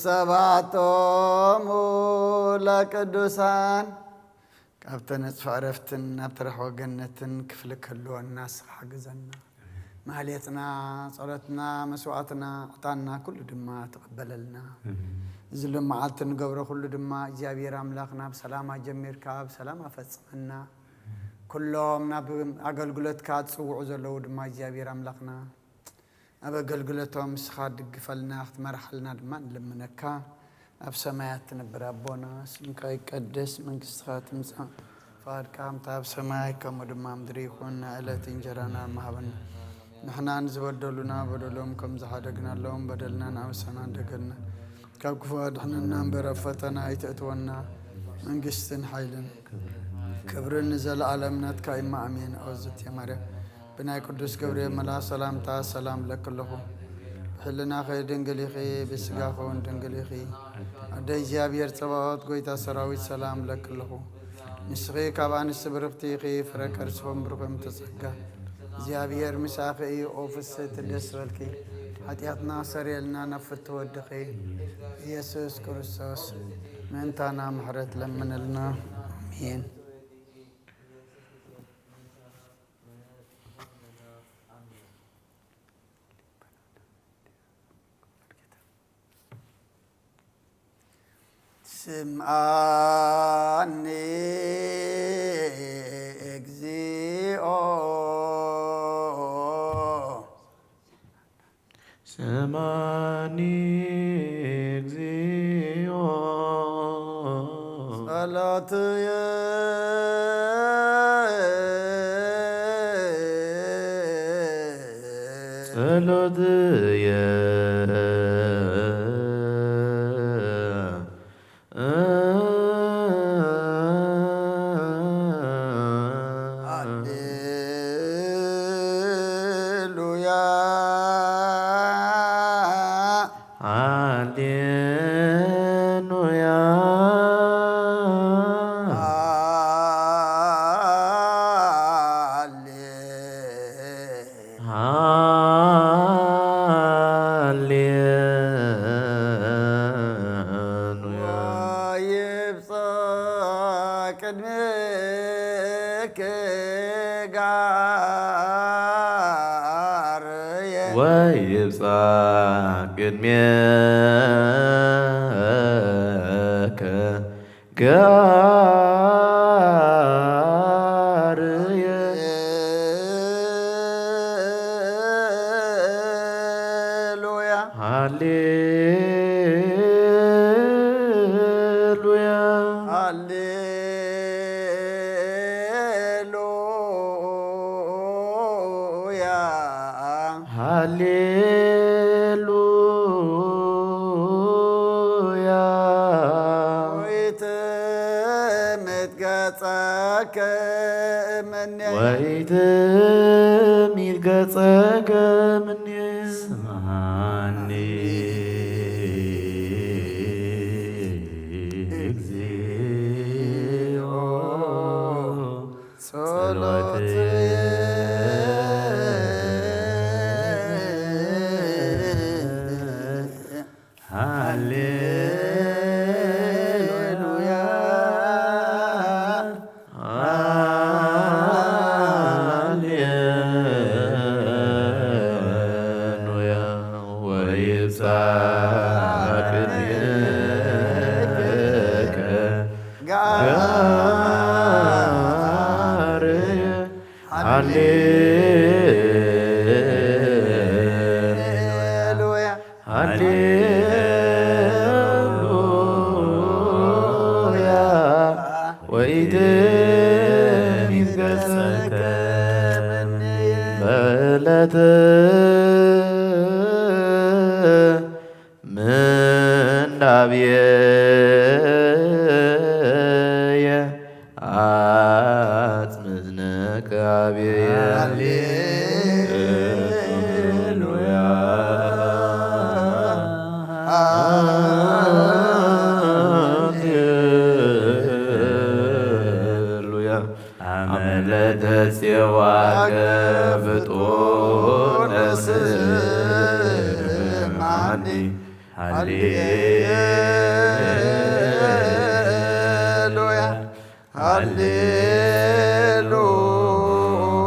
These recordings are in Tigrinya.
ሰባቶሙ ለቅዱሳን። ካብ ተነጽፈ ዕረፍትን ናብ ተረኽቦ ገነትን ክፍሊ ክህልወና ንስኻ ሓግዘና። ማህሌትና፣ ጸሎትና፣ መስዋዕትና፣ ዕጣንና ኩሉ ድማ ተቐበለልና። እዚ ሎም መዓልቲ ንገብሮ ኩሉ ድማ እግዚኣብሔር ኣምላኽና ብሰላም ኣጀሚርካ ብሰላም ኣፈጽመና። ኩሎም ናብ ኣገልግሎትካ ዝጽውዑ ዘለዉ ድማ እግዚኣብሔር ኣምላኽና ኣብ ኣገልግሎቶም ንስኻ ክትድግፈልና ክትመርሓልና ድማ ንልምነካ። ኣብ ሰማያት ትነብር ኣቦና፣ ስምካ ይቀደስ፣ መንግስትኻ ትምጻእ፣ ፍቓድካ ከምታ ኣብ ሰማይ ከምኡ ድማ ኣብ ምድሪ ይኹን። ንዕለት እንጀራና ሃበና። ንሕና ንዝበደሉና በደሎም ከም ዝሓደግናሎም በደልና ንኣበሳና እንደገልና፣ ካብ ክፉ ኣድሕነና እምበር ኣብ ፈተና ኣይተእትወና። መንግስትን ሓይልን ክብርን ንዘለኣለም ናትካ እዩ። ኣሜን። ኣወዝት ማርያም ብናይ ቅዱስ ገብርኤል መልኣኽ ሰላምታ ሰላም እብለኪ ኣለኹ። ብሕልናኺ ድንግል ኢኺ፣ ብስጋኺ እውን ድንግል ኢኺ። ኣደ እግዚኣብሔር ጸባኦት፣ ጎይታ ሰራዊት፣ ሰላም እብለኪ ኣለኹ። ንስኺ ካብ ኣንስቲ ብርኽቲ ኢኺ፣ ፍረ ከርስኺ እውን ብሩኽ እዩ። እምተ ጸጋ እግዚኣብሔር ምሳኺ እዩ። ኦ ፍስሕቲ ደስ በልኪ፣ ሓጢኣትና ሰረየልና፣ ናብ ፍትሒ ወድኺ ኢየሱስ ክርስቶስ ምእንታና ምሕረት ለምንልና። ኣሜን። ስምዓኒ እግዚኦ። ስምዓኒ እግዚኦ። ጸሎትየ። ጸሎትየ። ሃሌሉያ። ሃሌሉያ። ሃሌ- ሃሌሉያ። ወይብጻሕ ቅድሜኪ ጋርየ። ወይብጻሕ ቅድሜኪ ጋርየ። ሃሌሉያ። ሃሌሉያ። ሃሌሉያ። ሃሌሉያ። ወይትሚት ገጸከ እምኔ። ወይትሚት ገጸከ እምኔ። ስምዓኒ እግዚኦ። ጸሎትየ። ሃሌሉያ። ሃሌሉያ። ወይብጻሕ ቅድሜኪ ጋርየ። ሃሌሉያ። ሃሌሉያ። ወይትሚት ገጸከ በዕለተ ምንዳቤየ። አጽምዝነከ አብየ። ሃሌሉያ። ሃሌሉያ። አመ ለተጼዋከ ፍጡነ ስምዓኒ። ሃሌሉያ፣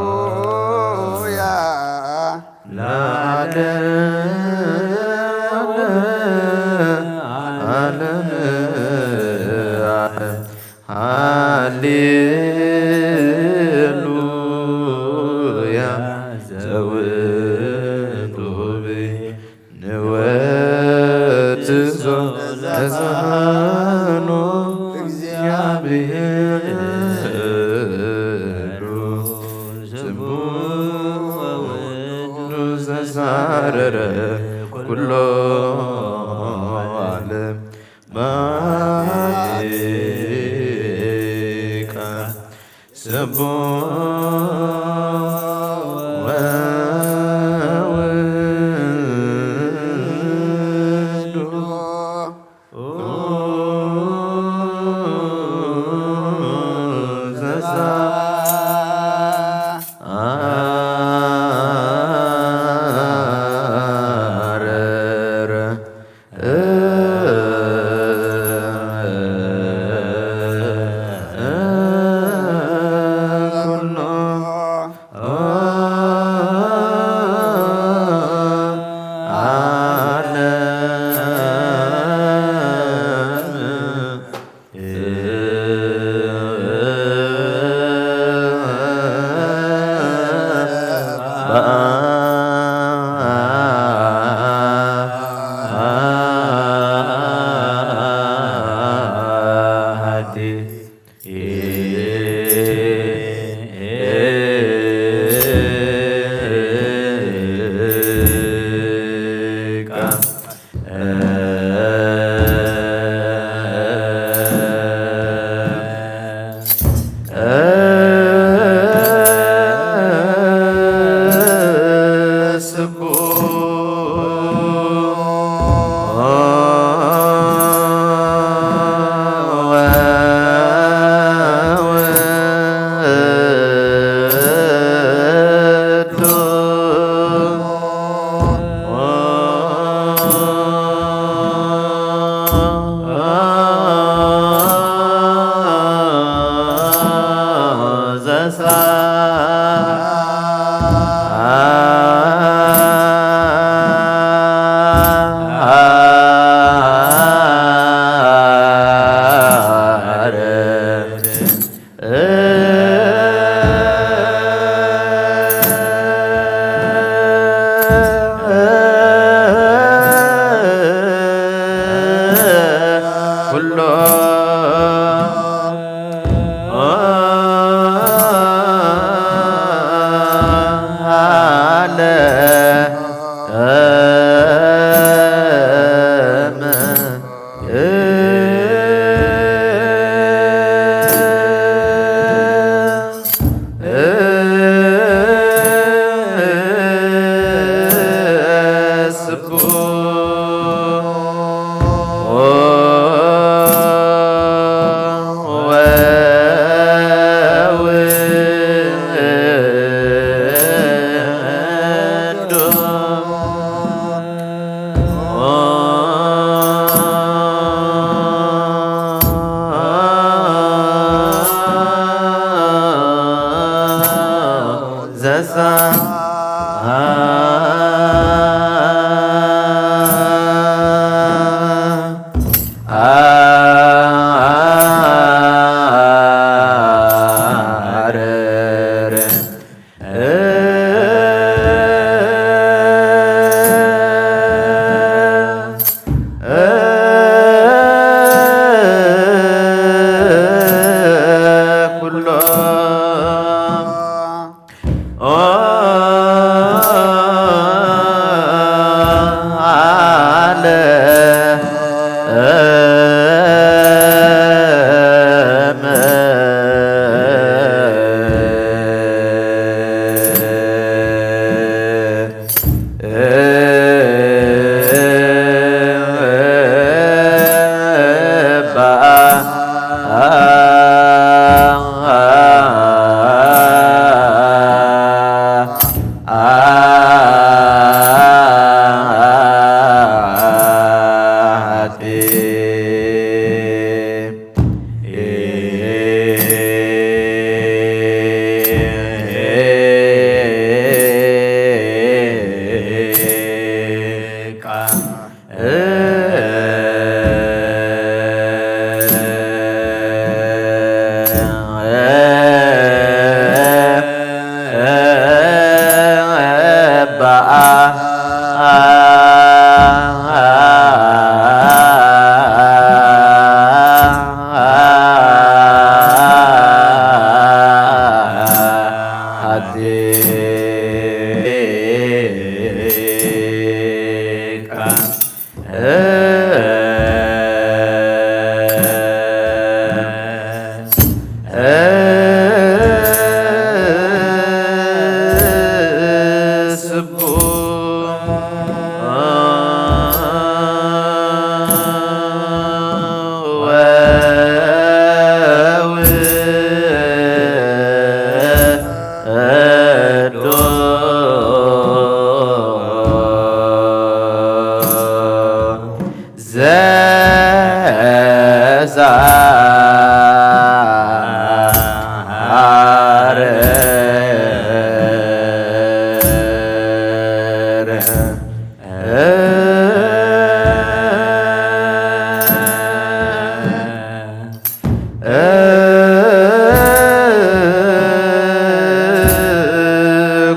ሃሌሉያ፣ ለዓለመ ዓለም፣ ዓለመ ዓለም። ሃሌሉያ ዘውእቱ ንወትዞ ለዛኖ እግዚአብሔር ስሙ ወወልዱ ዘሳረረ ኩሎ ዓለም ማይቃ ስቡሕ ወውሉዱ ዘሳረረ ኩሎ ዓለም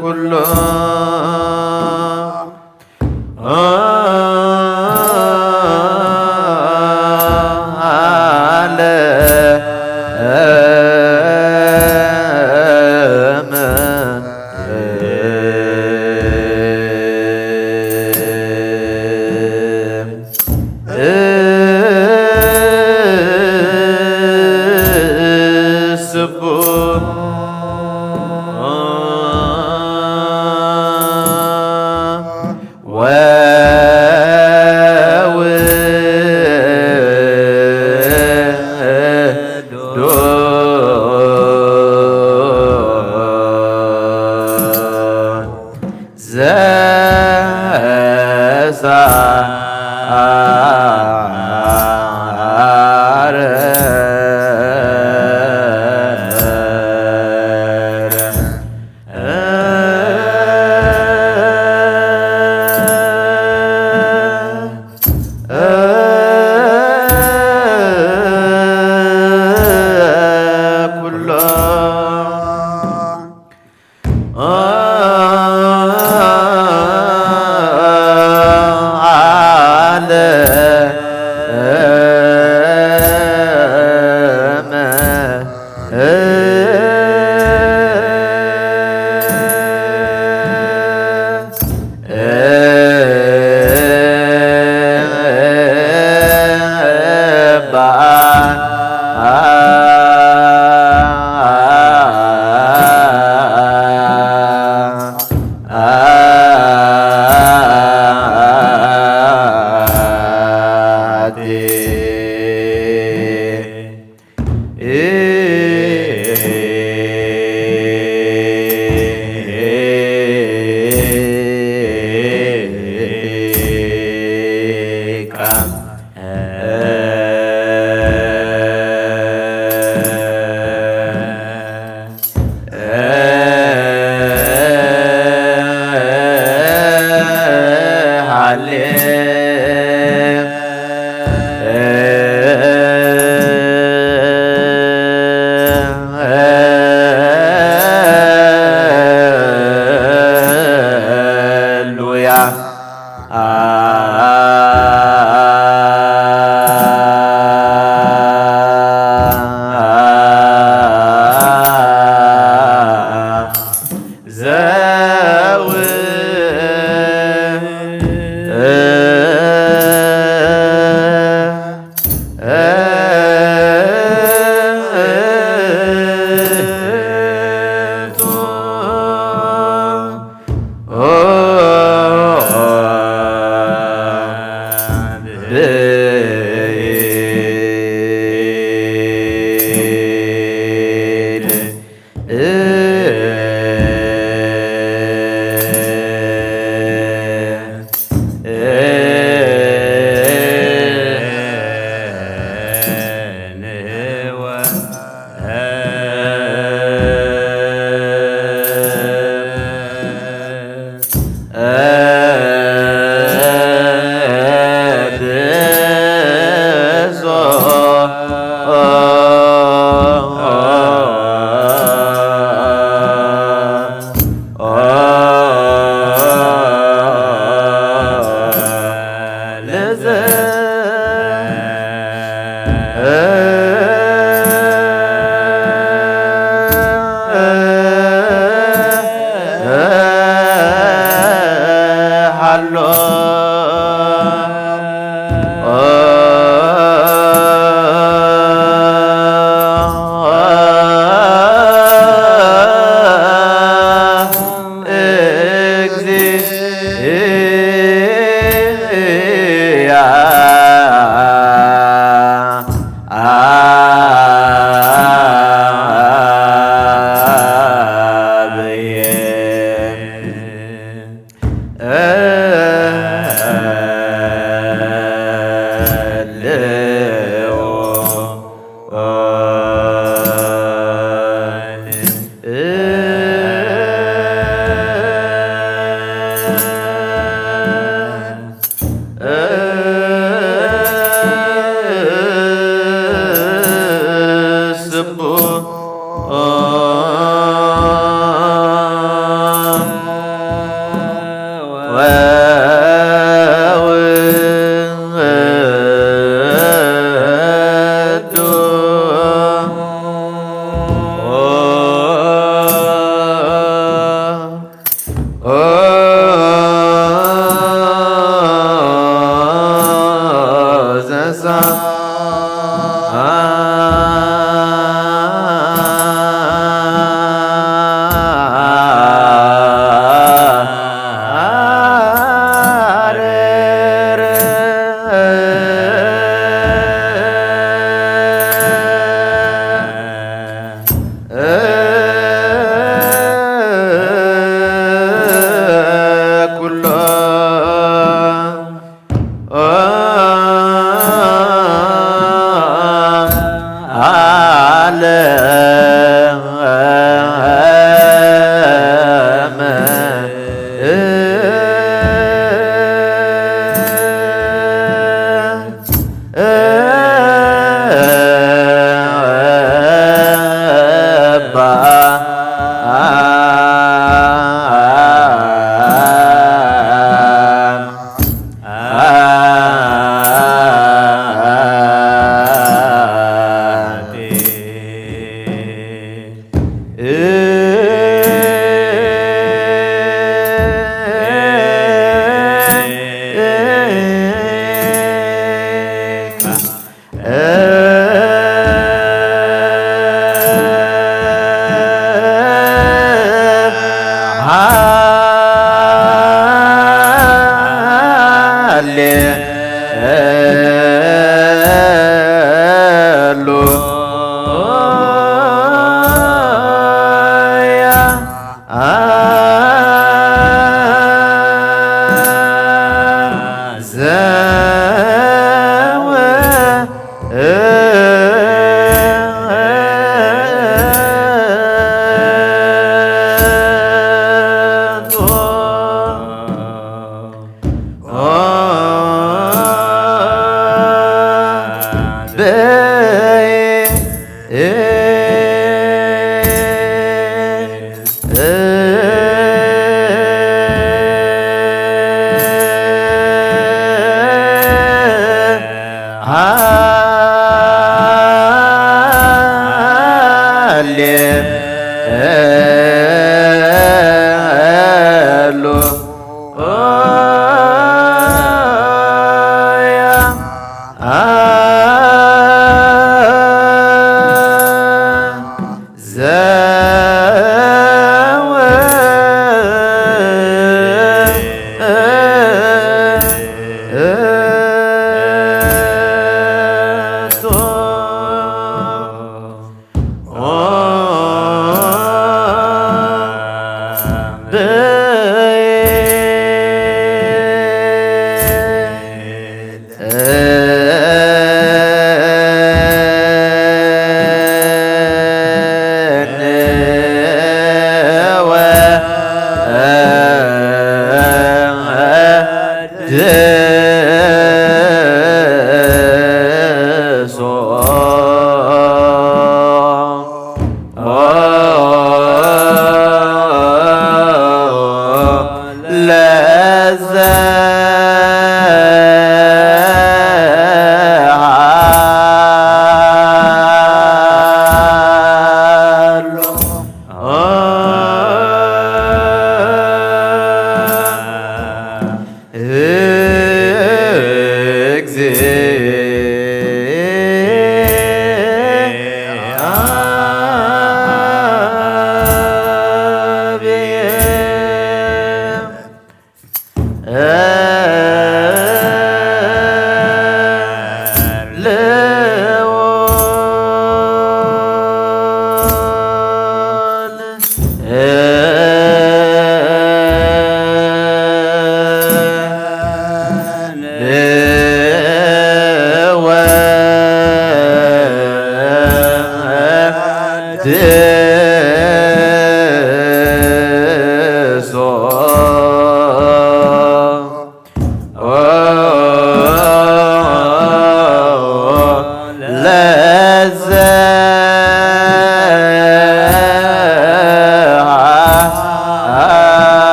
ኩሎ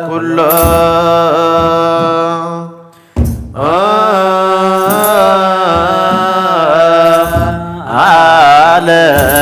ኩሎ ዓለም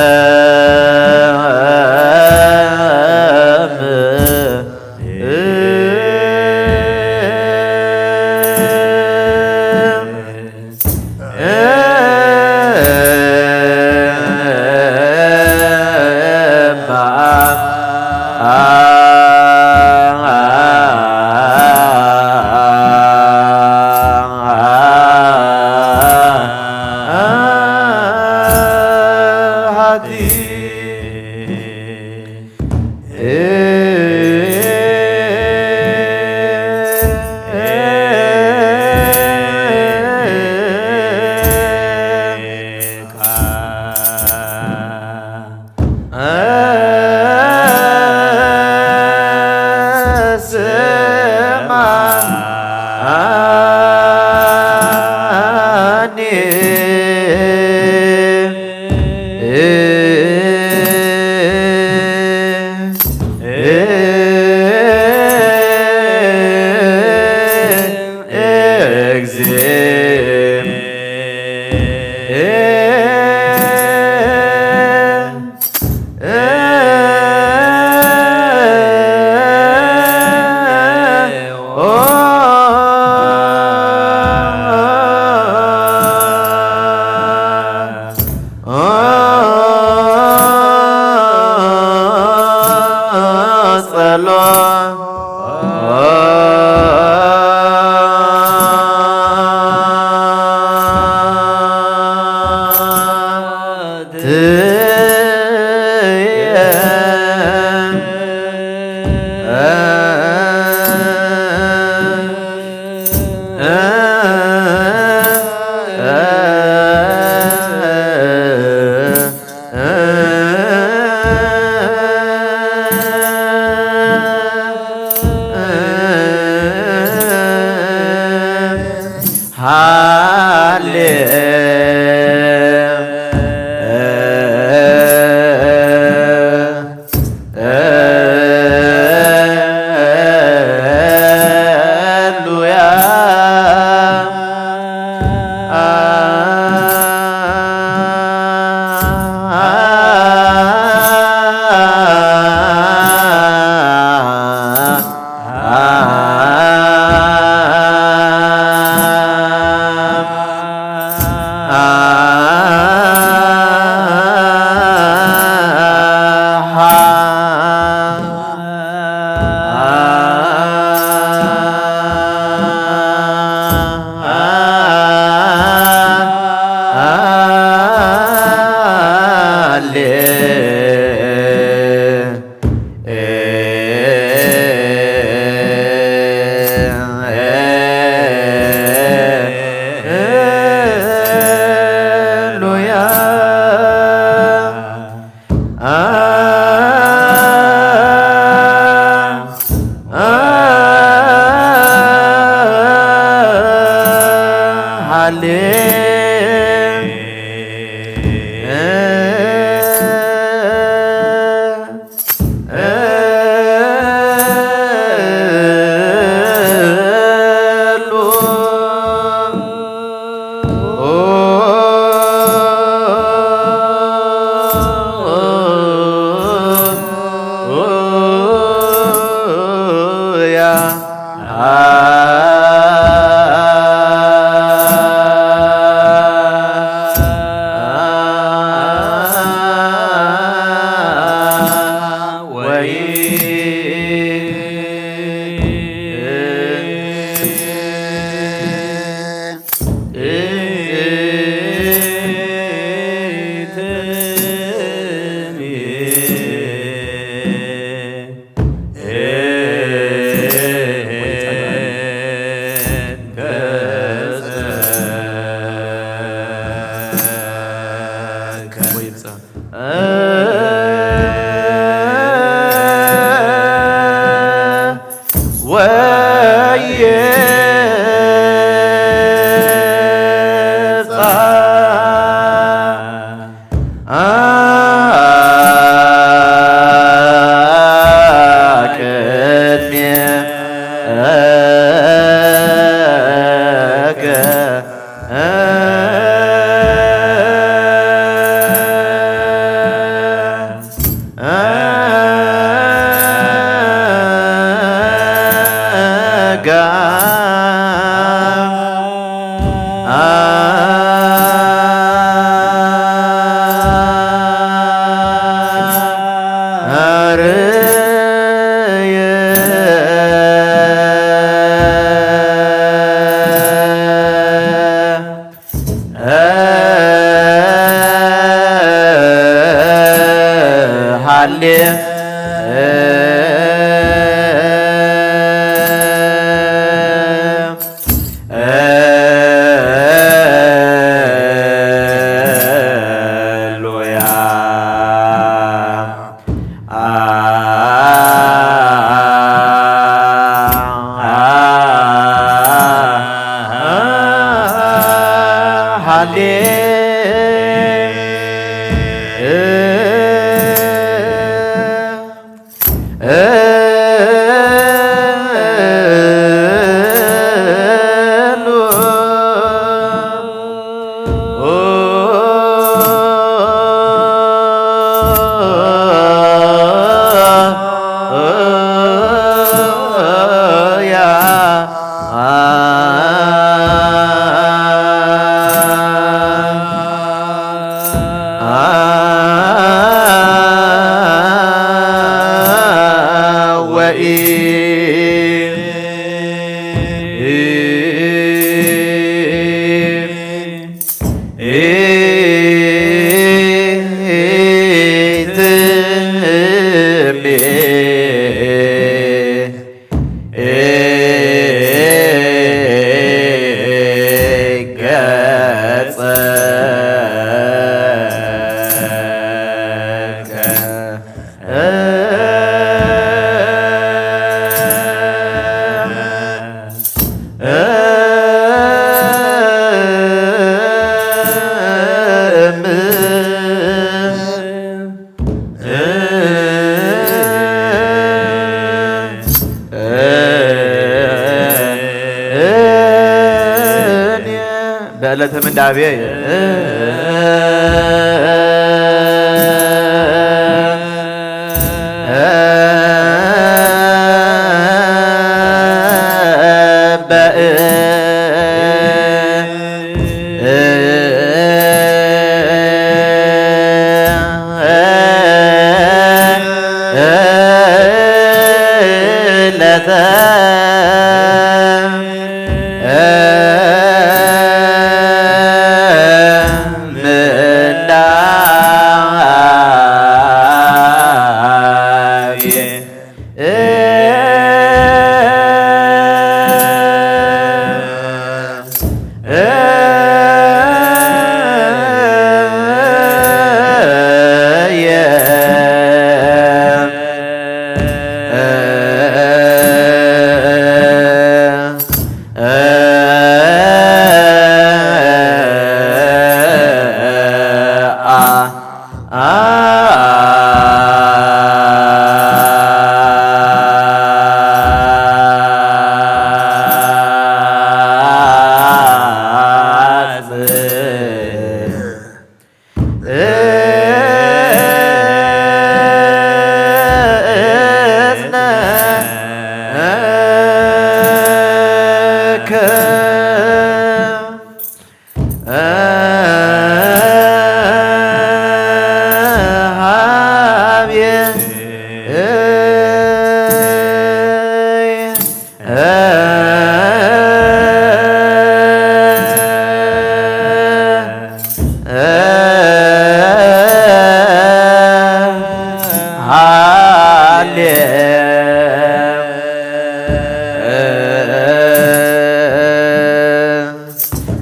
በዕለተ ምንዳቤ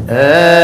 ሃሌሉያ።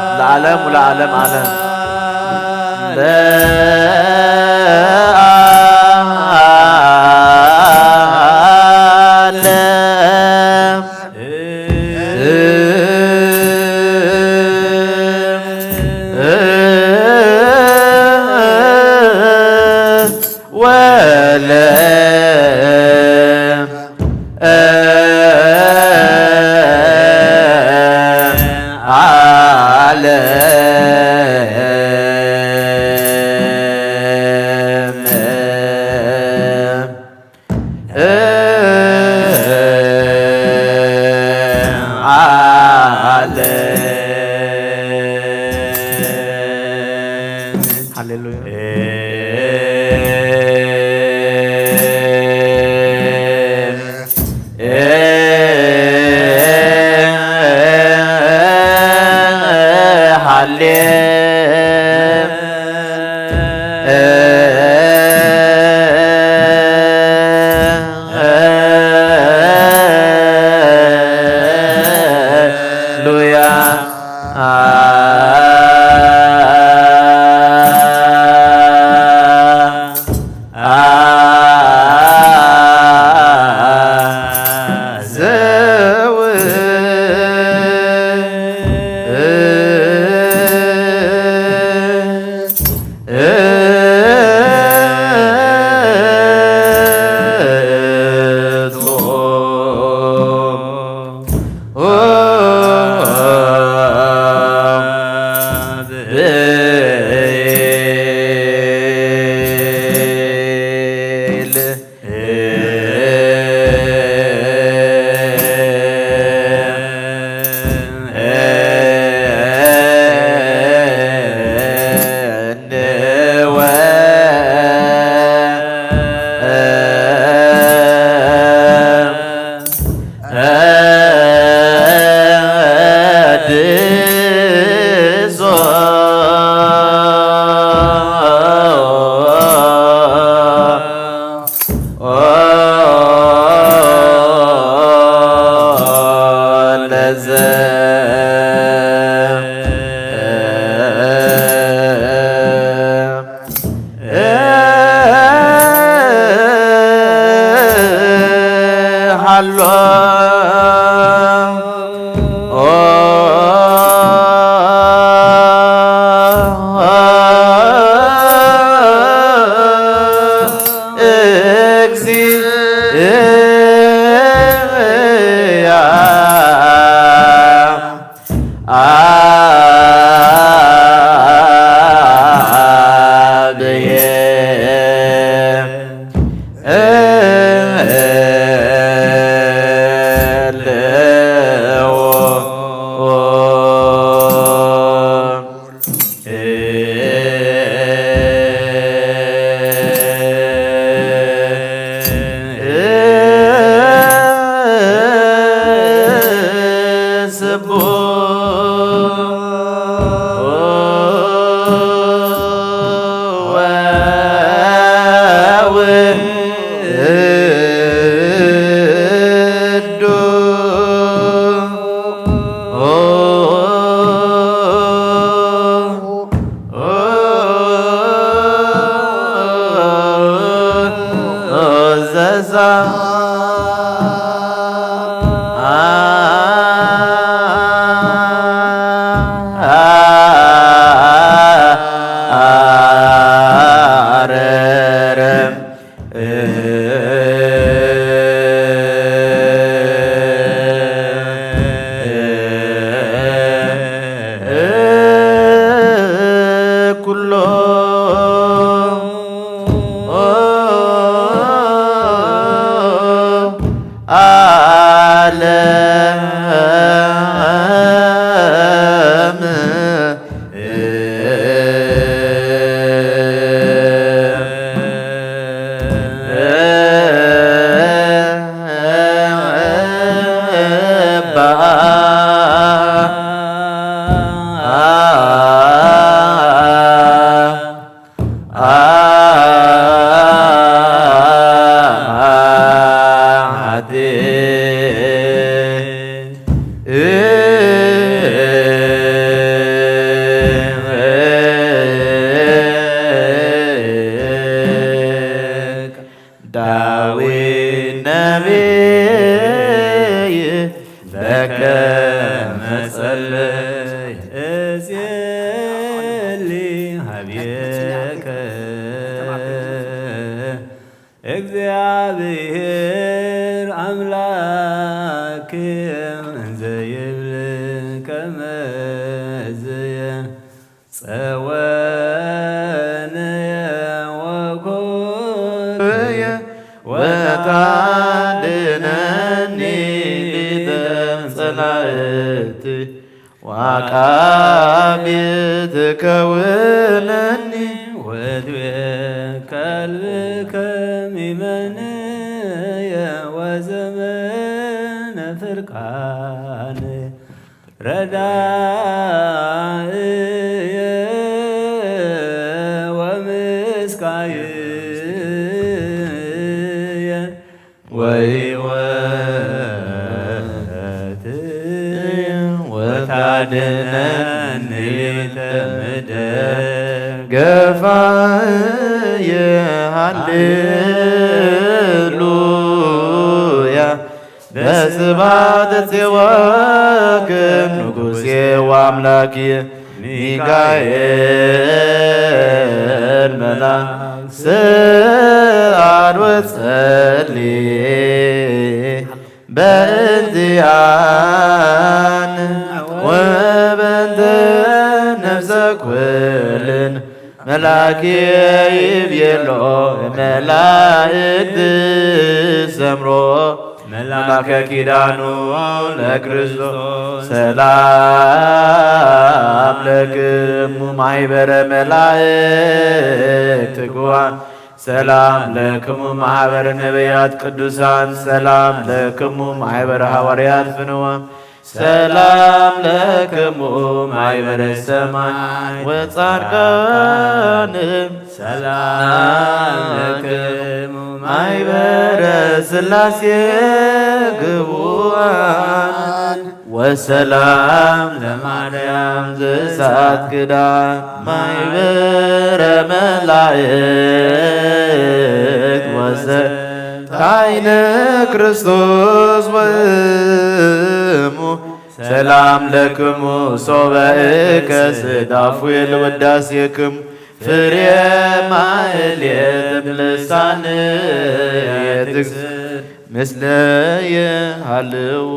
ለዓለም ወለዓለም ዓለም። ለዓለም ወለ ሃሌሉያ። ሃሌ ሉያ። ሃሎ እግዚእያ አብየ እልዎ ኩሎ ዓለም ዳዊት ነቢይ በከመ ጸለየ እጼሊ ሀቤከ እግዚአብሔር አምላክ እንዘ ይብል ከመዝየ ጸወነየ ወኮርየ ወታድነኒ ሊተ ጸላእቲ ወአቃቢ ትከውነኒ ወትቤ ከልብከ ሚመንየ ወዘመነ ፍርቃን ረዳእየ ወምስካይየ ወሕይወትየ ወታድነኒ ሊተ ምድር ገፋየ ሃሌሉያ በስብሐት ጼባኦክም ንጉሴ ወአምላክየ ሚካኤል ስኣል ወጸሊ በእንቲኣን ወበእንተ ነፍሰ ኩልን መልኣክ ይቤሎ መላእክት ዘምሮ መልአከ ኪዳኑ ለክርስቶስ። ሰላም ለክሙ ማይበረ መላእክት ትጉሃን፣ ሰላም ለክሙ ማህበረ ነቢያት ቅዱሳን፣ ሰላም ለክሙ ማህበረ ሐዋርያት ፍንዋን፣ ሰላም ለክሙ ማይበረ ሰማይ ወጻድቃን፣ ሰላም ለክሙ ማይበረ ስላሴ ግቡኣን፣ ወሰላም ለማርያም ዘሳት ክዳን ማይበረ መላእክት ወሰ ታይነ ክርስቶስ ወሙ። ሰላም ለክሙ ሶበ እከስት አፉየ ለውዳሴክሙ ፍሬ ማህሌት ልሳን የትግስ ምስለ የሃልው።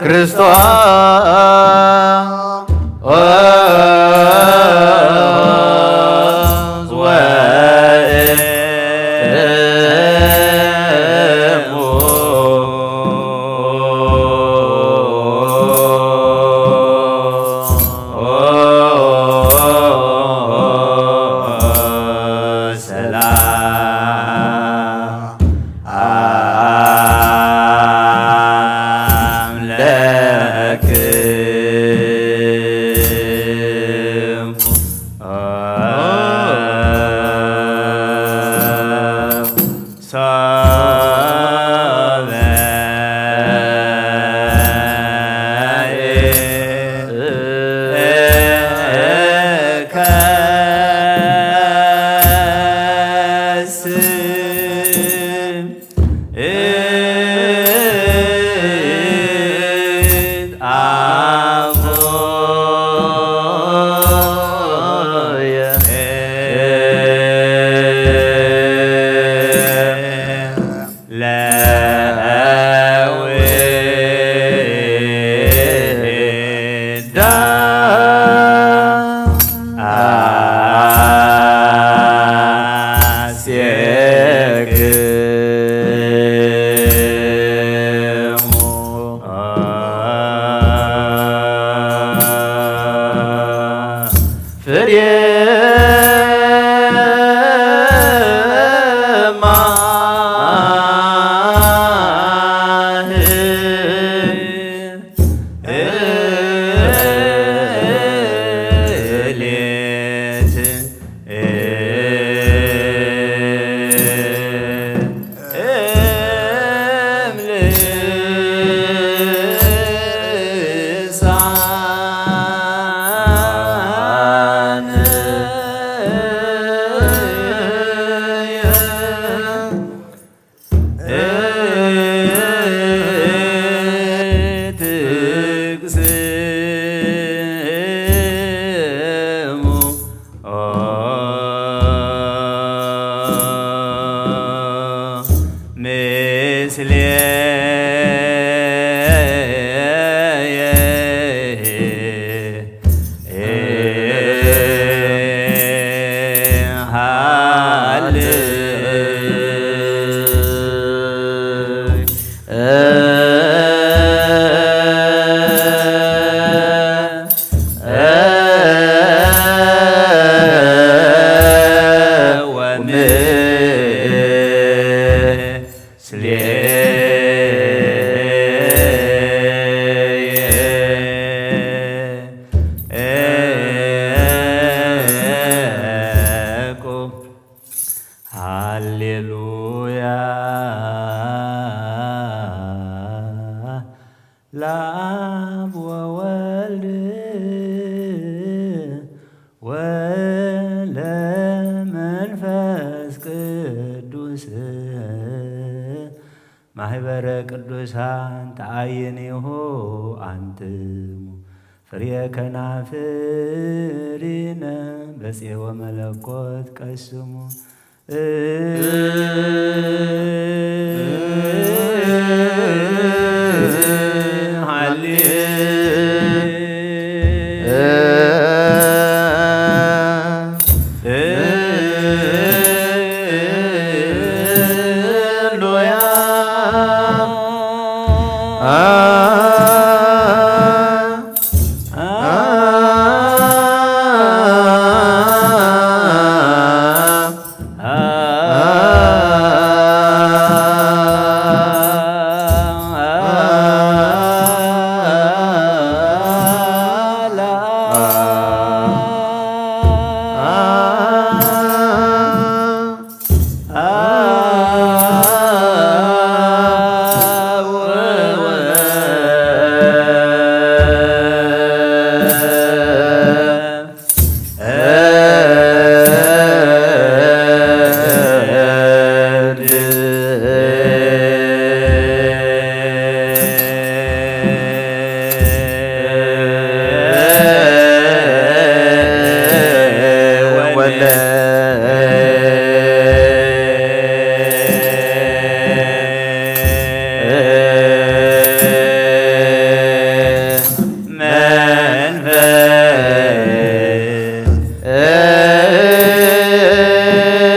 ክርስቶስ ለአብ ወወልድ ወለመንፈስ ቅዱስ ማህበረ ቅዱሳን ተአይኒሁ አንትሙ ፍሬ ከናፍሪነ በጼወ መለኮት ቀስሙ።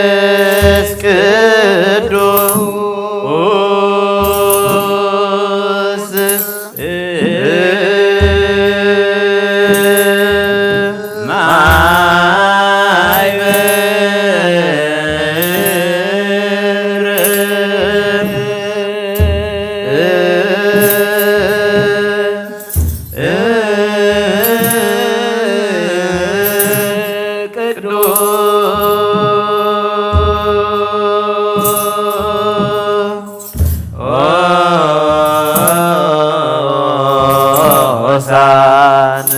መንፈስ ቅዱስ ማይበርህ ቅዱሳን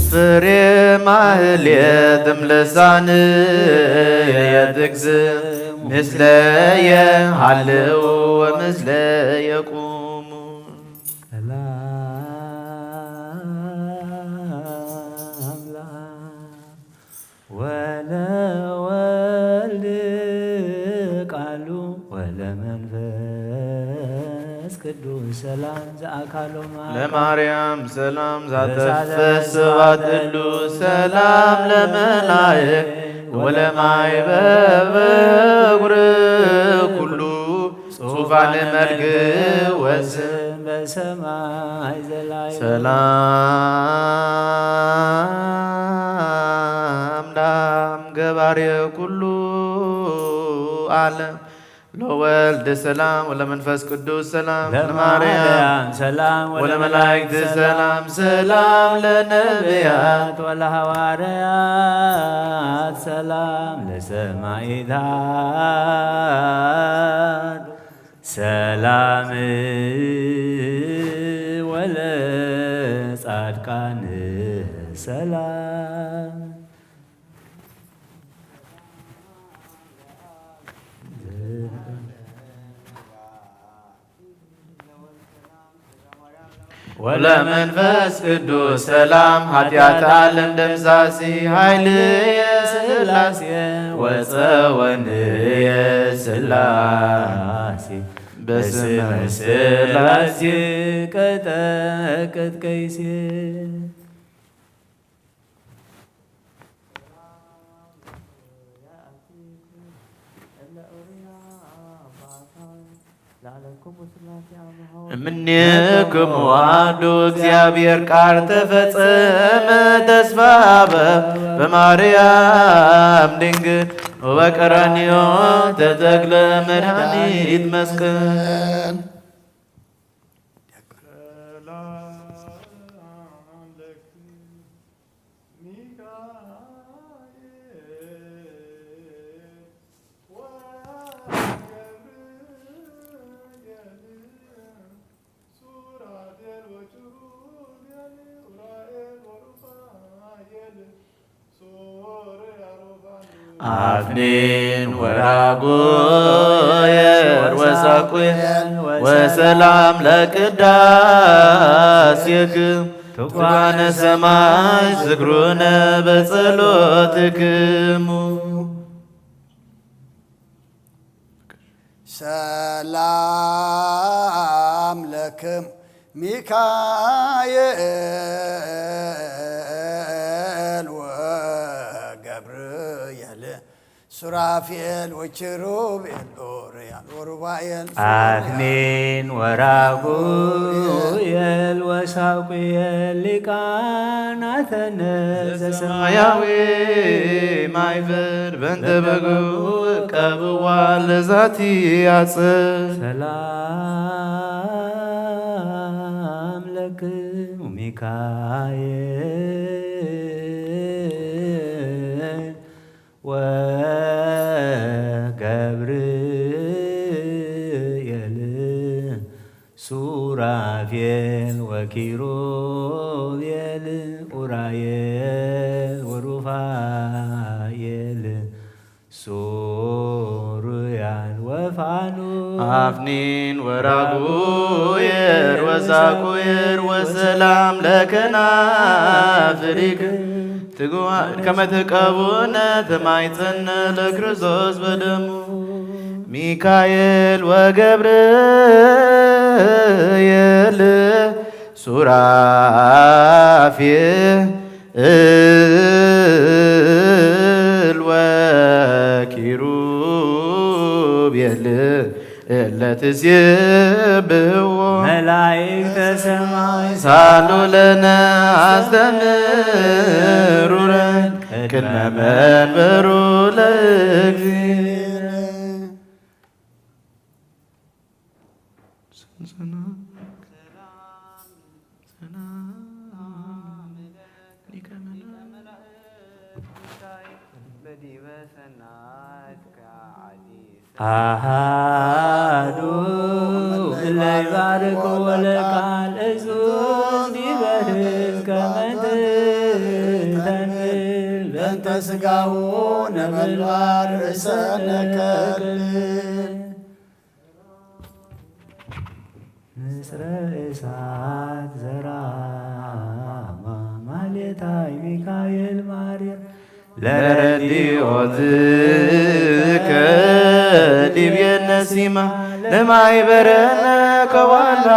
ፍሬ ማህሌትም ልሳንየ ትግዝም ምስለየ ሃልው ወምስለየ ቁሙ። ሰላም ለአብ ወለወልድ ቃሉ ወለመንፈስ ቅዱስ ሰላም ዘአካሎማ ለማርያም ሰላም ዛተፈስ ስባት እሉ ሰላም ለመላእክት ወለማይበበ እጉር ኩሉ ጹፋን መርግ ወስም በሰማይ ዘላይ ሰላም ላም ገባሬ ኩሉ ዓለም ለወልድ ሰላም ወለመንፈስ ቅዱስ ሰላም ለማርያም ለማርያም ሰላም ወለመላእክት ወለመላእክት ሰላም ሰላም ለነቢያት ወለሐዋርያት ሰላም ለሰማዕታት ሰላም ወለጻድቃን ሰላም ወለመንፈስ ቅዱስ ሰላም ኃጢአት ዓለም ደምሳሲ ኃይልየ ሥላሴ ወጸወንየ ሥላሴ በስመ ሥላሴ ቀጠቅጥ ከይሴ እምኔክሙ አሐዱ እግዚአብሔር ቃል ተፈጸመ ተስፋ በ- በማርያም ድንግል ወበቀራንዮ ተተክለ መድኃኒት መስቀል። አፍኒን ወራጉየል ወሳቁየል ወሰላም ለቅዳሴክም ትጓነ ሰማይ ዝክሩነ በጸሎትክሙ። ሰላም ለክም ሚካኤል ወገብርኤል ሱራፌል ወኪሩቤል ኦርያል ወሩባኤል አትኒን ወራጉኤል ወሳቁኤል ሊቃናተነ ዘሰማያዊ ማይፈድ በእንተ በጉ ቀብዋ ለዛቲ አጽር ሰላም ለክሙ ሚካኤል ወገብርኤል ሱራፌል ወኪሩቤል ኡራኤል ወሩፋኤል ሱሩያል ወፋኑ አፍኒን ወራጉየር ወሳቁየር ወሰላም ለከናፍሪክ ትጉሃን ከመ ትቀቡነ ትማይጸነ ለክርስቶስ በደሙ ሚካኤል ወገብርኤል ሱራፌል ወኪሩቤል እለ ትሴብሕዎ መላእክተ ሰማይ ሳሉ ለነ አስተምሩነ ቅድመ መንበሩ ለእግዚእነ። አሃዱ እለ ይባርክ ወለቃል እጹብ ዲበ ሕዝብ ከመ ስጋሁ ነበልባል ርእሰ ነከል። ንስረ እሳት ዘራማ ማሌታይ ሚካኤል ማርያ ለረዲኦትከ ዲብየነ ሲማ ለማይበረነ ከዋላ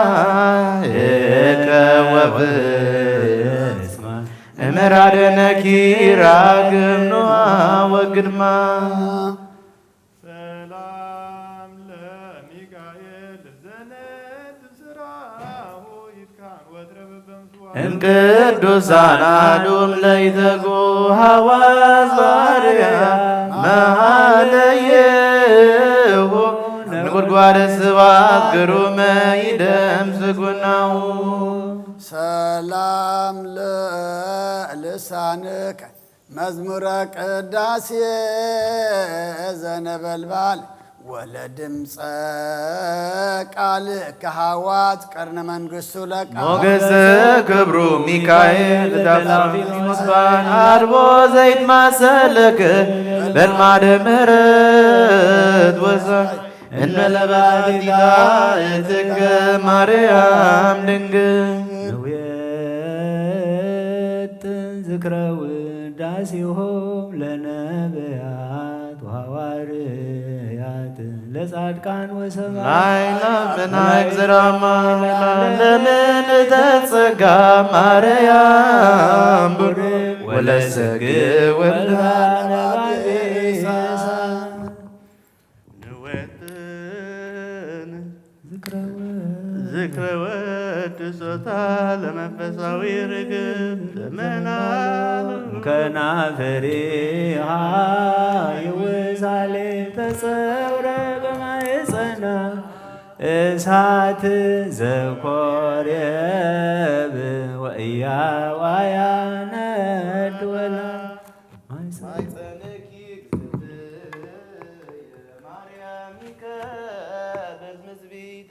እከወብስማ እምራደነ ኪራግም ኖሃ ወግድማ። ሰላም ለሚካኤል ዘነድ ስራሁ ይትካን ወትረ በበምስዋ እምቅዱሳን አዱም ለይተጉ ሐዋዝ ባርያ መሃለየሁ ነጎድጓደ ስብሐት ግሩመ ይደምስ ጉናሁ። ሰላም ለልሳንከ መዝሙረ ቅዳሴ ዘነበልባል ወለድምፀ ቃል ከሃዋት ቀርነ መንግስቱ ለቃ ሞገስ ክብሩ ሚካኤል ተላፊ ምስባን አልቦ ዘይትማሰለከ በልማደ ምሕረት ወዛ እንበለ ባቲታ እትከ ማርያም ድንግል። ነውየትን ዝክረ ውዳሴሆም ለነብያት ወሐዋርያት ለጻድቃን ወሰማዕት ላይላ ብናይ ዝራማ ለምን ተጸጋ ማርያም ብሩ ወለሰግ ወልዳ ነባቤሳ። ንወጥን ዝክረ ዝክረ ወድሶታ ለመንፈሳዊ ርግብ ዘመናሉ ከናፍሪሃ ይውሳሌ ተጸውረ በማይጸና እሳት ዘኮርየብ ወእያዋያ ነድ ወላ ማይጸንኪ ግዝእትየ ማርያም ይከበዝ ምዝቢተ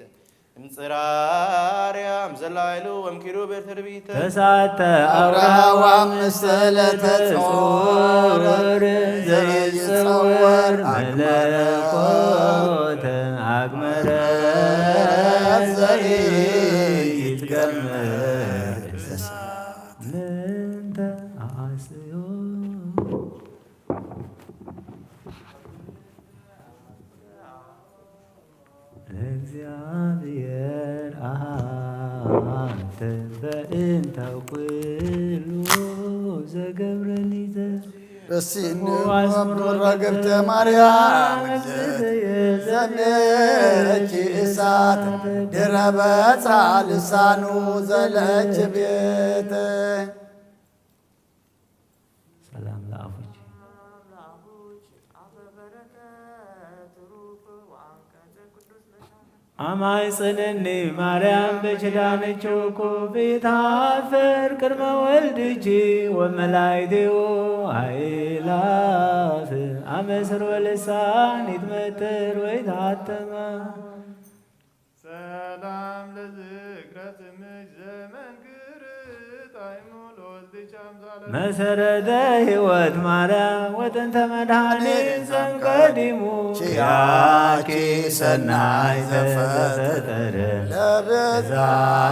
እምጽራርያም ዘላይሉ ወምኪሩቤል ትርቢተ ተሳተ አብርሃ አብርሃ ወአምስት ለተጾር ለተጾር ዘይጸወር ዘይጸወር አግመረ መለኮተ አግመረ ዘይትገመር ዘይትገመር ምንተ አስዮ ለእግዚአብሔር አሐተ በእንተ ኩሉ ዘገብረኒ ዘ በሲኑ ወአስምሮ መረገብተ ማርያም እግዝእትየ ዘምየኪ እሳት ድረበ ጻልሳኑ ዘለች ቤት። ሰላም ለአፉኪ። አማይ ጽንኒ ማርያም በኪዳንኪ ኩፍ ይትሃፈር ቅድመ ወልድኪ ወመላእክቲሁ አእላፍ አመስር ወልሳን ይትመትር ወይትሃተማ። ሰላም ለዝክረ ስምሽ ዘመንክር ጣዕሙ ለወልድኪ አምሳለ መሰረተ ሕይወት ማርያም ወጥንተ መድኃኒት ዘንቀዲሙ ኪያኪ ሰናይ ዘፈጠረ ለበዛ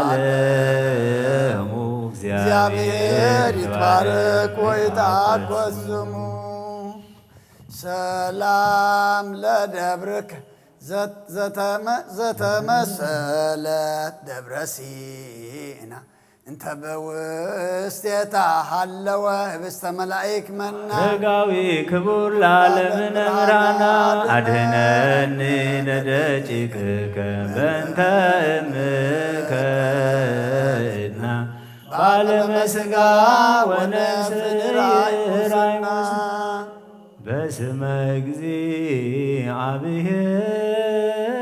ለዓለሙ እግዚአብሔር ይትባረክ ወይትዓኮስ ስሙ። ሰላም ለደብርክ ዘተመ- ዘተመሰለ ደብረ ሲና እንተ በውስቴታ ሃለወ ህብስተ መላእክ መና። ሥጋዊ ክቡር ለዓለምነ ብርሃና አድህነኒ ለደቂቅከ በእንተ እምከ እድና በዓለመ ሥጋ ወነፍስ ራይ ሙስና። በስመ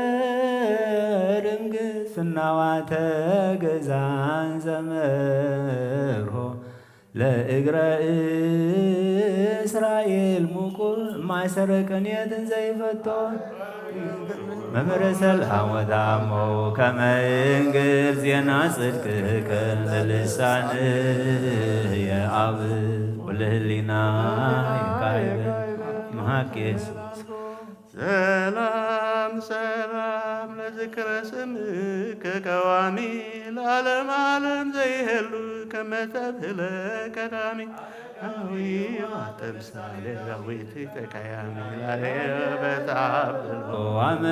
እግዚአብሔር እምግፍናዋ ተገዛን ዘመርሆ ለእግረ እስራኤል ሙቁ ማሰረ ቅኔትን ዘይፈቶ መምህረ ሰላም ወዳሞ ከመ እንግር ዜና ጽድቅከ ለልሳንየ አብ ለህሊና ይካይበ መሃኬስ ሰላም ሰላም ለዝክረ ስምከ ቀዋሚ ለዓለም ዓለም ዘይህሉ ከመ ተብህለ ቀዳሚ። አዊ ተምሳሌ ዳዊት ተቀያሚ ላሌ በተአብሎ። አመ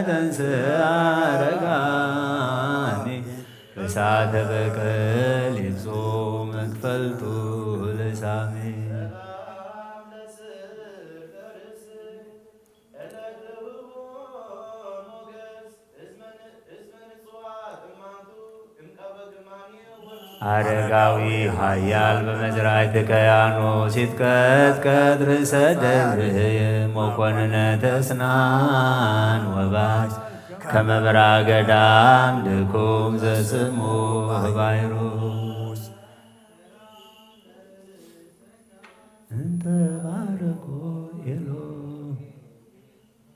ተንሥአ አረጋኒ እሳተ በቀል ይብሱ መክፈልቱ ለሳሚ። አረጋዊ ኃያል በመዝራዕትከ ያኖስ ይትቀጥቀጥ ርእሰ ደብርየ መኮንነ ተስናን ወባይ ከመ ብራ ገዳም ድኩም ዘስሙ ባይሮስ። እንተ ባረኮ ኤሎ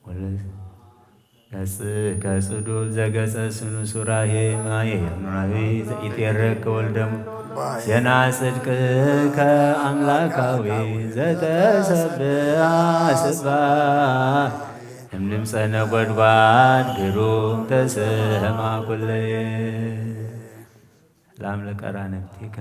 ወለ ነጽህ ከጽዱል ዘገጸ ስኑ ሱራሄ ማየ የምራዊ ዘኢቴረክ ወልደሙ ዜና ጽድቅ ከአምላካዊ ዘተሰብአ ስባ እምድምፀ ነጎድጓድ ግሩም ተሰማ ኩለየ። ሰላም ለቀራንብቲከ።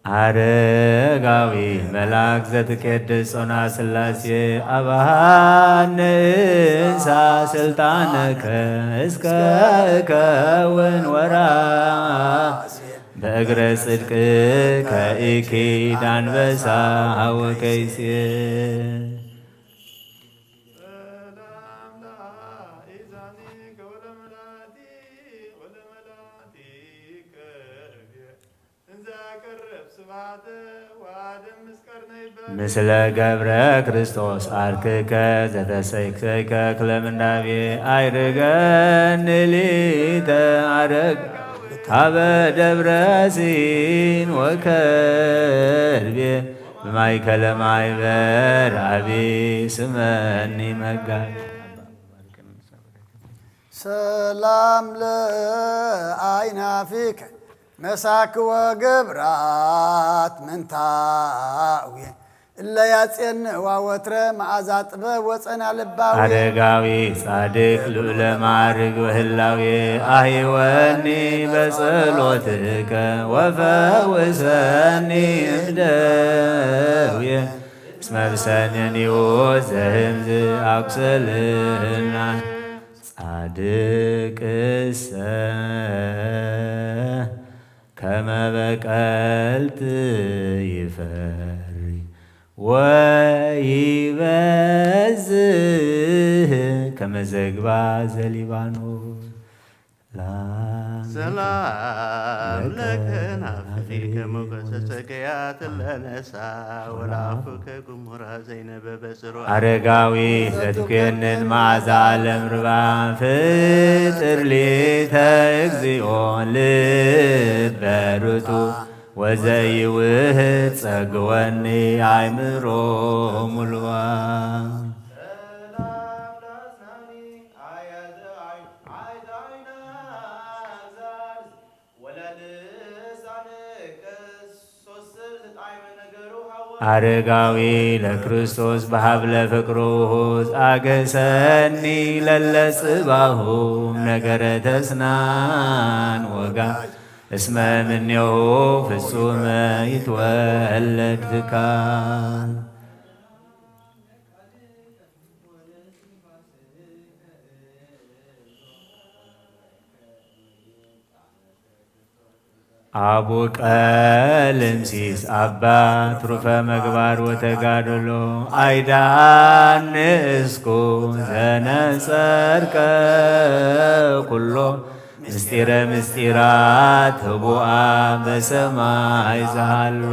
አረጋዊ መልአክ ዘትቄድስ ጾና ሥላሴ አብሃነ እንሳ ስልጣነከ እስከ እከውን ወራስ በእግረ ጽድቅ ከኢኪድ አንበሳ ሀወ ከይሴ። ምስለ ገብረ ክርስቶስ አርክከ ዘተሰይከይከ ክለምንዳቤ አይርገን ሊተ አረግ ሀበ ደብረ ሲን ወከርቤ በማእከለ ማይበር አቢ ስመኒ መጋቢ። ሰላም ለአይናፊከ መሳክወ ገብራት ምንታዊ እለ ያጼንዋ ወትረ መዓዛ ጥበብ ወጸና ልባዊ። አረጋዊ ጻድቅ ልዑለ ማዕርግ ወህላዌ አህይወኒ በጸሎትከ ወፈውሰኒ እምደዌ እስመ ብሰንንዮ ዘህምዝ አቁሰልና። ጻድቅሰ ከመ በቀልት ይፈሪ ወይበዝህ ከመ ዝግባ ዘሊባኖስ። ሰላም ለከናፍሪከ ሞገሰ ጸገያት ለነሳ ወላፉከ ግሙራ ዘይነበበ ጽሮ። አረጋዊ ዘትኮንን መዓዛ ዓለም ርባ ፍጥር ሊተ እግዚኦ ልበ ርቱ ወዘይውህድ ጸግወኒ አእምሮ ሙሉዋ። አረጋዊ ለክርስቶስ በሀብለ ፍቅሩ ውሑድ አገሰኒ ለለ ጽባሁ ነገረ ተስናን ወጋ እስመ ምኔሁ ፍጹመ ይትወለድ ትካል። አቡ ቀልምሲስ አባ ትሩፈ መግባር ወተጋድሎ አይዳን እስኩ ዘነጸርከ ኩሎ ምስጢረ ምስጢራት ህቡአ በሰማይ ዘሃሎ።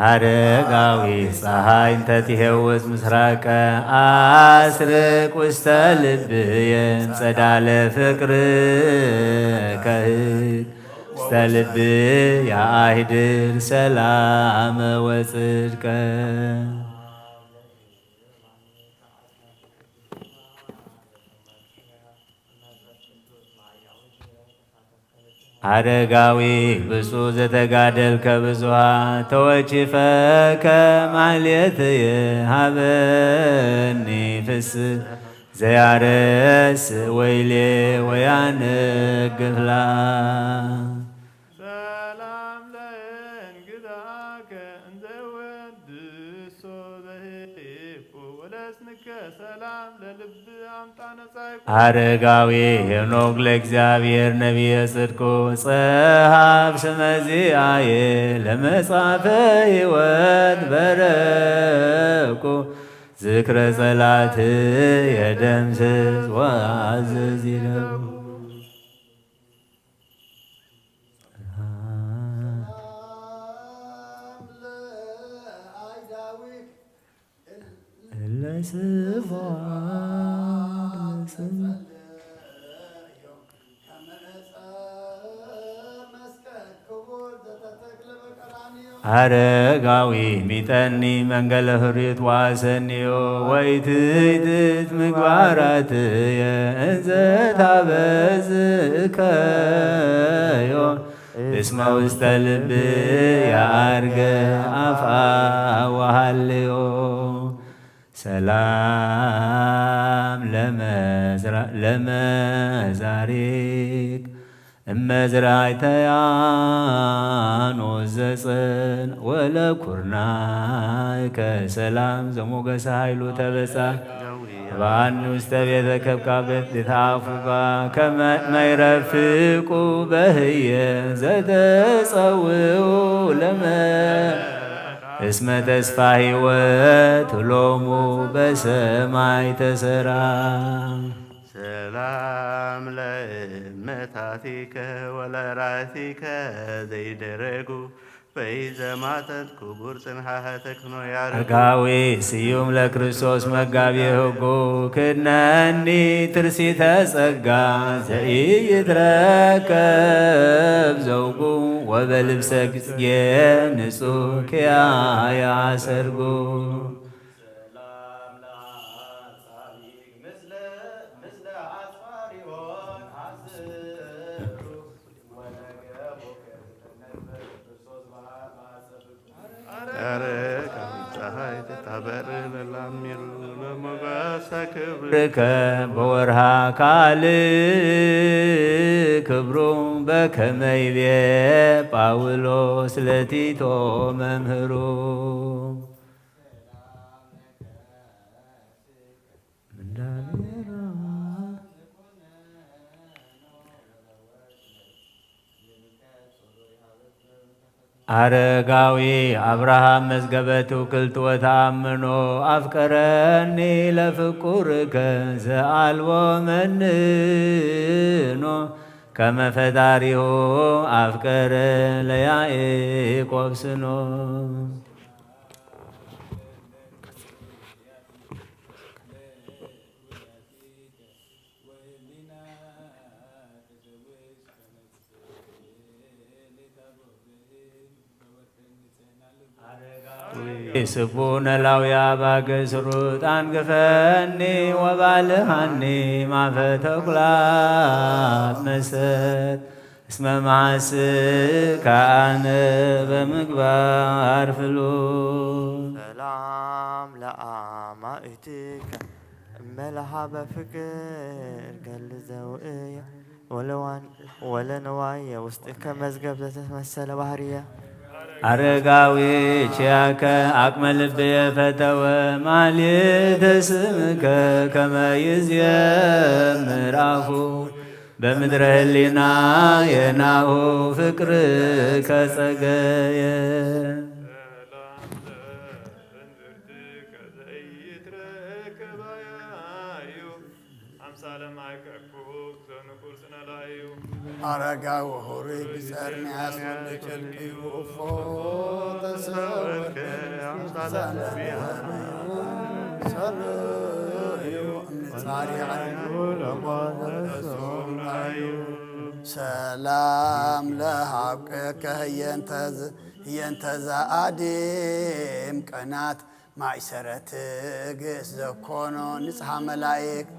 አረጋዊ ፀሐይ እንተ ትሄውፅ ምስራቀ አስርቅ ውስተ ልብየ ጸዳለ ፍቅር ከህግ ተልብ የአህድር ሰላመ ወጽድቀ። አረጋዊ ብፁዕ ዘተጋደልከ ብዙኃ ተወኪፈከ ማሕሌትየ ሃበኒ ፍስህ ዘያረስ ወይሌ ወያንግፍላ። ሰላም ለእንግዳከ እንዘ ወድሶ ዘህይኩ ወለስንከ ሰላም ለልብ አምጣነ ጻይኩ። አረጋዊ ሄኖክ ለእግዚአብሔር ነቢየ ጽድቁ ጸሐፍ ስመ ዚአየ ለመጽሐፈ ሕይወት በረቁ ዝክረ ጸላትየ ደምስስ ወአዝዝ ይለቡ። አረጋዊ ሚጠኒ መንገለ ህሪት ዋሰንዮ ወይትይትት ምግባራትየ እንዘ ታበዝእከዮ እስመ ውስተ ልብ የዐርገ አፍአ ወሃልዮ። ሰላም ለመዝራ- ለመዛሪክ እመዝራይተ ያኖስ ዘጽን ወለኩርናይከ ሰላም ዘሞገሰ ኃይሉ ተበጻ። ባኑ ውስተ ቤተ ከብካብ ቤት አፉባ ከመ መይረፍቁ በህየ ዘተጸውው ለመ እስመ ተስፋ ሕይወት ሎሙ በሰማይ ተሰራ። ሰላም ለእመታቲከ ወለራቲከ ዘይደረጉ በይዘማተት ክቡር ጽንሐ ተክኖ ያርጉ። አረጋዊ ስዩም ለክርስቶስ መጋቢ ሕጉ ክድነኒ ትርሲተ ጸጋ ዘኢይትረከብ ዘውጉ ወበልብሰ ጽጌ ንጹሕ ኪያየ አሰርጉ። ኧረ ፀሐይ ትታበር ለላሚሩ ለሞገሰ ክብር ርከ በወርሃ ካልእ ክብሩ በከመ ይቤ ጳውሎስ ለቲቶ መምህሩ። አረጋዊ አብርሃም መዝገበ ትውክልት ወተአምኖ አፍቀረኒ ለፍቁርከ ዘአልቦ መንኖ ከመ ፈጣሪሁ አፍቀረ ለያዕቆብ ስኖ። ስቡነ ላውያ ባገ ስሩጥ አንግፈኒ ወባልሃኒ ማፈ ተኩላት መሰት እስመ መዓስከ አነ በምግባር ፍሉጥ። ሰላም ለአማእትከ እመ ለሃበ ፍቅር ገል ዘውእየ ወለዋን ወለንዋየ ውስጥከ መዝገብ ዘተመሰለ ባህርየ። አረጋዊ ኪያከ አቅመ ልብየ ፈተወ ማሌተ ስምከ ከመ ይዜምር አፉ በምድረ ህሊና የናሁ ፍቅር ከጸገየ። አምሳለ ማይ ከኩብ ዘንኩር ጽነላዩ። አረጋዊ ሆሪ ብጸርንያስ ወልደ ጨልቅዩ እፎ ተሰወርከ አምሳለ ሰንዩ እምጻሪ ዓይኑ ለቆዘሶም ራዩ። ሰላም ለሃብከ ህየንተ ዝ-፣ ህየንተ ዘኣዴም ቀናት ማእሰረ ትዕግስት ዘኮኖ ንጽሓ መላእክት።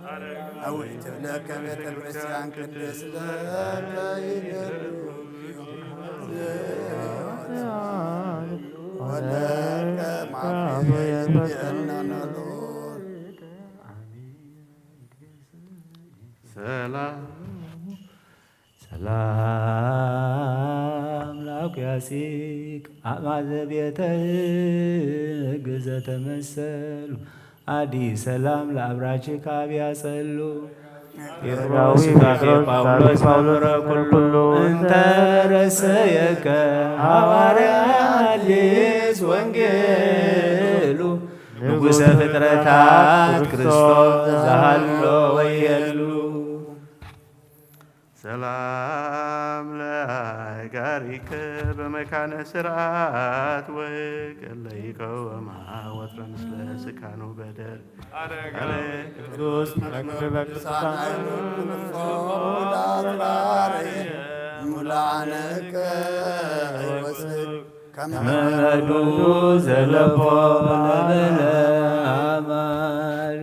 ኣዊ ትብለከ ቤተ ክርስቲያን ቅድስት ለከ ይደሉ ወለከ ማፍየ ይትብየና ነሉ። ሰላም ሰላም ለአኩያሲክ አማዘ ቤተ ሕግ ዘተመሰሉ አዲ ሰላም ለአብራችክ አብያጸሉ። ዳዊት ሱታፌ ጳውሎስ መምህረ ኩሉ እንተ ረሰየከ ሐዋርያ አዲስ ወንጌሉ ንጉሰ ፍጥረታት ክርስቶስ ዘሃሎ ወየሉ። ሰላም ለአጋሪከ በመካነ ስርዓት ወቀለይከ ወማ ወትረ ምስለ ስካኑ በደል አረጋዊ ቅዱስ መክብበ ቅዱሳን ኃይሉ ንፎ ለአጽራርየ ሙላነከ ወስብ ከመዱ ዘለፎ ለበለ አማር።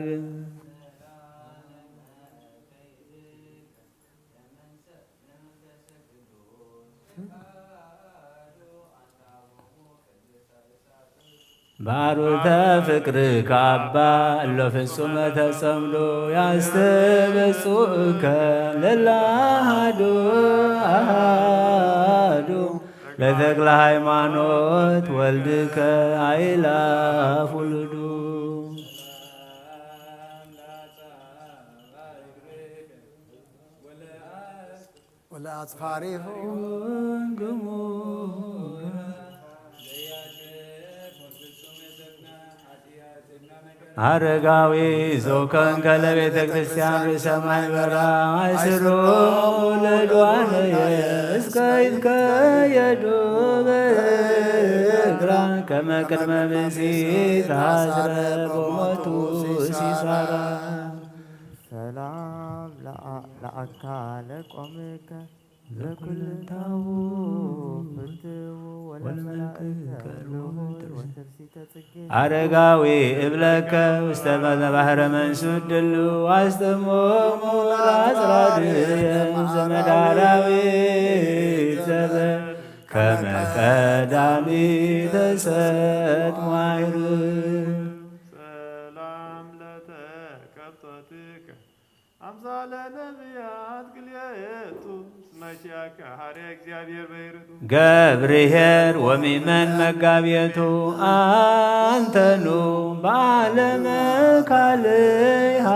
ባሩተ ፍቅር ካባ እሎ ፍጹመ ተጸምዶ ያስተበጽኡከ ለላሃዱ አሃዱ ለተክለ ሃይማኖት ወልድከ አይላፍ ውሉዱ። ወለአጽፋሪሁ አረጋዊ ዘውከንከ ለቤተ ክርስቲያን ርእሰ ማይበራ አይስሮ ለድዋነየ እስከ ይትከየዱ በእግራ ከመ ቅድመ ብእሲ ታስረ በሞቱ ሲሳራ። ሰላም ለአ-፣ ለአካለ ቆምከ ለኩልንታሁ ፍትው ወለመልክከ ወለመልክከ ርሁት ወትርሲተ ጽጌ። አረጋዊ እብለከ ውስተ መዘባህረ መንሱት ድሉ አስጥሞሙ ለአጽራርየ ዘመዳራዊት ዘበ ከመ ቀዳሚ ተሰጥ ማይሩ። ሰላም ለተከብቶትከ አምሳለ ነቢያት ክልኤቱ ስመኪያከ ሀሬ እግዚአብሔር በይርቱ። ገብርኄር ወሚመን መጋቤቱ አንተኑ በዓለመ ካልእ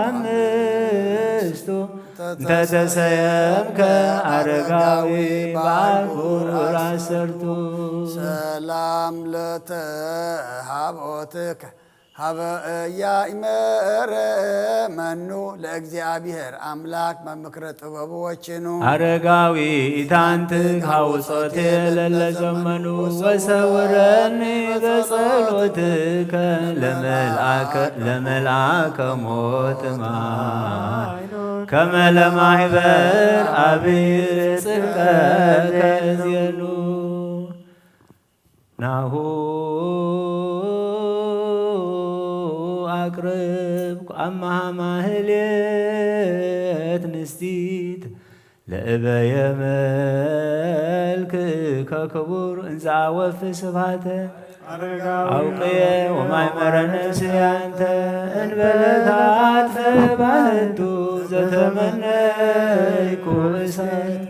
አምስቱ እንተተሰየምከ አረጋዊ በአልኩር አሰርቱ። ሰላም ለተሃብኦትከ ሀበ እያእመረ መኑ ለእግዚአብሔር አምላክ መምክረ ጥበቡ ወችኑ። አረጋዊ ኢታንትግ ሐውጾቴ ለለዘመኑ ወሰውረኒ በጸሎትከ ለመልአከ-፣ ለመልአከ ሞት ማይ ከመ ለማሕበር አብይ ጽድቀከ ዜኑ። ናሁ አቅርብ አማሃ ማህሌት ንስቲት ለእበየ መልክ ከክቡር እንዘ አወፍ ስብሐተ አውቅየ ወማይመረ ነፍስየ አንተ እንበለ ተአጥፈ ባህቱ ዘተመነይኩ እሰት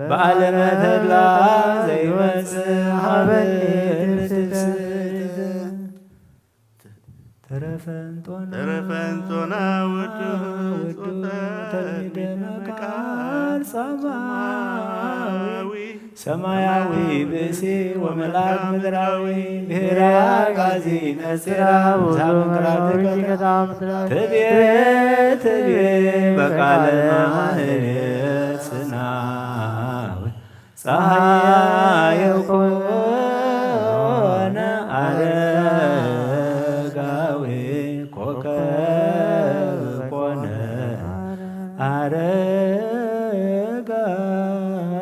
በዓለመ ተድላ ዘይመጽእ ሀበኒ ትስብእት። ተረፈንጦና ተረፈንጦና ውዱ ውዱ ተልሚደ ተልሚደ መቃል መቃል ሰማያዊ ሰማያዊ ብእሲ ወመልአክ ምድራዊ ብሔረ አጋዚ ነጺራ ውዱ ብዛም ክራትከ ምድራዊ ትቤ ትቤ በቃለ ማህሌት ስናዊ ፀሐየ ኮነ አረጋዊ ኮከብ ኮነ አረጋዊ።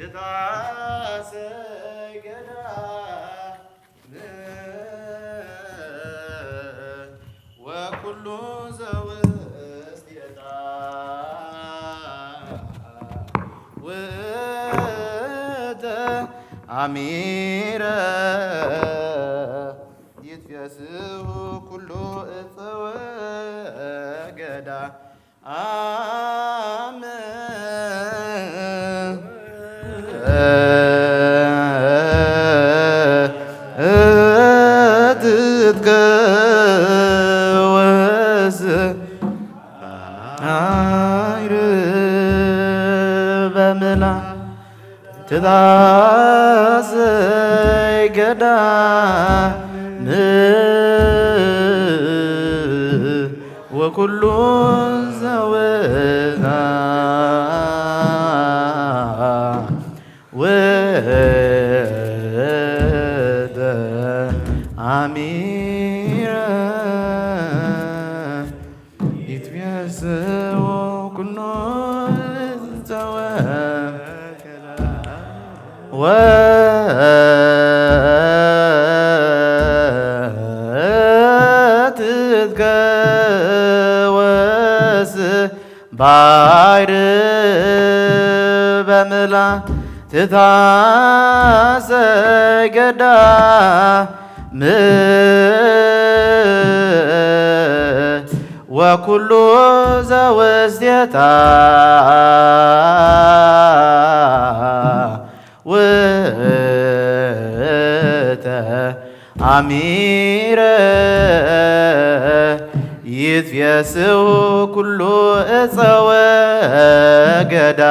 እታ ሰገዳ ወኩሉ ዘውስቴታ ውእተ አሚረ ይትፌስሑ ኩሉ እፀ ወገዳ አም እትትከወስ ባሕር በምላ ትታሰይ ገዳም ወኩሉ ዘውታ ውእተ አሚረ ይትቤስዎ ኩሉ እፀወ ወትትከወስ ባሕር በምላ ትታሰይ ገዳም ወኩሉ ዘውስቴታ ውእተ አሚረ ይትፌስሑ ኩሉ እፀ ወገዳ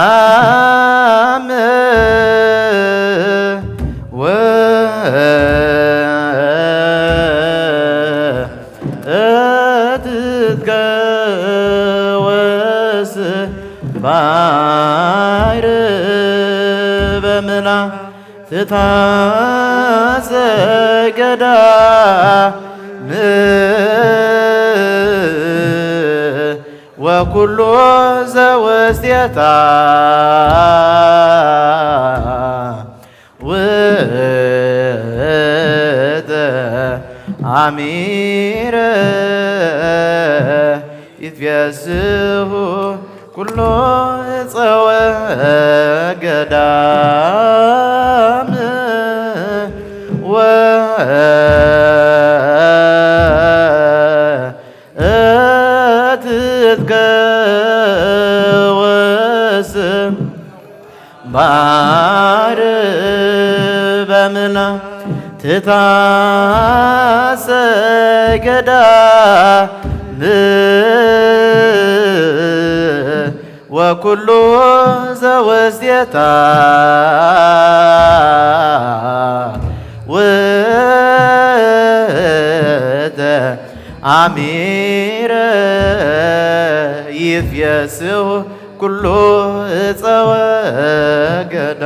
አም ወትትከወስ ባሕር በምላ ትታሰይ ገዳም ወኩሉ ዘውስቴታ ውእተ አሚረ ይትፌስሑ ኩሉ እፀ ወገዳም ወትትከወስ ባሕር በምላ ትታሰይ ገዳም ወኩሉ ዘውስቴታ ውእተ አሚረ ይትፌስሑ ኩሉ እፀ ወገዳም።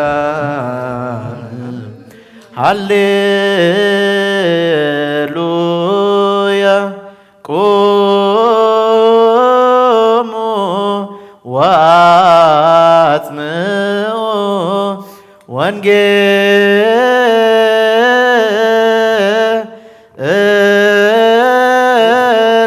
ሃሌሉያ። ቁሙ ወአጽምዑ ወንጌለ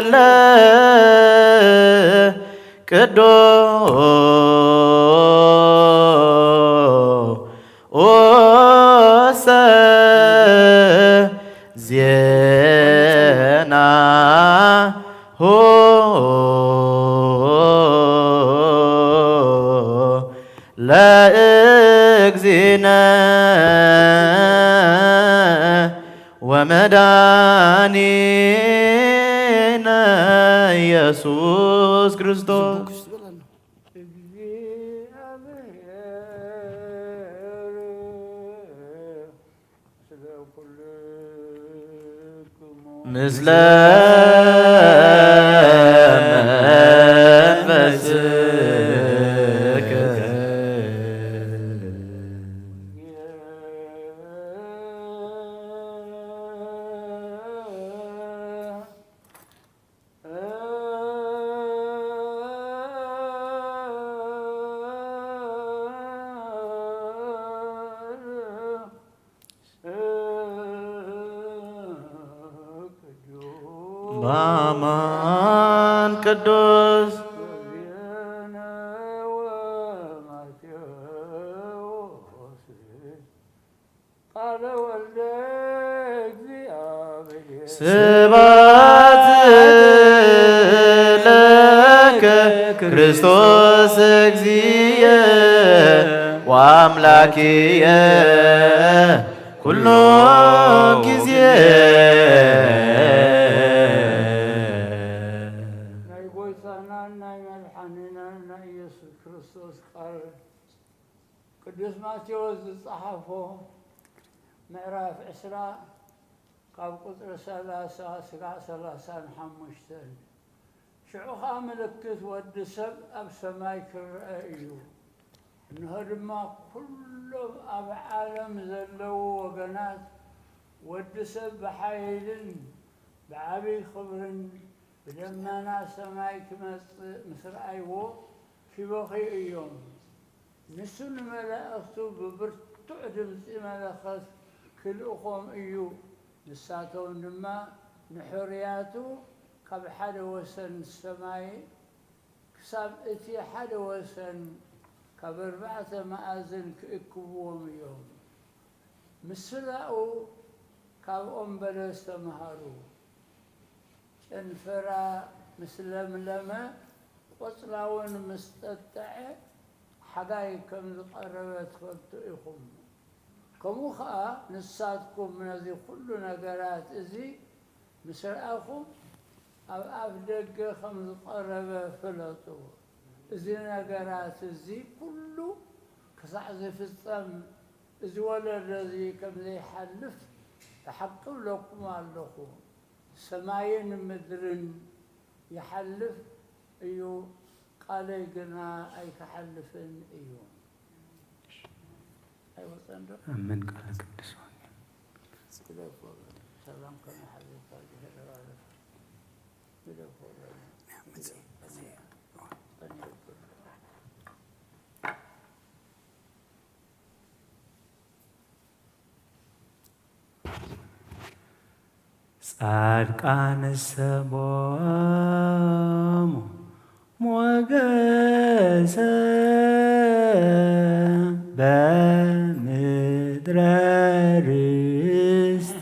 ቅዱሰ ዜናሁ ለእግዚእነ ወመድኃኒነ ኢየሱስ ክርስቶስ። ምስለ መንፈስከ። አማን ቅዱስ ቃለ ወልደ እግዚአብሔር። ስብሐት ለከ ክርስቶስ እግዚእየ ወአምላክየ ኩሎ ጊዜ። ናይ ጎይታናን ናይ መድሓኒናን ናይ ኢየሱስ ክርስቶስ ቃል ቅዱስ ማቴዎስ ዝጸሓፎ ምዕራፍ ዕስራ ካብ ቁጽሪ ሰላሳ ስጋዕ ሰላሳን ሓሙሽተን። ሽዑ ኸኣ ምልክት ወዲ ሰብ ኣብ ሰማይ ክረአ እዩ። እንሆ ድማ ኩሎም ኣብ ዓለም ዘለዉ ወገናት ወዲ ሰብ ብሓይልን ብዓቢ ክብርን ብደመና ሰማይ ክመጽእ ምስ ረኣይዎ፣ ኪበኽዩ እዮም። ንሱ ንመላእኽቱ ብብርቱዕ ድምጺ መለኸት ክልእኾም እዩ። ንሳቶም ድማ ንሕሩያቱ ካብ ሓደ ወሰን ሰማይ ክሳብ እቲ ሓደ ወሰን ካብ ኣርባዕተ መኣዝን ክእክብዎም እዮም። ምስላኡ ካብ ኦም በለስ ተምሃሩ። ጨንፈራ ምስ ለምለመ፣ ቆጽላ እውን ምስ ጠጥዐ፣ ሓጋይ ከም ዝቐረበ ትፈልጡ ኢኹም። ከምኡ ኸኣ ንሳትኩም ነዚ ኹሉ ነገራት እዚ ምስ ረኣኹም፣ ኣብ ኣፍ ደገ ከም ዝቐረበ ፍለጡ። እዚ ነገራት እዚ ኩሉ ክሳዕ ዝፍጸም፣ እዚ ወለዶ እዚ ከም ዘይሓልፍ ብሓቂ እብለኩም ኣለኹ። ሰማይን ምድርን ይሓልፍ እዩ፣ ቃለይ ግና ኣይክሓልፍን እዩ። ኣይወጸን ዶ? ኣመን ቃለ ቅዱስ ወንጌል። ግደፎ በል። ሰላም ከመይ ሓለካ? ድሕሪ ባለፈ ግደፎ በል። ጻድቃን ሰቦሙ ሞገሰ በምድረ ርስት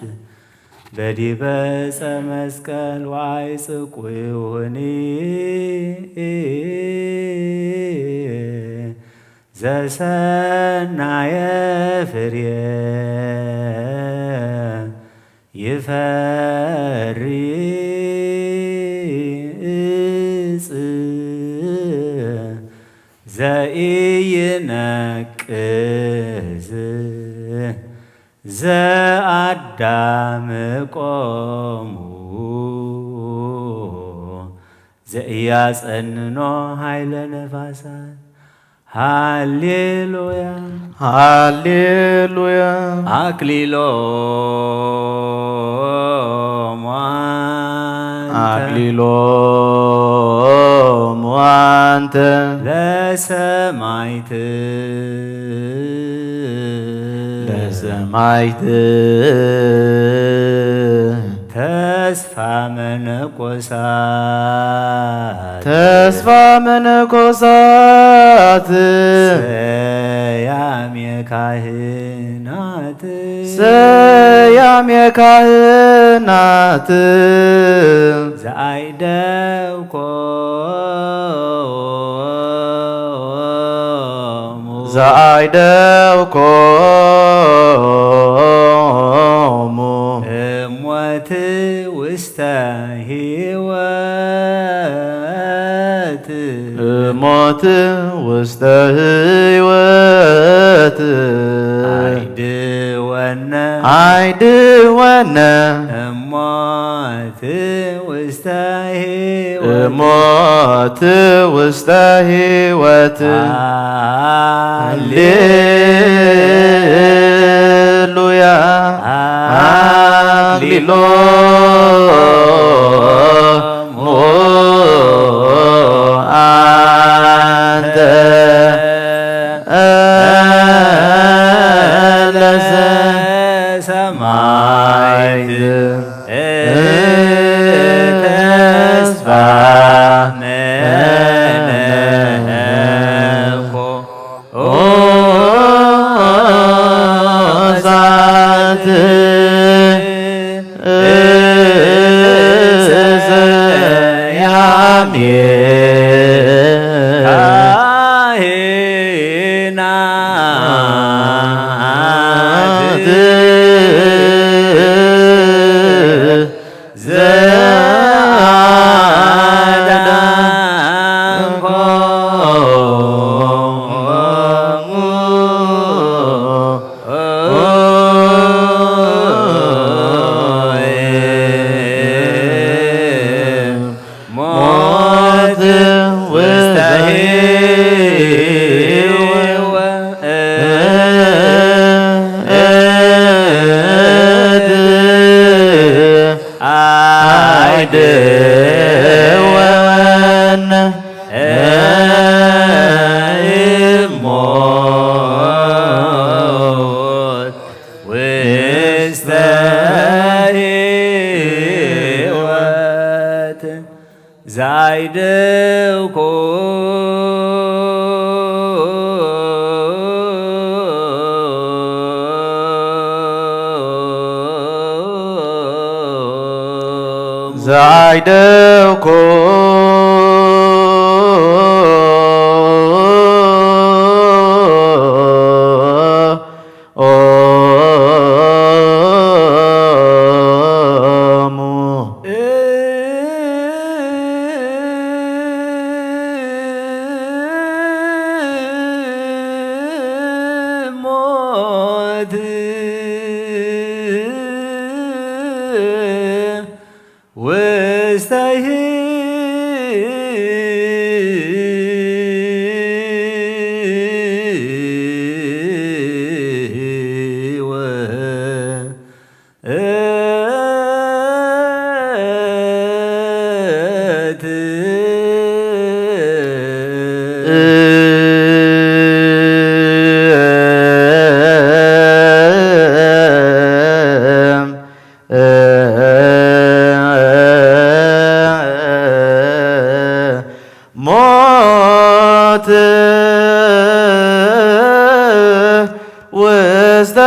በዲበ ዕፀ መስቀል ወአይጽቁ ይሁኒ ዘሰናየ ፍሬ ይፈሪ እፅ ዘኢይነቅዝ ዘአዳም ቆሙ ዘኢያጸንኖ ኃይለ ነፋሳት። ሃሌሉያ ሃሌሉያ። አክሊሎሙ አንተ አክሊሎሙ አንተ ለሰማዕት ለሰማዕት ተስፋ መነኮሳት ተስፋ መነኮሳት ሰያሜ ካህናት ሰያሜ ካህናት ዘአይደብኮ ዘአይደብኮሙ እሞት ውስተ ሕይወት እሞት ውስተ ሕይወት አይድወነ አይድወነ እሞት ውስተ ሕይወት እሞት ውስተ ሕይወት። ሃሌሉያ አክሊሎሙ አንተ ለሰማዕት ሞት ውስተ ህይወት ኣይደወን እሞት ውስተ ህይወት ዛይደውኮ ዛይደውኮ ኦሙ። ሞት ውስተ ህይወት ሞት ውስተ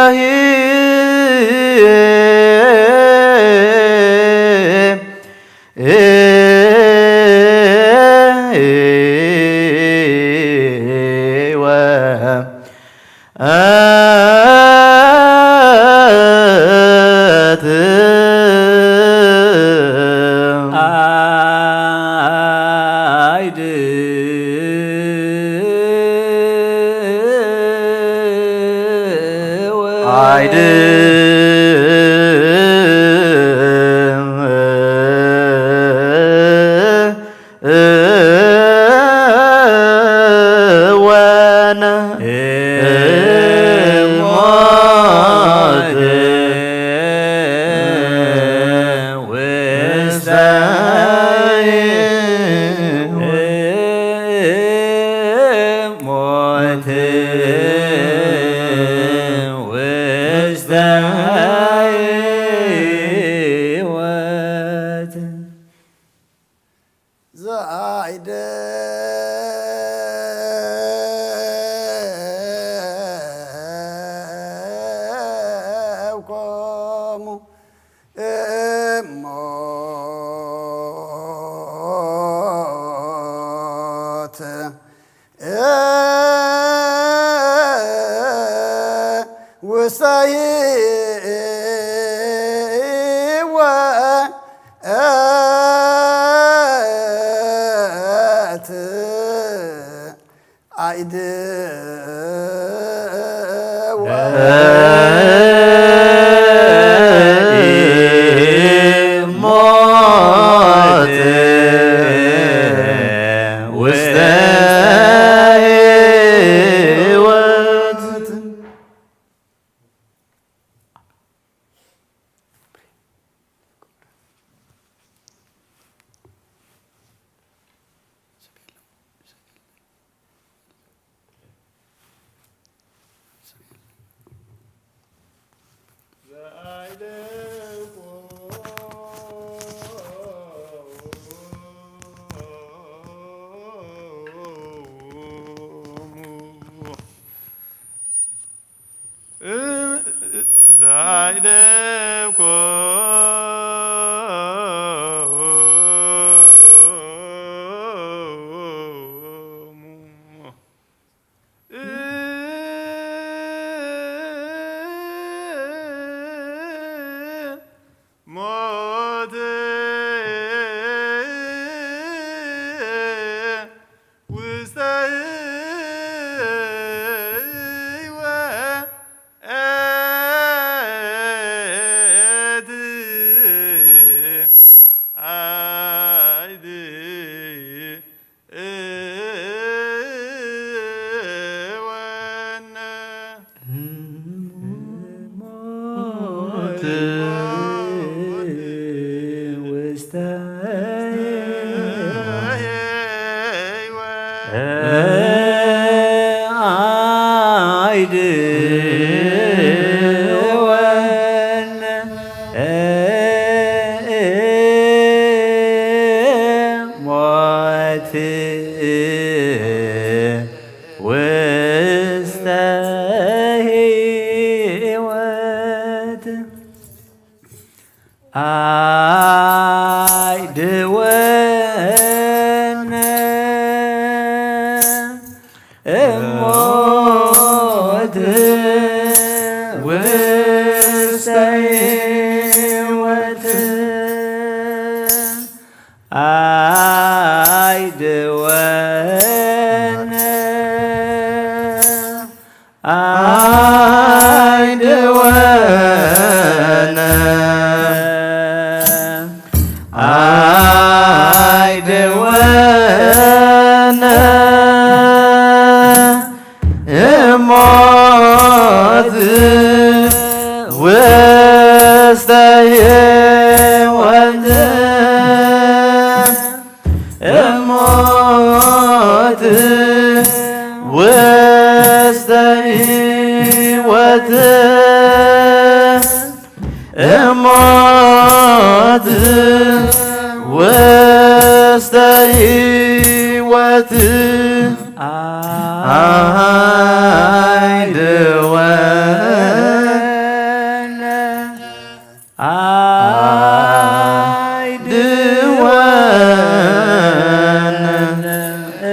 ህይወት አይድ አይድወነ ሞት ውስተ ሞት ውስተ ህይወት ዛይደ ሞት ውስተ ህይወት አይድ ሞት ውስተ ህይወት ኣይድወን ሞት ውስተ ህይወት። ኣይድወነ እሞት ውስተ ህይወት። ኣይድወነ ኣይድወነ ኣይድወነ እሞት ውስተ ህይወት። እሞት ውስተ ህይወት። እሞት ውስተ ህይወት። ኣይድወነ ኣይድወን ኣይድወን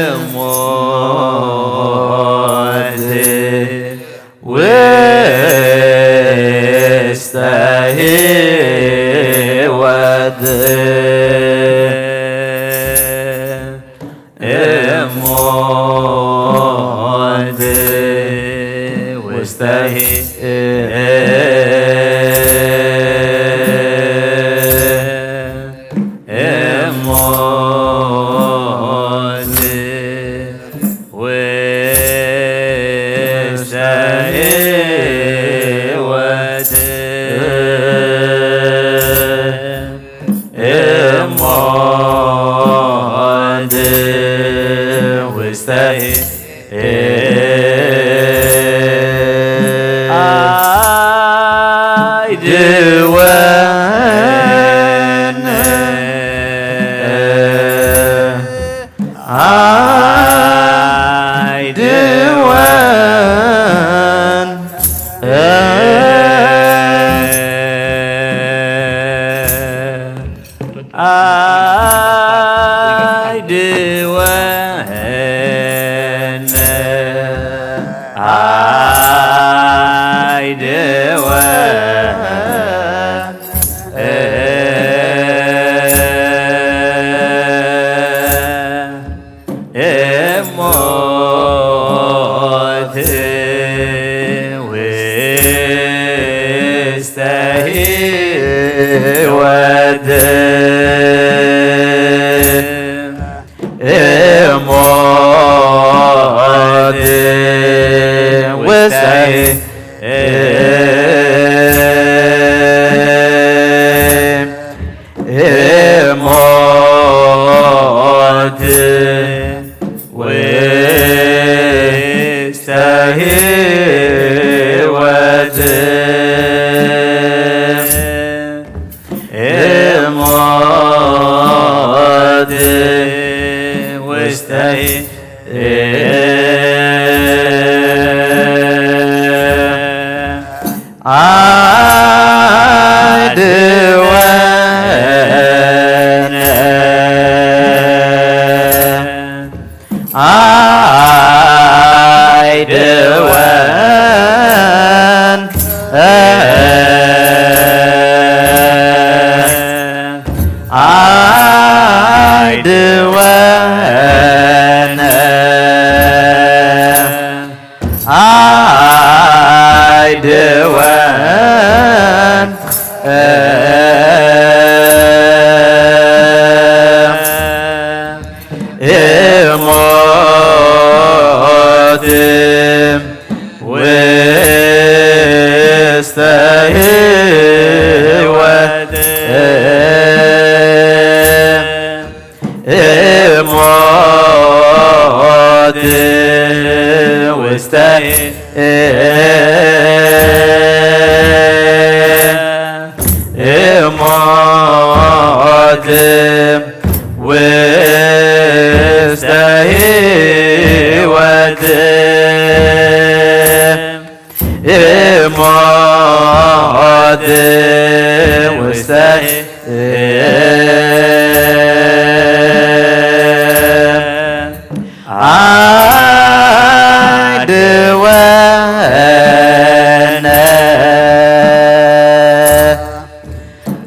እሞት ውስተ ህይወት። እሞት ውስተ ህይወት። እሞት ውስተ ህይወት። እሞት ውስተ ህይወት። ኣይድወን ኣይድወን ኣይድወን ኣይድወን እሞት ውስተ ህይወት። እሞት ውስተ እሞት ውስተ ህይወት። እሞት ውስተ እሞት ውስተ ህይወት፣ እሞት ውስተ እሞት ውስተ ህይወት፣ እሞት ውስተ ዓድወነ፣ ዓድወነ፣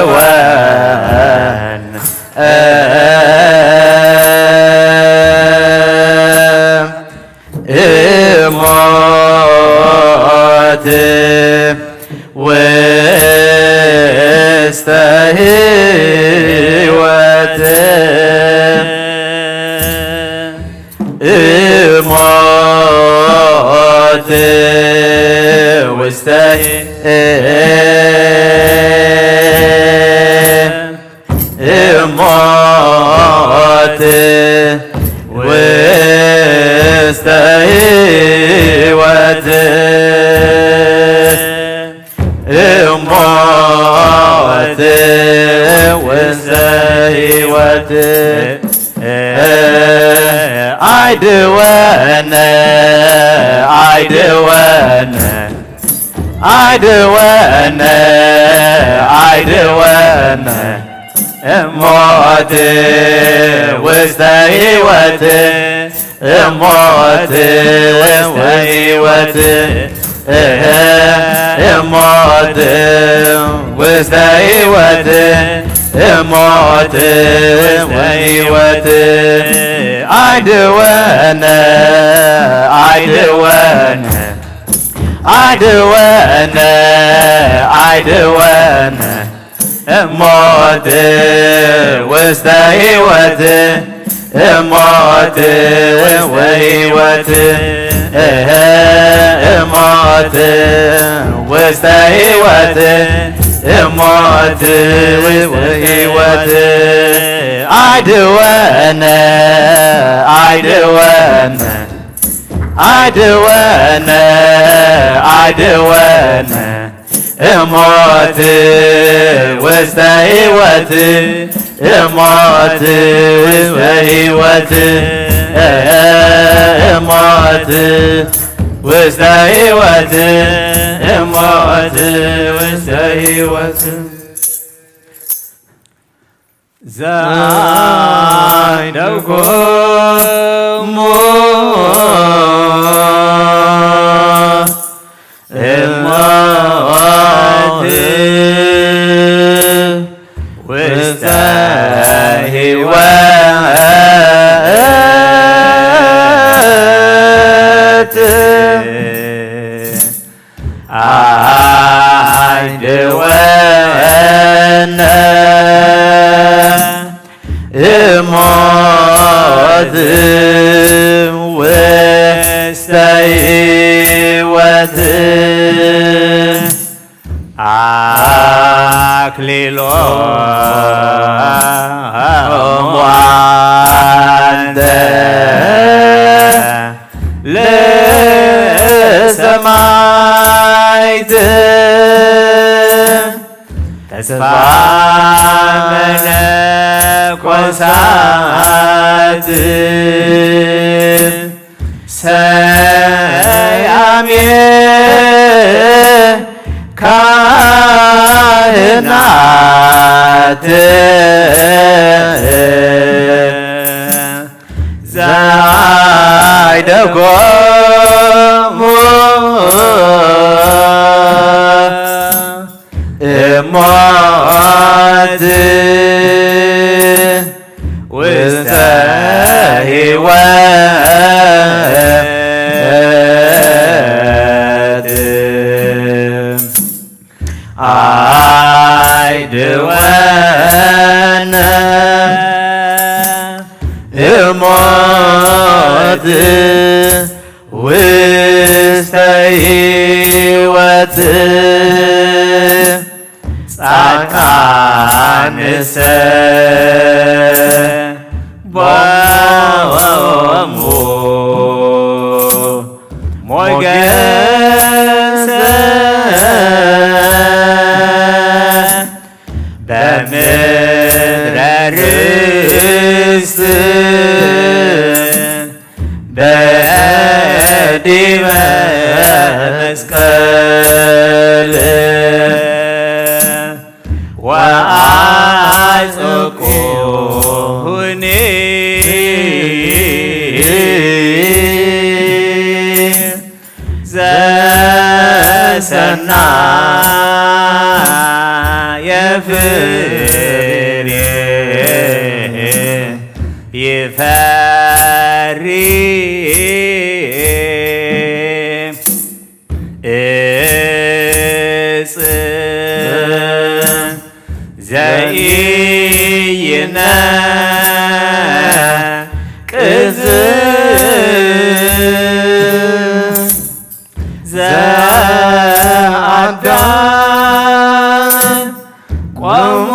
ዓድወነ፣ እሞት ውስተ ህይወት፣ እሞት ውስተ እሞት ውስተ ህይወት፣ እሞት ውስተ ህይወት፣ ዓድወነ፣ ዓድወነ፣ ዓድወነ፣ ዓድወነ፣ እሞት ውስተ ህይወት፣ እሞት ውስተ ህይወት፣ እሞት ውስተ ህይወት፣ እሞት ውስተ ህይወት፣ ዓድወነ፣ ዓድወነ፣ ዓድወነ፣ ዓድወነ፣ እሞት ውስተ ህይወት፣ እሞት ውስተ ህይወት፣ እሞት ውስተ ህይወት፣ እሞት ውስተ ህይወት፣ ዓድወነ፣ ዓድወነ፣ ዓድወነ፣ ዓድወነ፣ እሞት ውስተ ህይወት፣ እሞት ውስተ ህይወት፣ እሞት ውስተ ህይወት፣ እሞት ውስተ ህይወት። ዛይደጎሙ እሞት ውስተ ህይወት፣ ዓድወነ እሞት ውስተ ህይወት፣ ኣክሊሎሙ ኣንተ ለሰማዕት፣ ተስፋ መነኮሳት፣ ሰያሜ ካህናት፣ ዛይደጎሙ እሞ ሞት ውስተ ሕይወት ኣይድወነ እሞት ውስተ ሕይወት ጻድቃንሰ ቦሙ ሞገሰ በምድረ ርስት በዲበ መስቀል ወአጽቁሁኒ ዘሰናየ ፍሬ ይፈሪ እጽ ዘኢይነቅዝ ዘአዳም ቆሙ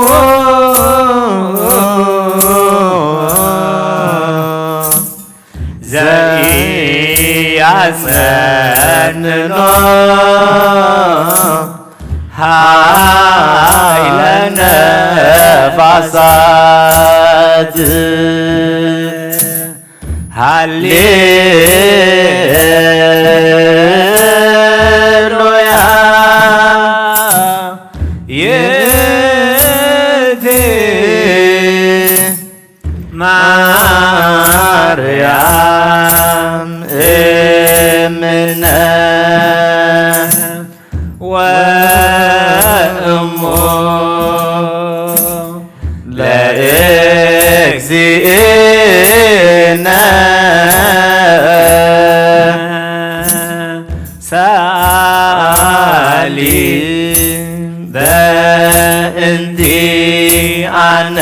ዘኢያጸንኖ ኃይለ ነፋሳት። ሃሌሉያ ይእቲ ማርያም እምነ ወእሞ ለእግዚእነ ሰአሊ በእንቲአነ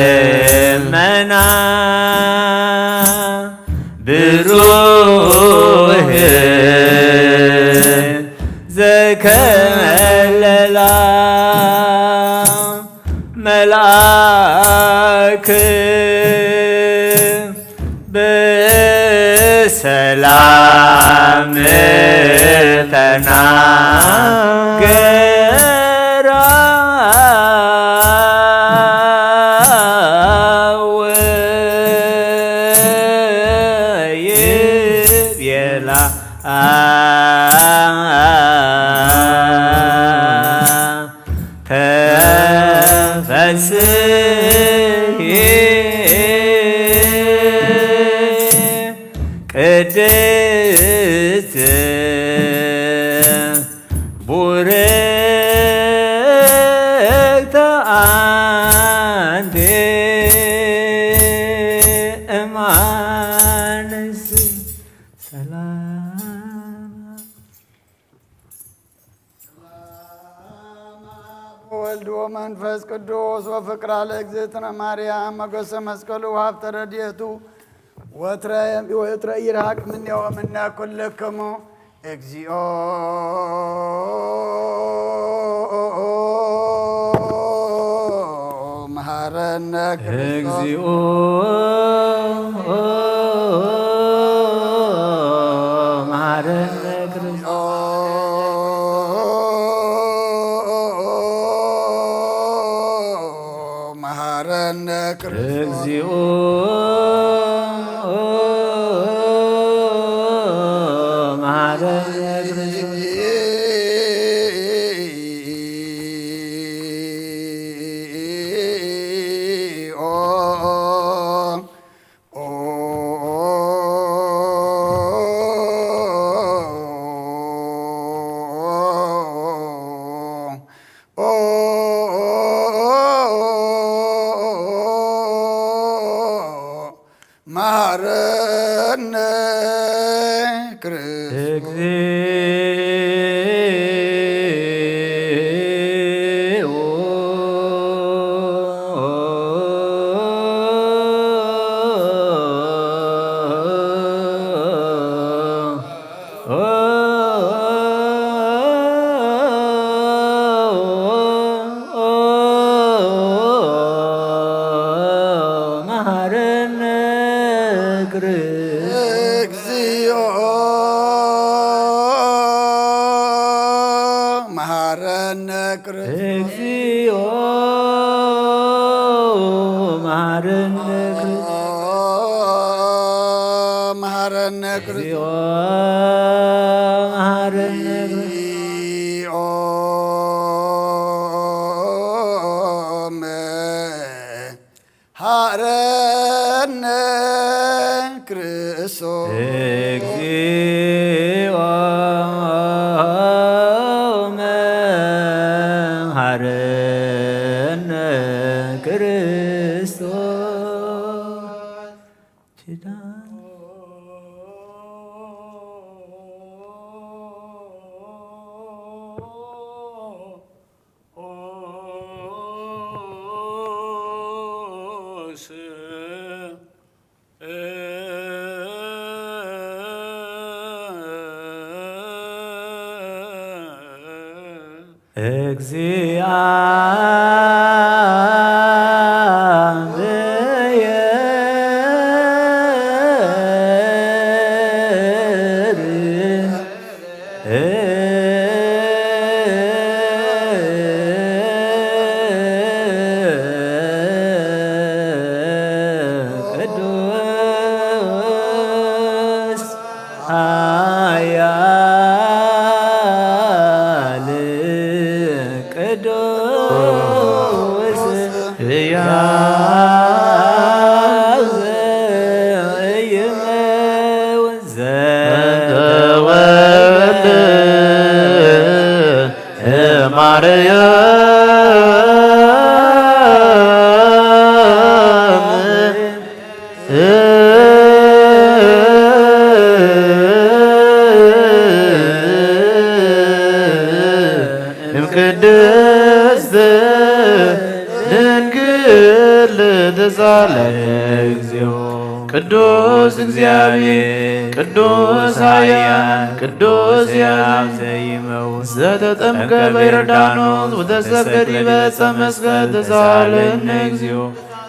ደመና ብሩህ ዘከለላ መልአክ ብሰላም ተናገራ ወይቤላ ተፈስሒ ቅድስት ቡርክት አንቲ እም አንስት። ሰላም ወልድ ወመንፈስ ቅዱስ ወፍቅራ ለእግዝእትነ ማርያም ሞገሰ መስቀሉ ወሀብተ ረድኤቱ ወትረ ወትረ ይርሃቅ እምኔ ወእምነ ኩልክሙ። እግዚኦ መሐረነ ክርስቶስ። እግዚኦ መሐረነ ክርስቶስ። መሐረነ ክርስቶስ። እግዚኦ መሐረነ ክርስቶስ። መሃረነ ክርስቶስ። እግዚኦ መሃረነ ክርስቶስ። መሃረነ ክርስቶስ። እግዚኦ መሃረነ ክርስቶስ። ሃረነ ክርስቶስ። እግዚኦ መሃረነ ክርስቶስ። ኪዳን ቅዱስ ኃያል ቅዱስ ሕያው ዘይመውት ዘተወልደ ማርያም እምቅድስት ድንግል ተሳለን እግዚኦ። ቅዱስ እግዚአብሔር ቅዱስ ኃያል ቅዱስ ሕያው ዘይመውት ዘተጠምቀ በዮርዳኖስ ወተሰቅለ ዲበ ዕፀ መስቀል ተሳለን እግዚኦ።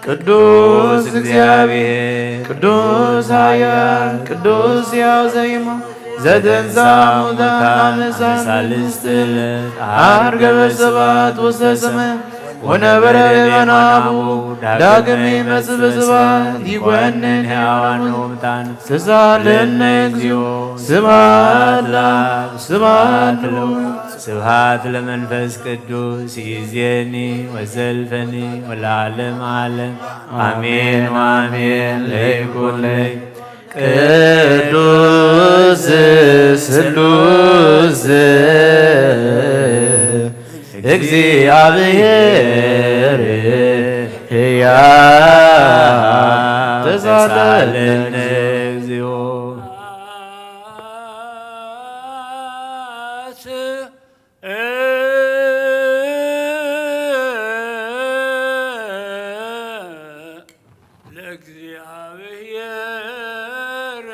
ቅዱስ እግዚአብሔር ቅዱስ ኃያል ቅዱስ ሕያው ዘይመውት ዘተንሳ ሙታን አመ ሳልስት ዕለት ዐርገ በሰባት ውስተ ሰማይ ወነበረ በየማነ አቡ ዳግመ ይመጽእ በስብሐት ይኮንን ሕያዋን ወሙታን ተሳለነ እግዚኦ። ስብሐት ለአብ ስብሐት ለወልድ ስብሐት ለመንፈስ ቅዱስ ይእዜኒ ወዘልፈኒ ወለዓለመ ዓለም አሜን ወአሜን። ለይኩን ለይ ቅዱስ ስሉስ እግዚአብሔር ሕያው ተሳለነ እግዚኦ። ለእግዚአብሔር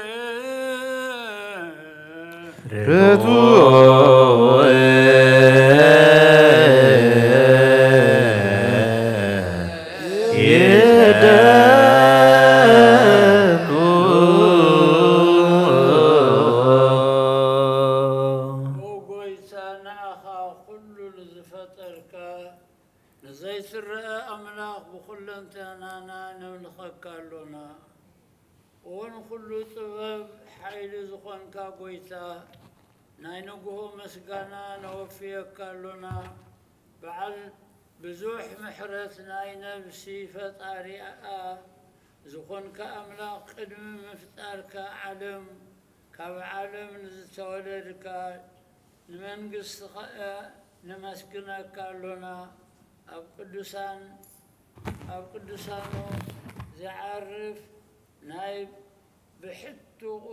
ርቱዕ ይደንቁ። ኦ ጎይታ፣ ንኣኻ ኩሉ ንዝፈጠርካ ንዘይትረአ ኣምላኽ ብኹለንተናና ነምልኸካ ኣሎና። ኦ ንኹሉ ጥበብ ሓይሊ ዝኾንካ ጐይታ፣ ናይ ንግሆ ምስጋና ነወፍየካ ኣሎና። በዓል ብዙሕ ምሕረት ናይ ነፍሲ ፈጣሪኣ ዝኾንካ ኣምላኽ፣ ቅድሚ ምፍጣርካ ዓለም፣ ካብ ዓለም ንዝተወለድካ፣ ንመንግስትኻ ነመስግነካ ኣሎና። ኣብ ቅዱሳን፣ ኣብ ቅዱሳኑ ዝዓርፍ ናይ ብሕቱቕ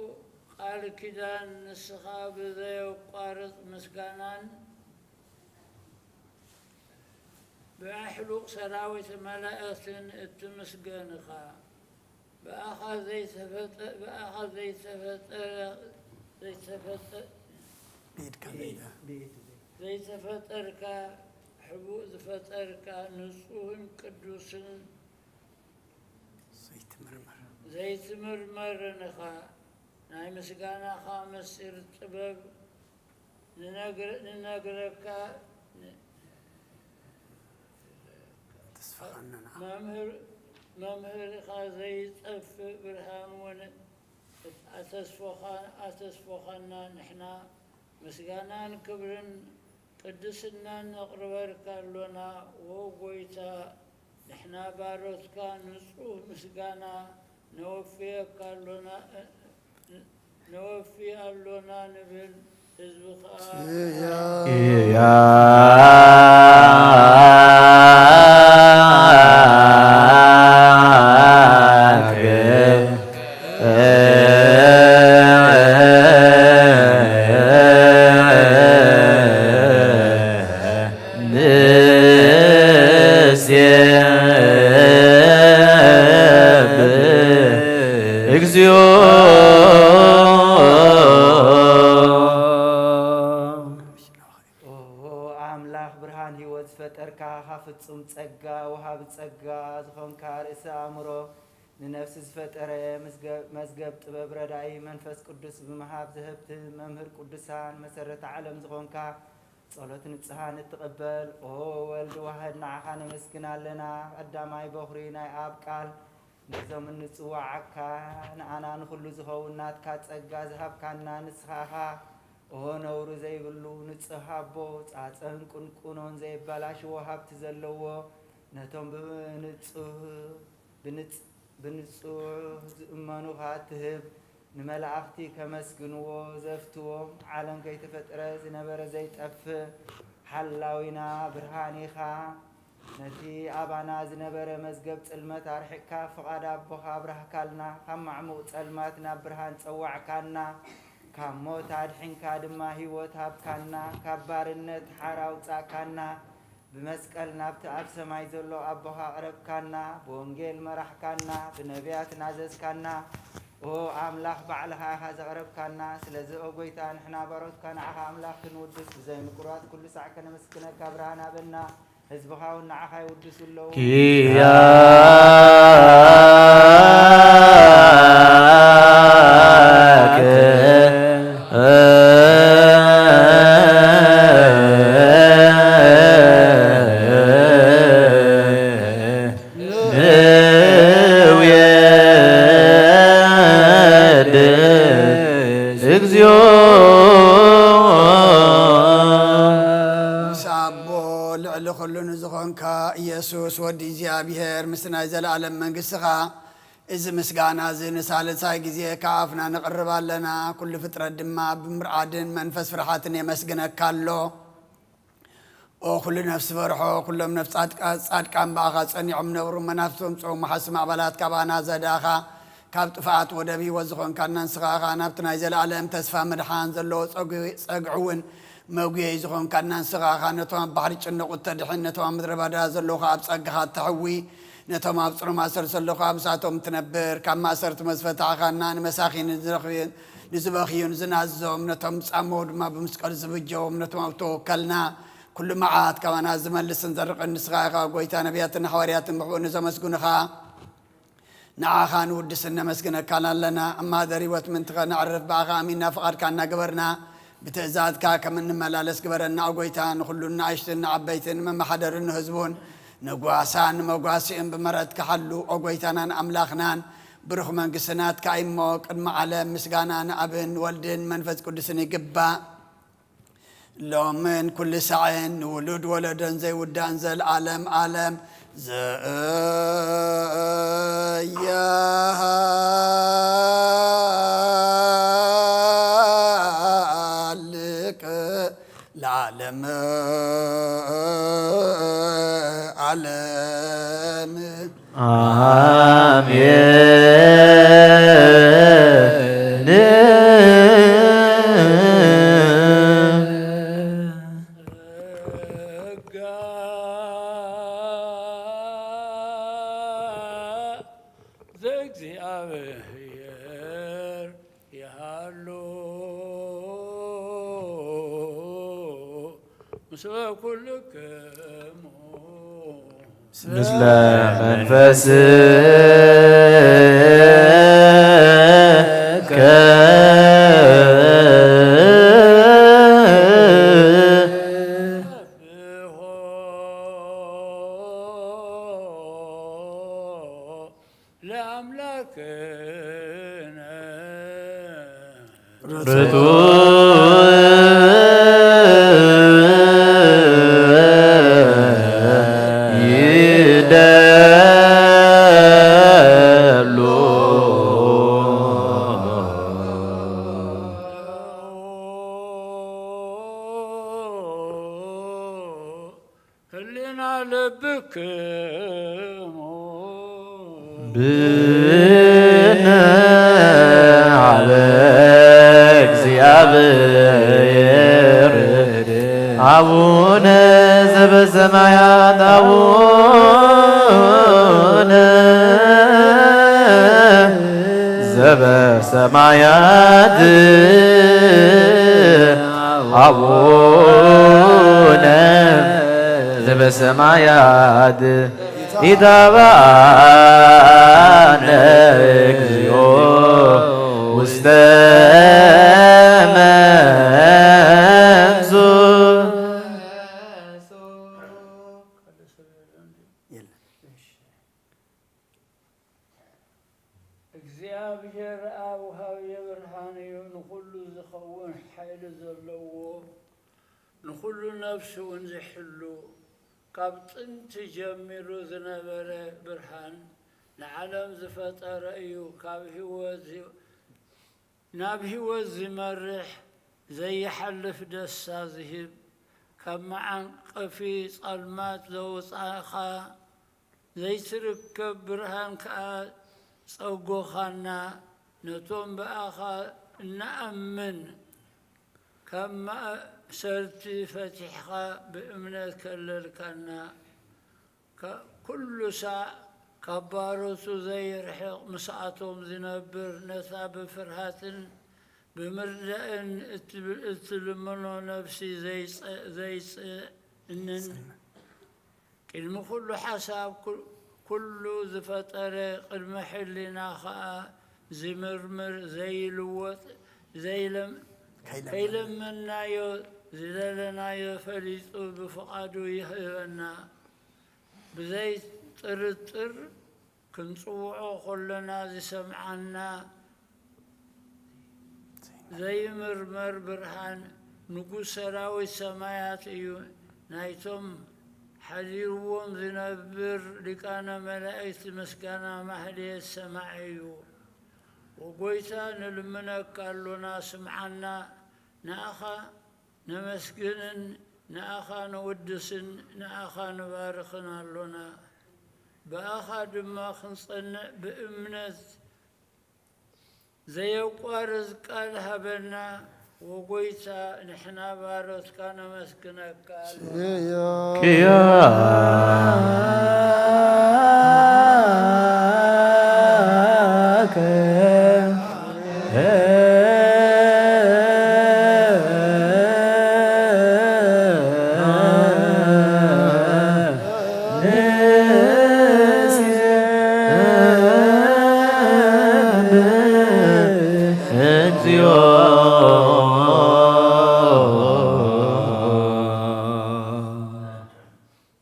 ቃል ኪዳን፣ ንስኻ ብዘየቋርጽ ምስጋናን ብኣሕሉቕ ሰራዊት መላእኽትን እትምስገን ኢኻ። ብኣኻ ዘይተፈጠ-፣ ብኣኻ ዘይተፈጠረ፣ ዘይተፈጠ-፣ ብኢድካ ዘይተ-፣ ዘይተፈጠርካ፣ ሕቡእ ዝፈጠርካ፣ ንጹህን ቅዱስን ዘይትምርመር። ዘይትምርመርን ኢኻ። ናይ ምስጋናኻ ምስጢር ጥበብ ንነግር-፣ ንነግረካ ን-፣ ተስፋኻና ንዓ። መምህር-፣ መምህርኻ ዘይጠፍእ ብርሃን እውን ኣተስፎኻ-፣ ኣተስፎኻና። ንሕና ምስጋናን ክብርን ቅድስናን ነቕርበልካ ኣሎና። ዎ ጎይታ፣ ንሕና ባሮትካ ንጹህ ምስጋና ነወፍየካ ኣሎና፣ ነወፊ ኣሎና ንብል። ህዝቢ ኸኣ ንሴብህ እግዚኦ። ኦ ኣምላኽ ብርሃን ህይወት ዝፈጠርካ፣ ካብ ፍጹም ጸጋ ወሃቢ ጸጋ ዝኾንካ ርእሲ ኣእምሮ፣ ንነፍሲ ዝፈጠረ መዝገብ ጥበብ ረዳኢ መንፈስ ቅዱስ ብምሃብ ዘህብቲ መምህር ቅዱሳን መሰረተ ዓለም ዝኾንካ ጸሎት ንጽሃን እትቕበል ኦ ወልድ ዋህድ ንዓኻ ነመስግን ኣለና። ቀዳማይ በኹሪ ናይ ኣብ ቃል ነዞም እንጽዋዓካ ንኣና ንኹሉ ዝኸውን ናትካ ጸጋ ዝሃብካና ንስኻ ኢኻ። ኦ ነውሪ ዘይብሉ ንጹህ ኣቦ ጻጸን ቁንቁኖን ዘይበላሽዎ ሃብቲ ዘለዎ ነቶም ብንጹህ ብንጽ ብንጹህ ዝእመኑኻ ትህብ። ንመላእኽቲ ከመስግንዎ ዘፍትዎም ዓለም ከይተፈጥረ ዝነበረ ዘይጠፍእ ሓላዊና ብርሃን ኢኻ። ነቲ ኣባና ዝነበረ መዝገብ ጽልመት ኣርሒቕካ ፍቓድ ኣቦኻ ኣብራህካልና። ካብ ማዕሙቕ ጸልማት ናብ ብርሃን ጸዋዕካና። ካብ ሞት ኣድሒንካ ድማ ህይወት ሃብካና። ካብ ባርነት ሓራ ኣውጻእካና። ብመስቀል ናብቲ ኣብ ሰማይ ዘሎ ኣቦኻ ኣቕረብካና፣ ብወንጌል መራሕካና፣ ብነብያት ናዘዝካና። ኦ ኣምላኽ ባዕልኻ ኢኻ ዘቕረብካና። ስለዚ ኦ ጎይታ ንሕና ባሮትካ ንዓኻ ኣምላኽ ክንውድስ ብዘይ ምቁራጽ ኩሉ ሳዕ ከነመስግነካ ብርሃን ሃበና። ህዝብኻ እውን ንዓኻ ይውድሱ ኣለዉ። ኪያከ ንውየድስ እግዚኦ። ምስ ኣቦ ልዕሊ ኩሉ ንዝኾንካ ኢየሱስ ወዲ እግዚኣብሔር ምስ ናይ ዘለኣለም መንግስትኻ እዚ ምስጋና እዚ ንሳልሳይ ግዜ ካብ ኣፍና ነቕርብ ኣለና። ኩሉ ፍጥረት ድማ ብምርዓድን መንፈስ ፍርሓትን የመስግነካ ኣሎ። ኦ ኩሉ ነፍሲ ፈርሖ፣ ኩሎም ነፍሲ ጻድቃ- ጻድቃን ብኣኻ ጸኒዖም ነብሩ፣ መናፍስቶም ጾሙ ሓስም ኣባላት ካባና ዘዳኻ፣ ካብ ጥፍኣት ወደብ ህይወት ዝኾንካና ንስኻ ኢኻ። ናብቲ ናይ ዘለኣለም ተስፋ ምድሓን ዘለዎ ጸጉ- ጸግዒ እውን መጉየይ ዝኾንካና ንስኻ ኢኻ። ነቶም ኣብ ባሕሪ ጭነቑ እተድሕን፣ ነቶም ኣብ ምድረ በዳ ዘለዉ ኸኣ ኣብ ጸጋኻ እተሕዊ፣ ነቶም ኣብ ጽሩም ማእሰርቲ ዘለዉ ኸኣ ምስኣቶም እትነብር፣ ካብ ማእሰርቲ መዝፈታሕኻና፣ ንመሳኺን ንዝረኽብን ንዝበኽዩን ዝናዝዞም፣ ነቶም ዝጻመዉ ድማ ብመስቀል ዝብጀዎም፣ ነቶም ኣብ ተወከልና ኩሉ መዓት ካባና ዝመልስን ዘርቕን ንስኻ ኢኻ። ጐይታ፣ ነቢያትን ሓዋርያትን ብሕቡእ ንዘመስግኑኻ ንዓኻ ንውድስን ነመስግነካን ኣለና። እማደር ህይወት ምእንቲ ኸነዕርፍ ብኣኻ ኣሚንና ፍቓድካ እናገበርና ብትእዛዝካ ከም እንመላለስ ግበረና። ኦ ጐይታ፣ ንኹሉ ንኣሽቱን ንዓበይትን ንመመሓደርን ንህዝቡን ንጓሳን ንመጓስኡን ብምሕረትካ ሓሉ። ኦ ጐይታናን ኣምላኽናን፣ ብሩኽ መንግስቲ ናትካ እዩ እሞ፣ ቅድሚ ዓለም ምስጋና ንኣብን ወልድን መንፈስ ቅዱስን ይግባእ። ሎምን ኩሉ ሳዕን ንውሉድ ወለዶን ዘይውዳእን ዘልኣለም ኣለም ዘያሃልቅ ለዓለመ ዓለም። ኣሜን። ዘእግዚኣብሔር ይሃሉ ምስለ ኩልክሙ። ምስለ መንፈስከ ኣምላክነ ርቱዕ ይደሉ ህሊና ልብክሙ ብነ ዓለ እግዚኣብሔር ኣቡነ ዘበሰማያት ኣቡነ ዘበሰማያት ኣቡነ ዘበሰማያት ኢታብአነ እግዚኦ ውስተ መንሱ። እግዚኣብሔር ኣብ ወሃቢ ብርሃን እዩ፣ ንኹሉ ዝኸውን ሓይሊ ዘለዎ፣ ንኹሉ ነፍሲ እውን ዝሕሉ፣ ካብ ጥንቲ ጀሚሩ ዝነበረ ብርሃን፣ ንዓለም ዝፈጠረ እዩ። ካብ ህይወት ዚ-፣ ናብ ህይወት ዝመርሕ፣ ዘይሓልፍ ደስታ ዝህብ፣ ካብ መዓንቀፊ ጸልማት ዘውጻእኻ፣ ዘይትርከብ ብርሃን ከኣ ጸጎኻና፣ ነቶም ብኣኻ እንኣምን ካብ ማእሰርቲ ፈቲሕኻ ብእምነት ከለልካና። ከ-፣ ኩሉ ሳዕ ካብ ባሮቱ ዘይርሕቕ ምስኣቶም ዝነብር፣ ነታ ብፍርሃትን ብምርዳእን እትብ-፣ እትልምኖ ነፍሲ ዘይጸ-፣ ዘይጽእንን፣ ቅድሚ ኩሉ ሓሳብ ኩ-፣ ኩሉ ዝፈጠረ፣ ቅድሚ ሕሊና ኸኣ ዝምርምር፣ ዘይልወጥ፣ ዘይለም-፣ ከይለመናዮ፣ ከይለመናዮ ዝደለናዮ ፈሊጡ ብፍቓዱ ይህበና። ብዘይ ጥርጥር ክንጽውዖ ከሎና ዝሰምዓና ዘይምርመር ብርሃን ንጉስ ሰራዊት ሰማያት እዩ። ናይቶም ሓዲርዎም ዝነብር ሊቃነ መላእክት ምስጋና ማህሌት ሰማዒ እዩ። ወጎይታ ንልምነካ ኣሎና፣ ስምዓና። ንኣኻ ነመስግንን ንኣኻ ነወድስን ንኣኻ ንባርኽን ኣሎና። ብኣኻ ድማ ክንጸንዕ ብእምነት ዘየቋርጽ ቃል ሃበና። ወጎይታ ንሕና ባሮትካ ነመስግነካ ኣሎና። ቅያከ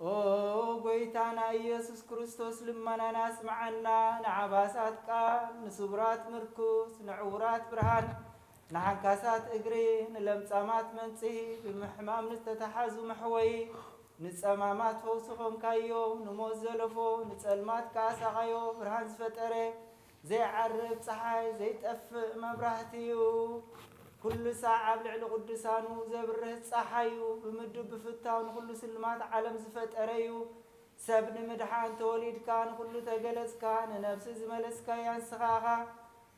ኦ ጎይታና ኢየሱስ ክርስቶስ፣ ልመናና ስምዓና። ንዓባሳት ቃል፣ ንስቡራት ምርኩስ፣ ንዕውራት ብርሃን፣ ንሓንካሳት እግሪ፣ ንለምጻማት መንጽሂ፣ ብምሕማም ንዝተታሓዙ መሕወዪ፣ ንጸማማት ፈውሲ ኾንካዮ፣ ንሞት ዘለፎ፣ ንጸልማት ከኣ ሳቓዮ ብርሃን ዝፈጠረ፣ ዘይዓርብ ጸሓይ፣ ዘይጠፍእ መብራህቲ እዩ። ኩሉ ሳዕ ኣብ ልዕሊ ቅዱሳኑ ዘብርህ ጸሓይ እዩ። ብምድብ ብፍታው ንኹሉ ስልማት ዓለም ዝፈጠረ እዩ። ሰብ ንምድሓን ተወሊድካ፣ ንኹሉ ተገለጽካ፣ ንነፍሲ ዝመለስካያ ንስኻ ኢኻ።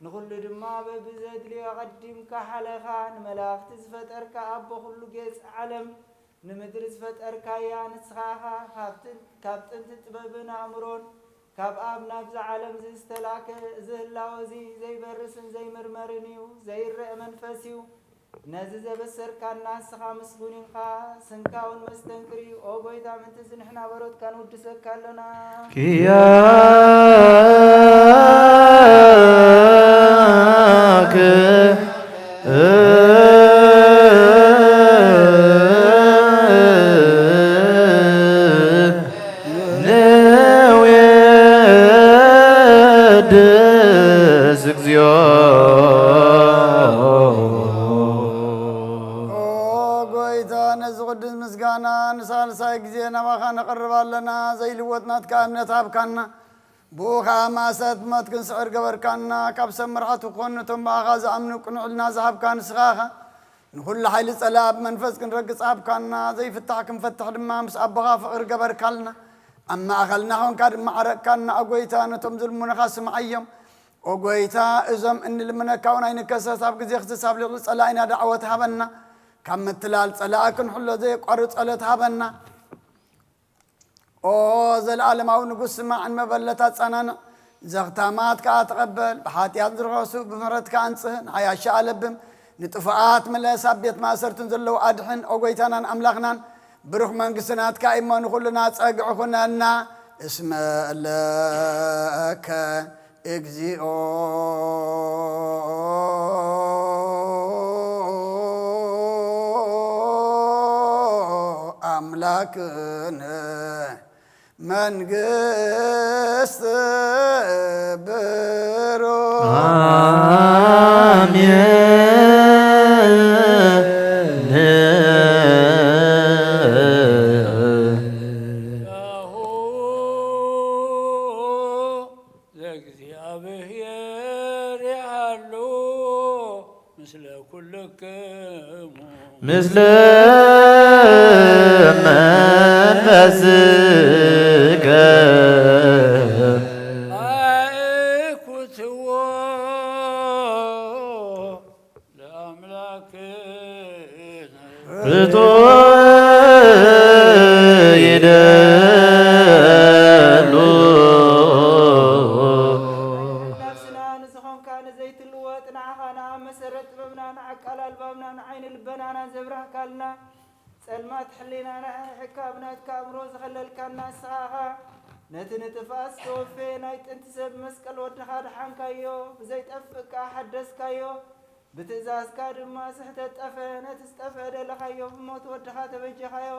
ንኹሉ ድማ በብዘድልዮ ኣቐዲምካ ሓለኻ። ንመላእኽቲ ዝፈጠርካ ኣቦ ኩሉ ጌጽ ዓለም፣ ንምድሪ ዝፈጠርካያ ንስኻ ኢኻ። ካብ ጥን-፣ ካብ ጥንቲ ጥበብን ኣእምሮን ካብ ኣብ ናብዛ ዓለም ዝተላከ፣ እዚ ህላወ እዚ ዘይበርስን ዘይምርመርን እዩ፣ ዘይረአ መንፈስ እዩ። ነዚ ዘበሰርካና ንስኻ ምስጉን ኢኻ። ስንካ እውን መስተንክር እዩ። ኦ ጎይታ፣ ምእንቲ እዚ ንሕና በሮትካ ንውድሰካ ኣሎና። ኪያከ ግዜ ናባኻ ነቕርብ ኣለና። ዘይልወጥ ናትካ እምነት ሃብካና። ብኡ ኸኣ ማእሰት ሞት ክንስዕር ገበርካና። ካብ ሰብ መራሕቲ ክኾኑ ነቶም ብኣኻ ዝኣምኑ ቅኑዕ ሕልና ዝሃብካ ንስኻ ኢኻ። ንኹሉ ሓይሊ ጸላእ ብመንፈስ ክንረግጽ ሃብካና። ዘይፍታሕ ክንፈትሕ ድማ ምስ ኣቦኻ ፍቕሪ ገበርካልና። ኣብ ማእከልና ኾንካ ድማ ዓረቕካና። ኦ ጐይታ፣ ነቶም ዝልምኑኻ ስምዓዮም። ኦ ጐይታ፣ እዞም እንልምነካ እውን ኣይንከሰስ። ኣብ ግዜ ክስስ ኣብ ሊቕሊ ጸላኢና ዳዕወት ሃበና። ካብ ምትላል ጸላኢ ክንሕሎ ዘየቋርጽ ጸሎት ሃበና። ኦ ዘለኣለማዊ ንጉስ፣ ስማዕን መበለት ኣጸናንዕ። ዘኽታማት ከኣ ተቐበል። ብሓጢኣት ዝረኸሱ ብምሕረትካ ኣንጽህ። ንዓያሻ ኣለብም። ንጥፉኣት ምለስ። ኣብ ቤት ማእሰርትን ዘለዉ ኣድሕን። ኦ ጐይታናን ኣምላኽናን፣ ብሩኽ መንግስቲ ናትካ እሞ ንኹልና ጸግዒ ኩነና። እስመ ለከ እግዚኦ ኣምላክነ መንግስት ብሩክ። አሜን። ያሁ ለእግዚኣብሔር ይሃሉ ምስለ ኩልክሙ። ምስለ መንፈስከ። አእኩትዎ ለአምላክነ። ርቶ ይደሉ። ነፍስና ንዝኾንካ ንዘይትልወጥ ንዓኻ ንኣብ መሰረት ጥበብና ንዓቃል ኣልባብና ንዓይኒ ልበናና ዘብራህካልና ጸልማት ሕሊናና ሕካ ብናትካ ኣእምሮ ዝኸለልካና ንስኻ ኢኻ። ነቲ ንጥፍኣት ዝተወፈየ ናይ ጥንቲ ሰብ መስቀል ወድኻ ደሓንካዮ፣ ብዘይጠፍእ ከኣ ሓደስካዮ። ብትእዛዝካ ድማ ስሕተት ጠፍአ፣ ነቲ ዝጠፍአ ደለኻዮ፣ ብሞት ወድኻ ተበጀኻዮ።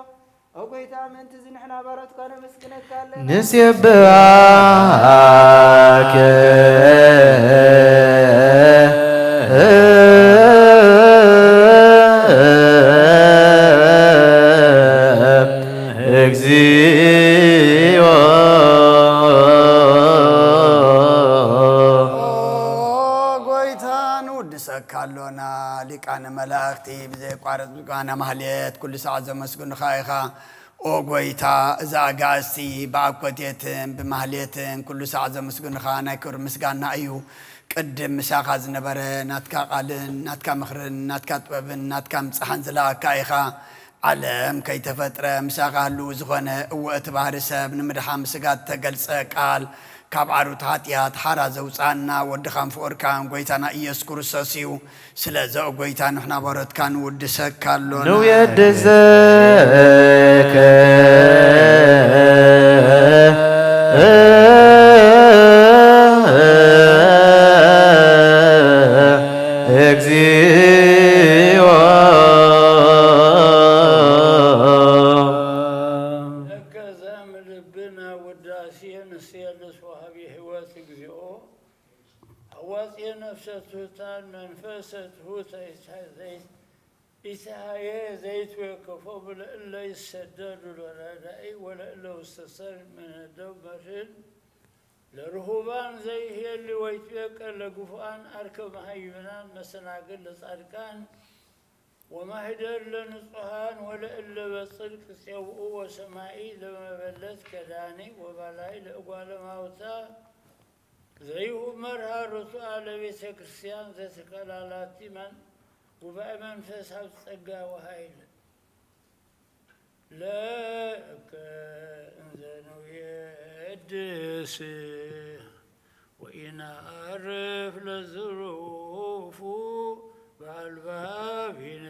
ኦ ጐይታ፣ ምእንቲ እዚ ንሕና ባሮትካ ነመስግነካ ኣለና። ንሴብሐከ እግዚኦ። ኦ ጐይታ፣ ንውድሰካ ኣሎና። ሊቃነ መላእኽቲ ብዘየቋርጽ ምስጋና ማህሌት ኩሉ ሳዕ ዘመስግኑኻ ኢኻ። ኦ ጐይታ፣ እዛ ኣጋእዝቲ ብኣኮቴትን ብማህሌትን ኩሉ ሳዕ ዘመስግኑኻ ናይ ክብሪ ምስጋና እዩ። ቅድም ምሳኻ ዝነበረ ናትካ ቃልን ናትካ ምኽርን ናትካ ጥበብን ናትካ ምጻሕን ዝለኣካ ኢኻ። ዓለም ከይተፈጥረ ምሳኻ ህልው ዝኾነ፣ እወ፣ እቲ ባህሪ ሰብ ንምድሓን ብስጋ እተገልጸ ቃል፣ ካብ ዓሩት ሓጢኣት ሓራ ዘውጽኣና ወድኻን ፍቑርካን ጐይታና ኢየሱስ ክርስቶስ እዩ። ስለዚ ኦ ጐይታ፣ ንሕና ባሮትካ ንውድሰካ ኣሎና። ንውድሰከ እግዚኦ። ለከ ዘእም ልብነ ውዳሴ ንሴልስ ወሃቢ ሕይወት እግዚኦ። አዋጽኤ ነፍሰ ትሑታን መንፈሰ ትሑት ኢትሃየ ዘይትዌከፎሙ ለእለ ይሰደዱ ለረዳኢ ወለእለ ውስተ ሰርግ መነደው መድህን ለርሁባን ዘይሄሊ ወይትዌቀ ለግፉኣን አርከ መሃይምናን መሰናግል ለጻድቃን ወማህደር ለንጹሃን ወለእለ በጽድቅ ጼውኡ ወሰማኢ ለመበለት ከዳኒ ወባላይ ለእጓለ ማውታ ዘይሁብ መርሃ ርቱዐ ለቤተ ክርስቲያን ዘተከላላቲ መን ጉባኤ መንፈስ ሃብ ጸጋ ወሃይል ለከ እንዘ ንውየድስ ወኢነዐርፍ ለዝሩፉ በአልባቢነ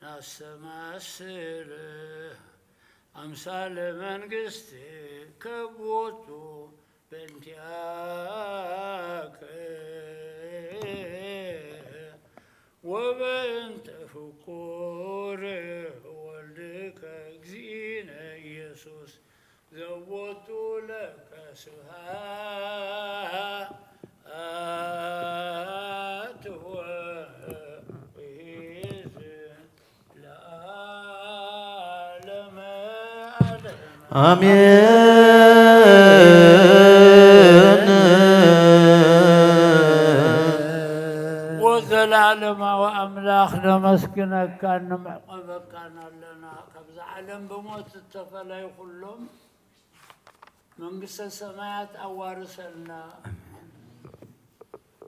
ናስተማስል አምሳለ መንግስት ከቦቱ በእንቲአከ ወበእንተ ፍቁር ወልድከ እግዚእነ ኢየሱስ ዘቦቱ ለከ ስብሐት ወይዝ ለዓለመ ኣሜን። ወዘላለማዊ ኣምላኽ ነመስግነካን ንምዕቆበካን ኣለና። ካብዛ ዓለም ብሞት ዝተፈለዩ ኩሎም መንግስተ ሰማያት ኣዋርሰልና።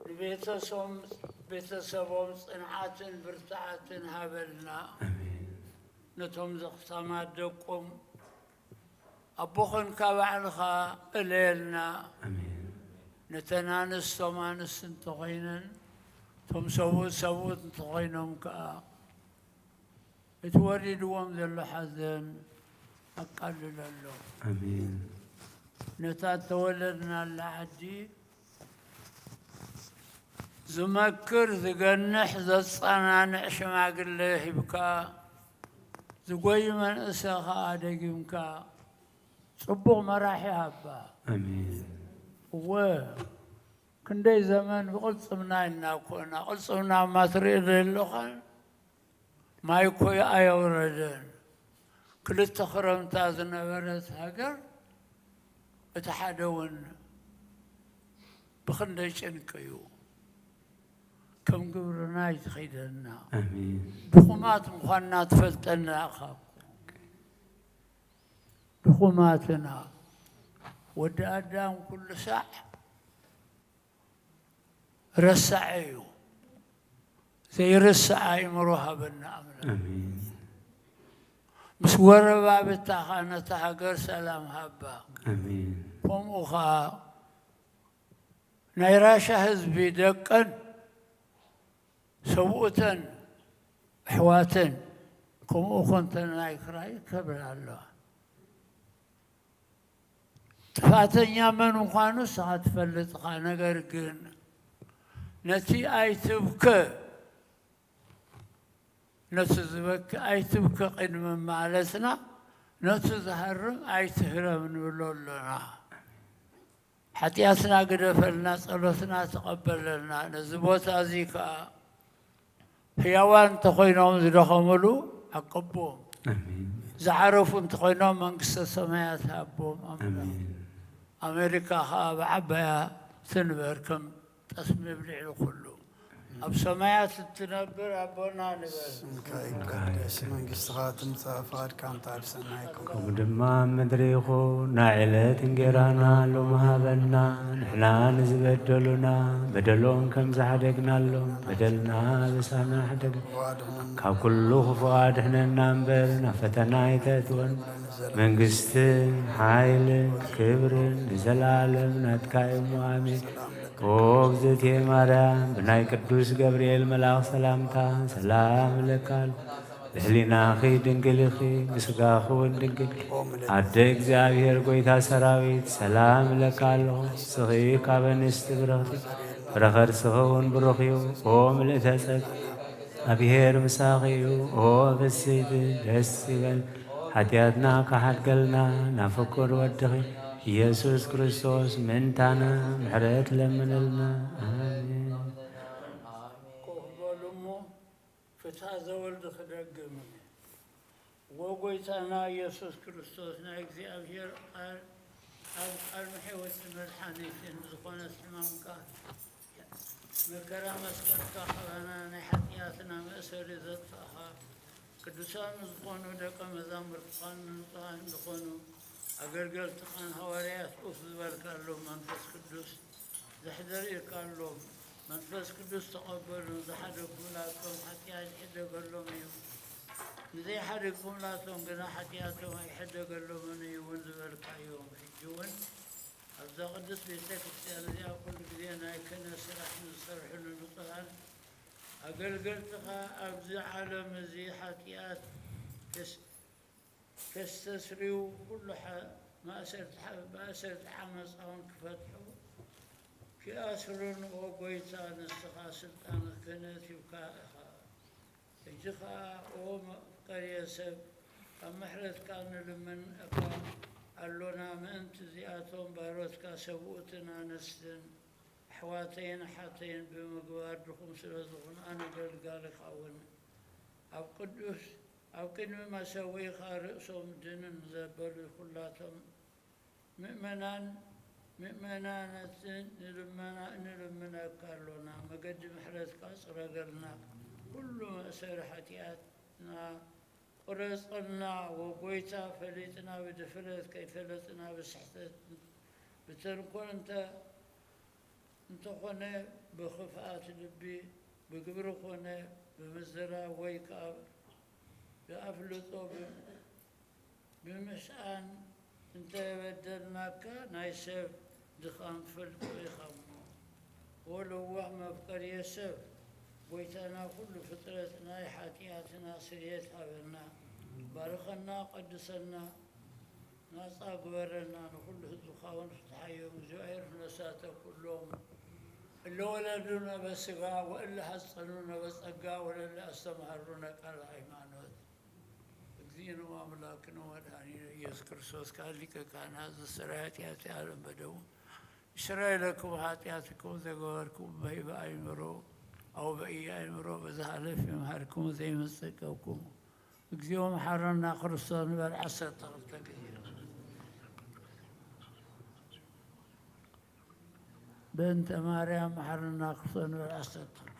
ንቤተሰቦም ቤተሰቦም ጽንዓትን ብርትዓትን ሃበልና። ነቶም ዘኽታማት ደቆም ኣቦ ኾንካ ባዕልኻ እለየልና። ነተን ኣንስቶም ኣንስቲ እንተኾይነን እቶም ሰብኡት ሰብኡት እንተኾይኖም ከኣ እቲ ወሪድዎም ዘሎ ሓዘን ኣቃልለሎም። ኣሜን። ነታ እተወለድናላ ዓዲ ዝመክር ዝገንሕ ዘጸናንዕ ሽማግለ ሂብካ ዝጎይ መንእሰ ኸኣ ደጊምካ ጽቡቕ መራሒ ሃባ። ኣሜን። እወ ክንደይ ዘመን ብቕልጽምና ኢልና እኮ ኢና። ቅልጽምና እማ ትርኢ ዶ ኣለኻን? ማይ እኮ ኣየውረደን። ክልተ ክረምታ ዝነበረት ሃገር እቲ ሓደ እውን ብኽንደይ ጭንቂ እዩ። ከም ግብርና ኣይትኸይደና። ኣሜን። ድኹማት ምዃንና ትፈልጠና ኢኻ። ድኹማትና ወዲ ኣዳም ኩሉ ሳዕ ረሳዒ እዩ። ዘይርስዕ ኣእምሮ ሃበና ኣምላኽ። ኣሜን። ምስ ጎረባብታ ኸኣ ነታ ሃገር ሰላም ሃባ። ኣሜን። ከምኡ ኸኣ ናይ ራሻ ህዝቢ ደቀን ሰብኡተን ኣሕዋተን ከምኡ ኮንተን ናይ ክራይ ከብል ኣለዋ። ጥፋተኛ መን ምዃኑ ንስኻ ትፈልጥ ኢኻ። ነገር ግን ነቲ ኣይትብከ ነቲ ዝበኪ ኣይትብከ ቅድሚ ማለትና ነቲ ዝሃርም ኣይትህረም ንብሎ ኣሎና። ሓጢኣትና ግደፈልና፣ ጸሎትና ተቐበለልና። ነዚ ቦታ እዚ ከኣ ህያዋን እንተኾይኖም ዝደኸምሉ ዓቅቦም፣ ኣሜን። ዝዓረፉ እንተኾይኖም መንግስተ ሰማያት ሃቦም ኣምላኽ። ኣሜን። ኣሜሪካ ከኣ ብዓባያ ትንበር ከም ጠስሚ ኣብ ልዕሊ ኩሉ። ኣብ ሰማያት እትነብር ኣቦና ንበል። ስምካ ይቀደስ፣ መንግስትኻ ትምጻእ፣ ፍቓድካ እንተ ኣብ ሰማይ ከምኡ ከምኡ ድማ ኣብ ምድሪ ይኹን። ናይ ዕለት እንጌራና ሎሚ ሃበና፣ ንሕና ንዝበደሉና በደሎም ከም ዝሓደግናሎም በደልና ኣበሳና ሓደግ፣ ካብ ኩሉ ክፉእ ኣድሕነና እምበር ናብ ፈተና ኣይተእትወን። መንግስትን ሓይልን ክብርን ንዘለኣለም ናትካ እዩ እሞ ኣሜን። ኦ እግዝእትየ ማርያም፣ ብናይ ቅዱስ ገብርኤል መልኣኽ ሰላምታ ሰላም እለካ ኣለኹ። ብህሊናኺ ድንግል ኢኺ፣ ብስጋኺ እውን ድንግል። ኣደ እግዚኣብሔር ጐይታ ሰራዊት ሰላም እለካ ኣለኹ። ንስኺ ካብ ኣንስቲ ብርኽቲ፣ ፍረ ከርስኺ እውን ብሩኽ እዩ። ኦ ምልእተ ጸጋ፣ እግዚኣብሔር ምሳኺ እዩ። ኦ ፍስሕቲ ደስ ይበል፣ ሓጢኣትና ክሓድገልና ናብ ፍቁር ወድኺ ኢየሱስ ክርስቶስ ምእንታና ምሕረት ለምንልና። ኣሜን። ኮፍ በሉ እሞ ፍትሐ ዘወልድ ክደግም እየ። ወጎይታና ኢየሱስ ክርስቶስ ናይ እግዚኣብሔር ቃል ኣብ ቃል ሕይወትን መድሓኒትን ዝኾነት ሕማምካ መከራ መስቀልካ ካባና ናይ ሓጢኣትና መእሰሪ ዘጥፋእኻ ቅዱሳን ዝኾኑ ደቀ መዛሙርትኻን ንጹሃን ዝኾኑ ኣገልገልትኻን ሃዋርያት ኡፍ ዝበልካሎም መንፈስ ቅዱስ ዘሕደርካሎም መንፈስ ቅዱስ ተቐበሉ። ዝሓደግኩምላቶም ሓጢኣት ይሕደገሎም እዩ፣ ንዘይሓደግኩምላቶም ግና ሓጢኣቶም ኣይሕደገሎምን እዩ እውን ዝበልካዮም። ሕጂ እውን ኣብዛ ቅድስት ቤተ ክርስቲያን እዚኣ ኩሉ ግዜ ናይ ክህነት ስራሕ ንዝሰርሕሉ ንጹሃን ኣገልገልትኻ ኣብዚ ዓለም እዚ ሓጢኣት ከስ- ከስተስርዩ ኩሉ ሓ- ማእሰርቲ ሓ- ማእሰርቲ ዓመፃ እውን ክፈትሑ ክኣስሩን ኦ ጎይታ ንስኻ ስልጣን ክህነት ሂብካ ኢኻ። ሕጂ ኸኣ ኦ መፍቀርየ ሰብ ካብ ምሕረትካ ንልምን እካ ኣሎና ምእንቲ እዚኣቶም ባሮትካ ሰብኡትን ኣንስትን ኣሕዋተይን ኣሓተይን ብምግባር ድኹም ስለ ዝኾኑ ኣነ ኣገልጋልኻ እውን ኣብ ቅዱስ ኣብ ቅድሚ መሰውኢ ኸኣ ርእሶም ድንን ዘበሉ ኹላቶም ምእመናን ምእመናነትን ንልመና-፣ ንልምነካ ኣሎና። መገዲ ምሕረትካ ጽረገልና። ኩሉ መእሰሪ ሓጢኣትና ቁረጸልና። ወጎይታ፣ ፈሊጥና ብድፍረት፣ ከይፈለጥና ብስሕተት፣ ብተንኮል እንተ-፣ እንተኾነ ብኽፍኣት ልቢ፣ ብግብሪ ኮነ ብምዝራብ ወይ ከኣ ብኣፍልጦ ብ-፣ ብምስኣን እንተ በደልናካ፣ ናይ ሰብ ድኻም ትፈልጦ ኢኻ እሞ፣ ወለዋህ መፍቀርየ ሰብ፣ ጎይታና ኩሉ ፍጥረት ናይ ሓጢኣትና ስርየት ሃበና፣ ባርኸና፣ ቀድሰና፣ ናጻ ግበረና፣ ንኹሉ ህዝብኻ እውን ፍትሓዮም። እግዚኣብሔር ነሳተ ኩሎም እለ ወለዱነ በስጋ ወእለ ሐጸኑነ በጸጋ ወለለ አስተምሃሩነ ቃለ ሃይማኖት። እግዚእነ ወአምላክነ ወመድኃኒነ ኢየሱስ ክርስቶስ፣ ካል ሊቀ ካህናት ዘስተርይ ኃጢአት ዓለም በደሙ፣ ይስረይ ለክሙ ኃጢአትኩም ዘገበርኩም በይበ አእምሮ አው በኢአእምሮ በዘ ኃለፍ ይምሃርኩም ዘይመጸቀብኩም። እግዚኦ መሐረና ክርስቶስ ንበል ዓሰርተ ክልተ ግዜ። በእንተ ማርያም መሐረና ክርስቶስ ንበል ዓሰርተ ክልተ።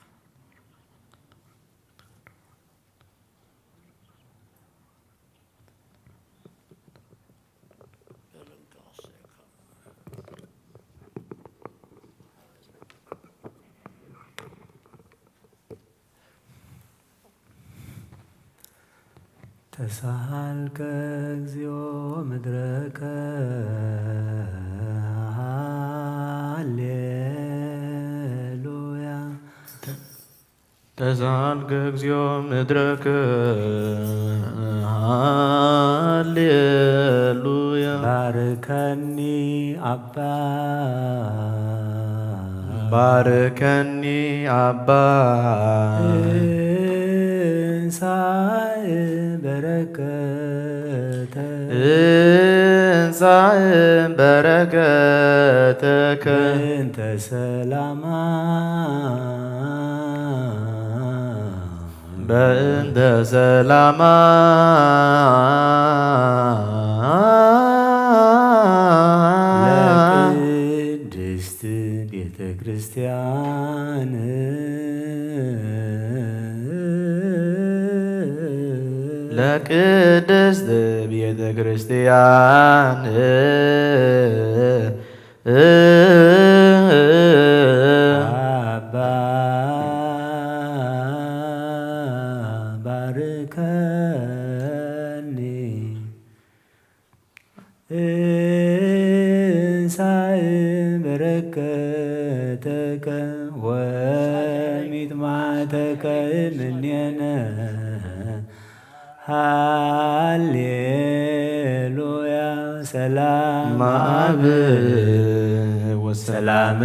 ተሳሃልከ እግዚኦ ምድረከ ሃሌሉያ። ተሳሃልከ እግዚኦ ምድረከ ሃሌሉያ። ባርከኒ አባ። ባርከኒ አባ። እንሳእ በረከተ። እንሳእ በረከተከ። በእንተ ሰላማ። በእንተ ሰላማ። ለቅድስት ቤተ ክርስቲያን። ለቅድስት ቤተ ክርስቲያን። አባ ባርከኒ። እንሳእ በረከተከ ወሚጥማተከ እምኔነ። ሃሌሉያ። ሰላም አብ ወሰላም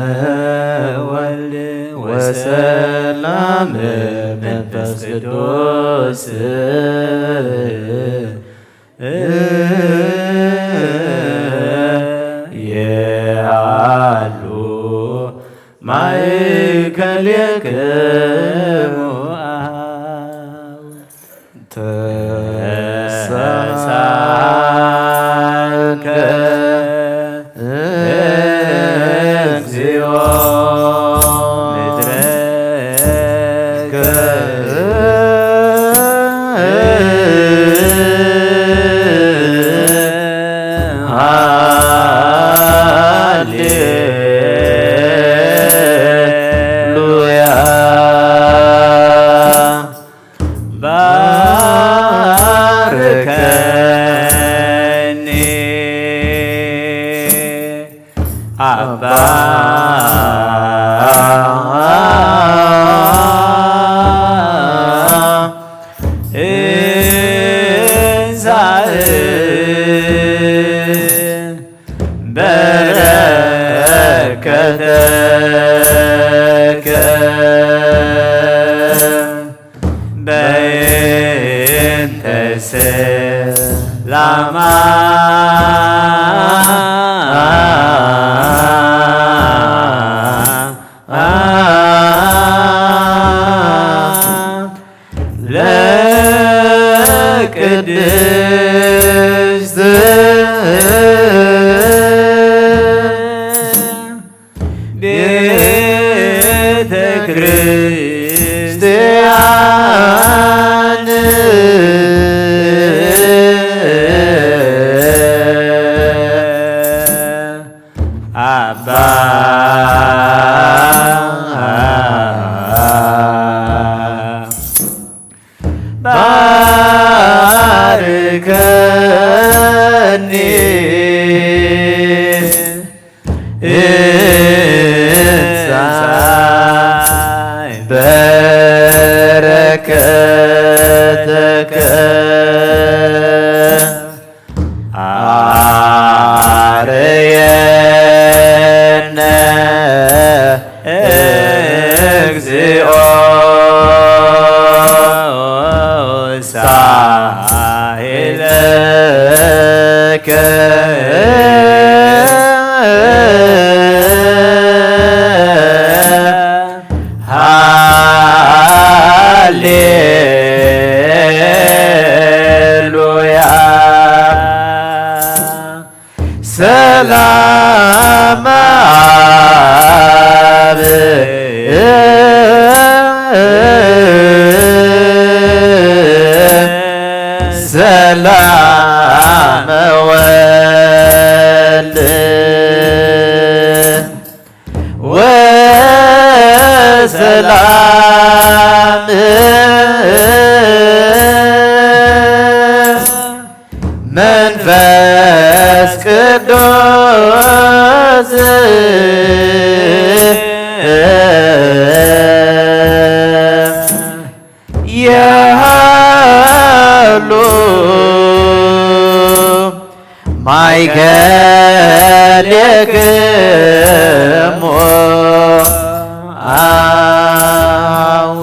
ወልድ ወሰላም መንፈስ ቅዱስ። የአሉ ማእከሌክሙ አብ። ተሳልከ እግዚኦ ምድረከ ሃሌሉያ። ባርከኒ አባ። እንሳእ በረከተከ በእንተ ሰላማ። ቤተ ክርስቲያን አባ ባርከኒ እንሳይ በረከተከ አርየነ እግዚኦ ሳይለከ ሃሌሉያ። ሰላም አብ ሰላም ወልድ ወሰላም መንፈስ ቅዱስ የሃሉ ማእከሌክሙ አብ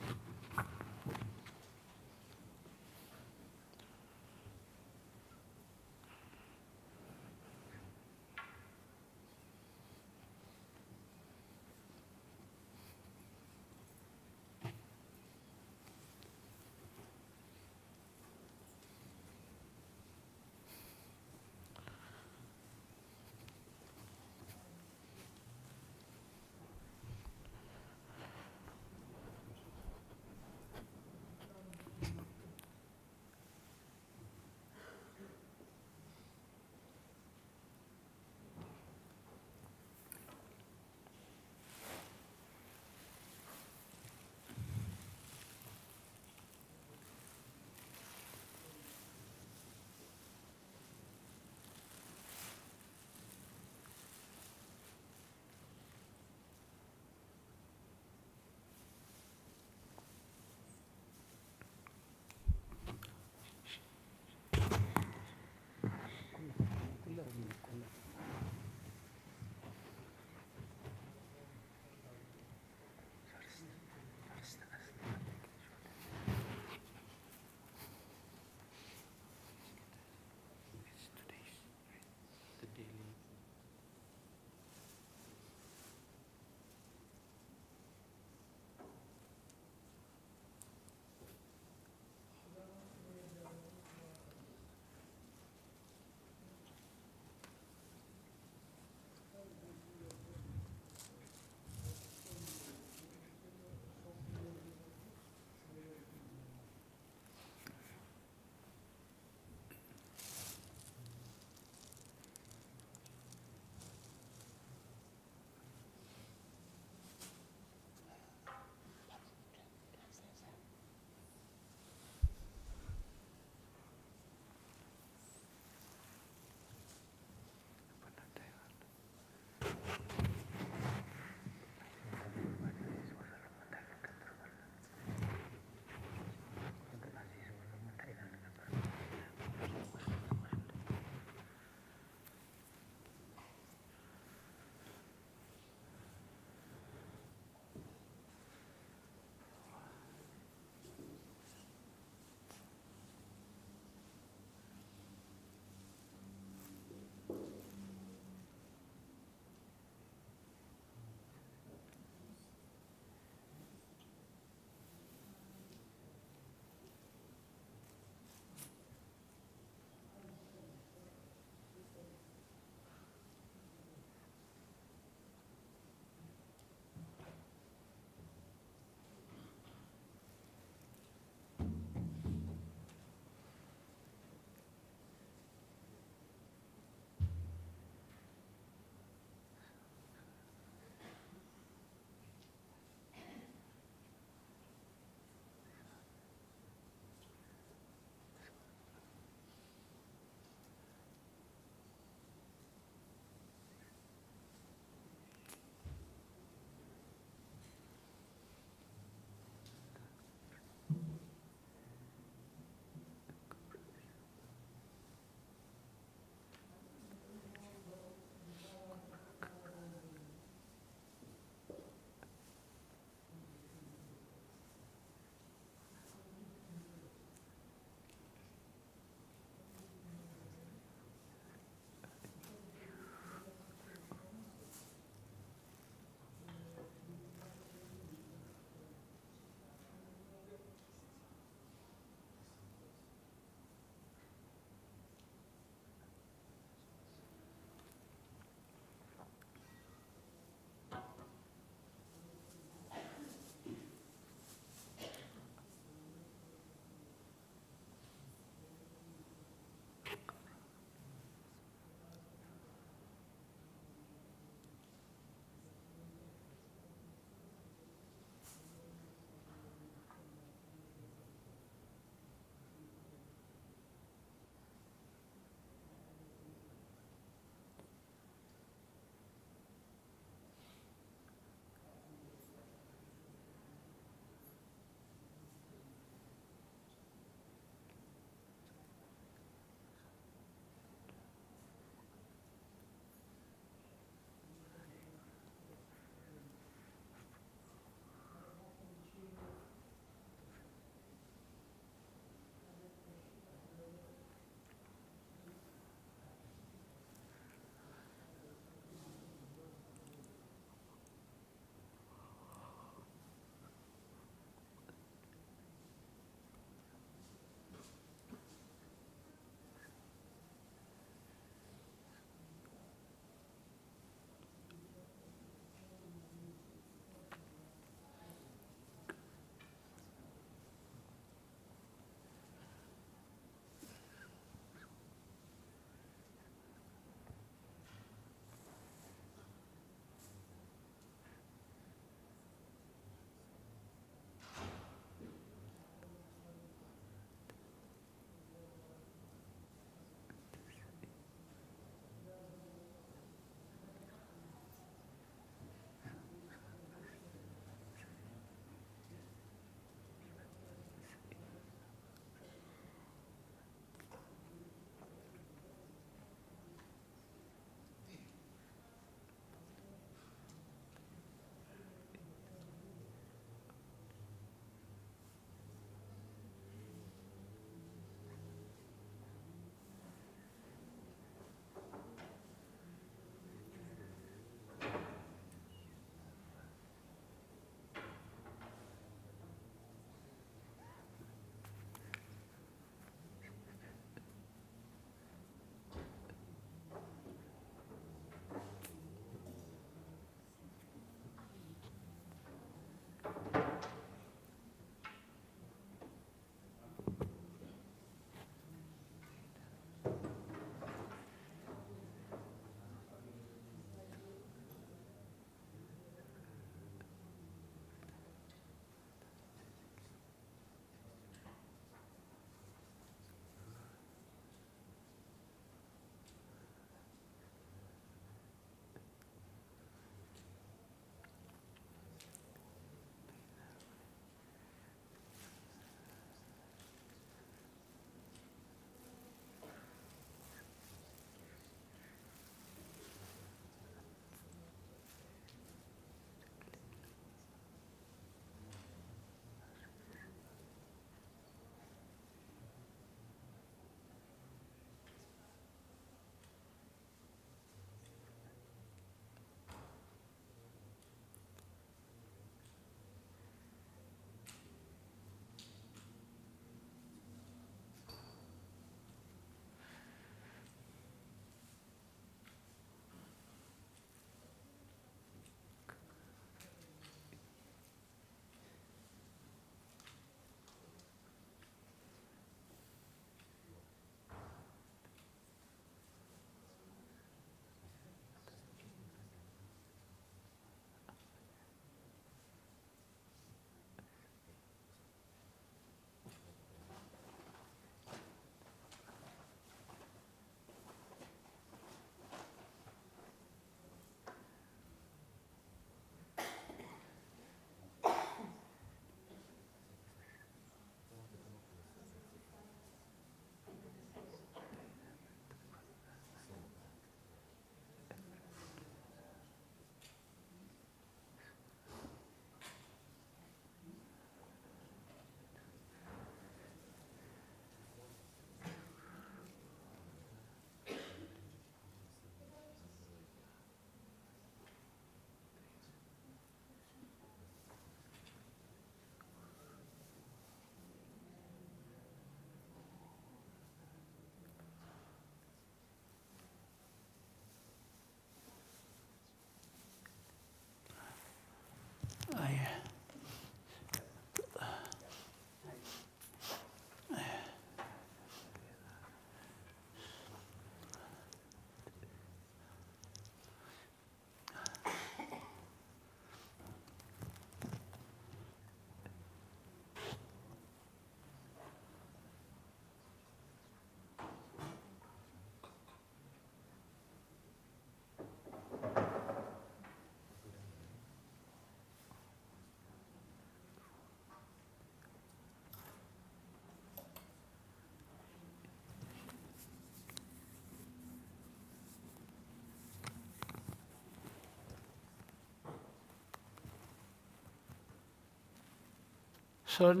ሶኒ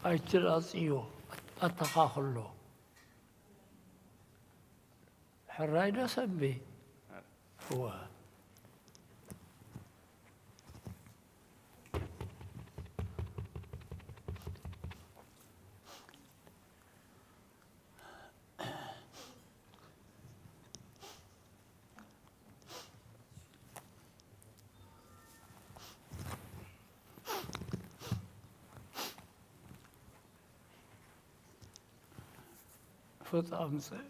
ኣይትላጽዮ፣ ኣተኻኽሎ። ሕራይ ዶ ሰንቢ? እወ። ፎጣ ኣምጽእ።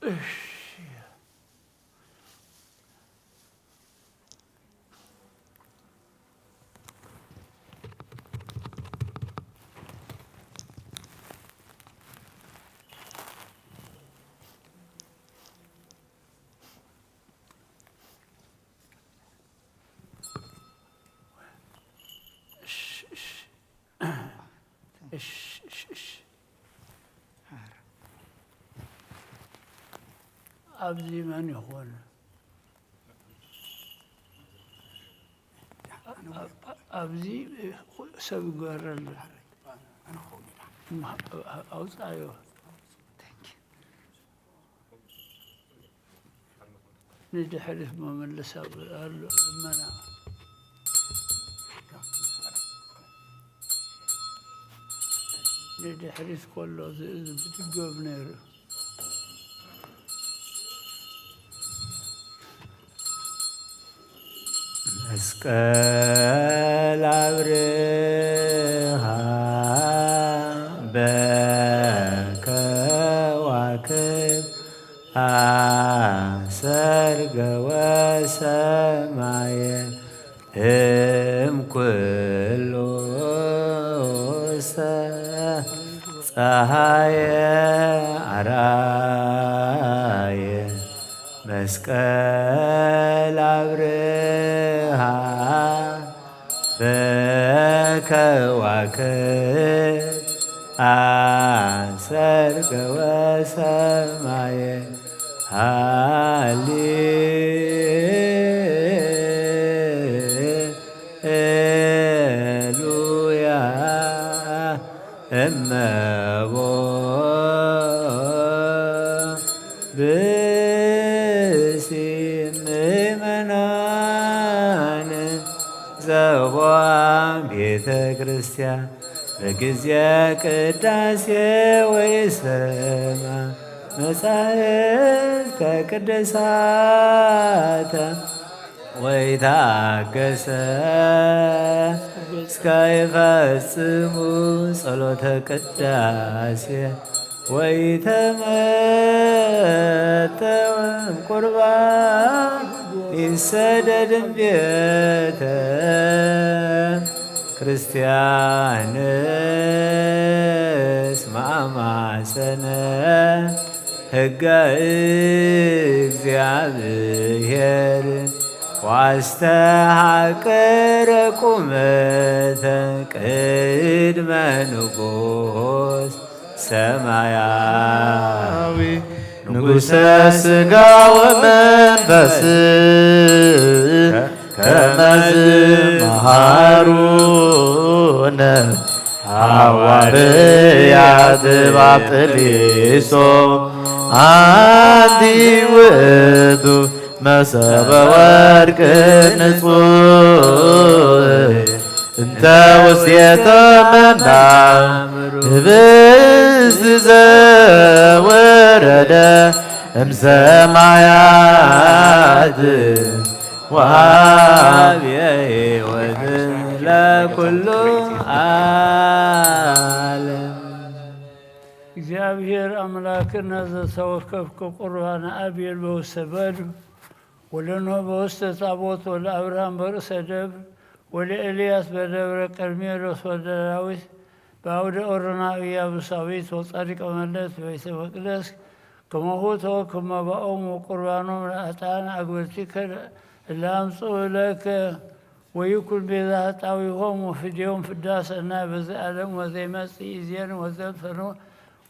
እሺ። እሺ፣ እሺ። እሺ፣ እሺ፣ እሺ። ኣብዚ መን ይኾን? ኣብዚ ሰብ ይገረሉ። ኣውፃዮ። ንድሕሪት መመለስ ኣሎ ልመና። ንድሕሪት ከሎ ዝ-፣ ዝ-፣ ዝድገም ነይሩ። መስቀል ኣብርሃ በከዋክብ ኣሰርገ ወሰማየ እምኩሉ ውስተ ጸሃየ ኣርኣየ መስቀል ኣብርሃ በከዋክብት ኣሰርገ ወሰማየ። ሃሌሉያ እመቦ ብእሲ ምእመናን ዘቦ ቤተ ክርስቲያን በጊዜ ቅዳሴ ወይሰማ መጻሕፍተ ቅዱሳተ ወይታገሰ እስከ ይፈጽሙ ጸሎተ ቅዳሴ ወይተመጠወም ቁርባን ይሰደድም ቤተ ክርስቲያንስ ማማሰነ ሕገ እግዚኣብሔር ዋስተሃቅረ ቁመተ ቅድመ ንጉስ ሰማያዊ ንጉሰ ሥጋ ወመንፈስ ከመዝ መሃሩነ ሐዋርያት ባብጥሊሶ። አንቲ ውእቱ መሰበ ወርቅ ንጹሕ እንተ ውስቴተ መና ህብስት ዘወረደ እምሰማያት ወሃብየ ሕይወት ለኩሉ ዓለም። እግዚኣብሔር ኣምላክና ዘተወከፍከ ቁርባን ኣብ የልበው ሰበድ ወለኖህ በውስተ ታቦት ወለአብርሃም በርእሰ ደብር ወለኤልያስ በደብረ ቀርሜሎስ ወለዳዊት በአውደ ኦሮና ኢያቡሳዊት ወጸድቀ መለት ቤተ መቅደስ ከመሁ ተወክብ መባኦም ወቁርባኖም ለአጣን አግበርቲከ እለ አምጽኡ ለከ ወይኩን ቤዛ ኃጣውኢሆሙ ወፍድዮም ፍዳ ሰናይ በዚ ዓለም ወዘይመጽእ ይእዜን ወዘልፈኑ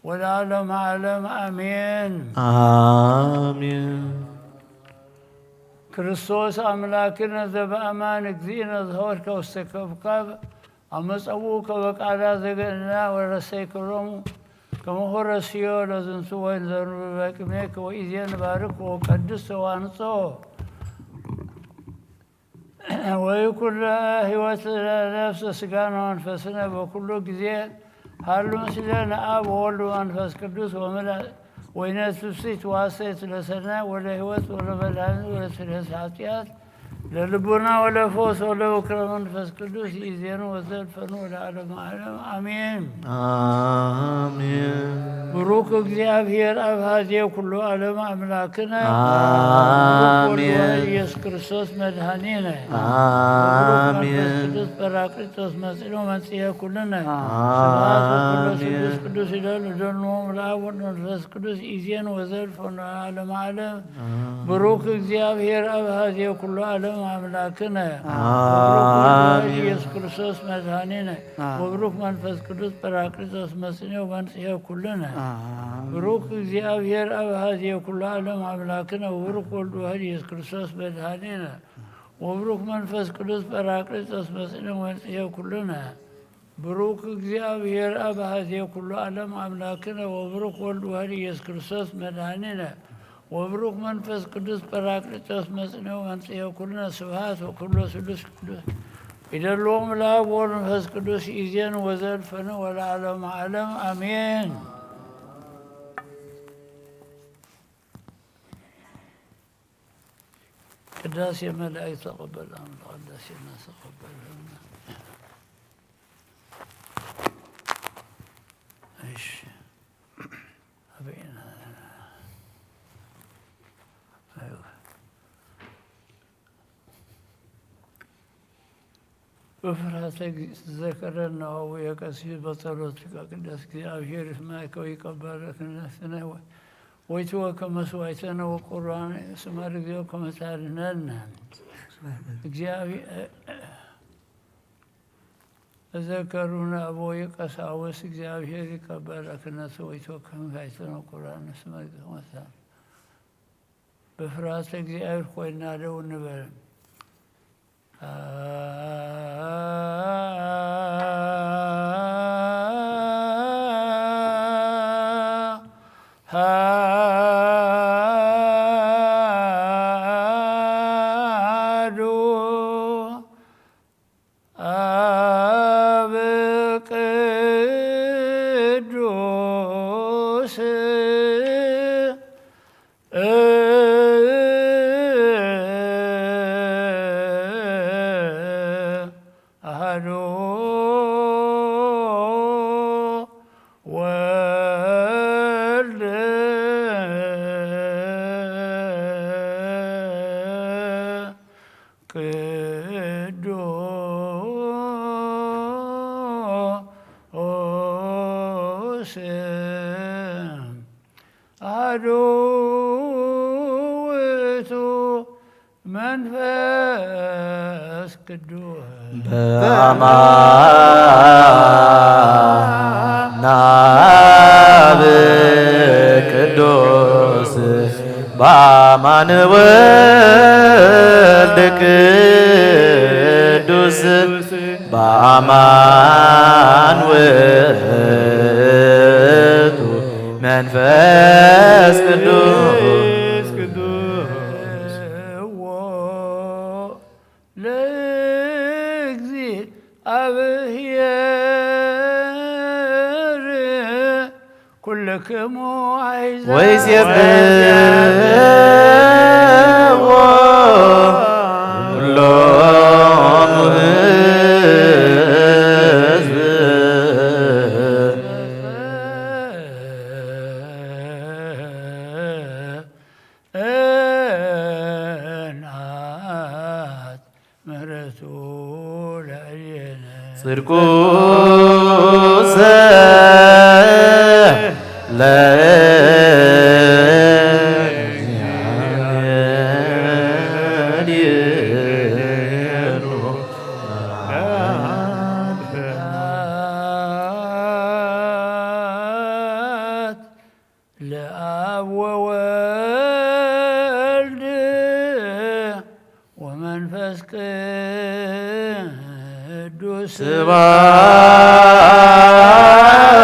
ወለዓለመ ዓለም አሜን። አሜን። ክርስቶስ አምላክነ ዘበአማን እግዚእነ ዘሆርከ ውስተ ከብካብ አመጸኡ ከበቃላ ዘገንና ወረሰይከሎሙ ከመሆረስዮ ለዝንቱ ወይን ዘንበበ ቅሜከ ወኢዜን ባርክ ወቀድስ ተዋንጾ ወይኩን ህይወት ለነፍስ ስጋነ ወመንፈስነ በኩሉ ጊዜ ሀሉ ምስሌነ አብ ወወልድ ወመንፈስ ቅዱስ ወምልእ ወይነ ትፍስሕት ዋሰይት ለሰናይ ወለህይወት ወለመድኃኒት ወለስርየት ኃጢአት ለልቡና ወለፈውስ ወለውክረ መንፈስ ቅዱስ ይእዜኑ ወዘልፈኑ ወለዓለመ ዓለም አሜን። አሜን። ብሩክ እግዚአብሔር አብ ሀዜ ኩሉ ዓለም አምላክነ አሜን። ብሩክ ወልድ ኢየሱስ ክርስቶስ መድኃኒነ ብሩክ መንፈስ አሜን። ቅዱስ ጳራቅሊጦስ መጽኖ መንጽሔ ኩልነ ስብሐት ወክብረ አሜን። ስሉስ ቅዱስ ይደሉ ደልዎ ለአብ ወወልድ ወመንፈስ ቅዱስ ይእዜኑ ወዘልፈኑ ለዓለመ ዓለም ብሩክ እግዚአብሔር አብ ሀዜ ኩሉ ዓለም አምላክነ ብሩክ ወልድ አሜን። ኢየሱስ ክርስቶስ መድኃኒነ ወብሩክ መንፈስ ቅዱስ ጳራቅሊጦስ መጽንዮ መንጽሔ ኩልነ ብሩክ እግዚአብሔር አብ ሀዜ ኩሉ ዓለም አምላክነ ወብሩክ ወልድ ዋሕድ ኢየሱስ ክርስቶስ መድኃኒነ ወብሩክ መንፈስ ቅዱስ ጳራቅሊጦስ መጽንዮ መንጽሔ ኩልነ ብሩክ እግዚአብሔር አብ ሀዜ ኩሉ ዓለም አምላክነ ወብሩክ ወልድ ዋሕድ ኢየሱስ ክርስቶስ መድኃኒነ ወብሩክ መንፈስ ቅዱስ ጳራቅሊጦስ መጽንዮ መንጽሔ ኩልነ ስብሐት ወክብሎ ስሉስ ቅዱስ ይደልዎም ለአብ ወወልድ መንፈስ ቅዱስ ይእዜን ወዘልፈነ ወለዓለመ ዓለም አሜን። ቅዳሴ መላእክት ተቀበል አምላክ ቅዳሴ እናስ ተቀበል እሺ አበይና በፍርሃተ እግዚእ ትዘከረነ አቡየ ቀሲስ በጸሎትከ ቅድስት እግዚአብሔር ይስማዕከ ወይቀበለከ ነፍስነ ወይትወከ መስዋዕተነ ወቁርባነ ስማ ለእግዚኦ ከመ ታድነነ እግዚአብሔር ተዘከሩነ አበዊነ ቀሳውስት እግዚአብሔር ይቀበለክነ ሰዊቶ ከመ ጋይተነ ቁራነ ስመ ሞታ በፍርሃተ እግዚአብሔር ኮይና ደው ንበል። ሃዱ አብ ቅዱስ አሐዱ ወልድ ቅዱስ አሐዱ ውእቱ መንፈስ ቅዱስ በአማን አብ ቅዱስ በአማን ወልድ ቅዱስ በአማን ውእቱ መንፈስ ቅዱስ ለእግዚአብሔር ኩልክሙ አሕዛብ ወይሴብሕዎ ኩሎሙ ሕዝብ ለአብ ወወልድ ወመንፈስ ቅዱስ።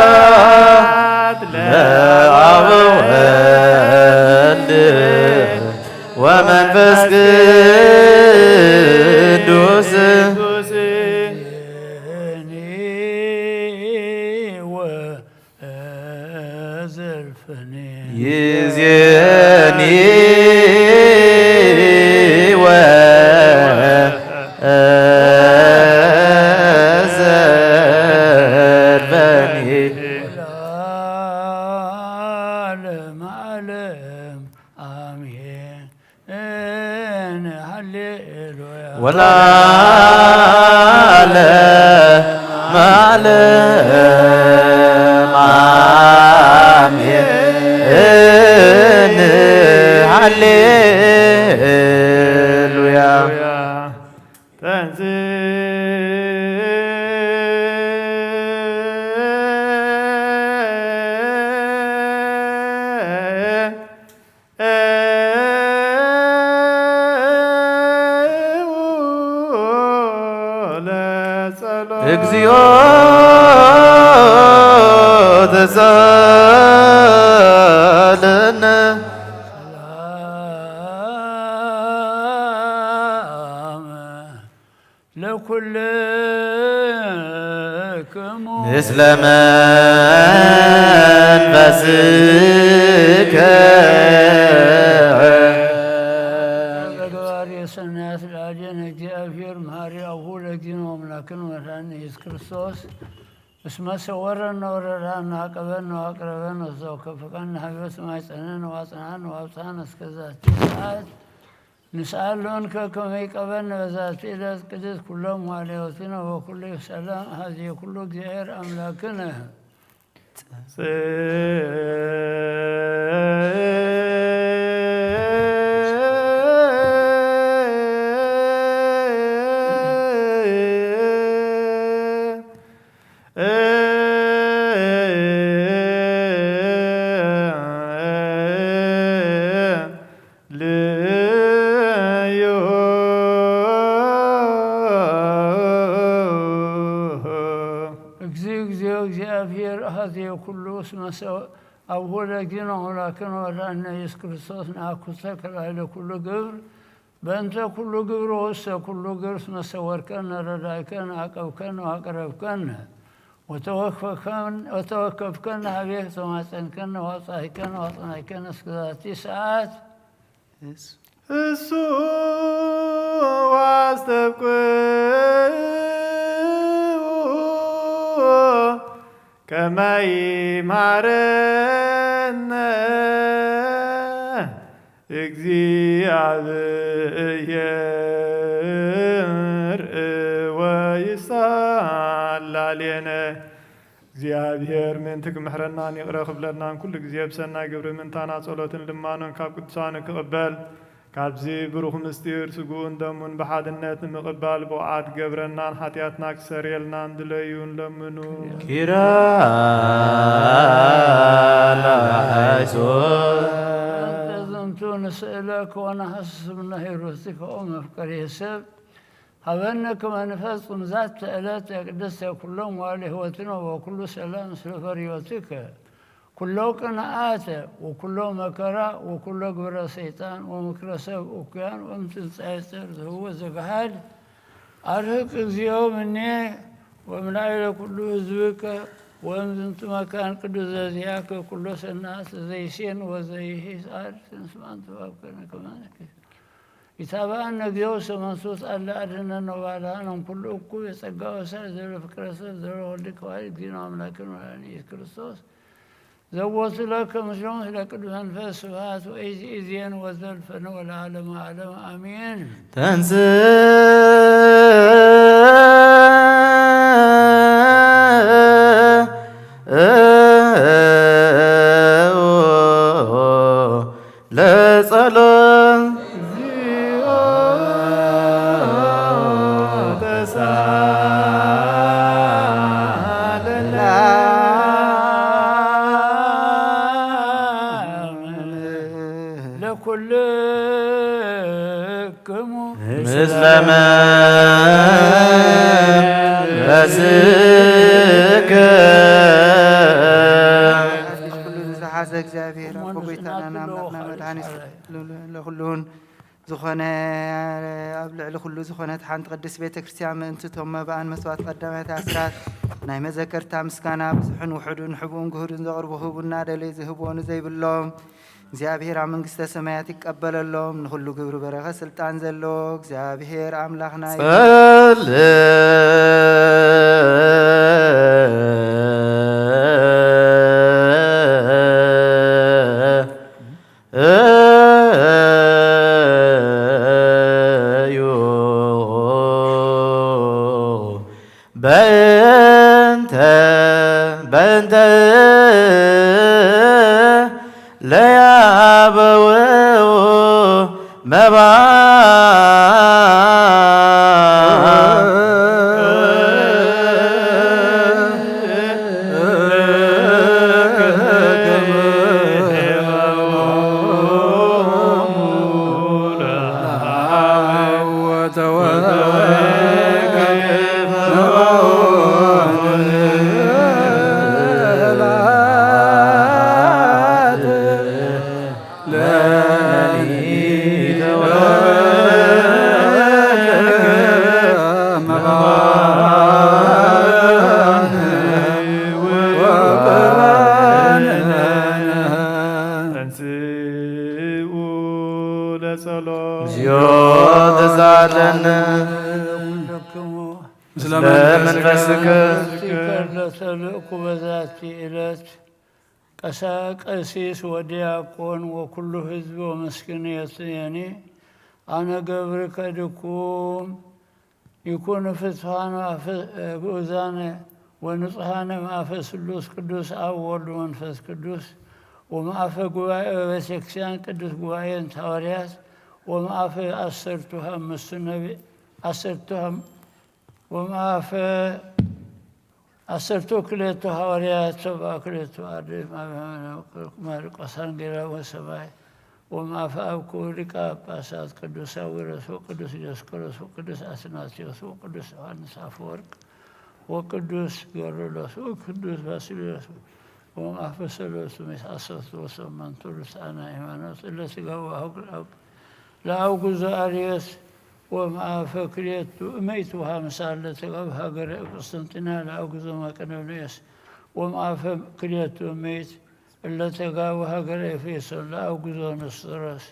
ስብሐት ለአብ ወወልድ ወመንፈስ ቅዱስ። እኔ ወ- እዘልፈኒ ይዜኒ ወዘልፈኒ። ለዓለመ ዓለም አሜን። ሃሌሉያ። ወለዓለመ ዓለም አሜን። ሃሌሉያ። እግዚኦ ተሳለነ። ሰላም ለኩልክሙ ምስለ መንፈስከ። ተግባር የሰናያት ለአዴን እግዚአብሔር መሐሪ አቡሁ ለእግዚእነ ወአምላክነ ወመድኃኒነ ኢየሱስ ክርስቶስ እስመ ሰወረነ ወረዳነ አቀበነ ወአቅረበነ ወተወከፈነ ሀበ ማይጸነነ ወአጽንዓነ ወአብጽሐነ እስከ ዛቲ ሰዓት ንስአሎን ከከመ ይቀበልነ በዛቲ ዕለት ቅድስት ኩሎም ዋልዮትነ ወኩሉ ሰላም አዜ ኩሉ እግዚአብሔር አምላክነ። እግዚኦ እግዚኦ እግዚአብሔር አሐዜ ኩሉ እስመ ሰ- አቡሁ ለእግዚእነ አምላክነ ወመድኃኒነ ኢየሱስ ክርስቶስ ነአኩሰ ከላዕለ ኩሉ ግብር በእንተ ኩሉ ግብር ወውስተ ኩሉ ግብር እስመ ሰወርከነ ረዳእከነ አቀብከነ ወአቅረብከነ ወተወከፍከነ ሀቤከ ተማጸንከነ ወአብጻሕከነ ወአጽናሕከነ እስከ ዛቲ ሰዓት። እሱ ዋስተብቅዑ ከመ ይምሃረነ እግዚአብሔር ወይሳላሌነ። እግዚኣብሔር ምእንቲ ክምሕረናን ይቕረ ክብለናን ኩሉ ግዜ ብሰናይ ግብሪ ምእንታና ጸሎትን ልማኖን ካብ ቅዱሳኑ ክቕበል ካብዚ ብሩኽ ምስጢር ስግኡን ደሙን ብሓድነት ንምቕባል ብቑዓት ክገብረናን ሓጢኣትና ክሰርየልናን ድለዩን ለምኑ። ኪራ ላይሶ በእንተ ዝንቱ ንስእለከ ወነሐስስ እምነ ሄሮቲከ ኦ መፍቀሬ ሰብ ሀበነ ከመ ንፈጽም ዛተ ዕለተ ቅድስተ ኩሎም መዋዕለ ሕይወትነ ወኩሉ ሰላም ምስለ ፈሪሆትከ። ኩሎ ቅንኣተ ወኩሎ መከራ ወኩሎ ግብረ ሰይጣን ወምክረ ሰብ እኩያን ወምትንጻኤ ጸር ዝህዎ ዘግሃድ አርህቅ እግዚኦ ምኔ ወምናይለ ኩሉ ህዝብከ ወእምዝንቱ መካን ቅዱስ ዘዚያከ ኩሎ ሰናት ዘይሴን ወዘይሄሳድ ትንስማን ተባብከነ ከማነከ ኢታብአነ እግዚኦ ውስተ መንሱት አለ አድህነነ ወባልሃነ እምኩሉ እኩይ የጸጋ ወሳይ ዘለ ፍቅረ ሰብ ዘለ ወልድ ከዋይ እግዚእነ አምላክን ወላን ኢየሱስ ክርስቶስ ዘወቱ ለከ ምስሎም ስለ ቅዱስ መንፈስ ስብሐት ወኢዚ ኢዜን ወዘልፈነ ወለዓለመ ዓለም አሜን። ተንስ ለጸሎት እስመ መንፈስከ። ኩሉ ዝሓዘ እግዚኣብሔር ኣቦ ጎይታናን ኣምላኽና መድኃኒት ለኹሉን ዝኾነ ኣብ ልዕሊ ኩሉ ዝኾነት ሓንቲ ቅድስት ቤተ ክርስቲያን ምእንቲ እቶም መባእን መስዋዕት ቀዳማያት ኣስራት ናይ መዘከርታ ምስጋና ብዙሕን ውሑድን ሕቡእን ግሁድን ዘቕርቡ ህቡና ደለይ ዝህብዎ ንዘይብሎም እግዚኣብሔር ኣብ መንግስተ ሰማያት ይቀበለሎም። ንኹሉ ግብሪ በረኸ ስልጣን ዘለዎ እግዚኣብሔር ኣምላኽና እዩ። ጸል እዩ በእንተ በእንተ ለያበው መባ ተንሥኡ ለጸሎት። እግዚኦ ተሳለነ። ኩልክሙ ምስለ መንፈስከ። ለተልእኩ በዛቲ ዕለት ቀሳ-፣ ቀሲስ ወዲያቆን ወኩሉ ህዝብ ወመስኪን የትየኒ። ኣነ ገብርከ ድኩም ይኩን ፍትሓነ ኣፈ-፣ ግኡዛነ ወንጹሃነ ማእፈ ስሉስ ቅዱስ ኣብ ወልድ መንፈስ ቅዱስ ወማእፈ ጉባኤ ቤተክርስቲያን ቅዱስ ጉባኤ እንተ ሃዋርያት ወማእፈ ኣሰርቱ ሓሙሽቱ ነቢ-፣ ኣሰርቱ ሓም-፣ ወማእፈ ዓሰርቱ ክልተ ሃዋርያት፣ ሰብዓ ክልተ ኣርድእት፣ ማርቆስ ሃንጌላ ወሰማይ፣ ወማእፈ ኣብ ክቡር ሊቀ ጳጳሳት ቅዱስ ሳዊሮስ ወቅዱስ ዲዮስቆሮስ ወቅዱስ ኣትናቴዎስ ወቅዱስ ዮሃንስ ኣፈወርቅ ወቅዱስ ጌርሎስ ወቅዱስ ባስልዮስ፣ ወማእፈ ሰለስቱ ምእት ዓሰርተ ወሰመንቱ ርቱዓነ ሃይማኖት፣ እለ ተጋቡ ኣብ ለአውግዞ አርዮስ ወእምአፈ ክልኤቱ እምእት ወሐምሳ ለተጋቡ ሀገረ ቁስጥንጥንያ ለአውግዞ መቄዶንዮስ ወእምአፈ ክልኤቱ እምእት እለተጋቡ ሀገረ ኤፌሶን ለአውግዞ ንስጥሮስ።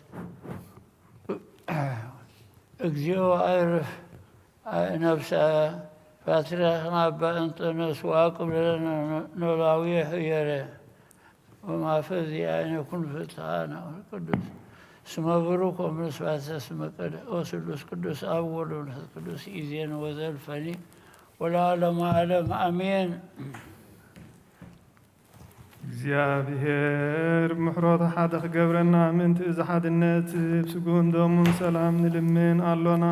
እግዚኦ አዕርፍ ነፍሰ ፓትርያርክና አባ እንጦንዮስ ወአቅብ ለነ ኖላዊ ኄር። ወማፈ ዚአነ ኩን ፍትሐነ ቅዱስ። እስመ ብሩክ ወምስባተ ስመ ቀደ-፣ ወስሉስ ቅዱስ አብ ወወልድ ወመንፈስ ቅዱስ፣ ኢዜን ወዘልፈኒ ወለዓለመ ዓለም አሜን። እግዚኣብሔር ምሕረቱ ሓደ ክገብረና ምእንቲ እዚ ሓድነት ስግኡን ደሙን ሰላም ንልምን ኣሎና።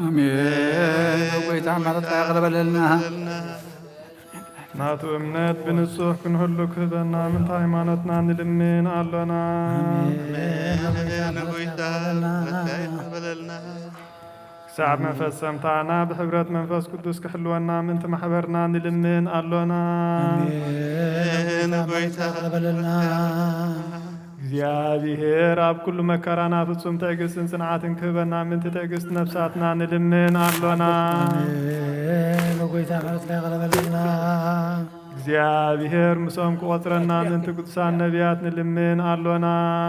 ኣሜን። ጎይታ ምሕረትካ ይቕረ በለልና። ናቱ እምነት ብንጹህ ክንህሉ ክህበና ምእንቲ ሃይማኖትና ንልምን ኣሎና። ኣሜን። ንጎይታ ምሕረትካ ይቕረ በለልና። ክሳብ መፈጸምታና ብሕብረት መንፈስ ቅዱስ ክሕልወና ምእንቲ ማሕበርና ንልምን ኣሎና። ኣሜን። ጎይታ ይቕረ በለልና። እግዚኣብሔር ኣብ ኩሉ መከራና ፍጹም ትዕግስትን ጽንዓትን ክህበና ምእንቲ ትዕግስቲ ነፍሳትና ንልምን ኣሎና። ኣሜን። ጎይታ ምሕረትካ ይቕረ በለልና። እግዚኣብሔር ምስኦም ክቖጽረና ምእንቲ ቅዱሳን ነቢያት ንልምን ኣሎና።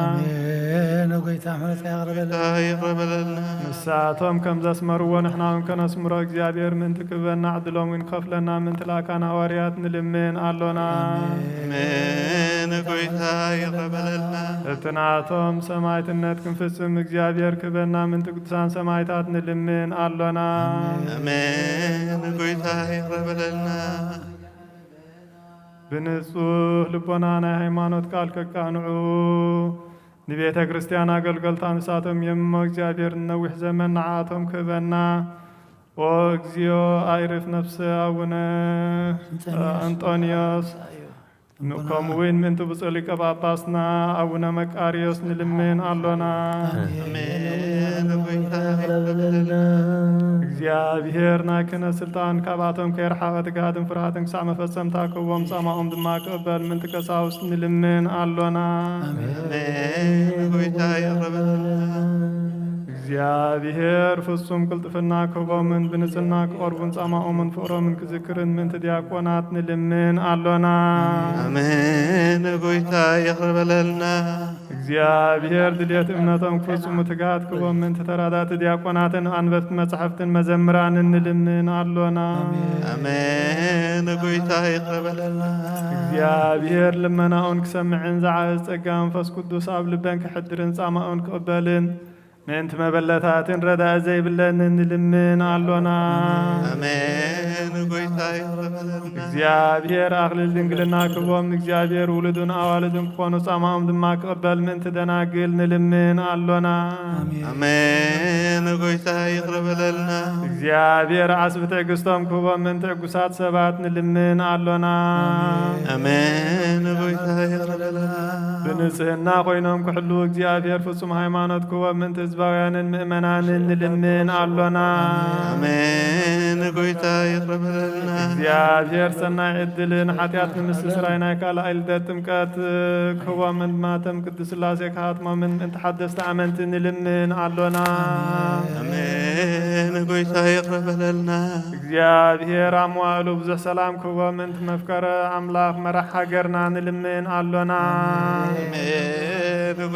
ኣሜን። ጎይታ ምሕረትካ ይቕረ በለልና። ይቕረ በለልና። ንሳቶም ከም ዘስመርዎ ንሕና እውን ከነስምሮ እግዚኣብሔር ምእንቲ ክህበና ዕድሎም እውን ክኸፍለና ምእንቲ ልኣካን ሃዋርያት ንልምን ኣሎና። ኣሜን። ጎይታ ይቕረ በለልና። እቲ ናቶም ሰማዕትነት ክንፍጽም እግዚኣብሔር ክህበና ምእንቲ ቅዱሳን ሰማዕታት ንልምን ኣሎና። ኣሜን። ጎይታ ይቕረ በለልና። ብንጹህ ልቦና ናይ ሃይማኖት ቃል ከቃንዑ ንቤተ ክርስቲያን ኣገልገልታ ንሳቶም እዮም እሞ፣ እግዚኣብሔር ንነዊሕ ዘመን ንዓኣቶም ክህበና። ኦ እግዚኦ፣ ኣዕርፍ ነፍሰ ኣቡነ እንጦንዮስ፣ ከምኡ እውን ምእንቲ ብፁዕ ሊቀ ጳጳስና ኣቡነ መቃርዮስ ንልምን ኣሎና። ኣሜን። እግዚኣብሔር ናይ ክህነት ስልጣን ካብኣቶም ከይረሓቐ ትግሃትን ፍርሃትን ክሳዕ መፈጸምታ ክህቦም ጻማኦም ድማ ክቕበል ምእንቲ ቀሳውስት ንልምን ኣሎና። ኣሜን። ጎይታ ይቕረበልና። እግዚኣብሔር ፍጹም ቅልጥፍና ክህቦምን ብንጽህና ክቐርቡን ጻማኦምን ፍቕሮምን ክዝክርን ምእንቲ ዲያቆናት ንልምን ኣሎና። ኣሜን። ጎይታ ይቕረበለልና። እግዚኣብሔር ድሌት እምነቶም ክፍጽሙ ትግሃት ክህቦም ምእንቲ ተራዳእቲ ዲያቆናትን ኣንበብቲ መጻሕፍትን መዘምራንን ንልምን ኣሎና። ኣሜን። ጎይታ ይቕረበለልና። እግዚኣብሔር ልመናኡን ክሰምዕን ዝዓዝ ጸጋ መንፈስ ቅዱስ ኣብ ልበን ክሕድርን ጻማኡን ክቕበልን ምእንቲ መበለታትን ረዳኢ ዘይብለንን ንልምን ኣሎና። ኣሜን። ጎይታ ይቕረበለልና። እግዚኣብሔር ኣኽሊል ድንግልና ክህቦም ንእግዚኣብሔር ውሉዱን ኣዋልዱን ክኾኑ ጻማኦም ድማ ክቕበል ምእንቲ ደናግል ንልምን ኣሎና። ኣሜን። ጎይታ ይቕረበለልና። እግዚኣብሔር ዓስቢ ትዕግስቶም ክህቦም ምእንቲ ዕጉሳት ሰባት ንልምን ኣሎና። ኣሜን። ጎይታ ይቕረበለልና። ብንጽህና ኮይኖም ክሕልዉ እግዚኣብሔር ፍጹም ሃይማኖት ክህቦም ምእንቲ ህዝባውያንን ምእመናንን ንልምን ኣሎና። ኣሜን። ጎይታ ይቕረበለልና። እግዚኣብሔር ሰናይ ዕድልን ሓጢኣት ንምስትስራይ ናይ ካልኣይ ልደት ጥምቀት ክህቦምን ማተም ቅድስት ሥላሴ ክሃትሞምን ምእንቲ ሓደስቲ ኣመንቲ ንልምን ኣሎና። ኣሜን። ጎይታ ይቕረበለልና። እግዚኣብሔር ኣብ መዋእሉ ብዙሕ ሰላም ክህቦም ምእንቲ መፍቀረ ኣምላኽ መራሕ ሃገርና ንልምን ኣሎና። ኣሜን።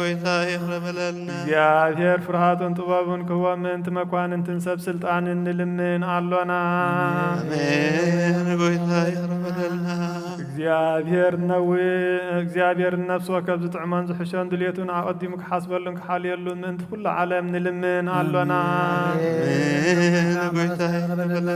ጎይታ ይቕረበለልና። እግዚኣብሔር ፍርሃቱን ጥበቡን ክህቦም ምእንቲ መኳንንትን ሰብ ስልጣንን ንልምን ኣሎና። ኣሜን። ጎይታ ይቕረበለልና። እግዚኣብሔር ነዊ-፣ እግዚኣብሔር ነፍሲ ወከፍ ዝጥዕሞን ዝሕሾን ድሌቱን ኣቐዲሙ ክሓስበሉን ክሓልየሉን ምእንቲ ኩሉ ዓለም ንልምን ኣሎና። ኣሜን። ጎይታ ይቕረበለልና።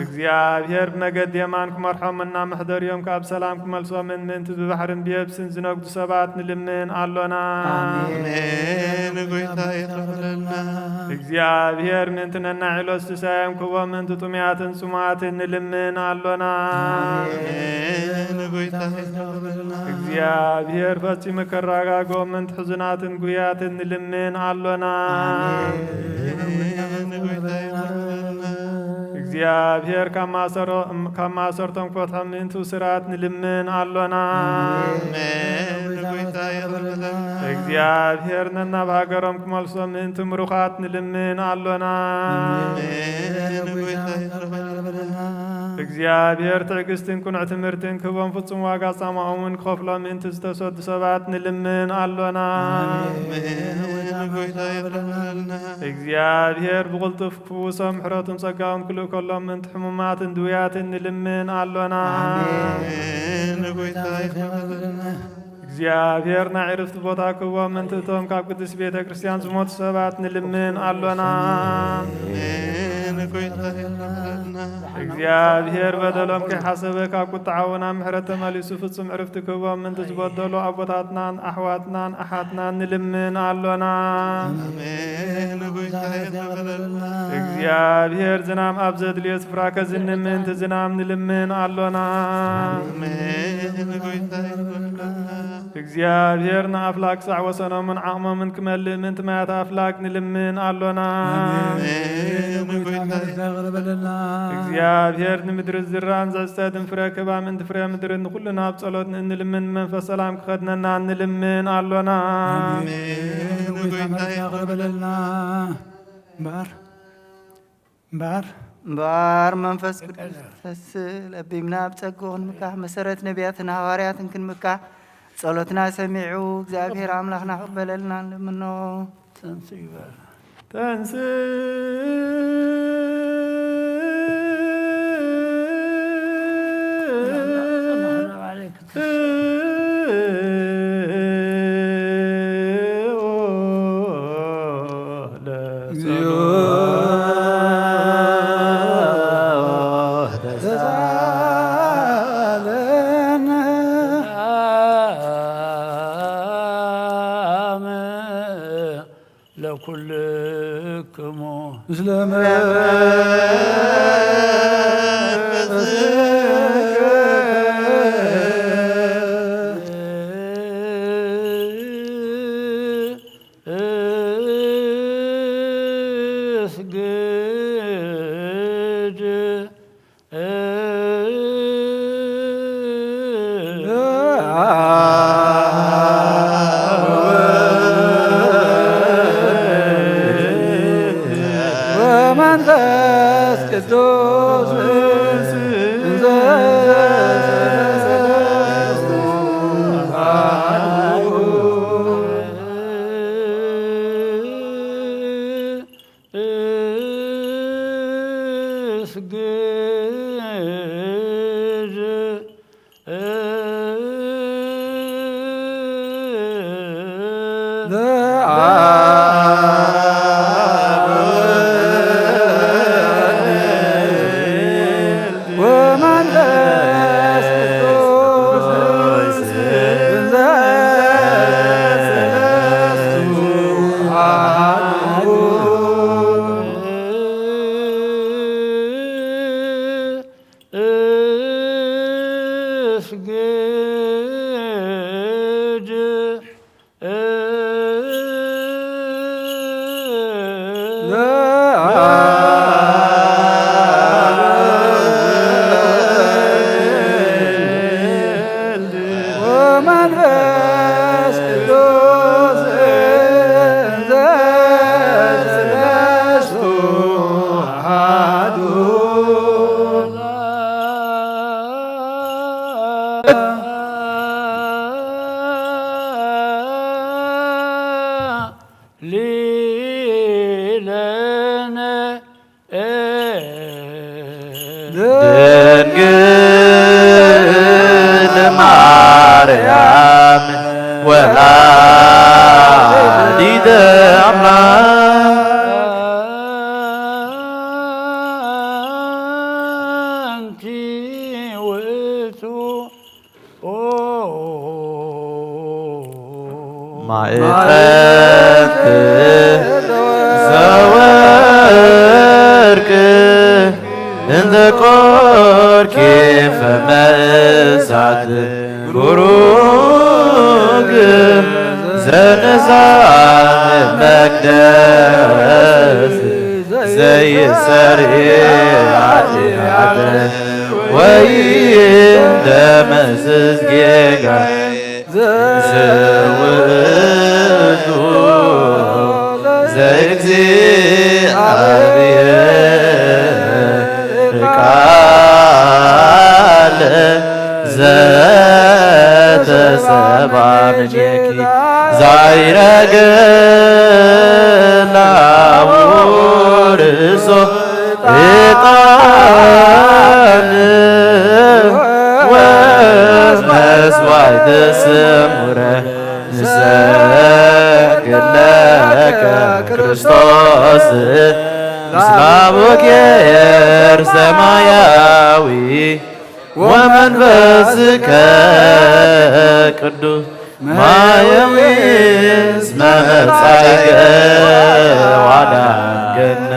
እግዚኣብሔር ብመገዲ የማን ክመርሖምን ናብ መሕደሪኦም ካብ ሰላም ክመልሶምን ምእንቲ ብባሕርን ብየብስን ዝነግዱ ሰባት ንልምን ኣሎና። ኣሜን። ጎይታ ይቕረበለልና። እግዚኣብሔር ምእንቲ ነናዒሎስ ትሳዮም ክህቦም ምእንቲ ጥሙያትን ጽሙኣትን ንልምን ኣሎና። ኣሜን። ጎይታ ይቕረበለልና። እግዚኣብሔር ፈጺሙ ከረጋግኦም ምእንቲ ሕዙናትን ጉህያትን ንልምን ኣሎና። ኣሜን። ጎይታ ይቕረበለልና። እግዚኣብሔር ካብ ማሰሮ-፣ ካብ ማሰርቶም ክፈትሖም ምእንቲ እሱራት ንልምን ኣሎና። ኣሜን። ጎይታ ይቕረበለልና። እግዚኣብሔር ነናብ ሃገሮም ክመልሶም ምእንቲ ምሩኻት ንልምን ኣሎና። ኣሜን። ጎይታ ይቕረበለልና። እግዚኣብሔር ትዕግስትን ቅኑዕ ትምህርትን ክህቦም ፍጹም ዋጋ ጻማኦምን ክኸፍሎም ምእንቲ ዝተሰዱ ሰባት ንልምን ኣሎና። ኣሜን። ጎይታ ይቕረበለልና። እግዚኣብሔር ብቕልጡፍ ክፍውሶም ምሕረቱን ጸጋኡን ክልእከሎም ምእንቲ ሕሙማትን ድውያትን ንልምን ኣሎና። ኣሜን። ጎይታ ይቕረበለልና። እግዚኣብሔር ናይ ዕርፍቲ ቦታ ክህቦም ምእንቲ እቶም ካብ ቅድስት ቤተ ክርስቲያን ዝሞቱ ሰባት ንልምን ኣሎና። ኣሜን። ጎይታ ይቕረበለልና። እግዚኣብሔር በደሎም ከይሓሰበ ካብ ቁጥዓኡ ናብ ምሕረት ተመሊሱ ፍጹም ዕርፍቲ ክህቦም ምእንቲ ዝበደሉ ኣቦታትናን ኣሕዋትናን ኣሓትናን ንልምን ኣሎና። ኣሜን። ጎይታ ይቕረበለልና። እግዚኣብሔር ዝናም ኣብ ዘድልዮ ስፍራ ከዝንም ምእንቲ ዝናም ንልምን ኣሎና። ኣሜን። ጎይታ ይቕረበለልና። እግዚኣብሔር ንኣፍላግ ክሳዕ ወሰኖምን ዓቕሞምን ክመልእ ምእንቲ ማያት ኣፍላግ ንልምን ኣሎና። ኣሜን። ጎይታ ይቕረበለልና። እግዚኣብሔር ንምድሪ ዝራእን ዘዕጸድን ፍረ ክህባ ምእንቲ ፍረ ምድሪ ንኹልና ኣብ ጸሎት ንእንልምን መንፈስ ሰላም ክኸድነና ንልምን ኣሎና። ኣሜን። ጎይታ ይቕረበለልና። እምበኣር እምበኣር እምበኣር መንፈስ ቅዱስ ተስእ ለቢምና ኣብ ጸግኡ ክንምካሕ መሰረት ነቢያትን ሃዋርያትን ክንምካሕ ጸሎትና ሰሚዑ እግዚኣብሔር ኣምላኽና ክቕበለልና ንልምኖ። ተንስእ ይበል። ተንስእ ለኩልክሙ ምስለ መንፈስከ ድንግል ማርያም ወላዲተ ኣምላክ። ማዕጠንት ዘወርቅ እንተ ቆርኪ ፈመ እሳት ቡሩክ ዘነሳ መቅደስ ዘይሰሪ ኃጢአት ወይም ደመስስ ጌጋ ዘውእቱ ዘእግዚኣብሔር ቃል ዘተሰባ ምኔኪ ዛይረገ ላውርሶ ዕጣን ወመስዋዕተ ስሙረ ንሰግድ ለከ ክርስቶስ ምስለ አቡኪ ሰማያዊ ወመንፈስከ ቅዱስ ማየዊ እስመ መጻእከ ዋዳገነ።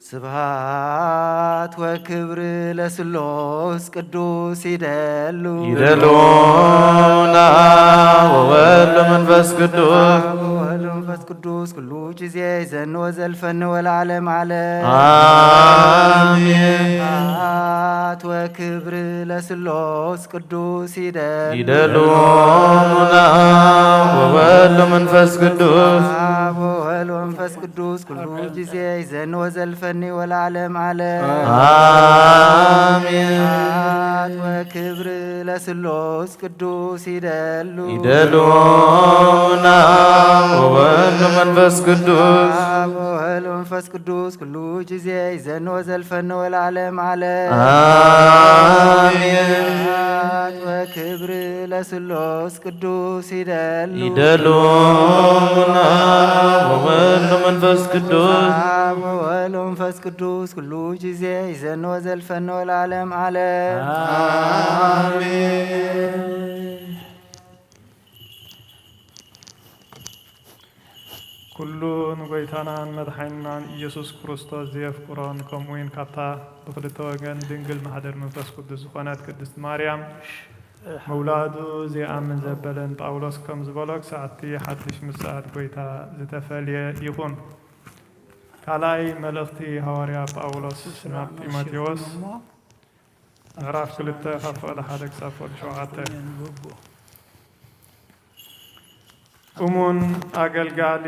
ስብሐት ወክብር ለስሉስ ቅዱስ ይደሉ። ይደሉና ወወልድ መንፈስ ቅዱስ። ወወልድ መንፈስ ቅዱስ ኩሉ ጊዜ ይዘን ወዘልፈን ወለዓለም ዓለም። አሜን። ስብሐት ወክብር ለስሉስ ቅዱስ ይደሉ። ይደሉና ወወልድ መንፈስ ቅዱስ። አብ ወወልድ ወመንፈስ ቅዱስ ኩሉ ጊዜ ይዘን ወዘልፈኒ ወለዓለም ዓለም። አሜን። ስብሐት ወክብር ለስሉስ ቅዱስ ይደሉ። ይደሉና ወወልድ መንፈስ ቅዱስ። አብ ወወልድ መንፈስ ቅዱስ ኩሉ ጊዜ ይዘን ወዘልፈኒ ወለዓለም ዓለም። አሜን። ስብሐት ወክብር ለስሉስ ቅዱስ ይደሉ። ይደሉና ወወልድ መንፈስ ቅዱስ። አብ ወወልድ መንፈስ ቅዱስ ኩሉ ጊዜ ይዘን ወዘልፈኒ ወለዓለም ዓለም። አሜን። ኩሉ ንጎይታናን መድሓኒናን ኢየሱስ ክርስቶስ ዘየፍቅሮን፣ ከምኡ እውን ካብታ ብክልተ ወገን ድንግል ማሕደር መንፈስ ቅዱስ ዝኾነት ቅድስት ማርያም ምውላዱ ዘይኣምን ዘበለን ጳውሎስ ከም ዝበሎ፣ ክሳዕ እቲ ሓድሽ ምጽኣት ጎይታ ዝተፈልየ ይኹን። ካልኣይ መልእኽቲ ሃዋርያ ጳውሎስ ናብ ጢሞቴዎስ፣ ምዕራፍ ክልተ ካብ ፍቕዲ ሓደ ክሳብ ፍቕዲ ሸውዓተ። እሙን ኣገልጋሊ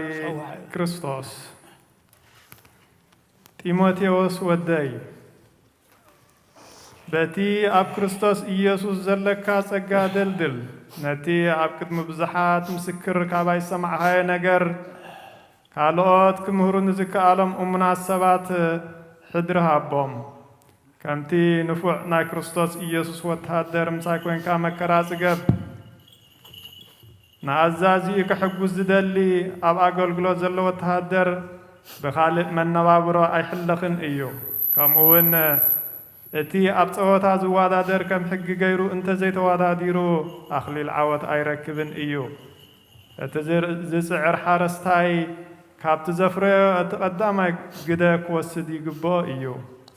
ክርስቶስ ጢሞቴዎስ ወደይ፣ በቲ ኣብ ክርስቶስ ኢየሱስ ዘለካ ጸጋ ደልድል፣ ነቲ ኣብ ቅድሚ ብዙሓት ምስክር ካባይ ዝሰማዕካዮ ነገር፣ ካልኦት ክምህሩ ንዝከኣሎም እሙናት ሰባት ሕድሪ ሃቦም። ከምቲ ንፉዕ ናይ ክርስቶስ ኢየሱስ ወተሃደር ምሳይ ኮይንካ መከራ ጽገብ። ንኣዛዚኡ ክሕጉስ ዝደሊ ኣብ ኣገልግሎት ዘሎ ወተሃደር ብኻልእ መነባብሮ ኣይሕለኽን እዩ። ከምኡ እውን እቲ ኣብ ጸወታ ዝወዳደር ከም ሕጊ ገይሩ እንተዘይተወዳዲሩ ኣኽሊል ዓወት ኣይረክብን እዩ። እቲ ዝር-፣ ዝጽዕር ሓረስታይ ካብቲ ዘፍረዮ እቲ ቀዳማይ ግደ ክወስድ ይግብኦ እዩ።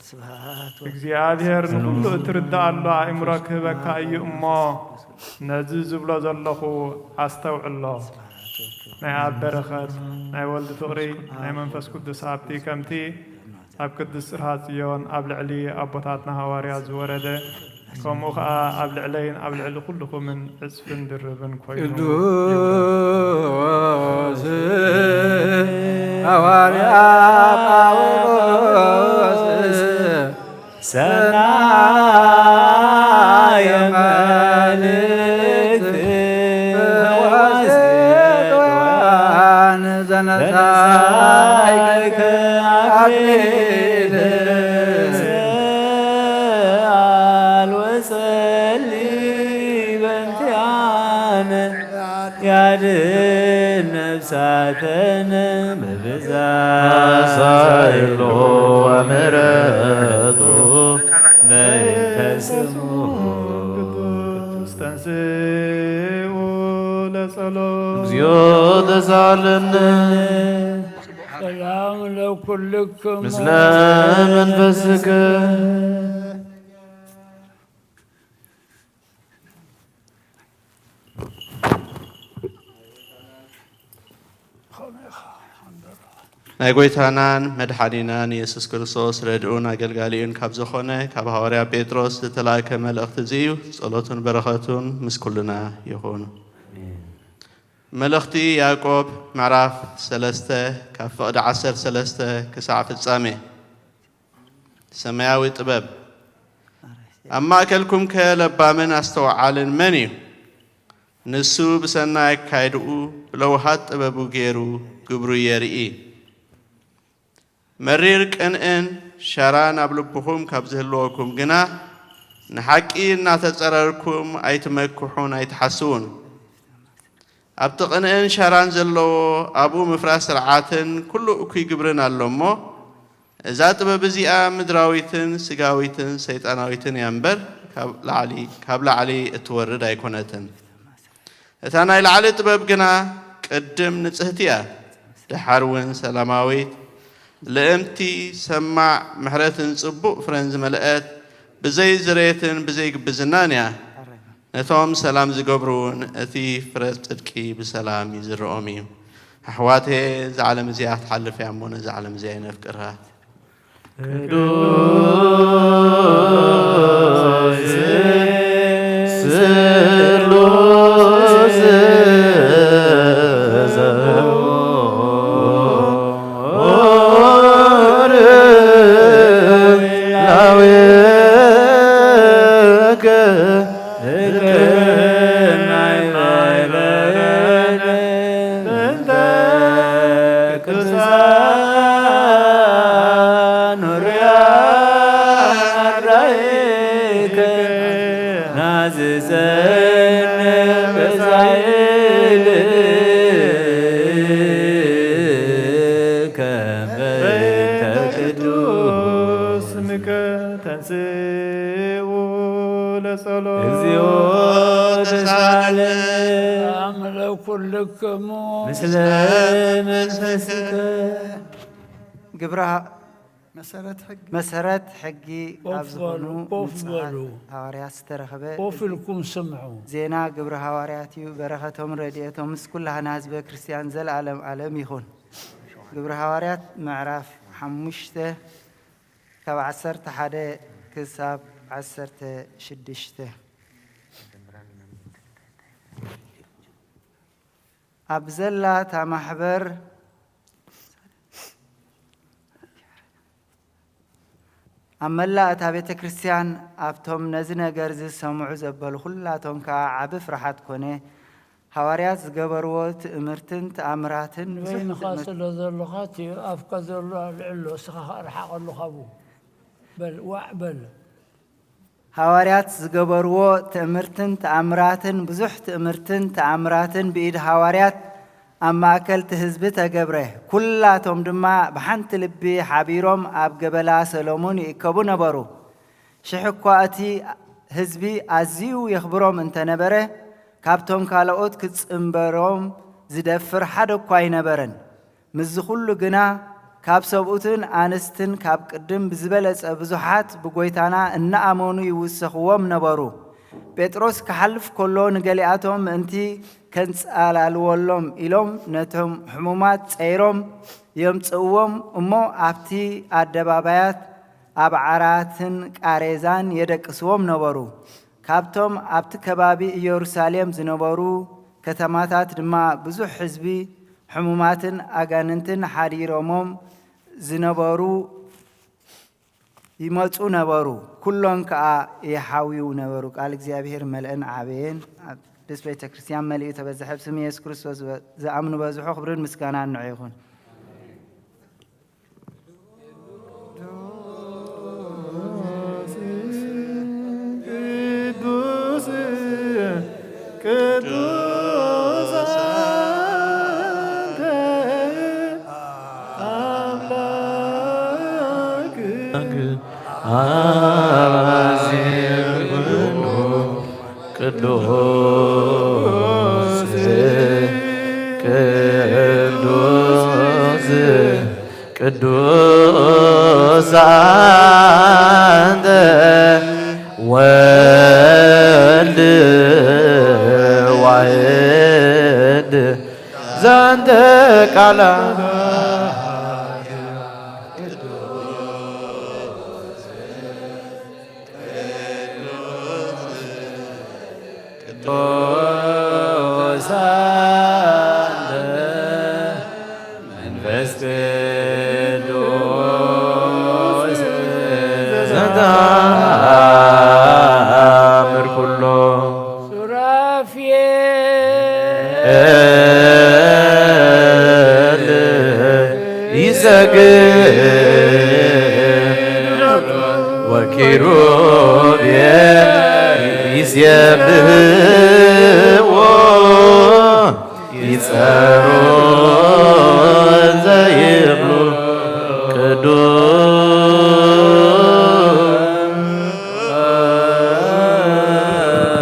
ስብሐት ወ- እግዚኣብሔር ንኹሉ እትርድኣሉ ኣእምሮ ክህበካ እዩ እሞ፣ ነዚ ዝብሎ ዘለኹ ኣስተውዕሎ። ናይ ኣብ በረኸት፣ ናይ ወልድ ፍቕሪ፣ ናይ መንፈስ ቅዱስ ሃብቲ ከምቲ ኣብ ቅድስት ጽርሐ ጽዮን ኣብ ልዕሊ ኣቦታትና ሃዋርያት ዝወረደ፣ ከምኡ ኸኣ ኣብ ልዕለይን ኣብ ልዕሊ ኩልኹምን ዕጽፍን ድርብን ኮይኑ ይውረድ። ቅዱስ ሃዋርያ ጳውሎስ ሰናየ መልእክት ወስዋን ዘነሳይከ አክሊል ስአል ወጸሊ በንቲያነ ያድን ነፍሳተነ ብብዛ ሳይሎ ወምህረቱ በእንተ ስሙ ቅዱስ ተንስኡ ለጸሎት። እግዚኦ ተሳለነ ሰላም ለኩልክሙ ምስለ መንፈስከ። ናይ ጎይታናን መድሓኒናን የሱስ ክርስቶስ ረድኡን ኣገልጋሊኡን ካብ ዝኾነ ካብ ሃዋርያ ጴጥሮስ ዝተላእከ መልእኽቲ እዚ እዩ። ጸሎቱን በረኸቱን ምስ ኩልና ይኹን። መልእኽቲ ያዕቆብ ምዕራፍ ሰለስተ ካብ ፍቕዲ ዓሰርተ ሰለስተ ክሳዕ ፍጻሜ። ሰማያዊ ጥበብ። ኣብ ማእከልኩምከ ለባምን ኣስተውዓልን መን እዩ? ንሱ ብሰናይ ኣካይድኡ ብለውሃት ጥበቡ ገይሩ ግብሩ የርኢ። መሪር ቅንእን ሸራን ኣብ ልብኹም ካብ ዝህልወኩም ግና፣ ንሓቂ እናተጸረርኩም ኣይትመክሑን ኣይትሓስዉን። ኣብቲ ቅንእን ሸራን ዘለዎ ኣብኡ ምፍራስ ስርዓትን ኩሉ እኩይ ግብርን ኣሎ እሞ፣ እዛ ጥበብ እዚኣ ምድራዊትን ስጋዊትን ሰይጣናዊትን እያ እምበር፣ ካብ ላዕሊ፣ ካብ ላዕሊ እትወርድ ኣይኮነትን። እታ ናይ ላዕሊ ጥበብ ግና ቅድም ንጽህቲ እያ፣ ደሓር እውን ሰላማዊት፣ ልእምቲ፣ ሰማዕ፣ ምሕረትን ጽቡቕ ፍረን ዝመልአት፣ ብዘይ ዝሬትን ብዘይ ግብዝናን እያ። ነቶም ሰላም ዝገብሩ እውን እቲ ፍረ ጽድቂ ብሰላም ይዝርኦም እዩ። ኣሕዋተየ፣ እዛ ዓለም እዚኣ ክትሓልፍ እያ እሞ፣ ነዛ ዓለም እዚኣ የነፍቅራ። ቅዱስ ስሉስ ላዌከ እቅናይ ባይረነ እንተ ቅዱሳን ኑርያ ኣራይከ ናዝዘን በሳይልከ በእንተ ቅዱስ ስምከ ተንስኡ ለጸሎት። እግዚኦ ተሳለ። ሰላም ለኩልክሙ ምስለ መንፈስከ። ግብረ ሀ-፣ መሰረት ሕጊ። መሰረት ሕጊ ኮፍ ካብ ዝኾኑ በሉ፣ ኮፍ ንጹሓት በሉ። ሃዋርያት ዝተረኸበ ኮፍ ኢልኩም ስምዑ። ዜና ግብረ ሃዋርያት እዩ። በረኸቶም ረድኤቶም ምስ ኩላህና ህዝበ ክርስቲያን ዘለዓለም ዓለም ይኹን። ግብረ ሃዋርያት ምዕራፍ ሓሙሽተ ካብ ዓሰርተ ሓደ ክሳብ ዓሰርተ ሽዱሽተ። ኣብ ዘላ እታ ማሕበር፣ ኣብ መላእ እታ ቤተ ክርስቲያን፣ ኣብቶም ነዚ ነገር እዚ ዝሰምዑ ዘበሉ ኩላቶም ከኣ ዓቢ ፍርሓት ኮነ። ሃዋርያት ዝገበርዎ ትእምርትን ተኣምራትን ብዙሕ ንበይንኻ ትእምርት- ስለ ዘለኻ፣ እቲ ኣፍካ ዘሎ ኣልዕሎ፣ እስኻ ኸኣ ርሓቐሉ ካብኡ። በል ዋዕ በል። ሃዋርያት ዝገበርዎ ትእምርትን ተኣምራትን፣ ብዙሕ ትእምርትን ተኣምራትን ብኢድ ሃዋርያት ኣብ ማእከል እቲ ህዝቢ ተገብረ። ኩላቶም ድማ ብሓንቲ ልቢ ሓቢሮም ኣብ ገበላ ሰሎሙን ይእከቡ ነበሩ። ሽሕ እኳ እቲ ህዝቢ ኣዝዩ የኽብሮም እንተነበረ፣ ካብቶም ካልኦት ክጽንበሮም ዝደፍር ሓደ እኳ ኣይነበረን። ምስዚ ኩሉ ግና ካብ ሰብኡትን ኣንስትን ካብ ቅድም ብዝበለጸ ብዙሓት ብጎይታና እናኣመኑ ይውሰኽዎም ነበሩ። ጴጥሮስ ክሓልፍ ከሎ ንገሊኣቶም ምእንቲ ከንጻላልወሎም ኢሎም ነቶም ሕሙማት ጸይሮም የምጽእዎም እሞ ኣብቲ ኣደባባያት ኣብ ዓራትን ቃሬዛን የደቅስዎም ነበሩ። ካብቶም ኣብቲ ከባቢ ኢየሩሳሌም ዝነበሩ ከተማታት ድማ ብዙሕ ህዝቢ ሕሙማትን ኣጋንንትን ሓዲሮሞም ዝነበሩ ይመጹ ነበሩ። ኩሎም ከኣ ይሓውዩ ነበሩ። ቃል እግዚኣብሔር መልአን ዓበየን። ኣብ ቅድስት ቤተ ክርስቲያን መሊኡ ተበዝሐ። ብስም ኢየሱስ ክርስቶስ ዝኣምኑ በዝሑ። ክብርን ምስጋናን ንዑ ይኹን። ቅዱስ ቅዱስ ቅዱስ አንተ ወልድ ዋሕድ ዘንተ ቃላ ቅዱስ አንተ መንፈስ ቅዱስ ዘተአምር ኩሎ ሱራፌል ይሰግድ ወኪሩቤል ይሴብሕዎ ይጸሩ ዘይብሉ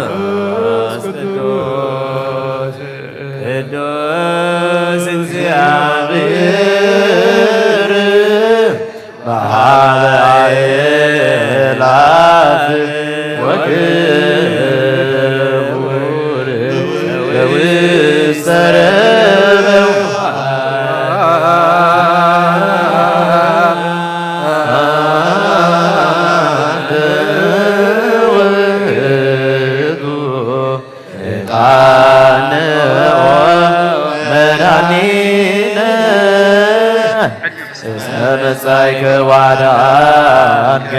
ቅዱስ ቅዱስ እግዚአብሔር በሃበ አእላፍ ወክቡር ውስተ ርብብ ውእቱ ዕጣነ ወመድኃኒነ እስመ መጻእከ ወአድኃንከነ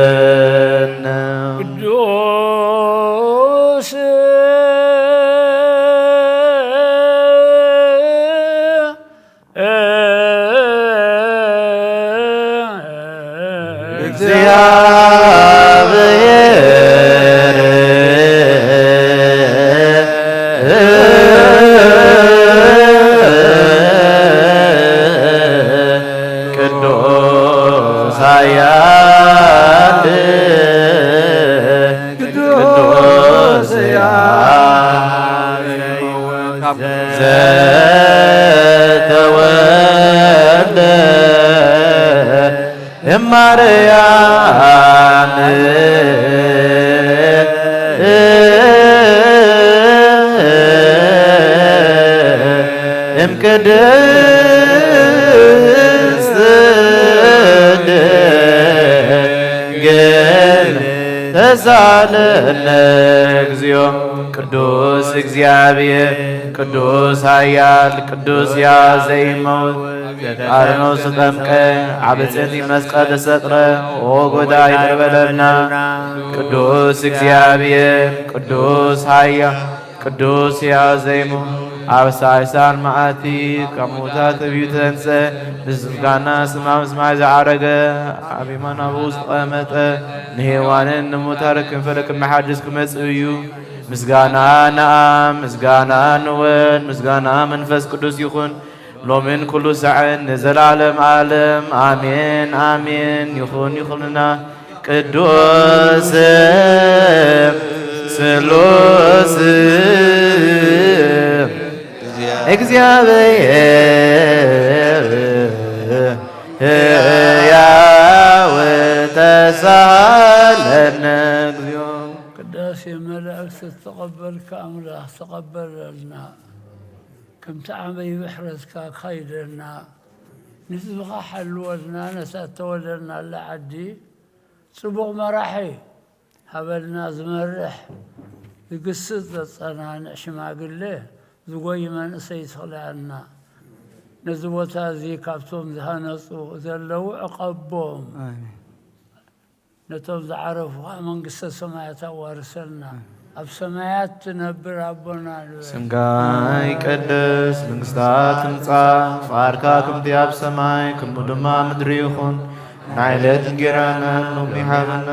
ተሳሃለነ። ቅዱስ እግዚአብሔር ቅዱስ ኃያል ቅዱስ ዘተወልደ እማርያም እምቅድስት ድንግል ተሳለነ እግዚኦ። ቅዱስ እግዚአብሔር ቅዱስ ኃያል ቅዱስ ያ ዘይመውት ዘተቃርኖ ተጠምቀ ዓበ ጽንዲ መስቀል ተሰቅለ ኦ ጎዳ ይቅር በለልና። ቅዱስ እግዚአብሔር ቅዱስ ኃያል ቅዱስ ያ ዘይመውት ኣብ ሳልሳይ መዓልቲ ካብ ምዉታት ተቢኡ ተንስአ፣ ምስ ምስጋና ስማ ኣብ ሰማይ ዝዓረገ፣ ኣብ የማን ኣቡኡ ዝተቐመጠ፣ ንህያዋንን ንሙታን ክንፈለ ክመሓድስ ክመጽእ እዩ። ምስጋና ንኣብ፣ ምስጋና ንወልድ፣ ምስጋና መንፈስ ቅዱስ ይኹን፣ ሎምን ኩሉ ሳዕን ንዘለዓለም ዓለም ኣሜን፣ ኣሜን። ይኹን፣ ይኹንና። ቅዱስ ስሉስ እግዚኣብሔር ሕያው ተሳሃለነ እግዚኦ። ቅዳሴ መላእክት ዝተቐበልካ ኣምላኽ ተቐበለልና። ከምቲ ዓመይ ምሕረትካ ካይደልና፣ ንህዝብኻ ሓልወልና፣ ነታ እተወለድናላ ዓዲ ጽቡቕ መራሒ ሃበልና፣ ዝመርሕ ዝግስጽ ዘጸናንዕ ሽማግለ ዝጎይ መንእሰይ ትኽልኣና። ነዚ ቦታ እዚ ካብቶም ዝሃነጹ ዘለዉ ዕቐቦም። ኣሜን። ነቶም ዝዓረፉ ኸዓ መንግስተ ሰማያት ኣዋርሰልና። ኣብ ሰማያት ትነብር ኣቦና ንበል። ስምካ ይቀደስ፣ መንግስትካ ትምጻእ፣ ፍቓድካ ከምቲ ኣብ ሰማይ ከምኡ ድማ ምድሪ ይኹን። ንዕለት እንጌራና ሎሚ ሃበና፣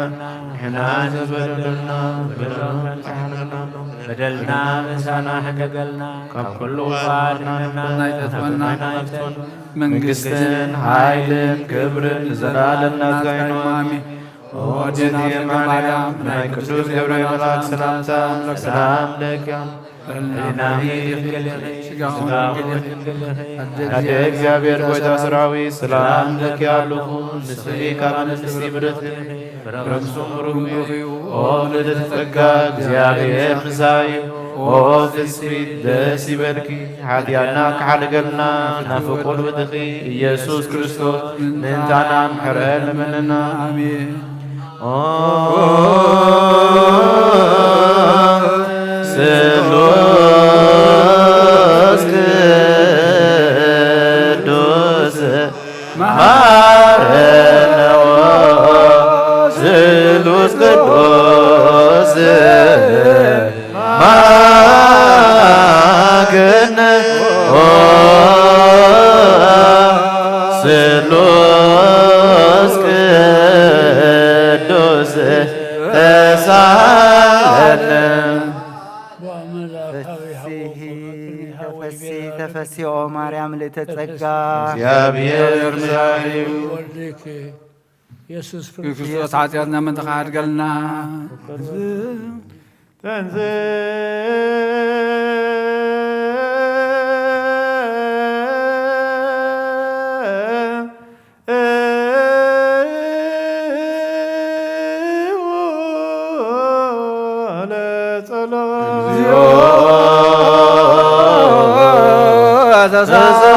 ንሕና ዝበደልና በደልና፣ በደልና ምሳና ሕደገልና፣ ካብ ኩሉ ክፉእ ኣድሕነና፣ ናይ ተስፋና ናይ ተስፋና መንግስትን ሓይልን ክብርን ንዘለኣለም ናትካ እዩ። ኣሜን። ኦ እግዝእትየ ማርያም፣ ናይ ቅዱስ ገብርኤል መልኣክ ሰላምታ፣ ሰላም ለኪ። ሕሊናኺ ድንግል ኢኺ፣ ስጋኺ ድንግል ኢኺ። ኣደ እግዚኣብሔር ጎይታ ሰራዊት፣ ሰላም ለኪ ኣለኹ። ንስኺ ካብ ኣንስቲ ብርኽቲ ኢኺ፣ ፍረ ከርሥኺ ብሩኽ እዩ። ኦ ምልዕቲ ጸጋ፣ እግዚኣብሔር ምሳኺ እዩ። ኦ ፍስሕቲ ደስ ይበልኪ፣ ሓጢኣትና ክሓድገልና ናብ ፍቁር ወድኺ ኢየሱስ ክርስቶስ ምእንታና ምሕረት ለምንና። ኣሜን። ኦ ስሉስ ቅዱስ መሐረነ። ኦ ስሉስ ቅዱስ መሐረነ። ኦ ስሉስ ቅዱስ ተሳለነ። ተፈሲ ተፈሲ ኦ ማርያም ልእተ ጸጋ። እግዚኣብሔር ምሳኺ እዩ። ወልድኪ ኢየሱስ ክርስቶስ ኃጢአትና ምእንተ ከሓድገልና። ተንሥእ ለጸሎት። እግዚኦ ተሳለነ።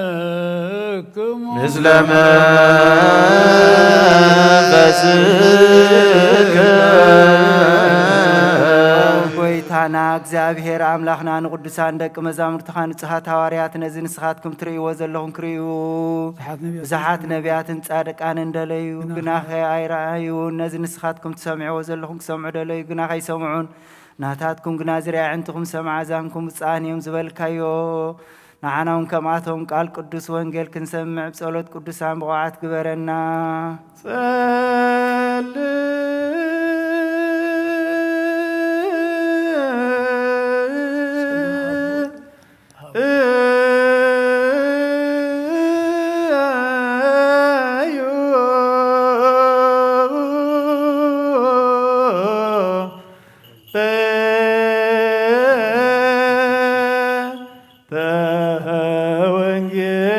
ለኩልክሙ ምስለ መንፈስከ። ጎይታና እግዚኣብሔር ኣምላኽና ንቅዱሳን ደቂ መዛሙርትኻ ንጹሃት ሃዋርያት ነዚ ንስኻትኩም ትርእይዎ ዘለኹም ክርእዩ ብዙሓት ነቢያትን ጻድቃንን ደለዩ፣ ግናኸ ኣይረኣዩን። ነዚ ንስኻትኩም ትሰምዕዎ ዘለኹም ክሰምዑ ደለዩ፣ ግናኸ ኣይሰምዑን። ናታትኩም ግና ዝርኢ ኣዕንትኹም ዝሰምዓ ኣእዛንኩም ብፁዓን እዮም ዝበልካዮ፣ ንዓና እውን ከምኣቶም ቃል ቅዱስ ወንጌል ክንሰምዕ ብጸሎት ቅዱሳን ብቑዓት ግበረና። ጸልእ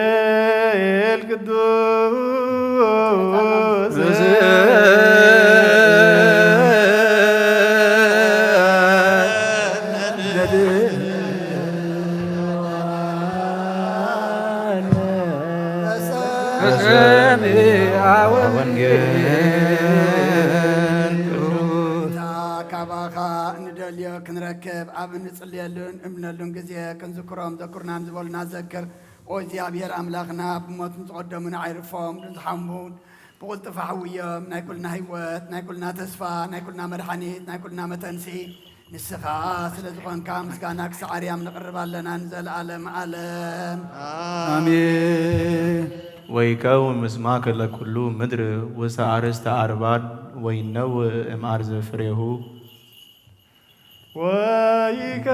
ወንጌል ቅዱስ ወንጌል ካባኻ ንደልዮ ክንረክብ ኣብ እንጽልየሉን እምነሉን ግዜ ክንዝክሮም ዘኩርናን ዝበሉና ዘክር። ኦ እግዚኣብሔር ኣምላኽና፣ ብሞት ንዝቐደሙን ኣዕርፎም ንዝሓሙን ብቕልጡፍ ኣሕውዮም። ናይ ኩልና ህይወት፣ ናይ ኩልና ተስፋ፣ ናይ ኩልና መድሓኒት፣ ናይ ኩልና መተንስኢ ንስኻ ስለ ዝኾንካ ምስጋና ክሳዕ ኣርያም ነቕርብ ኣለና ንዘለኣለም ዓለም። ኣሜን። ወይከውን ምስማከ ለኩሉ ምድር ውስተ አርእስተ አድባር ወይነው እምአርዘ ፍሬሁ። ወይከ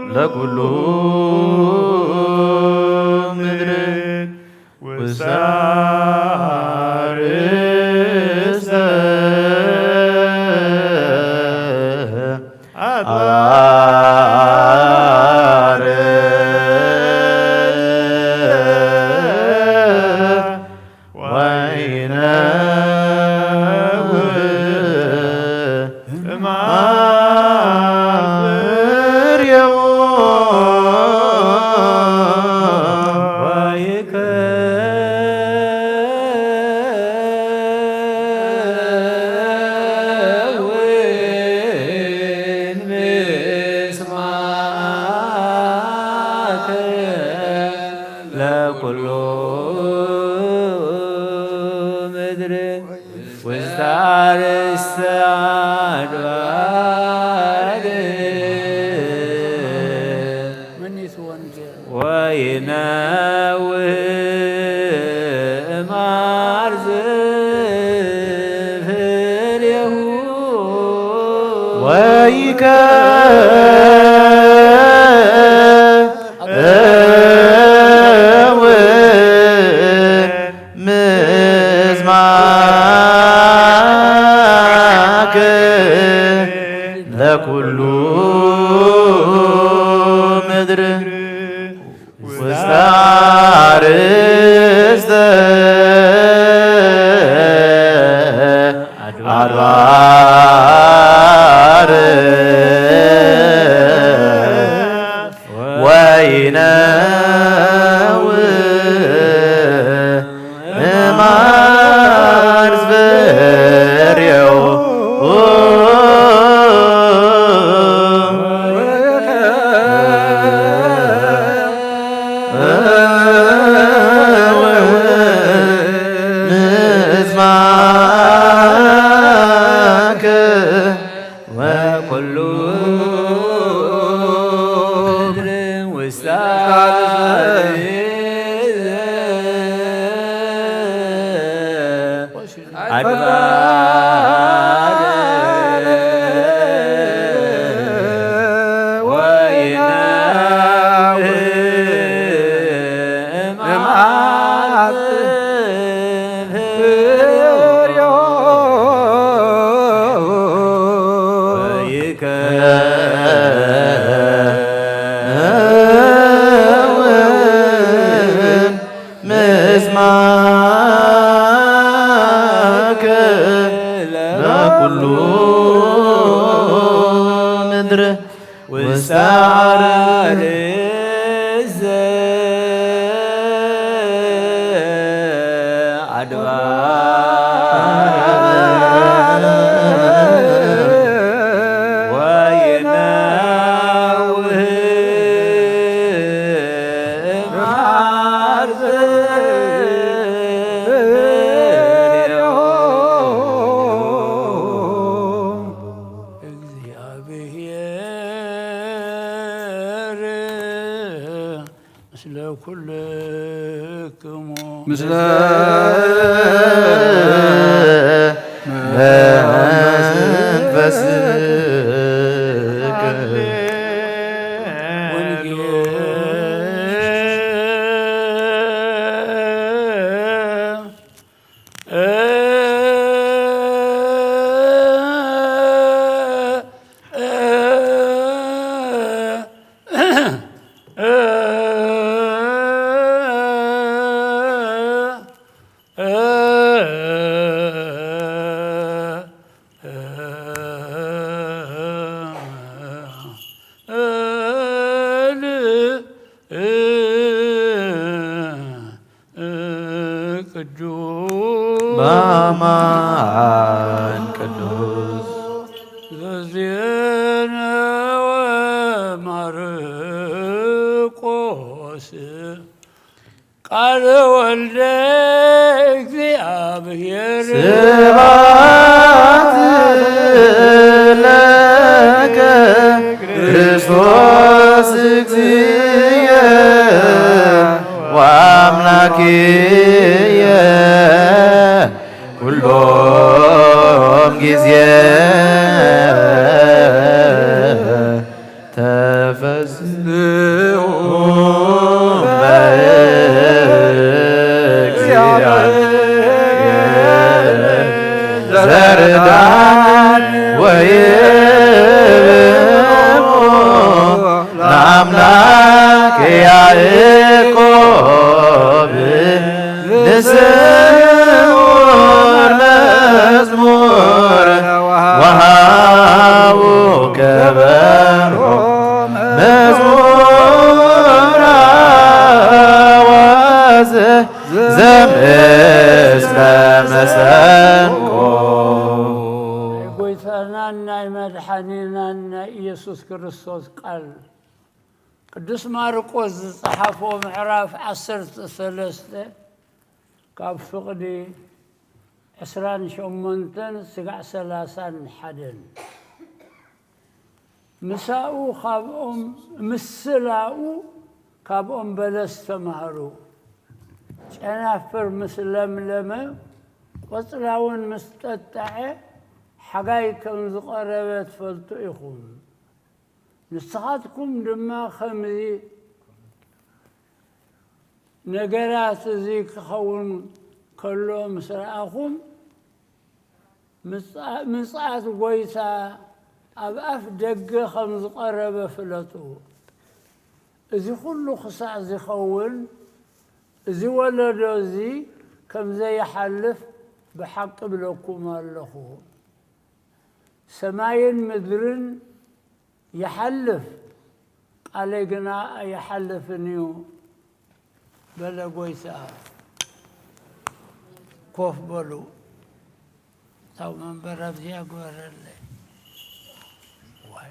ለኩሉ ምድር ውስተ አርእስተ አድባር ወይነው እምአርያም ወይከ ለኩሉ ምድር ውስተ አርእስተ አድባር ወይነው እምአርዘ ፍሬሁ ወይከ እወን ምስማከ ለኩሉ ምድር ውስተ አርእስተ አድባር ወይነው እምአርዘ ፍሬሁ ምስማከ ወኩሉ ምድር ውስተ አድባር ወይነው እምአርዘ ፍሬሁ ወይከውን ምስማከ ለኩሉ ምድር ውስተ አርእስተ አድባር ወይነው እምአርዘ ፍሬሁ እግዚአብሔር ምስለ ኩልክሙ ምስለ መንፈስከ። አማን ቅዱስ ዘዜነወ ማርቆስ ቃለ ወልደ እግዚአብሔር ስብሐት ለከ ክርስቶስ እግዚእየ ወአምላክየ ኩሎም ጊዜ ተፈስሑ በእግዚአብሔር ዘርዳን ወይብሞ ለአምላክ ያዕቆብ ንስሙር መዝሙር ወሃቡ ከበሮ መዝሙር አዋዝ ዘምስለ መሰንቆ ናይ ጎይታናን ናይ መድሓኒናን ናይ ኢየሱስ ክርስቶስ ቃል ቅዱስ ማርቆስ ዝጸሓፎ ምዕራፍ ዓሰርተ ሰለስተ ካብ ፍቕዲ ዕስራን ሸሞንተን ስጋዕ ሰላሳን ሓደን። ምሳኡ ካብኦም ምስላኡ ካብኦም በለስ ተማሃሩ። ጨናፍር ምስ ለምለመ ቆጽላ እውን ምስ ጠጠዐ ሓጋይ ከም ዝቐረበ ትፈልጡ ኢኹም። ንስኻትኩም ድማ ከምዚ ነገራት እዚ ክኸውን ከሎ ምስ ረኣኹም ምጽኣት ጎይታ ኣብ ኣፍ ደገ ከም ዝቐረበ ፍለጡ። እዚ ኩሉ ክሳዕ ዝኸውን እዚ ወለዶ እዚ ከም ዘይሓልፍ ብሓቂ እብለኩም ኣለኹ። ሰማይን ምድርን ይሓልፍ፣ ቃለይ ግና ኣይሓልፍን እዩ በለ ጎይታ። ኮፍ በሉ። እታው መንበር ኣብዚኣ ግበረለይ። ዋይ፣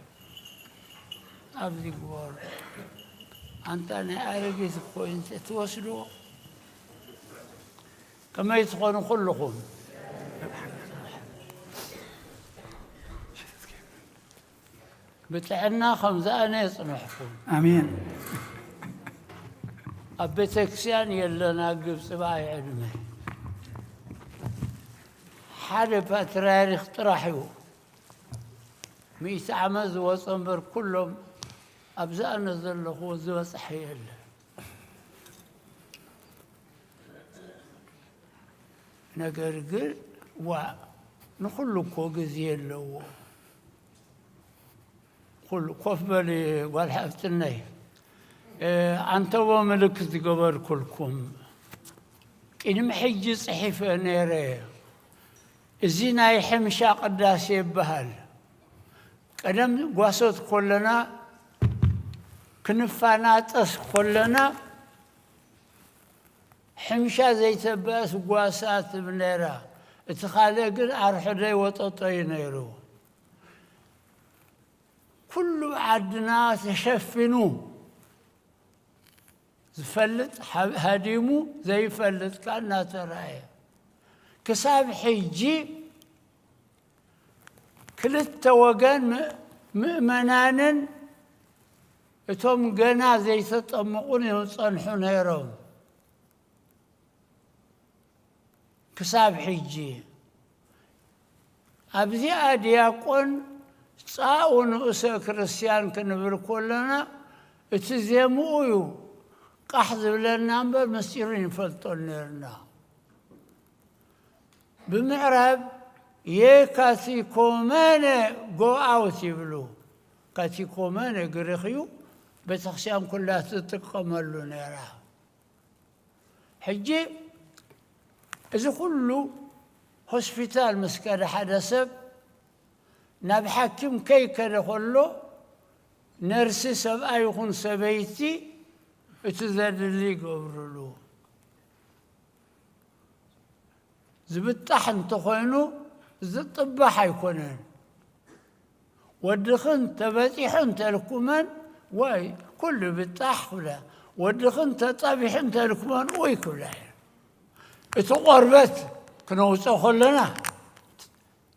ኣብዚ ግበሩ። ኣንታ ናይ ኣረጊት እኮ እዩ ትወስድዎ። ከመይ ትኾኑ ኩልኹም? ብጥዕና ከምዚ ኣነ የጽንሕኩም። ኣሜን። ኣብ ቤተክርስትያን የለና ግብፂ በኣይ ዕድመ ሓደ ፓትርያርክ ጥራሕ እዩ ሚእቲ ዓመት ዝወፀ እምበር ኩሎም ኣብዚ ኣነ ዘለኹዎ ዝበፅሐ የለ። ነገር ግን ዋ ንኹሉ እኮ ግዜ ኣለዎ። ኩሉ ኮፍ በሊ ጓል ሓፍትነይ። ኣንተቦ ምልክት ዝገበርኩልኩም ቅድሚ ሕጂ ጽሒፈ ነይረ። እዚ ናይ ሕምሻ ቅዳሴ ይበሃል። ቀደም ጓሶት ኮለና ክንፋናጠስ ኮለና ሕምሻ ዘይተበአስ ጓሳ ትብል ነይራ። እቲ ካልእ ግን ኣርሕዶይ ወጠጦ እዩ ነይሩ። ኩሉ ዓድና ተሸፊኑ ዝፈልጥ ሃዲሙ ዘይፈልጥ ከኣ እናተራእየ ክሳብ ሕጂ ክልተ ወገን ምእመናንን እቶም ገና ዘይተጠምቑን እዮም ዝጸንሑ ነይሮም። ክሳብ ሕጂ ኣብዚኣ ዲያቆን ጻኡ ንኡሰ ክርስትያን ክንብል ኮለና እቲ ዜምኡ እዩ ቃሕ ዝብለና እምበር ምስጢሩ ይንፈልጦን ነርና። ብምዕራብ የካቲኮመነ ጎኣውት ይብሉ። ካቲኮመነ ግሪኽ እዩ። ቤተክርስትያን ኩላ ትጥቀመሉ ነራ። ሕጂ እዚ ኩሉ ሆስፒታል ምስ ከደ ሓደ ሰብ ናብ ሓኪም ከይከደ ከሎ ነርሲ ሰብኣይ ይኹን ሰበይቲ እቲ ዘድሊ ይገብርሉ። ዝብጣሕ እንተኾይኑ ዝጥባሕ ኣይኮነን። ወድኽን ተበጢሑ እንተልኩመን ወይ ኩሉ ብጣሕ ክብላ፣ ወድኽን ተጠቢሑ እንተልኩመን ወይ ክብላ እየን። እቲ ቆርበት ክነውፅኦ ከለና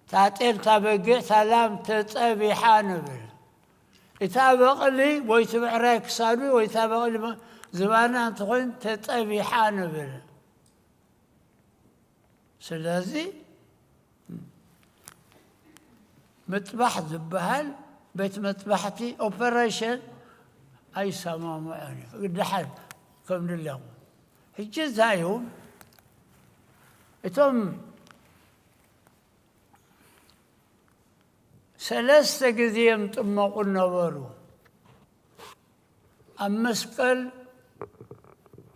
እታ ጤል፣ እታ በጊዕ፣ እታ ላም ተጸቢሓ ንብል። እታ በቕሊ ወይ እቲ ብዕራይ ክሳዱ ወይ እታ በቕሊ ዝባና እንተኾይኑ ተጸቢሓ ንብል። ስለዚ ምጥባሕ ዝበሃል ቤት መጥባሕቲ ኦፐሬሽን ኣይሰማምዖን እዩ። ደሓን ከም ድለኹም። ሕጂ እንታይ እዩ? እቶም ሰለስተ ግዜ እዮም ጥመቑ ነበሩ። ኣብ መስቀል፣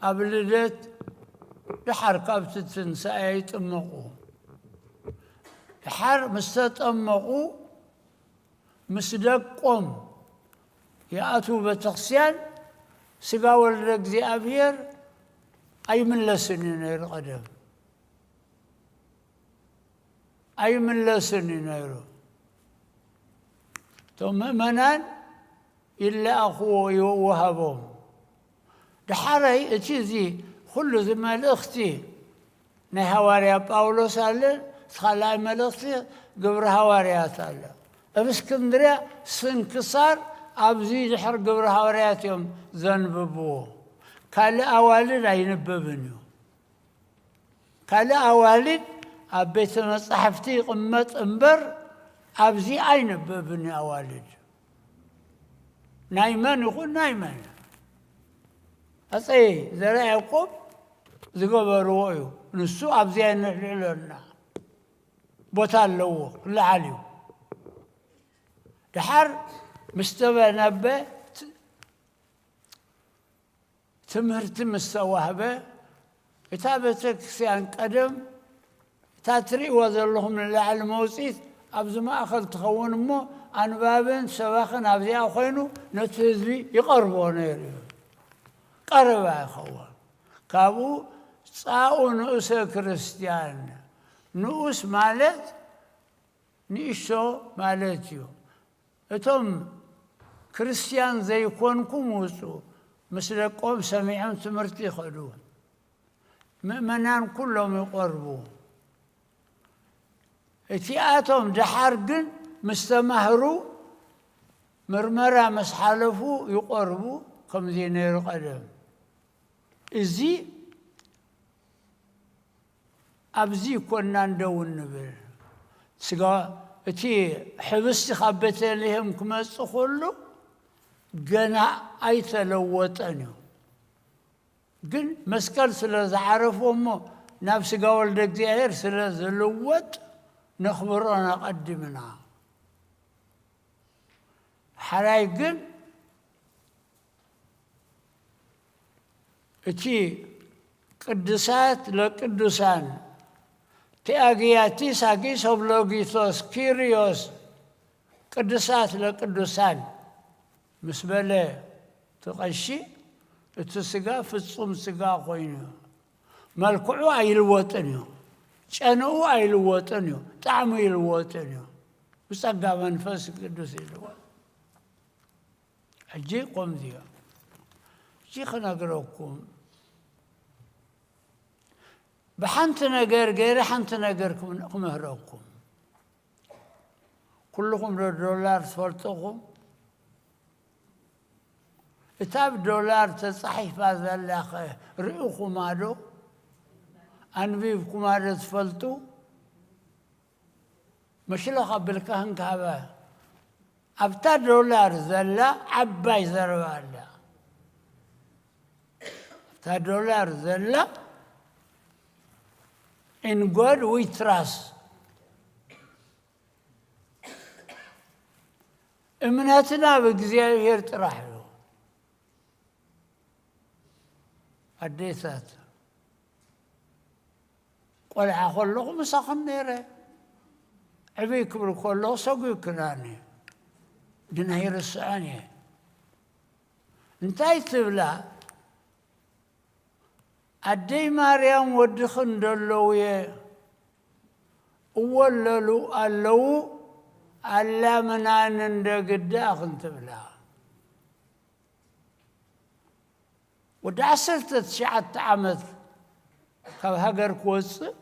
ኣብ ልደት፣ ደሓር ካብቲ ትንሳኤ ይጥመቑ። ደሓር ምስ ተጠመቑ፣ ምስ ደቆም ይኣትዉ ቤተክርስትያን፣ ስጋ ወልደ እግዚኣብሔር ኣይምለስን እዩ ነይሩ ቀደም። ኣይምለስን እዩ ነይሩ። እቶም ምእመናን ይለኣኽዎ፣ ይወሃቦም። ደሓረይ እቲ እዚ ኩሉ እዚ መልእኽቲ ናይ ሃዋርያ ጳውሎስ ኣለ፣ እቲ ካልኣይ መልእኽቲ ግብሪ ሃዋርያት ኣለ። ኣብ እስክንድርያ ስንክሳር ኣብዚ ድሕሪ ግብሪ ሃዋርያት እዮም ዘንብብዎ። ካልእ ኣዋልድ ኣይንብብን እዩ። ካልእ ኣዋልድ ኣብ ቤተ መጻሕፍቲ ይቕመጥ እምበር፣ ኣብዚ ኣይንብብን እዩ ኣዋልድ። ናይ መን ይኹን ናይ መን። ኣጸይ ዘርዓ ያዕቆብ ዝገበርዎ እዩ። ንሱ ኣብዚ ኣይነልዕሎና። ቦታ ኣለዎ፣ ክለዓል እዩ። ደሓር ምስ ተበነበ ትምህርቲ ምስ ተዋህበ፣ እታ ቤተ ክርስቲያን ቀደም፣ እታ ትርእይዋ ዘለኹም ንላዕሊ መውፅኢት ኣብዚ ማእኸል ትኸውን እሞ፣ ኣንባብን ሰባኽን ኣብዚኣ ኮይኑ ነቲ ህዝቢ ይቐርቦ ነይሩ እዩ። ቀረባ ይኸውን። ካብኡ ጻኡ ንኡሰ ክርስቲያን፣ ንኡስ ማለት ንእሽቶ ማለት እዩ። እቶም ክርስቲያን ዘይኮንኩም ውጹ፣ ምስ ደቆም ሰሚዖም ትምህርቲ ይኸዱ። ምእመናን ኩሎም ይቐርቡ። እቲኣቶም ደሓር ግን ምስ ተማህሩ፣ ምርመራ ምስ ሓለፉ ይቐርቡ። ከምዚ ነይሩ ቀደም። እዚ ኣብዚ ኮናን ደው እንብል። ስጋ፣ እቲ ሕብስቲ ካብ ቤተልሔም ክመጽእ ከሎ ገና ኣይተለወጠን እዩ። ግን መስቀል ስለ ዝዓረፎ እሞ ናብ ስጋ ወልደ እግዚኣብሔር ስለ ዝልወጥ ነኽብሮ ኣቐዲምና። ሓራይ ግን እቲ ቅድሳት ለቅዱሳን፣ ቲኣግያቲስ ኣጊስ ኦብሎጊቶስ ኪሪዮስ፣ ቅድሳት ለቅዱሳን ምስ በለ እቲ ቀሺ፣ እቲ ስጋ ፍጹም ስጋ ኮይኑ፣ መልክዑ ኣይልወጥን እዩ፣ ጨንኡ ኣይልወጥን እዩ፣ ጣዕሙ ይልወጥን እዩ። ብጸጋ መንፈስ ቅዱስ ይልወጥ። ሕጂ ከምዚ እዩ። ሕጂ ክነግረኩም፣ ብሓንቲ ነገር ገይረ ሓንቲ ነገር ክም-፣ ክምህረኩም። ኩልኹም ዶ ዶላር ትፈልጡኹም? እታ ብዶላር ተጻሒፋ ዘላ ኸ ርኢኹማ ዶ? ኣንቢብኩማ ዶ ትፈልጡ? መሽሎ ከብልካ ክንካበ፣ ኣብታ ዶላር ዘላ ዓባይ ዘረባ ኣላ። ኣብታ ዶላር ዘላ፣ "In God we trust." እምነትና ብእግዚኣብሔር ጥራሕ እዩ። ኣዴታት፣ ቆልዓ ከለኹ ምሳኽን ነይረ። ዕብይ ክብል ከለኹ ሰጒግክናኒ፣ ግን ኣይርስዖን እየ። እንታይ ትብላ? ኣደይ ማርያም ወድኽን ደለውየ፣ እወለሉ ኣለዉ ኣላ ምናን እንደ ግዳ ክንትብላ። ወዲ ዓሰርተ ትሽዓተ ዓመት ካብ ሃገር ክወፅእ፣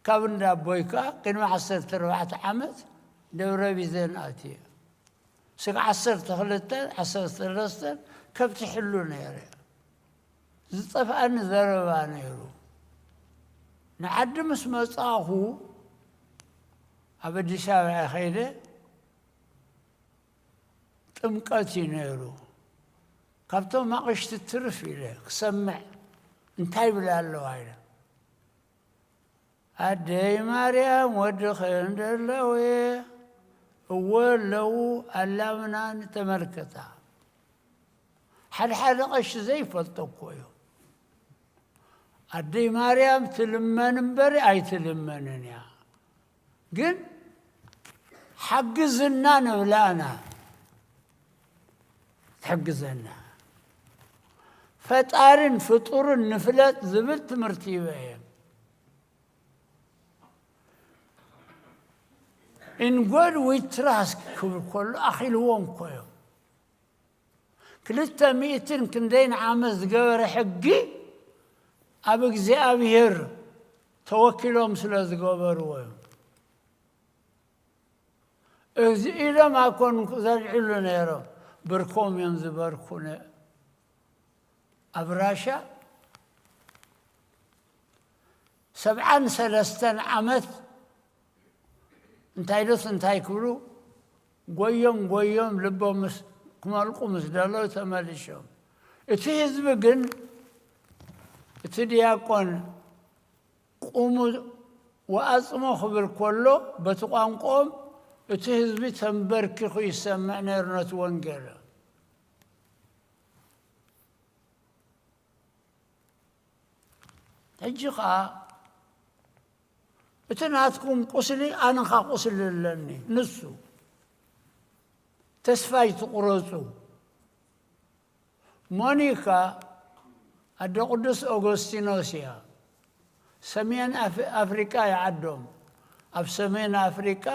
ካብ እንዳ ኣቦይ ከኣ ቅድሚ ዓሰርተ ኣርባዕተ ዓመት ደብረ ቢዘን ኣትየ። ስጋ ዓሰርተ ክልተ ዓሰርተ ሰለስተ ከብቲ ሕሉ ነይረ። ዝጠፍኣኒ ዘረባ ነይሩ። ንዓዲ ምስ መጻእኹ ኣብ ኣዲስ ኣበባ ከይደ ጥምቀት እዩ ነይሩ። ካብቶም ኣቕሽቲ ትርፍ ኢለ ክሰምዕ እንታይ ይብላ ኣለዋ ኢለ ኣደይ ማርያም ወድኽን ደለወ እወ ኣለዉ ኣላምናን ተመልከታ። ሓደ ሓደ ቀሺ ዘይፈልጦ እኮ እዩ። ኣደይ ማርያም ትልመን እምበር ኣይትልመንን እያ። ግን ሓግዝና ንብላና ትሕግዘና። ፈጣርን ፍጡርን ንፍለጥ ዝብል ትምህርቲ ይበ እየ። In God we trust ክብል ከሎ ኣኺልዎም እኮ እዮም። ክልተ ሚእትን ክንደይን ዓመት ዝገበረ ሕጊ ኣብ እግዚኣብሔር ተወኪሎም ስለ ዝገበርዎ እዮም። እዚ ኢሎም ኣኮን ዘልዕሉ ነይሮም። ብርኮም እዮም ዝበርኩ ነ-፣ ኣብ ራሻ ሰብዓን ሰለስተን ዓመት እንታይ ዶስ እንታይ ክብሉ ጎዮም ጎዮም ልቦም ምስ ክመልቁ ምስ ደለዉ ተመሊሾም። እቲ ህዝቢ ግን እቲ ዲያቆን ቁሙ ወኣጽሞ ክብል ከሎ በቲ ቋንቋኦም እቲ ህዝቢ ተንበርኪኹ ይሰምዕ ነይሩ ነቲ ወንጌል። ሕጂ ኸኣ እቲ ናትኩም ቁስሊ ኣነ ኸኣ ቁስሊ ኣለኒ። ንሱ ተስፋ ኣይትቑረጹ። ሞኒካ ኣደ ቅዱስ ኦጎስቲኖስ እያ። ሰሜን ኣፍ-፣ ኣፍሪቃ እያ ዓዶም። ኣብ ሰሜን ኣፍሪቃ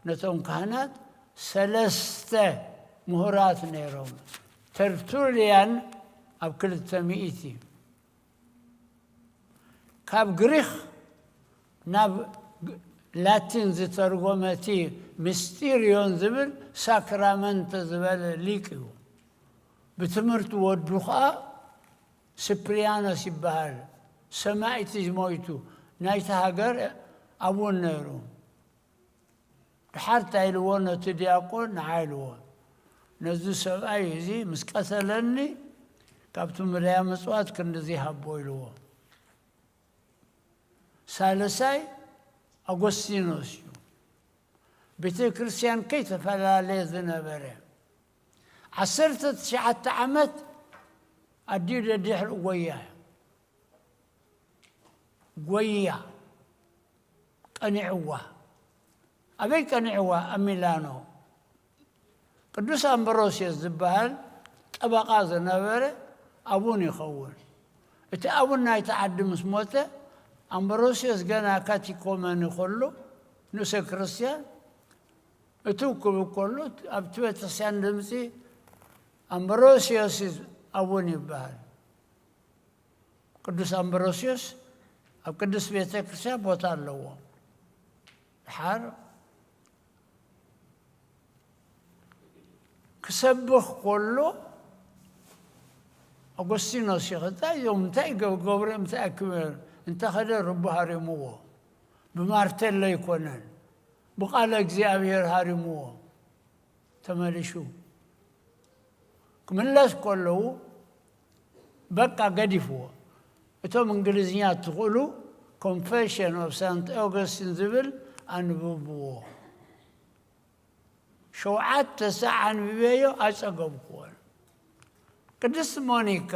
ነቶም ካህናት ሰለስተ ምሁራት ነይሮም። ተርቱልያን ኣብ ክልተ ሚእቲ ካብ ግሪኽ ናብ ላቲን ዝተርጎመ እቲ ምስጢርዮን ዝብል ሳክራመንተ ዝበለ ሊቅ እዩ። ብትምህርቲ ወዱ ኸኣ ስፕሪያኖስ ይበሃል። ሰማይቲ ሞይቱ ናይቲ ሃገር ኣቡን ነይሩ። ድሓር እንታይ ኢልዎ ነቲ ዲያቆን? ንዓ ኢልዎ፣ ነዚ ሰብኣይ እዚ ምስ ቀተለኒ ካብቲ ምድያ ምጽዋት ክንድዚ ሃቦ ኢልዎ። ሳልሳይ ኣጎስቲኖስ እዩ። ቤተ ክርስቲያን ከይተፈላለየ ዝነበረ ዓሰርተ ትሽዓተ ዓመት ኣዲኡ ደድሕሪ ጎያ ጎያ ቀኒዕዋ። ኣበይ ቀኒዕዋ? ኣብ ሚላኖ። ቅዱስ ኣምብሮስዮስ ዝበሃል ጠበቓ ዝነበረ ኣቡን ይኸውን። እቲ ኣቡን ናይቲ ዓዲ ምስ ሞተ ኣምብሮስዮስ ገና ካቲኮመን ከሎ ንእሰ ክርስቲያን እትው ክብል ከሎ ኣብቲ ቤተክርስትያን ድምፂ ኣምብሮስዮስ ኣቡን ይበሃል። ቅዱስ ኣምብሮስዮስ ኣብ ቅድስት ቤተ ክርስቲያን ቦታ ኣለዎ። ድሓር ክሰብኽ ከሎ ኣጎስቲኖስ ይኸታ እዮም እንታይ ገ-፣ ገብረ እንታይ ኣክብር እንተኸደ ርቡ ሃሪምዎ። ብማርቴሎ ኣይኮነን፣ ብቃለ እግዚኣብሔር ሃሪምዎ። ተመሊሹ ክምለስ ከለዉ በቃ ገዲፍዎ። እቶም እንግሊዝኛ እትኽእሉ ኮንፌሽን ኦፍ ሳንት ኦገስቲን ዝብል ኣንብብዎ። ሸውዓተ ሳዕ ኣንብበዮ ኣጸገብክዎን። ቅድስት ሞኒካ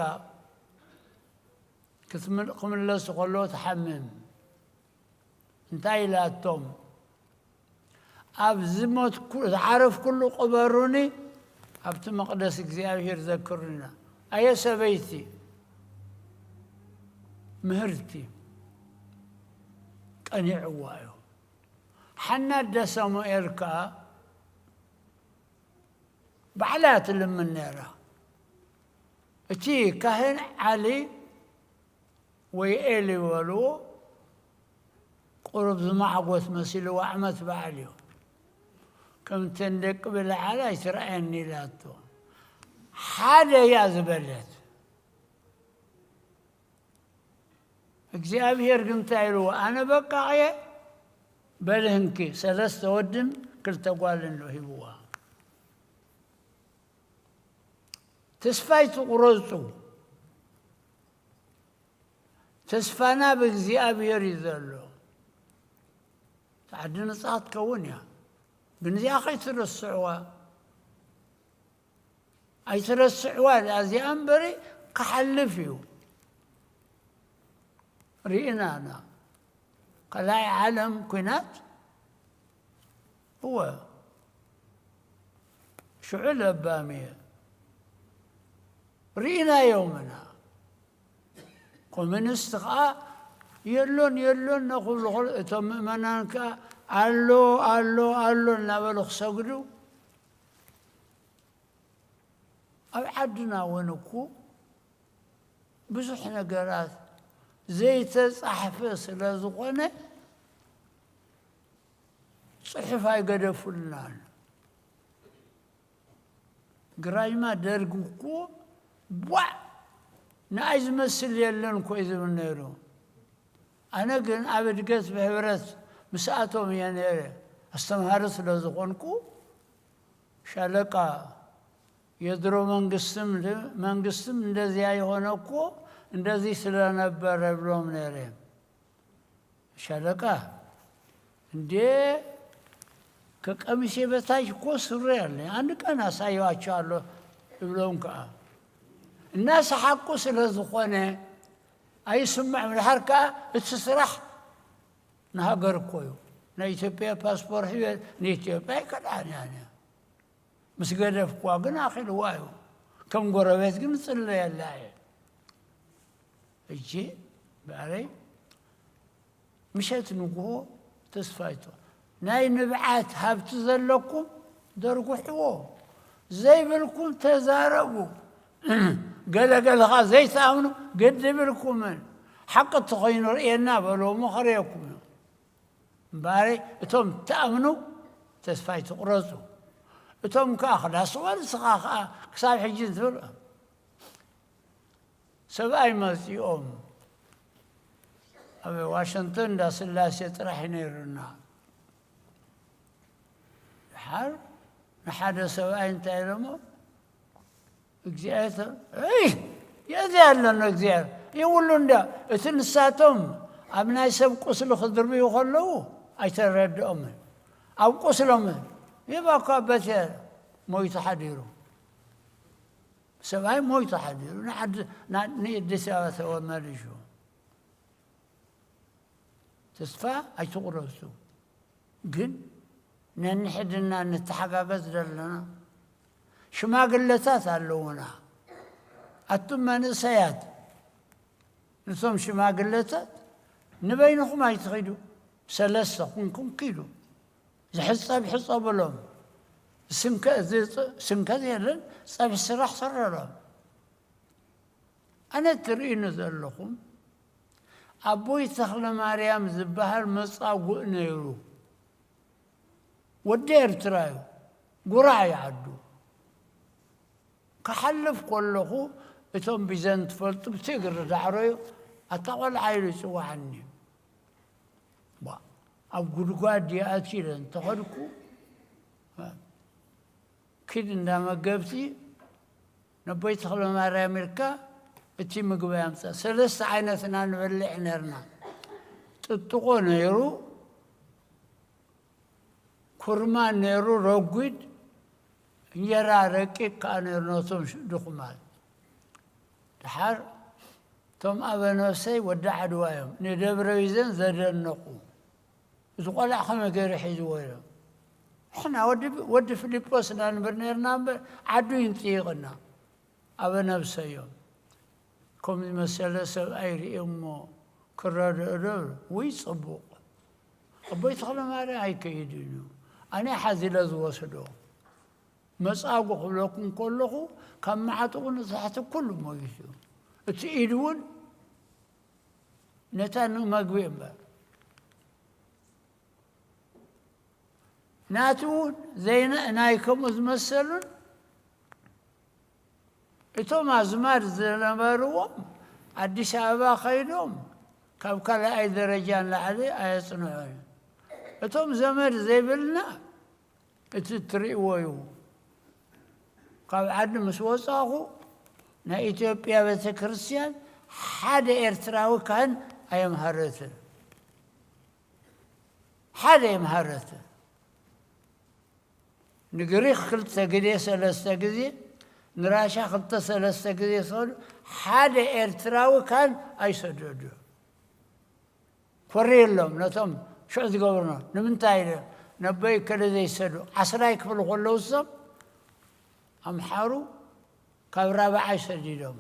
ክትምል-፣ ክምለሱ ከለዉ ትሓምም። እንታይ ኢላቶም? ኣብ ዝሞትኩ-፣ ዝዓረፍኩሉ ቅበሩኒ፣ ኣብቲ መቕደስ እግዚኣብሔር ዘክሩና። ኣየ ሰበይቲ ምህርቲ ቀኒዕዋ እዩ። ሓና ኣደ ሳሙኤል ከኣ ባዕላ ትልምን ነይራ። እቲ ካህን ዓሊ ወይ ኤሊ በልዎ፣ ቁሩብ ዝማዕጎት መሲልዎ፣ ዓመት በዓል እዩ። ከምተን ደቂ ብልዓል ኣይትረኣየኒ ኢላቶ። ሓደ እያ ዝበለት። እግዚኣብሔር ግን እንታይ ኢልዎ? ኣነ በቃ እየ፣ በልህንኪ ሰለስተ ወድን ክልተ ጓልን ዶ ሂብዋ። ተስፋ ኣይትቑረጹ። ተስፋና ብእግዚኣብሔር እዩ ዘሎ። ዓዲ ንጻ ክትከውን እያ። ግን እዚኣ ከይትርስዕዋ። ኣይትረስዕዋ እዚኣ እምበሪ ክሓልፍ እዩ። ርኢና ኢና። ካልኣይ ዓለም ኲናት፣ እወ፣ ሽዑ ለባም እየ። ርኢናዮም ኢና። ኮሚኒስት ኸኣ የሎን፣ የሎን ነኽብሉ ኸሎ፣ እቶም ምእመናን ከኣ ኣሎ፣ ኣሎ፣ ኣሎ እናበሉ ክሰግዱ፣ ኣብ ዓድና እውን እኮ ብዙሕ ነገራት ዘይተጻሕፈ ስለ ዝኾነ ጽሑፍ ኣይገደፉልናን። ግራይማ ደርግ እኮ ቧዕ ንኣይ ዝመስል የለን እኮ እዩ ዝብል ነይሩ። ኣነ ግን ኣብ እድገት ብሕብረት ምስኣቶም እየ ነይረ። ኣስተምሃሪ ስለ ዝኾንኩ ሻለቃ የድሮ መንግስትም መንግስትም እንደዚያ የሆነ እኮ እንደዚህ ስለነበረ ብሎም ነይረ። ሻለቃ እንዴ ከቀሚሴ በታች እኮ ሱሪ አለ። አንድ ቀን አሳየዋቸዋለሁ ብሎም ከዓ እናሰሓቁ ስለ ዝኾነ ኣይስምዕም። ድሓር ከዓ እቲ ስራሕ ንሃገር እኮ እዩ። ናይ ኢትዮጵያ ፓስፖርት ሂበ ንኢትዮጵያ ኣይከድዓን እያ። ምስ ገደፍኳ ግን ኣኺልዋ እዩ። ከም ጎረቤት ግን ጽለየላ እየ። እጂ ብኣረይ ምሸት ንግሆ ተስፋይቶ ናይ ንብዓት ሃብቲ ዘለኩም ደርጉሕዎ፣ ዘይብልኩም ተዛረቡ። ገለገለ ኸዓ ዘይትኣምኑ ግዲ ብልኩምን። ሓቂ እንተኾይኑ ርእየና በልዎ፣ መኸረየኩም እዩ። እምበኣረይ እቶም ትኣምኑ ተስፋ ኣይትቑረጹ። እቶም ከኣ ክዳስዋ ንስኻ ከኣ ክሳብ ሕጂ ትብል። ሰብኣይ መጺኦም ኣብ ዋሽንግተን እንዳ ስላሴ ጥራሕ እዩ ነይሩና። ድሓር ንሓደ ሰብኣይ እንታይ ኢሎሞ እግዚኣብሔር ተ-፣ እይ፣ የዚ ያለ ነው እግዚኣብሔር። ይህ ሁሉ እንደ እቲ ንሳቶም ኣብ ናይ ሰብ ቁስሊ ክድርብዩ ከለዉ ኣይተረድኦምን። ኣብ ቁስሎም ይባኳ በተ ሞይቱ ሓዲሩ። ሰብኣይ ሞይቱ ሓዲሩ። ንዓዲ-፣ ና-፣ ንኣዲስ ኣበባ ተመሊሹ። ተስፋ ኣይትቑረጹ። ግን ነንሕድና ንተሓጋገዝ ዘለና ሽማግለታት ኣለዉና። ኣቱም መንእሰያት፣ ንሶም ሽማግለታት ንበይንኹም ኣይትኺዱ። ሰለስተ ኩንኩም ኪዱ። ዝሕጸብ ሕጸብሎም። ዝስንከ-፣ ዝጽ-፣ ስንከት የለን፣ ጸብሒ ስራሕ ስረሎም። ኣነ ትርእዩኒ ዘለኹም ኣቦይ ተኽለ ማርያም ዝበሃል መጻጉእ ነይሩ። ወዲ ኤርትራ እዩ። ጉራዕ እዩ ዓዱ። ክሓልፍ ከለኹ እቶም ቢዘን ትፈልጡ ብትግሪ ዳዕሮ እዩ። ኣታ ቆልዓ ኢሉ ይጽዋዓኒ። ዋ፣ ኣብ ጉድጓድ ድየ ኣትዩ ኢለ እንተኸድኩ፣ ኪድ እንዳ መገብቲ ነቦይ ተኽለ ማርያም ኢልካ እቲ ምግቢ ኣምጻእ። ሰለስተ ዓይነት ኢና ንበልዕ ነርና። ጥጥቆ ነይሩ፣ ኩርማን ነይሩ፣ ረጒድ፣ እንጀራ ረቂቅ ከኣ ነይሩ ነቶም ሽ-፣ ድኹማት። ድሓር እቶም ኣበ ነፍሰይ ወዲ ዓድዋ እዮም ንደብረ ቢዘን ዘደነቑ። እዚ ቆልዓ ከመይ ገይሩ ሒዝዎ ኢሎም። ንሕና ወዲ፣ ወዲ ፊልጶስ ኢና ንብል ነርና እምበር ዓዱ ይንጥይቕና። ኣበ ነብሰዮም ከም ዝመሰለ ሰብኣይ ርእዮ እሞ ክረድኦ ዶ? ውይ ጽቡቕ። ኣቦይ ተኽለ ማርያም ኣይከይድን እዩ። ኣነ ሓዚለ ዝወስዶ። መጻጉ ክብለኩም ከለኹ፣ ካብ መዓጥቑ ንታሕቲ ኩሉ ሞይቱ እዩ። እቲ ኢድ እውን ነታ ንመግቢ እምበር። ናቱ እውን ዘይነ-፣ ናይ ከምኡ ዝመሰሉን እቶም ኣዝማድ ዝነበርዎም ኣዲስ ኣበባ ከይዶም ካብ ካልኣይ ደረጃ ንላዕሊ ኣየጽንዑን። እቶም ዘመድ ዘይብልና እቲ እትርእይዎ እዩ። ካብ ዓዲ ምስ ወጻኹ ናይ ኢትዮጵያ ቤተ ክርስቲያን ሓደ ኤርትራዊ ካህን ኣየምሃረትን። ሓደ የምሃረትን። ንግሪክ ክልተ ግዜ፣ ሰለስተ ግዜ፣ ንራሻ ክልተ ሰለስተ ግዜ ሰዱ፣ ሓደ ኤርትራዊ ካን ኣይሰደዱ። ኮሪ የሎም ነቶም ሽዑ ዝገብሩና። ንምንታይ ኢለ ነቦይ ከለ ዘይሰዱ? ዓስራይ ክፍሊ ከለዉ እሶም ኣምሓሩ ካብ ራብዓይ ሰዲዶም።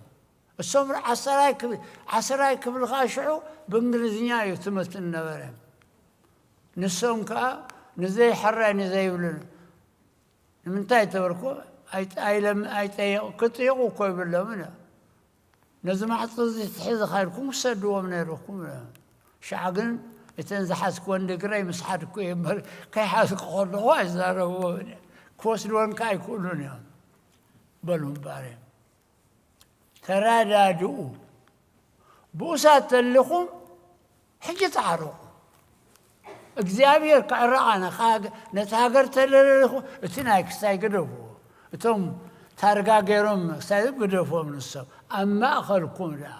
እሶም ዓስራይ ክፍሊ፣ ዓስራይ ክፍሊ ከዓ ሽዑ ብእንግሊዝኛ እዩ ትምህርቲ ዝነበረ። ንሶም ከዓ ንዘይሕራይ ንዘይብሉን ንምንታይ ተበልኩ? ኣይጠየቑ፣ ክጥይቑ እኮ ይብሎም ኢና። ነዚ ማዕጾ እዚ ትሕዚ ኻይድኩም ክሰድዎም ነይርኩም። ሻዕ ግን እተን ዝሓዝክወን ድግረይ ምስ ሓድኩ እየ እምበር፣ ከይሓዝኩ ከለኹ ኣይዛረብዎምን እየ። ክወስድወን ከኣ ኣይክእሉን እዮም። በሉ እምበኣር እዮም። ተራዳድኡ። ብኡሳት ተሊኹም ሕጂ ተዓረቑ። እግዚኣብሔር ክዕረቓና፣ ካብ ነቲ ሃገር ተለለኹ፣ እቲ ናይ ክስታይ ግደፍዎ። እቶም ታርጋ ገይሮም ክስታይ ግደፍዎም ንሶም። ኣብ ማእኸልኩም ደኣ፣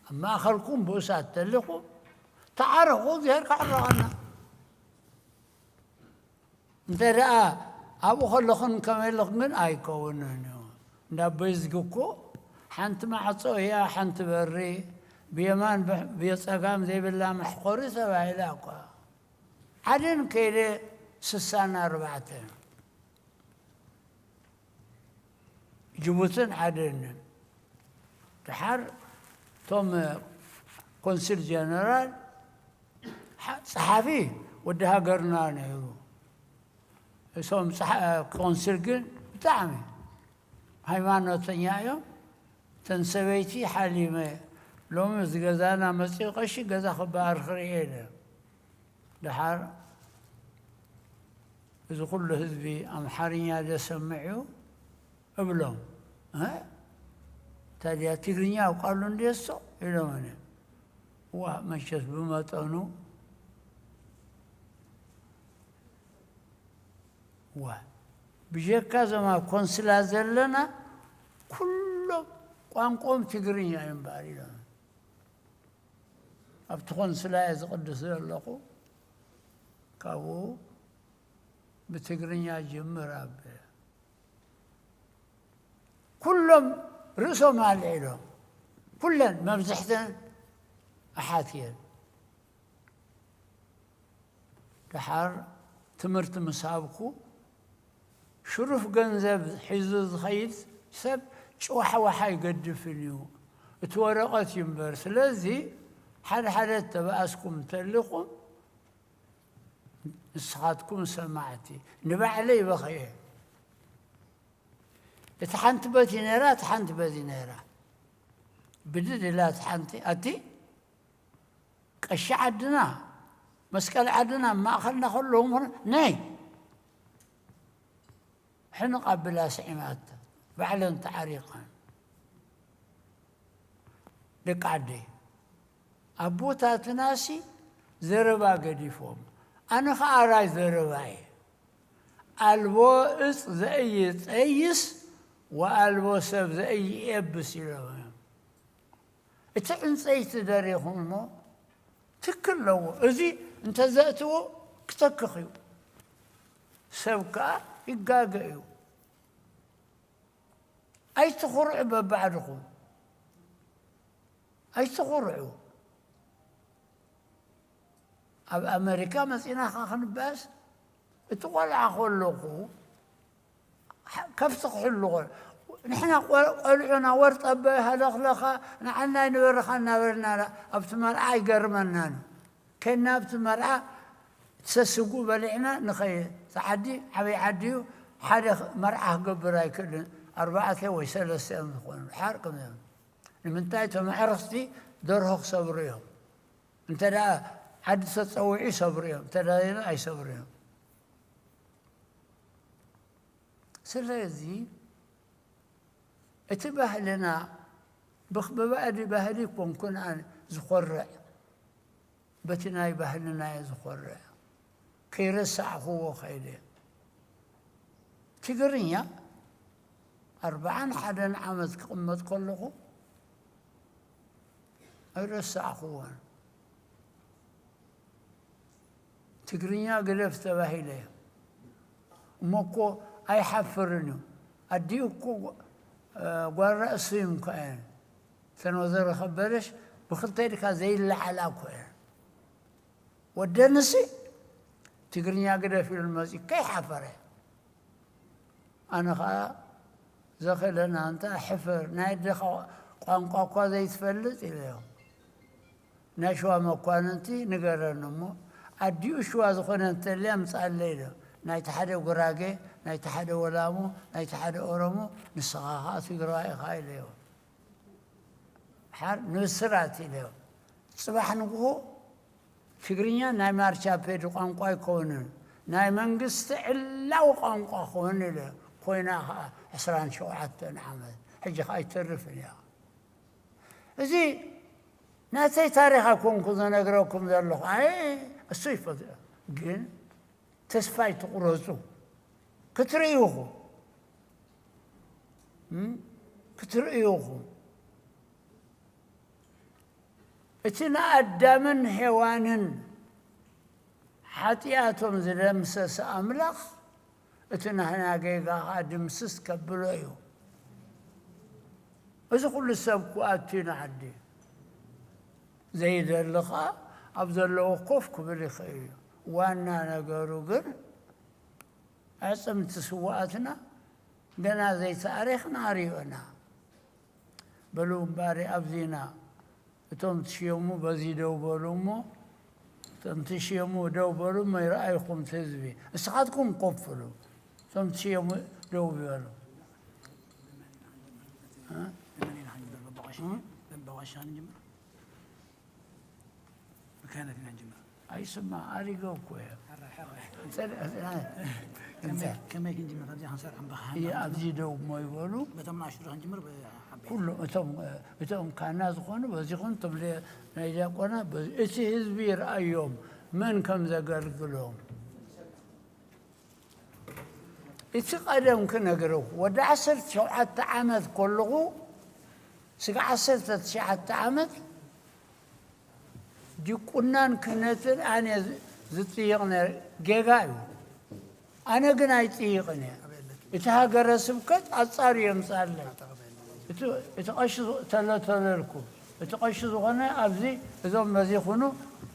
ኣብ ማእኸልኩም ብኡሳት ተሊኹም ተዓረቑ፣ እግዚኣብሔር ክዕረቓና። እንተ ደኣ ኣብኡ ከለኹን ከመይ ኣለኹን ግን ኣይከውንን እዩ። እንዳ ኣቦይ ዝጊ እኮ ሓንቲ ማዕጾ እያ፣ ሓንቲ በሪ፣ ብየማን ብ-፣ ብጸጋም ዘይብላ መሕቆሪ ተባሂላ እኳ። ዓደን ከይደ ስሳን ኣርባዕተን። ጅቡትን ዓደንን። ደሓር እቶም ኮንስል ጀነራል፣ ሓ-፣ ጸሓፊ ወዲ ሃገርና ነይሩ። እቶም ጸሓ-፣ ኮንስል ግን ብጣዕሚ ሃይማኖተኛ እዮም። እተን ሰበይቲ ሓሊመ፣ ሎሚ እዚ ገዛና መጺኡ ቀሺ ገዛ ክበኣር ክርእየ ኢለ። ደሓር እዚ ኩሉ ህዝቢ ኣምሓርኛ ደሰምዕ እዩ እብሎም። እ? ታዲያ ትግርኛ ያውቃሉ እንዴ እሱ? ኢሎም። እኔ ዋ መቸስ ብመጠኑ ዋ ብጀካ እዞም ኣብ ኮንስላ ዘለና ኩሎም ቋንቋኦም ትግርኛ እዩ እምበኣር ኢሎም። ኣብቲ ኮንስላ እየ ዝቕድስ ዘለኹ። ካብኡ ብትግርኛ ጅምር ኣበ ኩሎም ርእሶም ኣልዒሎም። ኩለን መብዝሕተን ኣሓት እየን። ደሓር ትምህርቲ ምስ ሃብኩ፣ ሽሩፍ ገንዘብ ሒዙ ዝኸይድ ሰብ ጭዋሕዋሕ ኣይገድፍን እዩ። እቲ ወረቐት እዩ እምበር። ስለዚ ሓደ ሓደ እተባኣስኩም እንተሊኹም፣ ንስኻትኩም ሰማዕቲ፣ ንባዕለይ በኺየ። እቲ ሓንቲ በቲ ነይራ፣ እቲ ሓንቲ በዚ ነይራ። ብድድ ኢላ እቲ ሓንቲ፣ ኣቲ ቀሺ ዓድና፣ መስቀል ዓድና ኣብ ማእኸልና ከለዉ፣ ነይ! ሕንቕ ኣቢላ ስዒማታ፣ ባዕለን ተዓሪቐን። ደቂ ዓደይ፣ ኣቦታትናሲ ዘረባ ገዲፎም፣ ኣነ ኸኣ ኣራይ ዘረባ እየ። ኣልቦ እፅ ዘእይጠይስ ወኣልቦ ሰብ ዘእይኤብስ ኢሎም እዮም። እቲ ዕንፀይቲ ደሪኹም እሞ ትክል ኣለዎ። እዚ እንተዘእትዎ ክተክኽ እዩ። ሰብ ከዓ ይጋገ እዩ። ኣይትኹርዑ በባዕድኹም። ኣይትኹርዑ። ኣብ ኣመሪካ መፂና ኸዓ ክንበኣስ፣ እቲ ቆልዓ ከለኹ ሓ-፣ ከብቲ ክሕሉ ቆል-፣ ንሕና ቆ-፣ ቆልዑና ወር ጠበ ሃለኽለኻ ንዓና ኣይነበረኻ እናበልና ኣብቲ መርዓ ኣይገርመናን። ከይድና ኣብቲ መርዓ ሰስጉ በሊዕና ንኸይድ። እቲ ዓዲ ዓብይ ዓዲ እዩ። ሓደ መርዓ ክገብር ኣይክእልን። ኣርባዕተ ወይ ሰለስተ እዮም ዝኾኑ። ሓር ከም እዮም። ንምንታይ? እቶም ኣዕርኽቲ ደርሆ ክሰብሩ እዮም። እንተ ደኣ ዓዲ ተጸዊዑ ይሰብሩ እዮም። እንተ ደኣ ኣይሰብሩ እዮም። ስለዚ እቲ ባህልና ብኽ-፣ ብባዕዲ ባህሊ ኮንኩን ኣነ ዝኾርዕ፣ በቲ ናይ ባህልና እየ ዝኾርዕ። ከይረሳዕኽዎ ከይደ። ትግርኛ ኣርባዓን ሓደን ዓመት ክቕመጥ ከለኹ ኣይረሳዕኽዎን። ትግርኛ ግደፍ ተባሂለ እሞ እኮ ኣይሓፍርን እዩ። ኣዲኡ እኮ ጓል ራእሲ እዩ እንኳ እየን። እተን ወዘረ ከበደሽ ብክልተ ኢድካ ዘይለዓላ እኮ እየን። ወደንሲ ትግርኛ ግደፍ ኢሉ መፂኡ ከይሓፈረ። ኣነ ኸዓ ዘኽእለና እንተ ሕፍር፣ ናይ ኣደኻ ቋንቋ እኳ ዘይትፈልጥ ኢለዮ። ናይ ሽዋ መኳንንቲ ንገረኒ እሞ፣ ኣዲኡ ሽዋ ዝኾነ እንተልያ ምጻለይ ኢሎ። ናይቲ ሓደ ጉራጌ፣ ናይቲ ሓደ ወላሞ፣ ናይቲ ሓደ ኦሮሞ፣ ንስኻ ኸዓ ትግራዋይ ኢኻ ኢለዮ። ሓር ንብስራት ኢለዮ። ጽባሕ ንግሆ ትግርኛ ናይ ማርቻ ፔድ ቋንቋ ኣይኮንን፣ ናይ መንግስቲ ዕላዊ ቋንቋ ክኸውን ኢለ ኮይና ኸዓ ዕስራን ሸውዓተን ዓመት፣ ሕጂ ኸዓ ኣይተርፍን እያ። እዚ ናተይ ታሪኽ ኣይኮንኩ ዝነግረኩም ዘለኹ። ኣይ፣ እሱ ይፈትኦ። ግን ተስፋ ኣይትቑረጹ። ክትርእዩ ኢኹም። እም? ክትርእዩ ኢኹም። እቲ ንኣዳምን ሄዋንን ሓጢኣቶም ዝደምሰሰ ኣምላኽ፣ እቲ ናህና ጌጋ ኸዓ ድምስስ ከብሎ እዩ። እዚ ኩሉ ሰብ ክኣቱ እዩ ንዓዲ። ዘይደሊ ኸዓ ኣብ ዘለዎ ኮፍ ክብል ይኽእል እዩ። ዋና ነገሩ ግን ኣዕጽምቲ ስውኣትና ገና ዘይተኣሪኽና ኣሪዮና። በሉ እምበኣር ኣብዚና እቶም ትሽየሙ በዚ ደው በሉ እሞ፣ እቶም ትሽየሙ ደው በሉ እሞ ይረኣይኹም እቲ ህዝቢ። ንስኻትኩም ኮፍ በሉ። እቶም ትሽየሙ ደው ይበሉ። እ? ብካህናት ኢና ንጅምር። ኣይስማ፣ ኣሪገ እኮ እየ። ሕራይ፣ ሕራይ። ጽል-፣ ጽል-፣ ከመይ፣ እንታይ? ከመይ ክንጅምር? ከምዚ ክንሰርሕ እምበኻ እየ፣ ሃና ኣብዚ ደው እሞ ይበሉ። በቶም ንኣሽቱ ክንጅምር፣ ብዓበይቲ። ኩሎም እቶም፣ እቶም ካህናት ዝኾኑ በዚ ይኹን፣ እቶም ደ-፣ ናይ ዲያቆናት በዚ፣ እቲ ህዝቢ ይርኣዮም መን ከም ዘገልግሎም። እቲ ቀደም ክነግረው፣ ወዲ ዓሰርተ ሸውዓተ ዓመት ከለኹ፣ ስጋ ዓሰርተ ትሽዓተ ዓመት ዲቁናን ክህነትን ኣነ ዝ-፣ ዝጥይቕ ነይረ። ጌጋ እዩ። ኣነ ግን ኣይጥይቕን እየ። እቲ ሃገረ ስብከት ኣጻር የምጻለይ። እቲ፣ እቲ ቀሺ ዝ-፣ ተለተለልኩ። እቲ ቀሺ ዝኾነ ኣብዚ እዞም በዚ ይኹኑ፣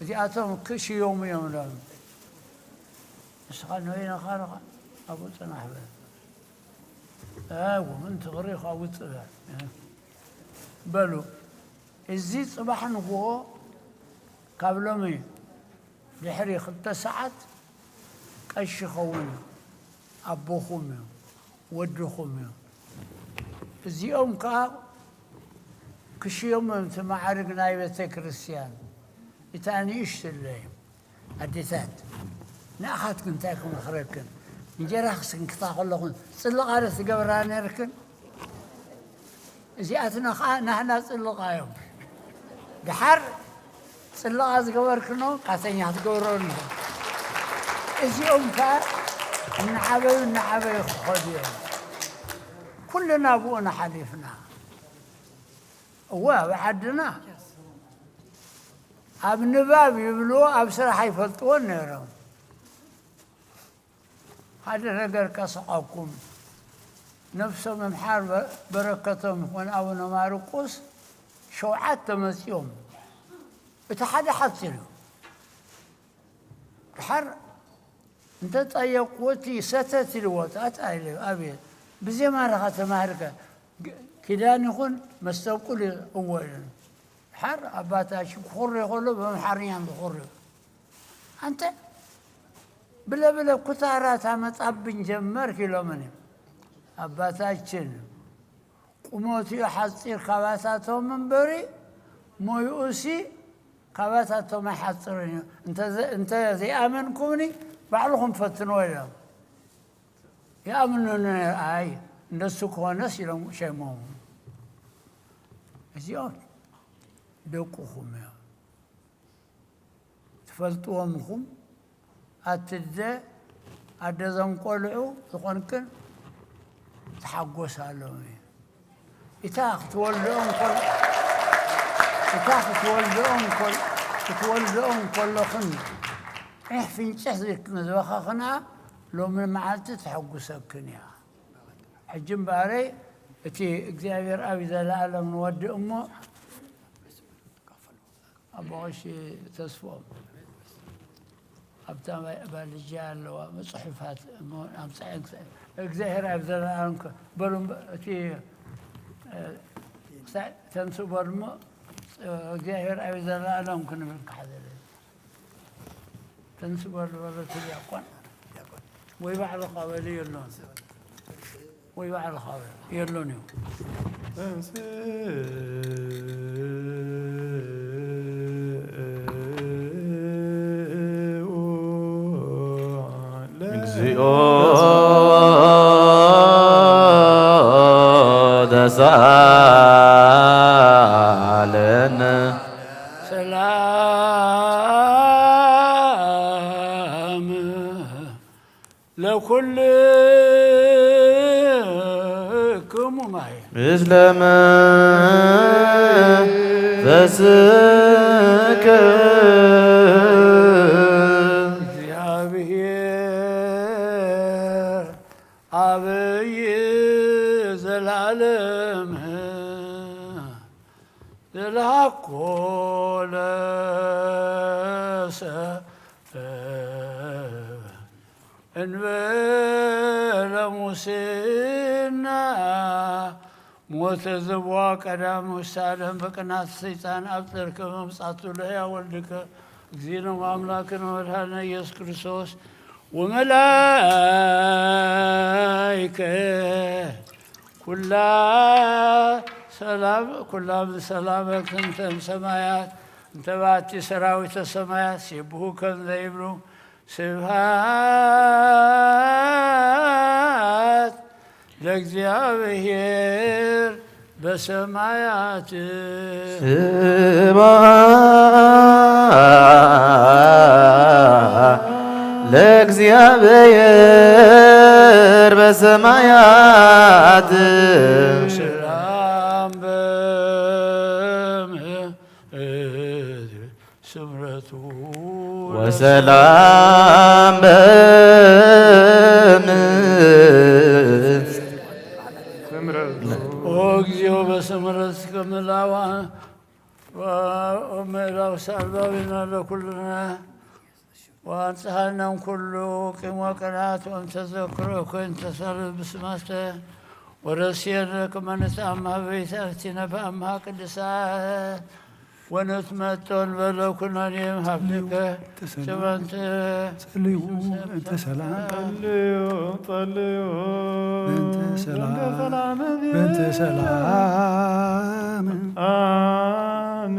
እዚኣቶም ክሽየሙ እዮም ሎም። ንስኻ ንበይንኻ ኢኻ ኣብኡ ጽናሕ በል። ኣዎ፣ ምን ትቕሪ ካብኡ ጽበ። በሉ፣ እዚ ጽባሕ ንግሆ ካብ ሎሚ ድሕሪ ክልተ ሰዓት ቀሺ ይኸውን እዩ። ኣቦኹም እዩ። ወድኹም እዩ። እዚኦም ከኣ ክሽየሙ እዮም፣ እቲ ማዕርግ ናይ ቤተ ክርስቲያን። እታ ንእሽትለይ ኣዴታት፣ ንኣኻትክን እንታይ ክመኽረክን? እንጀራ ክስንክታ ከለኹን ጽልቓ ዶ ትገብራ ነርክን? እዚኣትና ኸኣ ናህና ጽልቓ እዮም። ድሓር ጽልቓ ዝገበርክኖ ካተኛ ክትገብረሉ። እዚኦም ከኣ እናዓበዩ፣ እናዓበዩ ክኸዱ እዮም። ኩልና ብኡ ሓሊፍና። እወ፣ ኣብ ዓድና ኣብ ንባብ ይብልዎ፣ ኣብ ስራሕ ኣይፈልጥዎን ነይሮም። ሓደ ነገር ከስቐኩም። ነፍሶም ይምሓር በ-፣ በረከቶም ይኹን ኣቡነ ማርቆስ ሸውዓተ መጺኦም። እቲ ሓደ ሓጺር እዩ። ድሓር እንተ ጠየቅዎ፣ እቲ ሰተት ኢልዎ፣ "ጣጣ" ኢለ፣ "ኣቤት፣ ብዜማ ዲኻ ተማሂርካ?" ግ-፣ ኪዳን ይኹን መስተብቁል እዎ ኢሉኒ። ድሓር ኣባታች ክኹሪ ከሎ ብኣምሓርኛ ዝኹሪ። ኣንተ ብለ ብለ ኩታራ ታመጻብን ጀመርክ ኢሎምን እዮም ኣባታችን። ቁመቱ እዩ ሓጺር ካባታቶም እምበሪ፣ ሞይኡሲ ካባታቶም ኣይሓጽርን እዩ። እንተ ዘ-፣ እንተ ዘይኣመንኩምኒ ባዕልኹም ፈትንዎ ኢሎም። ይኣምኑኒ ነይሩ። ኣይ፣ እንደሱ ክኾነስ ኢሎም ሸይሞም። እዚኦም ደቁኹም እዮም። ትፈልጥዎም ኢኹም። ኣትደ ኣደዞም ቆልዑ ዝኾንክን ትሓጎሳሎም እዩ። እታ ክትወልድኦም ከሎ፣ እታ ክትወልድኦም ከሎ፣ ክትወልድኦም ከለኽን ዒሕ ፍንጭሕ ዝብልክን ዝበኻኽንኣ ሎሚ መዓልቲ ተሐጉሰክን እያ። ሕጂ እምበኣረይ እቲ እግዚኣብሔር ኣብ ዘለኣለም ንወዲ እሞ ኣቦ ቀሺ ተስፎም ኣብታ ባልጃ ኣለዋ፣ መጽሑፋት እሞ ኣምጻኤን ክሳ-፣ እግዚኣብሔር ኣብ ዘለኣለም ከ-፣ በሉ እምበ-፣ እቲ፣ እ፣ ክሳዕ ተንሱ በሉ እሞ፣ እ፣ እግዚኣብሔር ኣብ ዘለኣለም ክንብል ክሓዘለ። ተንሱ በሉ በሉ እቲ ዲያቆን። ወይ ባዕልኻ በሉ የሎን። ወይ ባዕልኻ በል። የሎን እዩ። እግዚኦ ተሳለነ። ሰላም ለኩልክሙ ማየ። ምስለ መንፈስከ። እግዚኣብሔር ኣበይ ዘላለም ዘልሃኮ ለሰብ እንበለ ሙሴና ሞተ ዘቦዋ ቀዳም ውስተ ዓለም በቅናት ሰይጣን ኣብ ጸርከ መምጻቱ ለሕያ ወልድከ እግዚእነ ወአምላክነ ወመድኃኒነ ኢየሱስ ክርስቶስ ወመላይከ ኩላ ሰላም፣ ኩላ ብሰላም ክምተም ሰማያት፣ እንተ ባቲ ሰራዊተ ሰማያት ሲብሁ ከም ዘይብሉ፣ ስብሃት ለእግዚኣብሔር በሰማያት። ስብሐት ለእግዚኣብሔር በሰማያት። ሰላም በምድር ስምረቱ ወሰላም በምድር ስምረቱ። ኦ እግዚኦ በስምረትከ ምላዋ ወመላው ሳልባዊና ለኩልነ ወአንጽሐነ እምኩሉ ቂም ወቅንዓት ወእምተዘክሮ ኮይን ተሳልፍ ብስማተ ወረስየነ ከመ ንትአምሃ በይታክቲነ በአምሃ ቅድሳት ወንትመጦን በለ ኩነኔም ሀብትከ ጸልዩ፣ ጸልዩ፣ እንተ ሰላም። ጸልዩ፣ ጸልዩ፣ እንተ ሰላም፣ እንተ ሰላም፣ እንተ ሰላም። አም።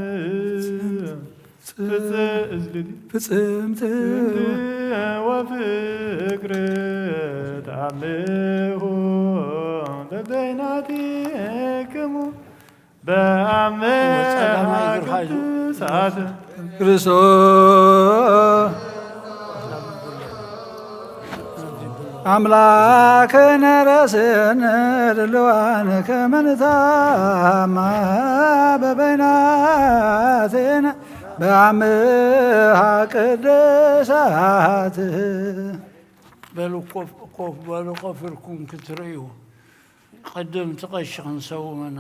ጽ-፣ ፍጽ-፣ ፍጽምት። ወፍቅር ተአምሁ ለበይናቲክሙ። በአምሃ ወጸላማ ይግርሃዩ። ቅዱሳት። ክርስቶስ አምላክነ ረስነ ድልዋነ ከመ ንታማ በበይናቴነ በአምሃ ቅድሳት። በሉ ኮፍ፣ ኮፍ በሉ፣ ኮፍ ኢልኩም ክትርእዩ። ቅድም ትቐሽኽን ሰውምና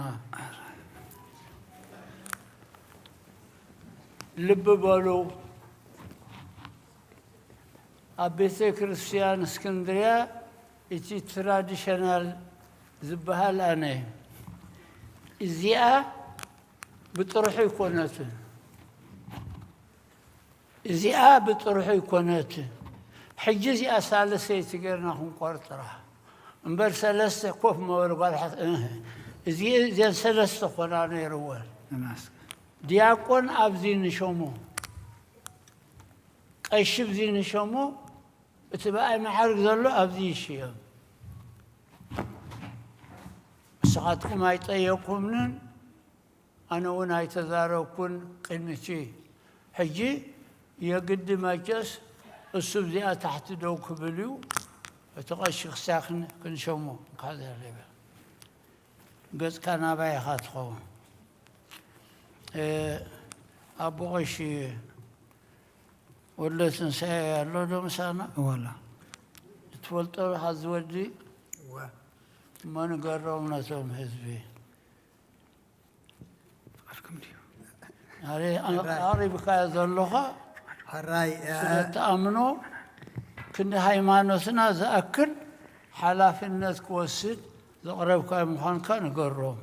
ልቢ በሉ። ኣብ ቤተ ክርስቲያን እስክንድርያ እቲ ትራዲሽናል ዝበሃል ኣነ እዚኣ ብጥርሑ ኣይኮነትን። እዚኣ ብጥርሑ ኣይኮነትን። ሕጂ እዚኣ ሳልሰይቲ ጌርና ክንቆርጥራ እምበር፣ ሰለስተ ኮፍ መበል ጓል ሓት-፣ እህ፣ እዚ፣ እዘን ሰለስተ ኮና ነይርወን። ተመስገን። ዲያቆን ኣብዚ ንሸሞ፣ ቀሺ ኣብዚ ንሸሞ፣ እቲ ብኣይ መዓርግ ዘሎ ኣብዚ ይሽየም። ንስኻትኩም ኣይጠየቅኩምንን፣ ኣነ እውን ኣይተዛረብኩን ቅድሚ እቲ። ሕጂ የግዲ መቸስ እሱ እዚኣ ታሕቲ ደው ክብል እዩ። እቲ ቀሺ ክሳዕ ክን-፣ ክንሸሞ እንካ ዘረበ። ገጽካ ናባይ ኢኻ ትኸውን። እ፣ ኣቦ ቀሺ ወልደ ትንሳኤ ኣሎ ዶ ምሳና? ዋላ። ትፈልጦ ዶ ሓዚ ወዲ? እወ። እሞ ንገሮም ነቶም ህዝቢ። ፍቓድኩም ድዩ? ኣረ-፣ ሕራይ። ኣቕሪብካዮ ዘለኻ ሕራይ፣ እ፣ ስለ እትኣምኖ ክንዲ ሃይማኖትና ዝኣክል ሓላፍነት ክወስድ ዘቕረብካዮ ምዃንካ ንገሮም።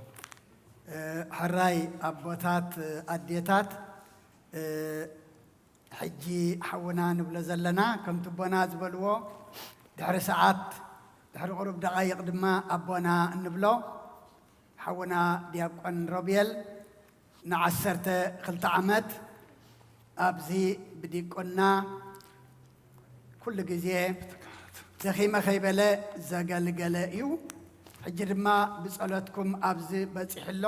እ፣ ሕራይ ኣቦታት፣ ኣዴታት፣ እ፣ ሕጂ ሓውና ንብሎ ዘለና፣ ከምቲ ኣቦና ዝበልዎ፣ ድሕሪ ሰዓት፣ ድሕሪ ቁሩብ ደቓይቕ ድማ ኣቦና እንብሎ። ሓውና ዲያቆን ሮቤል ንዓሰርተ ክልተ ዓመት ኣብዚ ብዲቁና ኩሉ ግዜ ደኺመ ከይበለ ዘገልገለ እዩ። ሕጂ ድማ ብጸሎትኩም ኣብዚ በጺሑ ኣሎ።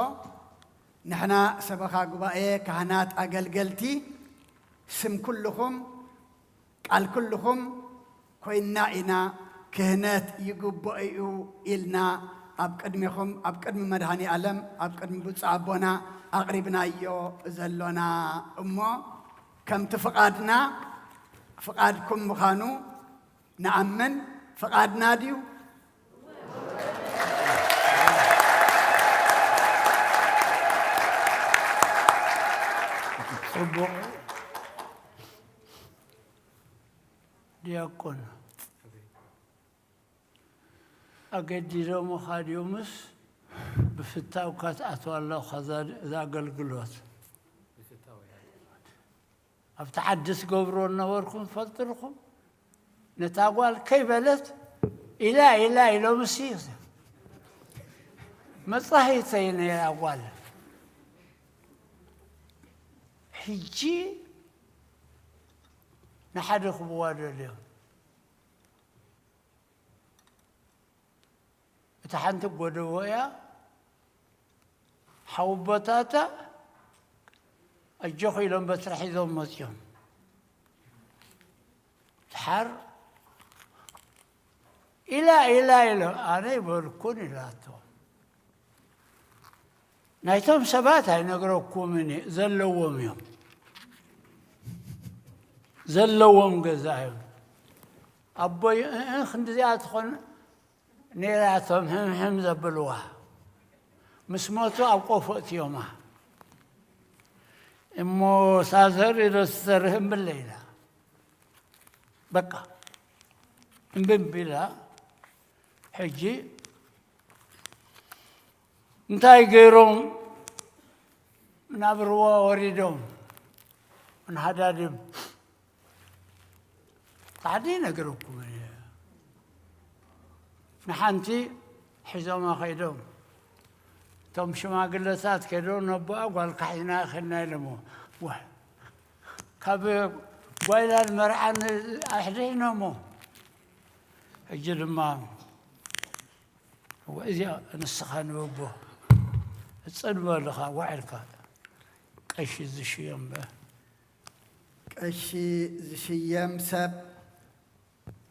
ንሕና ሰበኻ ጉባኤ፣ ካህናት፣ ኣገልገልቲ፣ ስም ኩልኹም፣ ቃል ኩልኹም ኮይንና ኢና፣ ክህነት ይግብኦ እዩ ኢልና ኣብ ቅድሜኹም፣ ኣብ ቅድሚ መድኃኔ ዓለም፣ ኣብ ቅድሚ ብፁዕ ኣቦና ኣቕሪብናዮ ዘሎና እሞ፣ ከምቲ ፍቓድና ፍቓድኩም ምዃኑ ንኣምን። ፍቓድና ድዩ? ጽቡቕ። ዲያቆን፣ ኣገዲዶምኻ ድዮምስ ብፍታውካ ትኣትዋ ኣለኻ እዛ፣ እዛ ኣገልግሎት? ኣብቲ ዓዲ ትገብርዎ ነበርኩም ትፈልጡ ዲኹም? ነታ ጓል ከይበለት ኢላ ኢላ ኢሎምሲ መጻሂተይ ነይራ ጓል። ሕጂ ንሓደ ክብዋ ደልዮም። እታ ሓንቲ ጎደቦ እያ። ሓወቦታታ ኣጆኹ ኢሎም በትሪ ሒዞም መፅዮም። ድሓር ኢላ፣ ኢላ፣ ኢላ፣ ኣነ ይበልኩን ኢላቶ። ናይቶም ሰባት ኣይነግረኩምን እየ፣ ዘለዎም እዮም። ዘለዎም ገዛ እዮም። ኣቦይ፣ እ-፣ እ-፣ ክንዲዚኣ ትኾን ነይራቶም፣ ህምሕም ዘብልዋ። ምስ ሞቱ ኣብ ቆፎ እትዮማ። እሞ ሳዘር ኢለ ትሰርህ እምብለ ኢላ። በቃ። እምቢ እምቢ ኢላ። ሕጂ እንታይ ገይሮም ናብ ርዋ ወሪዶም? ንሃዳድም ጻዕዲ ይነግረኩም እየ። ንሓንቲ ሒዞማ ኸይዶም። እቶም ሽማግለታት ከይዶም ነቦኣ ጓልካ ሒዝና ኸድና ኢሎሞ። ዋ፣ ካብ ጓይላን መርዓን ኣሕዲሕኖሞ። ሕጂ ድማ እዚኣ ንስኻ ንበቦ እጽን በልኻ ዋዕልካ ቀሺ ዝሽየም በ። ቀሺ ዝሽየም ሰብ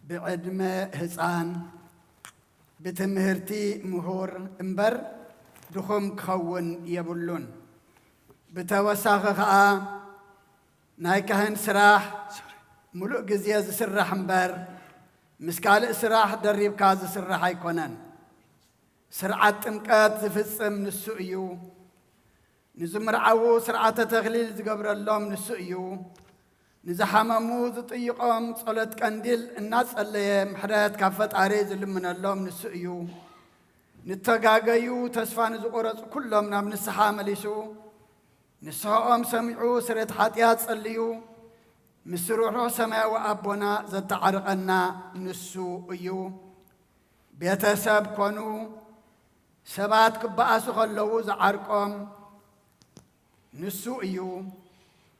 ብዕድመ ህፃን፣ ብትምህርቲ ምሁር እምበር ድኹም ክኸውን የብሉን። ብተወሳኺ ኸዓ ናይ ካህን ስራሕ ምሉእ ግዜ ዝስራሕ እምበር ምስ ካልእ ስራሕ ደሪብካ ዝስራሕ ኣይኮነን። ስርዓት ጥምቀት ዝፍጽም ንሱ እዩ። ንዝምርዓዉ ስርዓተ ተክሊል ዝገብረሎም ንሱ እዩ። ንዝሓመሙ ዝጥይቖም ጸሎት ቀንዲል እናጸለየ ምሕረት ካብ ፈጣሪ ዝልምነሎም ንሱ እዩ። ንተጋገዩ ተስፋ ንዝቖረጹ ኩሎም ናብ ንስሓ መሊሱ፣ ንስሕኦም ሰሚዑ ስርየት ሓጢኣት ጸልዩ፣ ምስ ርሑቕ ሰማያዊ ኣቦና ዘተዓርቐና ንሱ እዩ። ቤተሰብ ኮኑ ሰባት ክበኣሱ ከለዉ ዝዓርቆም ንሱ እዩ።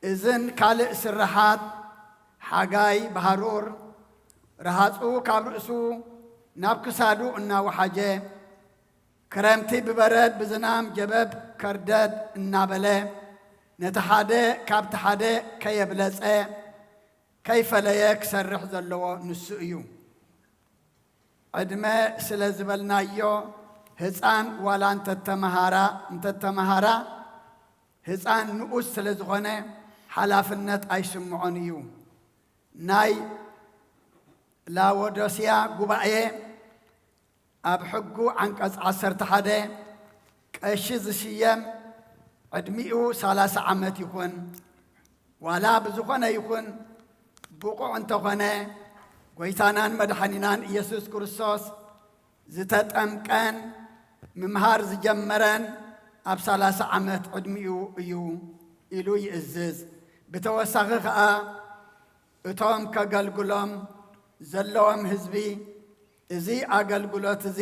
እዝን ካልእ ስርሓት፣ ሓጋይ ብሃሩር፣ ረሃጹ ካብ ርእሱ ናብ ክሳዱ እናወሓጀ፣ ክረምቲ ብበረድ ብዝናም ጀበብ ከርደድ እናበለ፣ ነቲ ሓደ ካብቲ ሓደ ከየብለጸ፣ ከይፈለየ ክሰርሕ ዘለዎ ንሱ እዩ። ዕድመ ስለ ዝበልናዮ፣ ህጻን ዋላ እንተተመሃራ፣ እንተተመሃራ፣ ህጻን ንኡስ ስለ ዝኾነ ሓላፍነት ኣይስምዖን እዩ። ናይ ላዎዶስያ ጉባኤ ኣብ ሕጉ ዓንቀጽ ዓሰርተ ሓደ፣ ቀሺ ዝሽየም ዕድሚኡ ሰላሳ ዓመት ይኹን፣ ዋላ ብዝኾነ ይኹን ብቑዕ እንተኾነ፣ ጐይታናን መድሓኒናን ኢየሱስ ክርስቶስ ዝተጠምቀን ምምሃር ዝጀመረን ኣብ ሰላሳ ዓመት ዕድሚኡ እዩ ኢሉ ይእዝዝ። ብተወሳኺ ኸኣ፣ እቶም ከገልግሎም ዘለዎም ህዝቢ፣ እዚ ኣገልግሎት እዚ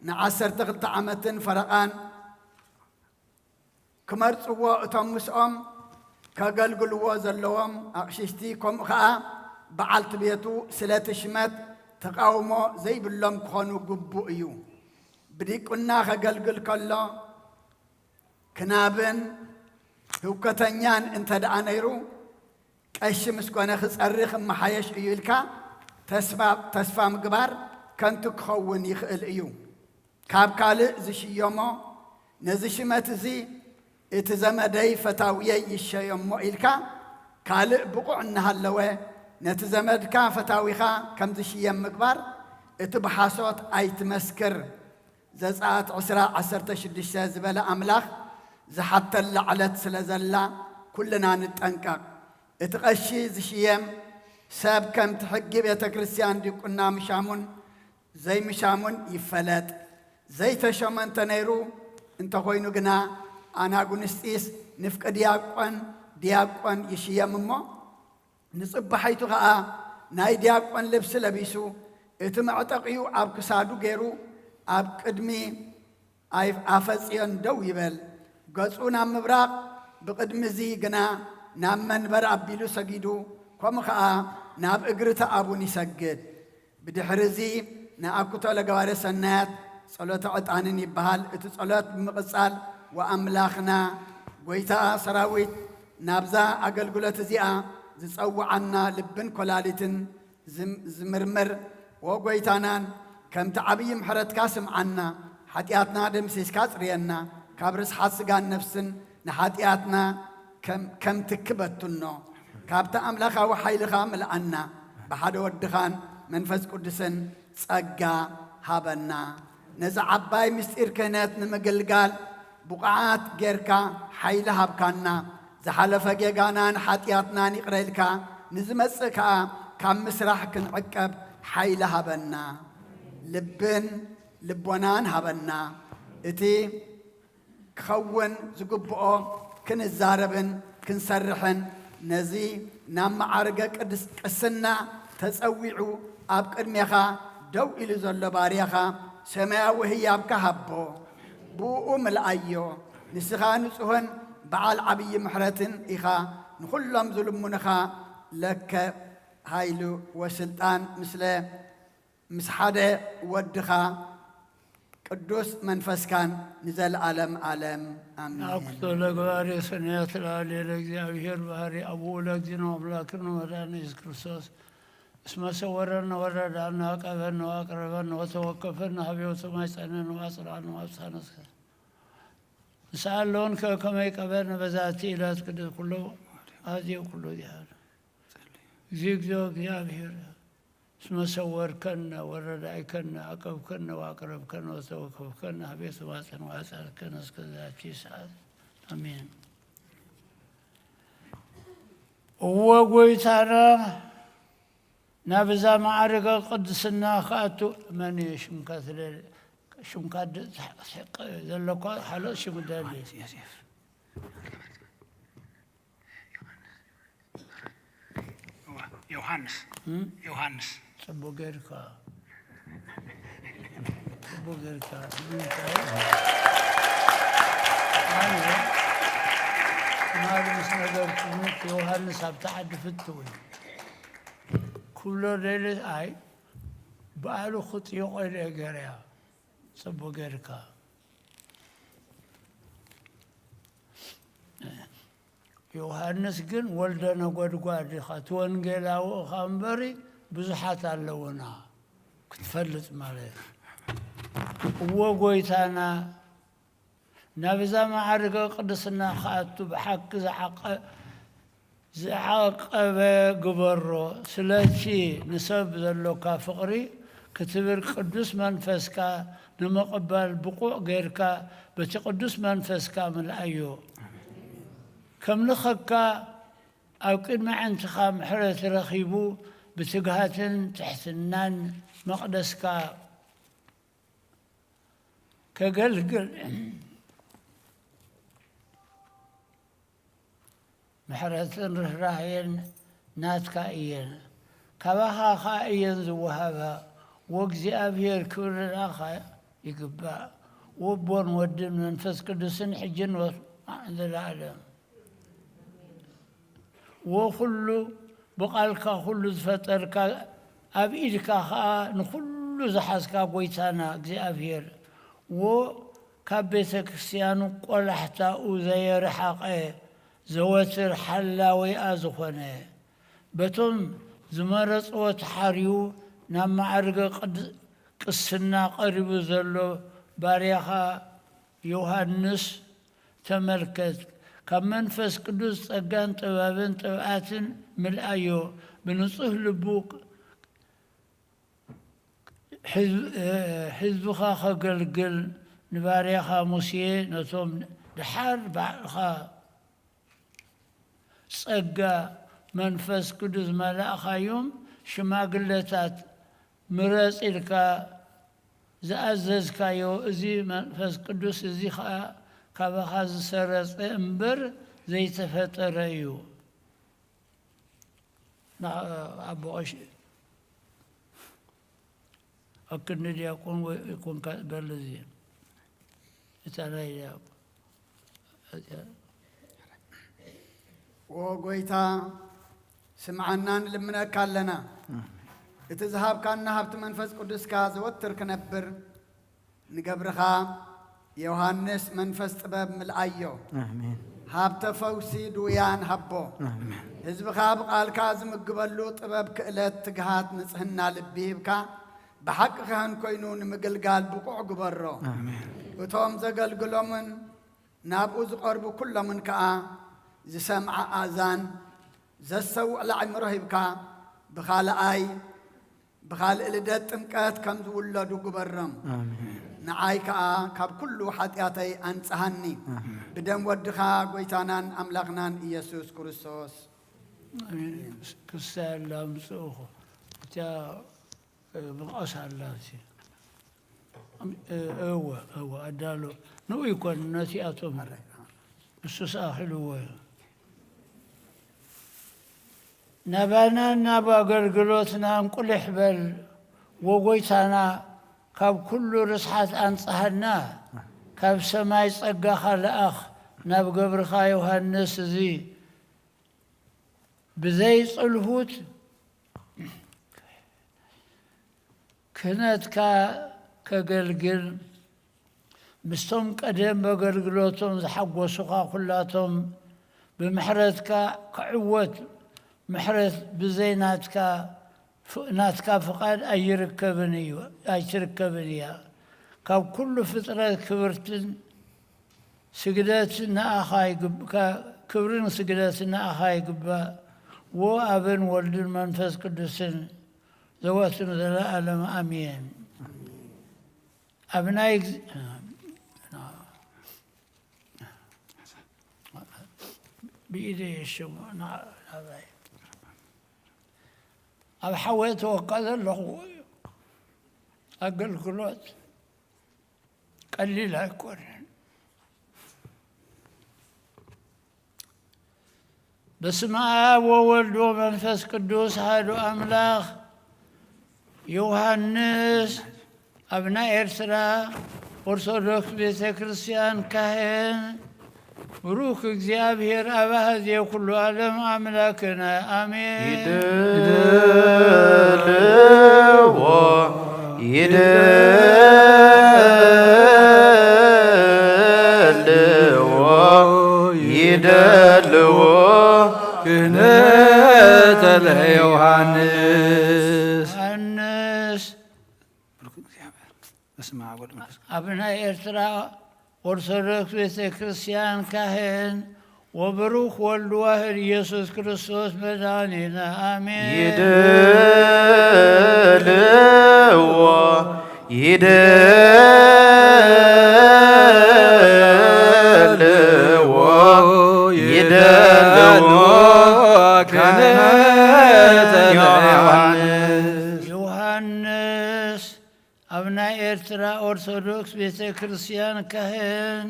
ንዓሰርተ ክልተ ዓመትን ፈረቓን ክመርጽዎ፣ እቶም ምስኦም ከገልግልዎ ዘለዎም ኣቕሽሽቲ፣ ከምኡ ኸኣ በዓልቲ ቤቱ፣ ስለቲ ሽመት ተቃውሞ ዘይብሎም ክኾኑ ግቡእ እዩ። ብዲቁና ከገልግል ከሎ፣ ክናብን ህውከተኛን እንተ ደኣ ነይሩ፣ ቀሺ ምስ ኮነ ክጸሪ ክመሓየሽ እዩ ኢልካ ተስፋ፣ ተስፋ ምግባር ከንቱ ክኸውን ይኽእል እዩ። ካብ ካልእ ዝሽየሞ፣ ነዚ ሽመት እዚ እቲ ዘመደይ ፈታውየይ ይሸየሞ ኢልካ ካልእ ብቑዕ እናሃለወ፣ ነቲ ዘመድካ ፈታዊኻ ከም ዝሽየም ምግባር፣ እቲ ብሓሶት ኣይትመስክር። ዘጸኣት ዕስራ ዓሰርተ ሽዱሽተ ዝበለ ኣምላኽ ዝሓተላ ዕለት ስለ ዘላ፣ ኩልና ንጠንቀቕ። እቲ ቀሺ ዝሽየም ሰብ ከምቲ ሕጊ ቤተ ክርስቲያን ዲቁና ምሻሙን ዘይምሻሙን ይፈለጥ። ዘይተሾመ እንተ ነይሩ እንተኾይኑ ግና፣ ኣናጉንስጢስ ንፍቂ ዲያቆን፣ ዲያቆን ይሽየም እሞ፣ ንጽባሒቱ ኸኣ ናይ ዲያቆን ልብሲ ለቢሱ፣ እቲ መዕጠቒኡ ኣብ ክሳዱ ገይሩ፣ ኣብ ቅድሚ ኣይ-፣ ኣፈጽዮን ደው ይበል። ገጹ ናብ ምብራቕ፣ ብቕድሚ እዚ ግና ናብ መንበር ኣቢሉ ሰጊዱ፣ ከምኡ ኸኣ ናብ እግሪ እቲ ኣቡን ይሰግድ። ብድሕሪ እዚ ንኣኩቶ ለገባሬ ሰናያት ጸሎተ ዕጣንን ይበሃል። እቲ ጸሎት ብምቕጻል፣ ወኣምላኽና፣ ጐይታ ሰራዊት፣ ናብዛ ኣገልግሎት እዚኣ ዝጸውዓና ልብን ኰላሊትን ዝም-፣ ዝምርምር፣ ወ ጐይታናን፣ ከምቲ ዓብዪ ምሕረትካ ስምዓና፣ ሓጢኣትና ደምሲስካ ጽርየና፣ ካብ ርስሓት ስጋን ነፍስን ንሓጢኣትና ከም፣ ከም ትኪ በትኖ። ካብቲ ኣምላኻዊ ሓይልኻ ምልኣና፣ ብሓደ ወድኻን መንፈስ ቅዱስን ጸጋ ሃበና። ነዚ ዓባይ ምስጢር ክህነት ንምግልጋል ብቑዓት ጌርካ ሓይሊ ሃብካና። ዝሓለፈ ጌጋናን ሓጢኣትናን ይቕረ ኢልካ፣ ንዝመጽእ ከኣ ካብ ምስራሕ ክንዕቀብ ሓይሊ ሃበና። ልብን ልቦናን ሃበና። እቲ ክኸውን ዝግብኦ ክንዛረብን ክንሰርሕን፣ ነዚ ናብ መዓርገ ቅድስ-፣ ቅስና ተጸዊዑ ኣብ ቅድሜኻ ደው ኢሉ ዘሎ ባርያኻ ሰማያዊ ህያብካ ሃቦ፣ ብእኡ ምልኣዮ። ንስኻ ንጹህን በዓል ዓብዪ ምሕረትን ኢኻ፣ ንኹሎም ዝልምኑኻ ለከ ሃይሉ ወስልጣን ምስለ ምስ ሓደ ወድኻ ቅዱስ መንፈስካን ንዘለኣለም ኣለም ኣሜን። ናኩቶ ለገባሬ ሰናያት ለዓሌለ እግዚኣብሔር ባህሪ ኣቡኡ ለእግዚእነ ኣምላክነ ወመድኃኒነ ኢየሱስ ክርስቶስ እስመ ሰወረነ ወረዳነ አቀበነ ወአቅረበነ ወተወከፈነ ሀቤሁ ተማይጸነነ ወአጽንዓነ ወአብጽሐነ እስከ ንስኣለውን ከመ ይቀበነ በዛቲ ዕለት ቅድስት ኩሎ አዜ ኩሎ ዚሃለ እግዚኦ እግዚኦ እግዚአብሔር እስመ ሰወርከነ ወረዳእከነ አቀብከነ ወአቅረብከነ ወተወከፍከነ ሀቤ ተማጸን ወአጸልከነ እስከ ዛቲ ሰዓት አሜን። እወ ጐይታና ናብዛ ማዕርገ ቅድስና ክኣቱ መን እዩ ሽምካ ትደሊ? ሽምካ ድ-፣ ስሕቅ ዘለኳ ካልኦት ሽም ደሊ። ዮሴፍ። ዮሃንስ እም? ዮሃንስ ጽቡቅ ጌርካ ጽቡቅ ጌርካ። ንምንታይ? ኣነ ትማሊ ምስ ነገርኩምክ ዮሃንስ ኣብታ ዓዲ ፍትው እዩ ክብሎ ደለ። ኣይ ባዕሉ ክጥይቆ ኢለ ገርያ። ጽቡቅ ጌርካ። ዮሃንስ ግን ወልደ ነጎድጓድ ኢኻ፣ እቲ ወንጌላዊ ኢኻ እምበሪ ብዙሓት ኣለውና ክትፈልጥ ማለት እዩ። እዎ ጎይታና ናብዛ ማዕርገ ቅድስና ክኣቱ ብሓቂ ዝዓቀ ዝዓቀበ ግበሮ። ስለቲ ንሰብ ዘሎካ ፍቕሪ ክትብል ቅዱስ መንፈስካ ንምቕባል ብቑዕ ጌርካ በቲ ቅዱስ መንፈስካ ምልኣዮ። ከምልኸካ ኣብ ቅድሚ ኣዕንትኻ ምሕረት ረኺቡ ብትግሃትን ትሕትናን መቕደስካ ከገልግል ምሕረትን ርህራሄን ናትካ እየን፣ ካባኻ ኸኣ እየን ዝወሃባ። ወእግዚኣብሔር ክብሪ ንኣኻ ይግባእ፣ ወቦን ወድን መንፈስ ቅዱስን ሕጅን ወስማዕ ዘለኣለም። ወኩሉ ብቓልካ ኩሉ ዝፈጠርካ፣ ኣብ ኢድካ ኸኣ ንኹሉ ዝሓዝካ ጐይታና እግዚኣብሔር፣ ወ ካብ ቤተ ክርስቲያኑ ቈላሕታኡ ዘየረሓቐ፣ ዘወትር ሓላዊኣ ዝኾነ፣ በቶም ዝመረጽዎ ተሓርዩ ናብ ማዕርገ ቅድ-፣ ቅስና ቀሪቡ ዘሎ ባርያኻ ዮሃንስ ተመልከት። ካብ መንፈስ ቅዱስ ጸጋን ጥበብን ጥብኣትን ምልኣዮ። ብንጹህ ልቡ ሕዝብ-፣ እ፣ ህዝብኻ ከገልግል ንባርያኻ ሙሴ ነቶም ደሓር ባዕልኻ ጸጋ መንፈስ ቅዱስ መላእኻዮም ሽማግለታት ምረጽ ኢልካ ዝኣዘዝካዮ፣ እዚ መንፈስ ቅዱስ እዚ ኸኣ ካባኻ ዝሰረጸ እምበር ዘይተፈጠረ እዩ። ና-፣ ኣቦ ቀሺ፣ ኣብ ክንዲ ዲያቆን ወይ ኮንካ በል፣ እዚ እታ ናይ ዲያቆን ኦ ጎይታ፣ ስምዓና፣ ንልምነካ ኣለና። እቲ ዝሃብካና ሃብቲ መንፈስ ቅዱስካ ዘወትር ክነብር ንገብርኻ ዮሃንስ መንፈስ ጥበብ ምልኣዮ። ኣሜን። ሃብተ ፈውሲ ድውያን ሃቦ። ኣሜን። ህዝብኻ ብቓልካ ዝምግበሉ ጥበብ፣ ክእለት፣ ትግሃት፣ ንጽህና ልቢ ሂብካ ብሓቂ ካህን ኮይኑ ንምግልጋል ብቑዕ ግበሮ። ኣሜን። እቶም ዘገልግሎምን ናብኡ ዝቐርቡ ኩሎምን ከኣ ዝሰምዓ ኣእዛን ዘስተውዕል ኣዕምሮ ሂብካ ብኻልኣይ ብኻልእ ልደት ጥምቀት ከም ዝውለዱ ግበሮም። ኣሜን። ንዓይ ከኣ ካብ ኩሉ ሓጢኣተይ ኣንጽሃኒ። ብደም ወድኻ ጎይታናን ኣምላኽናን ኢየሱስ ክርስቶስ። ኣሜን። ክሳይ ኣላ ምጽእኹ እቲያ፣ እ፣ መቐስ ኣላ እቲ። እ፣ እወ፣ እወ፣ ኣዳሎ። ንኡ ይኮን ነቲኣቶም። እሱስ ኣኺልዎ እዩ። ናባናን ናብ ኣገልግሎትናን ቁሊሕ በል፣ ወጎይታና፣ ካብ ኩሉ ርስሓት ኣንጽሃና፣ ካብ ሰማይ ጸጋኻ ለኣኽ፣ ናብ ገብርኻ ዮሃንስ እዚ ብዘይ ጽልሁት ክህነትካ ከገልግል፣ ምስቶም ቀደም በገልግሎቶም ዝሓጎሱኻ ኩላቶም ብምሕረትካ ክዕወት፣ ምሕረት ብዘይ ናትካ ፍ-፣ ናትካ ፍቓድ ኣይርከብን እዩ፣ ኣይትርከብን እያ። ካብ ኩሉ ፍጥረት ክብርትን ስግደት ንኣኻ ይግብ-፣ ካ-፣ ክብርን ስግደት ንኣኻ ይግባእ፣ ወ ኣብን ወልድን መንፈስ ቅዱስን ዘወትር ዘለኣለም ኣሜን። ኣብ ናይ ግዝ-፣ ብኢደ የሸሙ ና-፣ ናባይ። ኣብ ሓወ ተወካ ዘለኹ ኣገልግሎት ቀሊል ኣይኮነን። በስመ አብ ወወልድ ወመንፈስ ቅዱስ አሐዱ አምላክ። ዮሐንስ ኣብ ናይ ኤርትራ ኦርቶዶክስ ቤተ ክርስቲያን ካህን፣ ብሩክ እግዚኣብሔር አብ አሐዜ ኩሉ ዓለም አምላክነ አሜን። ይደልዎ፣ ይደልዎ፣ ይደልዎ ክህነተ ለዮሐንስ። ዮሐንስ ብሩክ እግዚኣብሔር። በስመ አብ ወወልድ ወመንፈስ ቅዱስ። ኣብ ናይ ኤርትራ ኦርቶዶክስ ቤተ ክርስቲያን ካህን ወብሩክ ወልድ ዋህድ ኢየሱስ ክርስቶስ መድኃኒነ አሜን። ይደልዎ፣ ይደልዎ፣ ይደልዎ ክህነተ ዮሐንስ። ዮሐንስ ኣብ ናይ ኤርትራ ኦርቶዶክስ ቤተ ክርስቲያን ካህን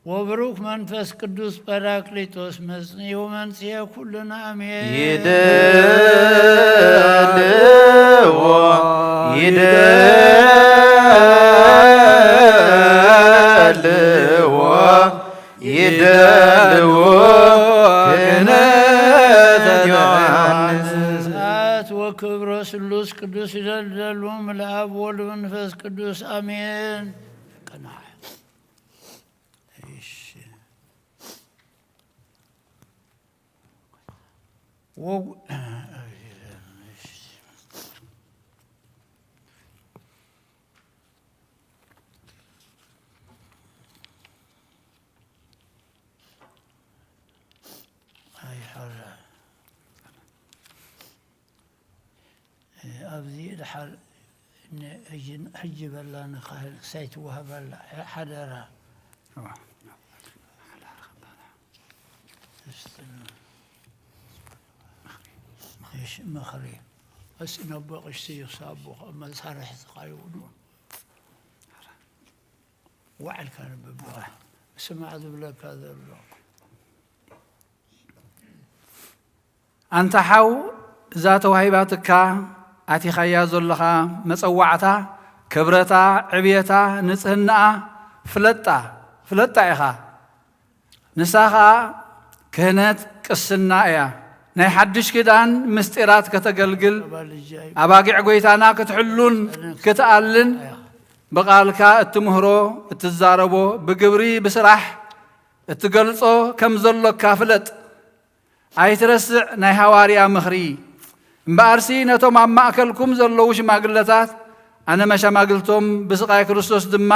ወብሩክ መንፈስ ቅዱስ ጳራቅሊጦስ መጽንዩ መንጽሔ ኩልና አሜን። ይደልዎ፣ ይደልዎ፣ ይደልዎ ክህነተ ዮሐንስ። ስብሐት ወክብረ ስሉስ ቅዱስ ይደልደሉ እምለአብ ወወልድ ወመንፈስ ቅዱስ አሜን። ቀናሕ። እሺ። ወጉ-፣ ኣይ፣ ሓራ። ኣብዚ ድሓር ን-፣ ሕጂ፣ ሕጂ በላ ንካህን ክሳይ ትወሃበላ፣ ሓደራ። እዋ። እሺ፣ ምኽሪ። እስ ነቦ ቀሽቲ ይኽሳቦ፣ መሳርሕትኻ ይኹኑ። ዋዕልካ ንብባ። ስማዕ ዝብለካ ዘሎ። ኣንታ ሓው፣ እዛ ተዋሂባትካ ኣቲኻያ ዘለኻ መጸዋዕታ፣ ክብረታ፣ ዕብየታ፣ ንጽህናኣ ፍለጣ፣ ፍለጣ ኢኻ። ንሳ ኸኣ ክህነት ቅስና እያ። ናይ ሓድሽ ኪዳን ምስጢራት ከተገልግል፣ ኣባጊዕ ጐይታና ክትሕሉን ክትኣልን፣ ብቓልካ እትምህሮ፣ እትዛረቦ፣ ብግብሪ፣ ብስራሕ እትገልጾ ከም ዘሎካ ፍለጥ። ኣይትረስዕ ናይ ሃዋርያ ምኽሪ። እምበኣርሲ ነቶም ኣብ ማእከልኩም ዘለዉ ሽማግለታት፣ ኣነ መሸማግልቶም ብስቓይ ክርስቶስ ድማ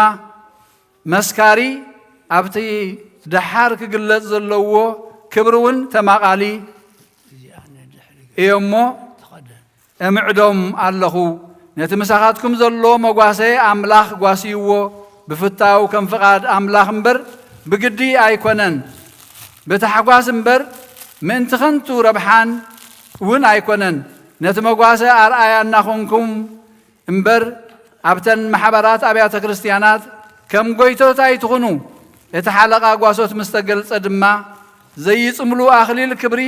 መስካሪ፣ ኣብቲ ደሓር ክግለጽ ዘለዎ ክብሪ እውን ተማቓሊ እየ እሞ፣ እምዕዶም ኣለኹ። ነቲ ምሳኻትኩም ዘሎ መጓሰ ኣምላኽ ጓስይዎ፣ ብፍታው ከም ፍቓድ ኣምላኽ እምበር ብግዲ ኣይኮነን፣ ብታሕጓስ እምበር ምእንቲ ከንቱ ረብሓን እውን ኣይኮነን። ነቲ መጓሰ ኣርኣያ እናኾንኩም እምበር፣ ኣብተን ማሕበራት ኣብያተ ክርስቲያናት ከም ጎይቶት ኣይትኹኑ። እቲ ሓለቓ ጓሶት ምስ ተገልጸ ድማ፣ ዘይጽምሉ ኣኽሊል ክብሪ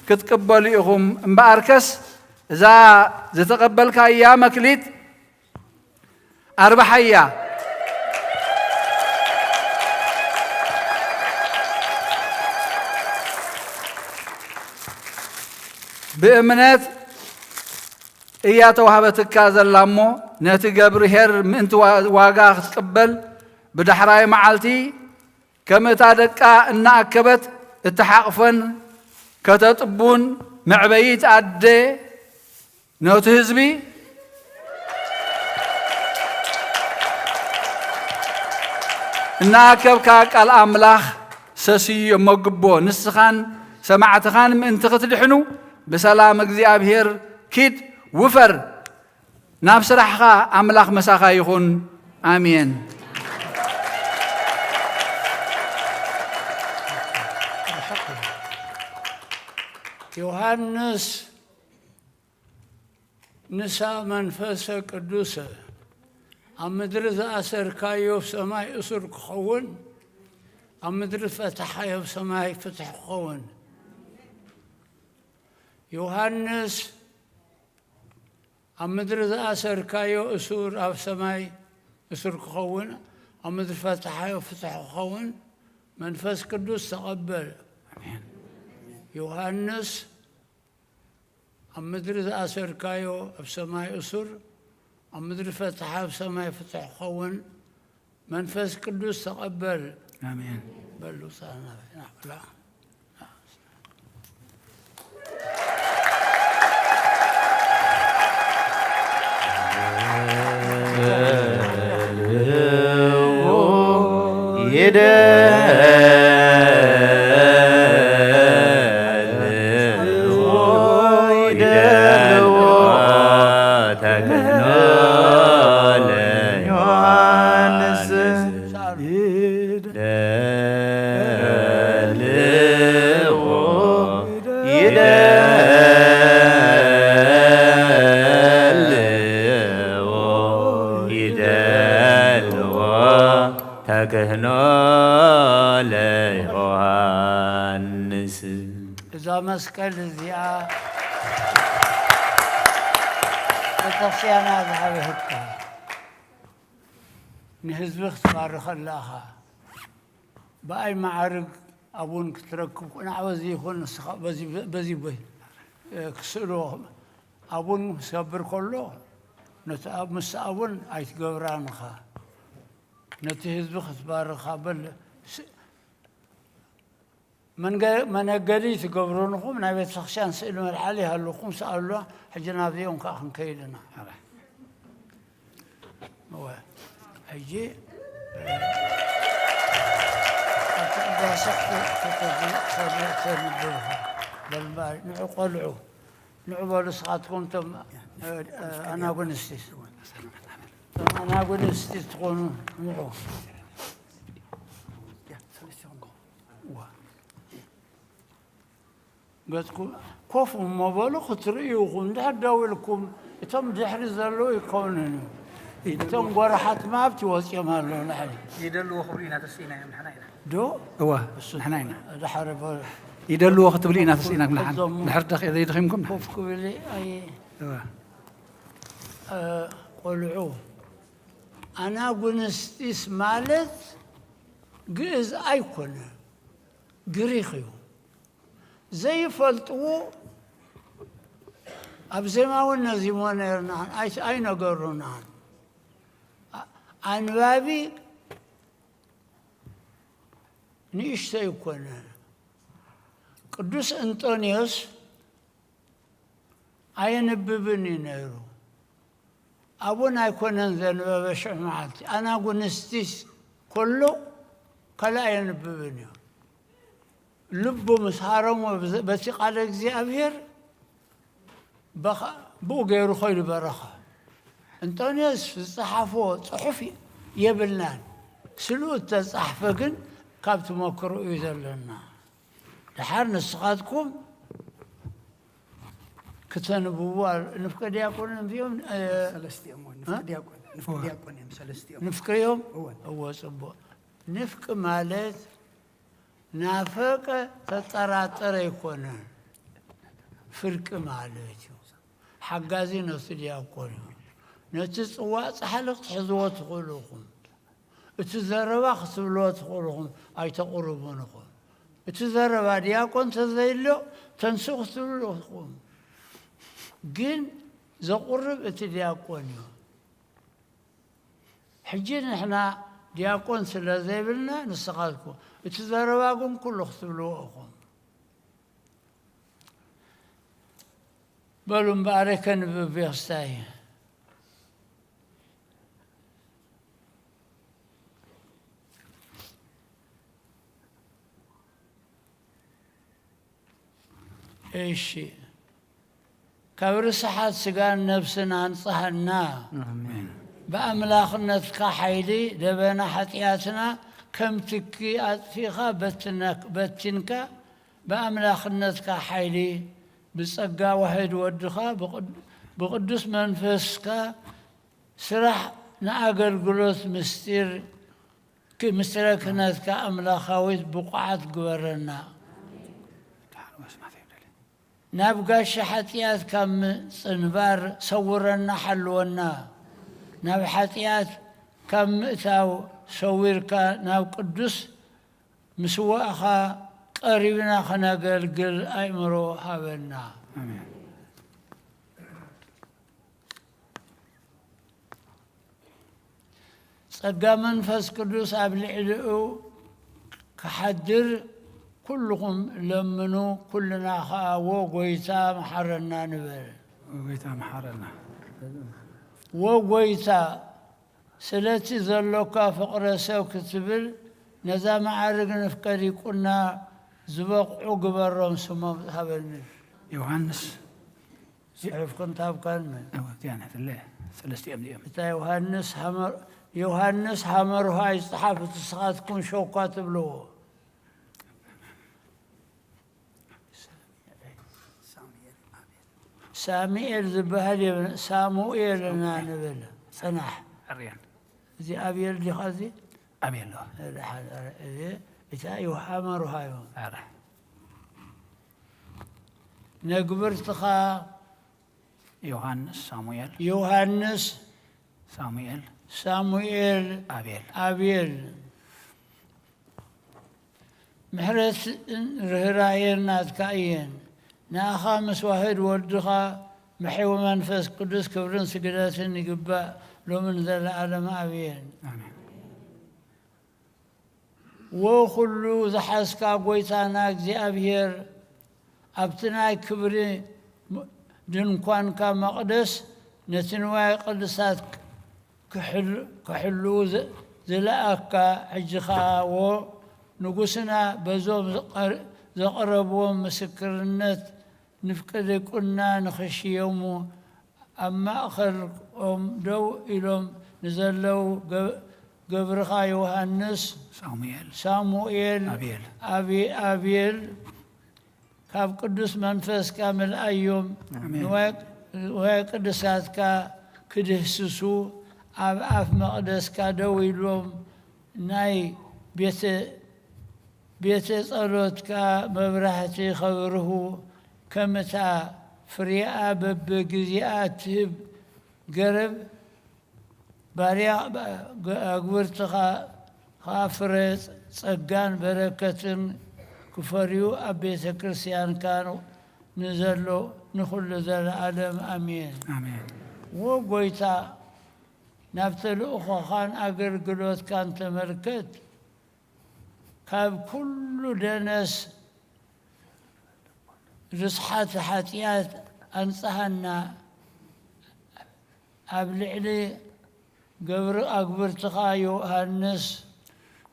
ክትቅበሉ ኢኹም። እምበኣርከስ፣ እዛ ዝተቐበልካያ መክሊት ኣርብሓያ። ብእምነት እያ ተዋህበትካ ዘላ እሞ፣ ነቲ ገብርሄር ምእንቲ ዋ-፣ ዋጋ ክትቅበል፣ ብዳሕራይ መዓልቲ ከም እታ ደቃ እናኣከበት እትሓቕፎን ከተጥቡን መዕበዪት ኣደ፣ ነቲ ህዝቢ እናኣከብካ ቃል ኣምላኽ ሰስዮ መግቦ። ንስኻን ሰማዕትኻን ምእንቲ ክትድሕኑ፣ ብሰላም እግዚኣብሔር ኪድ፣ ውፈር። ናብ ስራሕኻ ኣምላኽ ምሳኻ ይኹን። ኣሜን። ዮሃንስ ንሳ መንፈሰ ቅዱሰ፣ ኣብ ምድሪ ዝኣሰርካዮ ኣብ ሰማይ እሱር ክኸውን፣ ኣብ ምድሪ ዝፈታሓዮ ኣብ ሰማይ ፍትሕ ክኸውን። ዮሃንስ፣ ኣብ ምድሪ ዝኣሰርካዮ እሱር ኣብ ሰማይ እሱር ክኸውን፣ ኣብ ምድሪ ፈታሓዮ ፍትሕ ክኸውን፣ መንፈስ ቅዱስ ተቐበል። ኣሜን። ዮሃንስ፣ ኣብ ምድሪ ዝኣሰርካዮ ኣብ ሰማይ እሱር፣ ኣብ ምድሪ ፈታሓ ኣብ ሰማይ ፍትሕ ክኸውን፣ መንፈስ ቅዱስ ተቐበል። ኣሜን። በሉ፣ ጻና፣ ናዕላ። ተክህኖ ለዮሃንስ። እዛ መስቀል እዚኣ ቤተክርስቲያና ዝሃበትካ ንህዝቢ ክትባርኸላ ኢኻ። ብኣይ መዓርግ ኣቡን ክትረክብ ቁናዕ በዚ ይኹን ንስኻ በዚ በዚ በ- ክስእልዎ ኣቡን ክሰብር ከሎ ነቲ ኣብ ምስ ኣቡን ኣይትገብራን ኢኻ። ነቲ ህዝቢ ክትባርኻ በል ስ- መንገ- መነገዲ ትገብሩንኹም ናይ ቤተክርስትያን ስእሊ መልዓሊ ይሃልኹም ስኣሉዋ። ሕጂ ናብዚኦም ከዓ ክንከይድ ኢና። እወ፣ ሕጂ ኣብቲ ቅዳሴ ክተ- ክተ- ክተ- ንዑ ቆልዑ፣ ንዑ በሉ ንስኻትኩም እቶም ኣናጉንስቲ፣ እቶም ኣናጉንስቲ ትኾኑ ንዑ። እዋ። ገጽኩም ኮፍ እሞ በሉ ክትርእዩ ኢኹም። እንድሕር ደው ኢልኩም እቶም ድሕሪ ዘለዉ ይከውንን እዩ። እቶም ጎራሓት ማብቲ ወጽዮም ኣለዉ ንሕሪ። ይደልዎ ክብሉ ኢና ተስኢና እዮም ንሕና ኢና። ዶ? እወ፣ ንሕና ኢና። ድሓረ በሉ። ይደልዎ ክትብሉ ኢና ተስኢና ንሓን። እዞም ድሕር ደኺ ዘይደኺምኩም ንሓን። ኮፍ ክብል ኣይ እወ። እ፣ ቆልዑ ኣናጉንስጢስ ማለት ግእዝ ኣይኮነ፣ ግሪኽ እዩ። ዘይፈልጥዎ ኣብ ዜማ እውን ነዚሞ ነርና ኣይነገሩናን። ኣንባቢ ንእሽቶ ይኮነ። ቅዱስ እንጦንዮስ ኣየንብብን እዩ ነይሩ። ኣቡን ኣይኮነን ዘንበበ ሽዑ መዓልቲ ኣናጉንስቲስ ከሎ ካልእ ኣየንብብን እዩ። ልቡ ምስ ሃረሞ በቲ ቃለ እግዚኣብሔር ብኡ ገይሩ ኾይኑ በረኸ። እንጦንዮስ ዝጸሓፎ ጽሑፍ የብልናን። ስልኡ እተጻሕፈ ግን ካብ ተመክሮኡ እዩ ዘለና። ደሓር ንስኻትኩም ክተንብቡ ንፍቀ ዲያቆን እዮም። ሰለስቲኦም ንፍቀ ዲያቆን ንፍቀ ዲያቆን እዮም ሰለስቲኦም። ንፍቀ እዮም። እወ ጽቡቕ። ንፍቂ ማለት ናፈቀ ተጠራጠረ ኣይኮነን፣ ፍርቂ ማለት እዩ። ሓጋዚ ነቲ ዲያቆን እዩ። ነቲ ጽዋእ ጻሕሊ ክትሕዝዎ ትኽእሉ ኢኹም። እቲ ዘረባ ክትብልዎ ትኽእሉ ኢኹም፣ ኣይተቕርቡን ኢኹም። እቲ ዘረባ ዲያቆን ተዘይሎ ተንስኡ ክትብሉ ኢኹም። ግን ዘቑርብ እቲ ዲያቆን እዩ። ሕጂ ንሕና ዲያቆን ስለ ዘይብልና ንስኻትኩም እቲ ዘረባ ግን ኩሉ ክትብልዎ ኢኹም። በሉ እምበኣር ከንብብ የኽስታይ። እሺ ካብ ርስሓት ስጋን ነብስን ኣንጽሃና። ብኣምላኽነትካ ሓይሊ ደበና ሓጢኣትና ከም ትኪ ኣጥፊእኻ በትንካ። ብኣምላኽነትካ ሓይሊ ብጸጋ ዋሕድ ወድኻ ብቕዱስ መንፈስካ ስራሕ ንኣገልግሎት ምስጢር ምስጢረ ክህነትካ ኣምላኻዊት ብቑዓት ግበረና። ናብ ጋሻ ሓጢኣት ካብ ምጽንባር ሰውረና፣ ሓልወና። ናብ ሓጢኣት ካብ ምእታው ሰዊርካ ናብ ቅዱስ ምስዋእኻ ቀሪብና ኸነገልግል ኣእምሮ ሃበና። ኣሜን። ጸጋ መንፈስ ቅዱስ ኣብ ልዕሊኡ ክሓድር ኩልኹም ለምኑ፣ ኩልና ኸኣ "ዎ ጎይታ መሓረና" ንበል። ጎይታ መሓረና። "ዎ ጎይታ፣ ስለቲ ዘሎካ ፍቕረ ሰብ ክትብል ነዛ መዓርግ ንፍቀ ዲቁና ዝበቕዑ ግበሮም፣ ስሞም ሃበኒ" ዮሃንስ። ጽሑፍ ክንታብካን እወ፣ እዚኣ ናትለ ሰለስቲኦም እዚኦም። እታ ዮሃንስ ሃመር-፣ ዮሃንስ ሃመርሃ ይጽሓፍ፣ እቲ ንስኻትኩም ሸኳ ትብልዎ። ሳሙኤል ዝበሃል የብን፣ ሳሙኤል ኢና ንብል። ጽናሕ። ኣርያን። እዚ ኣብየል ዲኻ እዚ? ኣብየል ነው። እዚ እታ ዮሃመርሃ እዩ። ኣረ። ነግብርትኻ ዮሃንስ ሳሙኤል። ዮሃንስ ሳሙኤል። ሳሙኤል። ኣብየል። ኣብየል። ምሕረትን ርህራሄን ናትካ እየን። ንኣኻ ምስ ዋህድ ወድኻ መሕዊ መንፈስ ቅዱስ ክብርን ስግደትን ይግባእ፣ ሎምን ዘለዓለም ኣሜን። ኣሜን። ወኩሉ ዝሓዝካ ጐይታና እግዚኣብሔር፣ ኣብቲ ናይ ክብሪ ድንኳንካ መቕደስ ነቲ ንዋየ ቅድሳት ክሕል-፣ ክሕልዉ ዝ-፣ ዝለኣካ፣ ሕጂ ኸኣ ዎ ንጉስና በዞም ዝቐር-፣ ዘቕረብዎም ምስክርነት ንፍቅዲ ቁና ንኽሽየሙ ኣብ ማእከልኦም ደው ኢሎም ንዘለዉ ገ-፣ ገብርኻ ዮሃንስ፣ ሳሙኤል። ሳሙኤል፣ ኣብየል። ኣቢ-፣ ኣብየል፣ ካብ ቅዱስ መንፈስካ ምልኣዮም። ኣሜን። ንዋየ፣ ንዋየ ቅድሳትካ ክድህስሱ ኣብ ኣፍ መቕደስካ ደው ኢሎም ናይ ቤተ፣ ቤተ ጸሎትካ መብራህቲ ከብርሁ፣ ከም እታ ፍሬኣ በብግዜኣ እትህብ ገረብ፣ ባርያ ኣግብርትኻ ኸኣ ፍረ ጸጋን በረከትን ክፈርዩ፣ ኣብ ቤተ ክርስቲያንካ ንዘሎ ንኹሉ ዘለዓለም ኣሜን። ኣሜን። ዎ ጐይታ፣ ናብ ተልእኾኻን ኣገልግሎትካን ተመልከት። ካብ ኩሉ ደነስ ርስሓት ሓጢኣት ኣንጽሃና። ኣብ ልዕሊ ገብሪ ኣግብርትኻ ዮሃንስ፣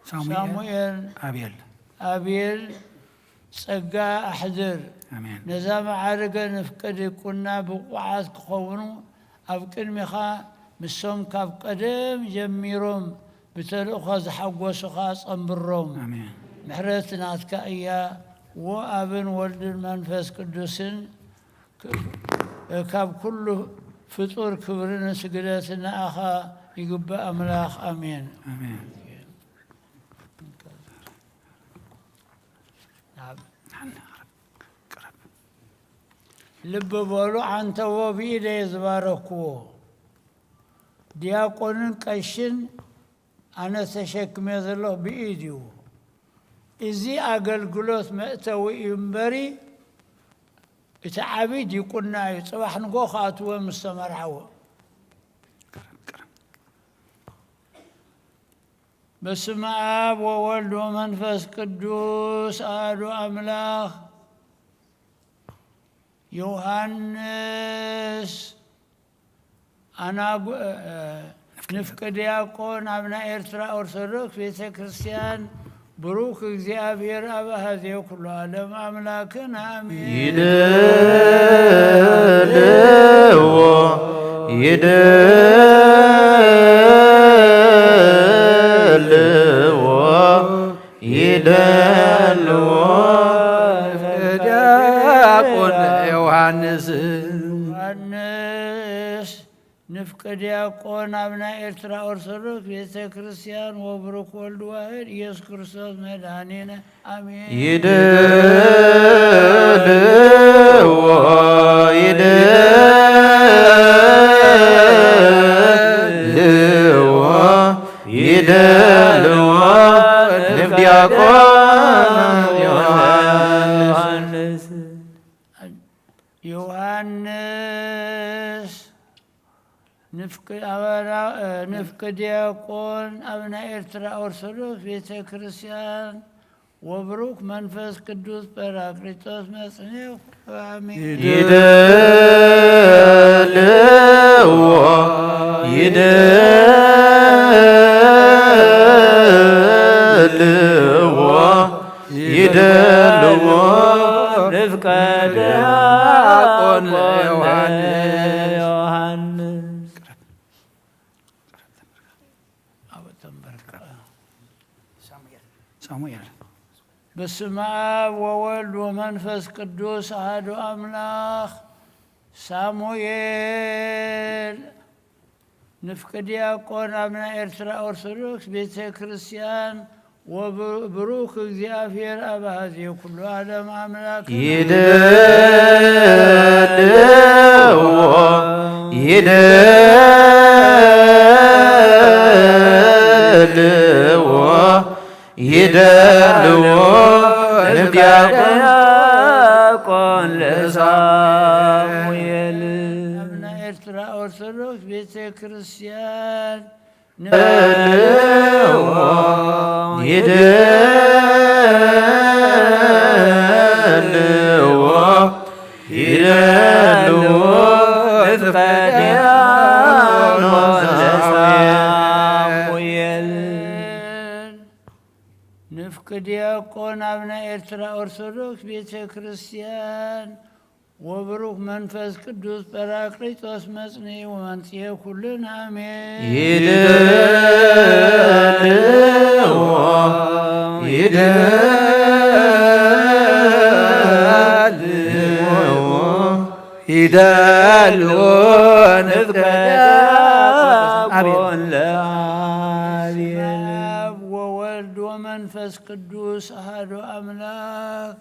ሳሙኤል፣ ሳሙኤል፣ ኣብየል። ኣብየል ጸጋ ኣሕድር። ኣሜን። ነዛ መዓርገ ንፍቀ ዲቁና ብቑዓት ክኸውኑ ኣብ ቅድሚኻ ምስቶም ካብ ቀደም ጀሚሮም ብተልእኾ ዝሓጎሱኻ ጸንብሮም። ኣሜን። ምሕረት ናትካ እያ፣ ዎ ኣብን ወልድን መንፈስ ቅዱስን ክ-፣ ካብ ኩሉ ፍጡር ክብርን ስግደትን ንኣኻ ይግባእ ኣምላኽ። ኣሜን። ኣሜን። ልቢ በሉ፣ ዓንተቦ ብኢደ እየ ዝባረክዎ። ዲያቆንን ቀሽን ኣነ ተሸክሜ ዘለኹ ብኢድ እዩ። እዚ ኣገልግሎት መእተዊ እዩ እምበሪ፣ እቲ ዓብዪ ዲቁና እዩ። ጽባሕ ንግሆ ክኣትዎ ምስ ተመርዓዎ። በስመ ኣብ ወወልድ ወመንፈስ ቅዱስ ኣሐዱ ኣምላኽ። ዮሃንስ ኣናጉ-፣ እ፣ ንፍቅ ዲያቆን ኣብ ናይ ኤርትራ ኦርቶዶክስ ቤተ ክርስቲያን ብሩክ እግዚኣብሔር ኣብ ኣሃዜ ኩሉ ዓለም ኣምላክን ኣሜን። ይደልዎ፣ ይደልዎ፣ ይደልዎ ዲያቆን ዮሃንስ። ዮሃንስ ንፍቀ ዲያቆን ኣብ ናይ ኤርትራ ኦርቶዶክስ ቤተ ክርስቲያን ወብሩክ ወልድ ዋህድ ኢየሱስ ክርስቶስ መድኃኒነ ኣሜን። ይደልዎ፣ ይደልዎ ንፍዲያቆን ዮሃንስ። ዮሃንስ ንፍቅ-፣ ኣበራ-፣ እ፣ ንፍቅ ዲያቆን ኣብ ናይ ኤርትራ ኦርቶዶክስ ቤተ ክርስቲያን ወብሩክ መንፈስ ቅዱስ ጳራቅሊጦስ መጽንዕ ኩሉ ኣሜን። ይደልዎ፣ ይደልዎ፣ ይደልዎ ንፍቀ ዲያቆን ዮሃንስ። ሳሙኤል። በስመ አብ ወወልድ ወመንፈስ ቅዱስ አሐዱ አምላክ። ሳሙኤል ንፍቅ ዲያቆን ኣብ ናይ ኤርትራ ኦርቶዶክስ ቤተ ክርስቲያን ወብሩክ እግዚኣብሔር አብ አሐዜ ኩሉ ዓለም አምላክ። ይደልዎ፣ ይደልዎ፣ ይደልዎ ንፍቅ ዲያቆን ለሳሙኤል። ኣብ ናይ ኤርትራ ኦርቶዶክስ ቤተ ክርስቲያን ይደልዎ፣ ይደልዎ፣ ይደልዎ ንፍቀ ዲያቆን ለሳሙኤል። ንፍቅ ዲያቆን ኣብ ናይ ኤርትራ ኦርቶዶክስ ቤተ ክርስቲያን ወብሩክ መንፈስ ቅዱስ ጳራቅሊጦስ መጽንዒ ወመንጽሔ ኩልን ኣሜን። ይደልዎ፣ ይደልዎ፣ ይደልዎ ንፍቀ ዲያቆን ለአቤል። በስመ አብ ወወልድ ወመንፈስ ቅዱስ አሐዱ አምላክ።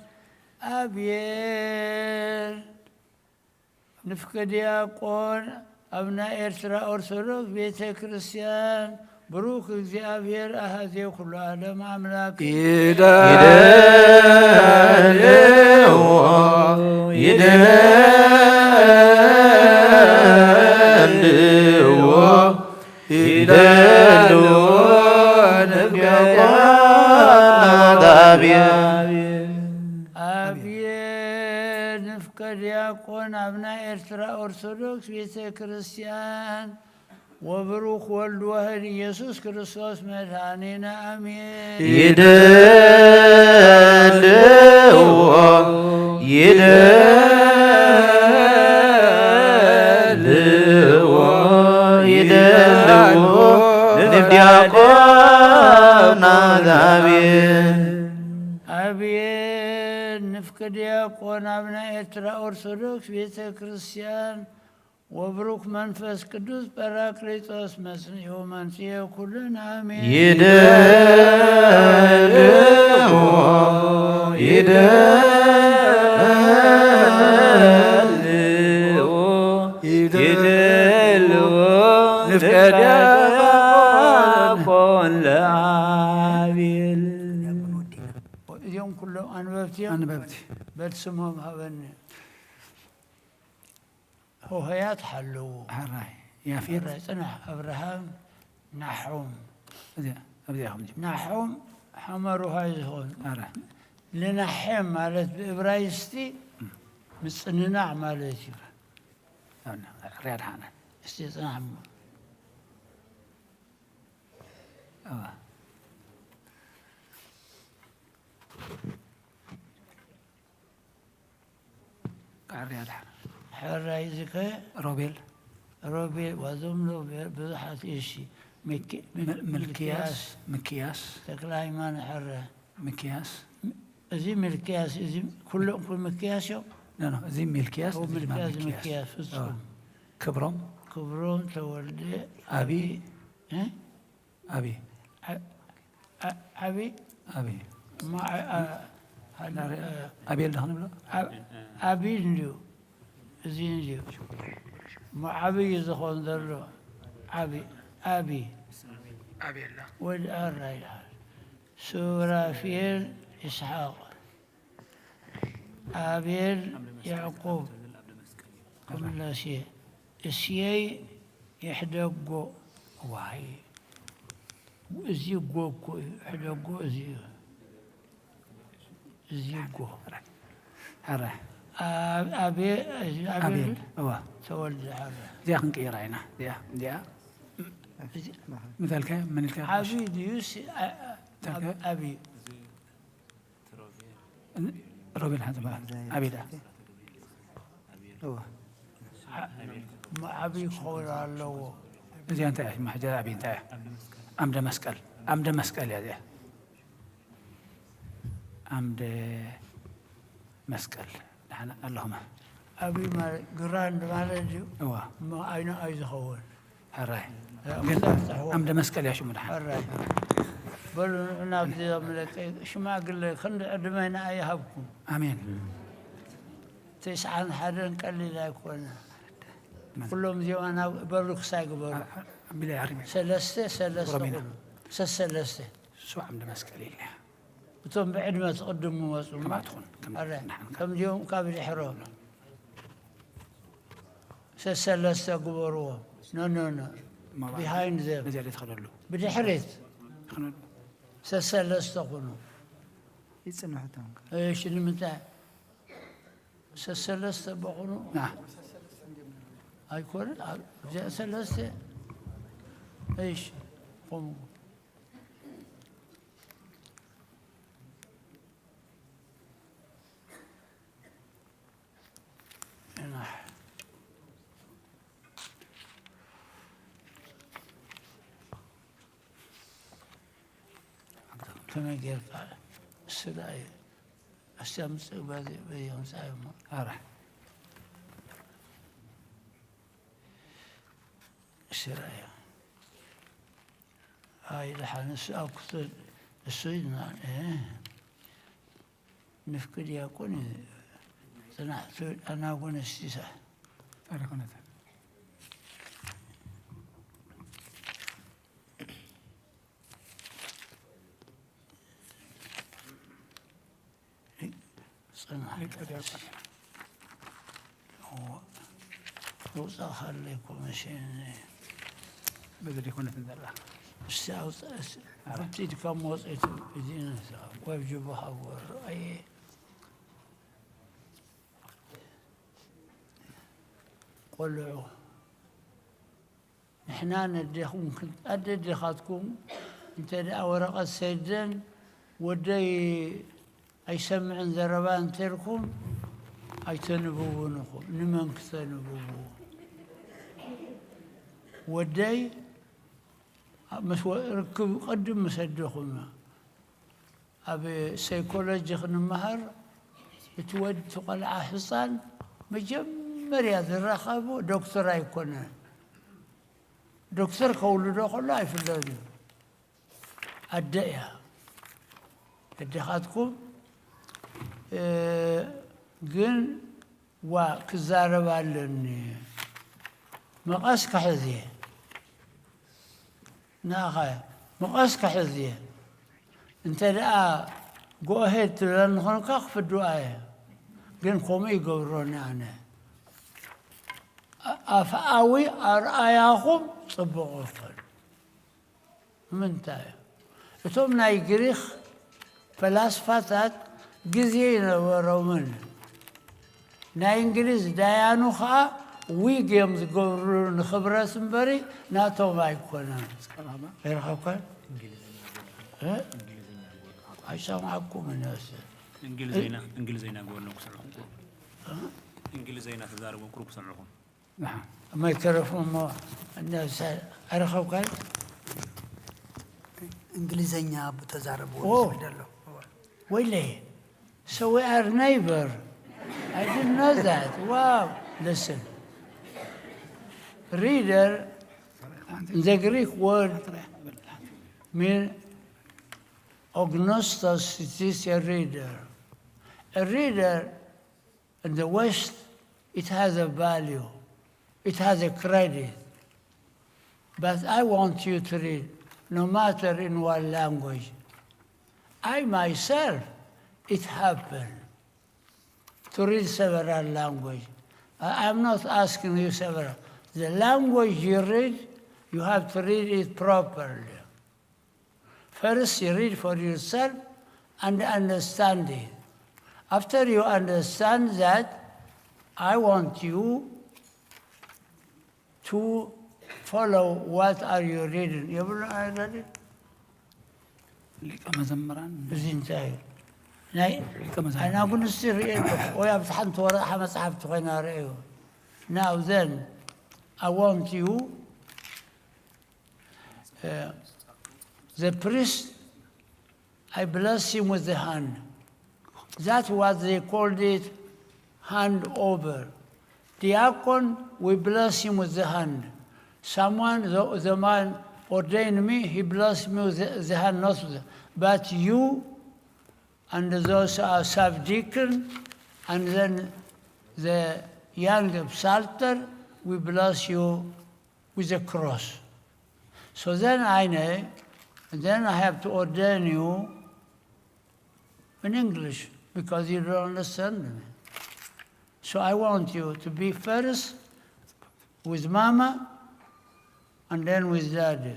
አቤል ንፍቀ ዲያቆን ኣብ ናይ ኤርትራ ኦርቶዶክስ ቤተ ክርስቲያን ብሩክ እግዚኣብሔር አሐዜ ኩሉ ዓለም አምላክ። ይደልዎ፣ ይደልዎ፣ ይደልዎ ንፍቀ ዲያቆን አቤል። አቤል ንፍቀ ዲያቆን ኣብ ናይ ኤርትራ ኦርቶዶክስ ቤተ ክርስቲያን ወብሩክ ወልድ ዋሕድ ኢየሱስ ክርስቶስ መድኃኒነ አሜን። ይደልዎ፣ ይደልዎ፣ ይደልዎ ንፍቀ ዲያቆን አቤል። አቤል ንፍቀ ዲያቆን ኣብ ናይ ኤርትራ ኦርቶዶክስ ቤተ ክርስቲያን ወብሩክ መንፈስ ቅዱስ ጳራቅሊጦስ መጽንዒ ወመንጽሔ ኩልን አሜን። ይደልዎ፣ ይደልዎ፣ ይደልዎ ንፍቀ ዲያቆን ለአቤል። እዚኦም ኩሎም ኣንበብቲ እዮም። ኣንበብቲ። በል ስሞም ሃበኒ። ሆሆያት ሓለዉ። ሕራይ። ያፌት። ሕራይ ጽናሕ። ኣብርሃም፣ ናሖም። እዚኣ፣ ኣብዚኣ ኢኹም ጀምሩ። ናሖም ሓመሩሃይ ዝኾኑ። ሕራይ። ልናሕም ማለት ብእብራይስጢ ምጽንናዕ ማለት እዩ። ሕራይ ኣድሓና። እስቲ ጽናሕ እሞ። ኣዋ። ቃሪ ኣድሓ። ሕራይ ዝከ ሮቤል። ሮቤል፣ ዋዞም ሮቤል ብዙሓት፣ እሺ። ሚኪ-፣ ሚክ-፣ ም-፣ ምልክያስ፣ ሚልክያስ። ሚኪያስ። ተክለ ሃይማኖት ሕረ። ሚኪያስ። ም-፣ እዚ ሚልክያስ፣ እዚ ኩሎም ኩ-፣ ሚኪያስ እዮም? ኖ፣ ኖ፣ እዚ ሚልክያስ፣ ኦ፣ እዚ ድማ ሚልክያስ፣ ሚኪያስ። ሚኪያስ፣ ፍጹም። ኦ፣ ክብሮም። ክብሮም ተወልደ። ኣቢ። ኣቢ። እ? ኣቢ። ዓ-፣ ዓ-፣ ዓቢ? ኣቢ። ማ-፣ ዓ-፣ ዓ-፣ ናረ-፣ ዓ-፣ ኣቤል ዶ ክንብሎ? ዓ-፣ ዓቢ እንድዩ። እዚ እንድዩ። እሞ ዓቢ እዩ ዝኾን ዘሎ። ዓቢ፣ ኣቢ። ኣቤላ። ወዲ ኣራ ይልሃል። ሱራፌል ይስሓቕ፣ ኣቤል ያዕቆብ ክምለስ እየ። እሴይ ይሕደጎ። ዋይ፣ እዚ ጎ እኮ እዩ። ሕደጎ እዚ እዩ። እዚ ጎ። ሕረ ኣብ- ኣቤ- እዚ ኣቤል ኣቤል እዋ ተወልደ ሕረ። እዚኣ ክንቅይራ ኢና። እዚኣ እዚኣ ምታልካ መን ኢልካ? ዓብዪ ድዩስ ኣ- ኣ- ተከ- ዓብዪ? ሮቤል ሓንተ በሃል ኣቤዳ እዋ ዓብዪ ክኸውን ኣለዎ። እዚኣ እንታይ እያ? ማሕጀር ኣቤ እንታይ እያ? ኣምደ መስቀል ኣምደ መስቀል እያ እዚኣ። ኣምደ መስቀል ደሓን ኣለኹም? ዓብዪ ማለት ግራንድ ማለት እዩ። እዋ እሞ ኣይኑ ኣይ ዝኸውን። ሕራይ እ፣ ግን ምሳሌ ጻሕዎ። ኣምደ መስቀል እያ ሽሙ ደሓን። ሕራይ በሉ ንዑ ናብዚ ዞም ደቂ ሽማግለ ክንዲ ዕድመ ንኣይ ይሃብኩም። ኣሜን። ተስዓን ሓደን ቀሊል ኣይኮነ። ኩሎም እዚኦም ኣና በሉ ክሳይ ግበሩ። ቢላ ኣሪመ ሰለስተ ሰለስተ ኦሮሚና። ኩኑ ሰሰለስተ እሱ ኣምደ መስቀል ኢልና። እቶም ብዕድመ ትቕድሙ መፁ እሞ ከማትኹን ከም ኣረ ንሓንካ ከምዚኦም ካብ ድሕሮም ሰሰለስተ ግበርዎ። ኖ ኖ ኖ ማማ ቢሃይንድ ዘም ነዚኣ ዘይትኸደሉ ብድሕሪት ይኸነሉ። ሰሰለስተ ኩኑ። ይጽንሑ እቶም ከ እሺ ንምንታይ ሰሰለስተ በኹኑ? ና ኣይኮነ እዚኣ ሰለስተ። እሺ ቁሙ። ከመይ ጌርካ ስራይ ኣስቲ ኣምፅእ በዚ በዚ ኣምፅኣዮ እሞ ኣረ ስራይ ኣይ ደሓን እሱ ኣብ ክፍል እሱ ኢልና እ፣ ንፍቂ ዲያቆን እዩ። ፅናሕ ትብል ኣናጎነስቲሳ ኣረ ኮነተ ፅናሕ ሊቀ ዲያቆን ውፃእ ካለይ ኮሚሽን በዚ ደይኮነትን ዘላ እስቲ ኣውፃእ እስቲ። ሓንቲ ኢድካ መወፅኢት እዚነ ወብጅቦ ሃወር ኣየ ቆልዑ ንሕና ነዴኹም ክን- ኣደ ኣዴኻትኩም እንተ ደኣ ወረቐት ሰደን ወደይ ኣይሰምዕን ዘረባ እንተልኩም ኣይተንብቡን ኢኹም። ንመን ክተንብቡ? ወደይ ምስ ወ- ርክብ ቅድም ምስ ኣደኹም ኣብ ሳይኮሎጂ ክንመሃር እቲ ወዲ እቲ ቆልዓ ህፃን መጀመርያ ዝራኸቦ ዶክተር ኣይኮነን። ዶክተር ከውልዶ ከሎ ኣይፍለጥን እዩ። ኣደ እያ። ኣዴኻትኩም እ፣ ግን ዋ ክዛረብ ኣለኒ። መቐስ ክሕዝ እየ። ንኣኻ መቐስ ክሕዝ እየ። እንተ ደኣ ጎ ኣሄድ ትብለኒ ኾንካ ክፍድዋ እየ። ግን ከምኡ ይገብሮኒ ኣነ። ኣ- ኣፍኣዊ ኣርኣያኹም ጽቡቕ ይኹን። ንምንታይ? እቶም ናይ ግሪኽ ፈላስፋታት ግዜ ይነበሮምን ናይ እንግሊዝ ዳያኑ ኸዓ ዊግ እዮም ዝገብሩ ንኽብረት እምበሪ ናቶም ኣይኮነን። ኣይረኸብካን? እ? ኣይሰማዕኩምን እስ። እንግሊዘይና እንግሊዘይና ጎኖ ክሰምዑ እንግሊዘይና ተዛረቡ ክሩ ክሰምዑኹም ማይክሮፎን እሞ እነሳ ኣይረኸብካን? እንግሊዘኛ ተዛረብዎ ኦ። ስደሎ ወይለይ So we are neighbor. I didn't know that. Wow. Listen. Reader, the Greek word mean ognostos, it is a reader. A reader in the West, it has a value. It has a credit. But I want you to read. no matter in what language. I myself, it happened to read several language. I am not asking you several. The language you read, you have to read it properly. First, you read for yourself and understand it. After you understand that, I want you to follow what are you reading. የብሉን ኣይረድእ። ሊቀ መዘምራን እዚ እንታይ እዩ? ናይ ሊቀ መዘምራን ኣይናጉንስቲ ርእየ ኣለኹ። ወይ ኣብቲ ሓንቲ ወረቕሓ መፅሓፍቲ ኮይና ርእዩ። Now then, I want you, uh, the priest, I bless him with the hand. That's what they called it, hand over. Diakon, we bless him with the hand. Someone, the, the man ordained me, he blessed me with the, the hand, not with the, but you and those are sub-deacon, and then the young psalter, we bless you with the cross. So then I know, and then I have to ordain you in English because you don't understand me. So I want you to be first with mama and then with daddy.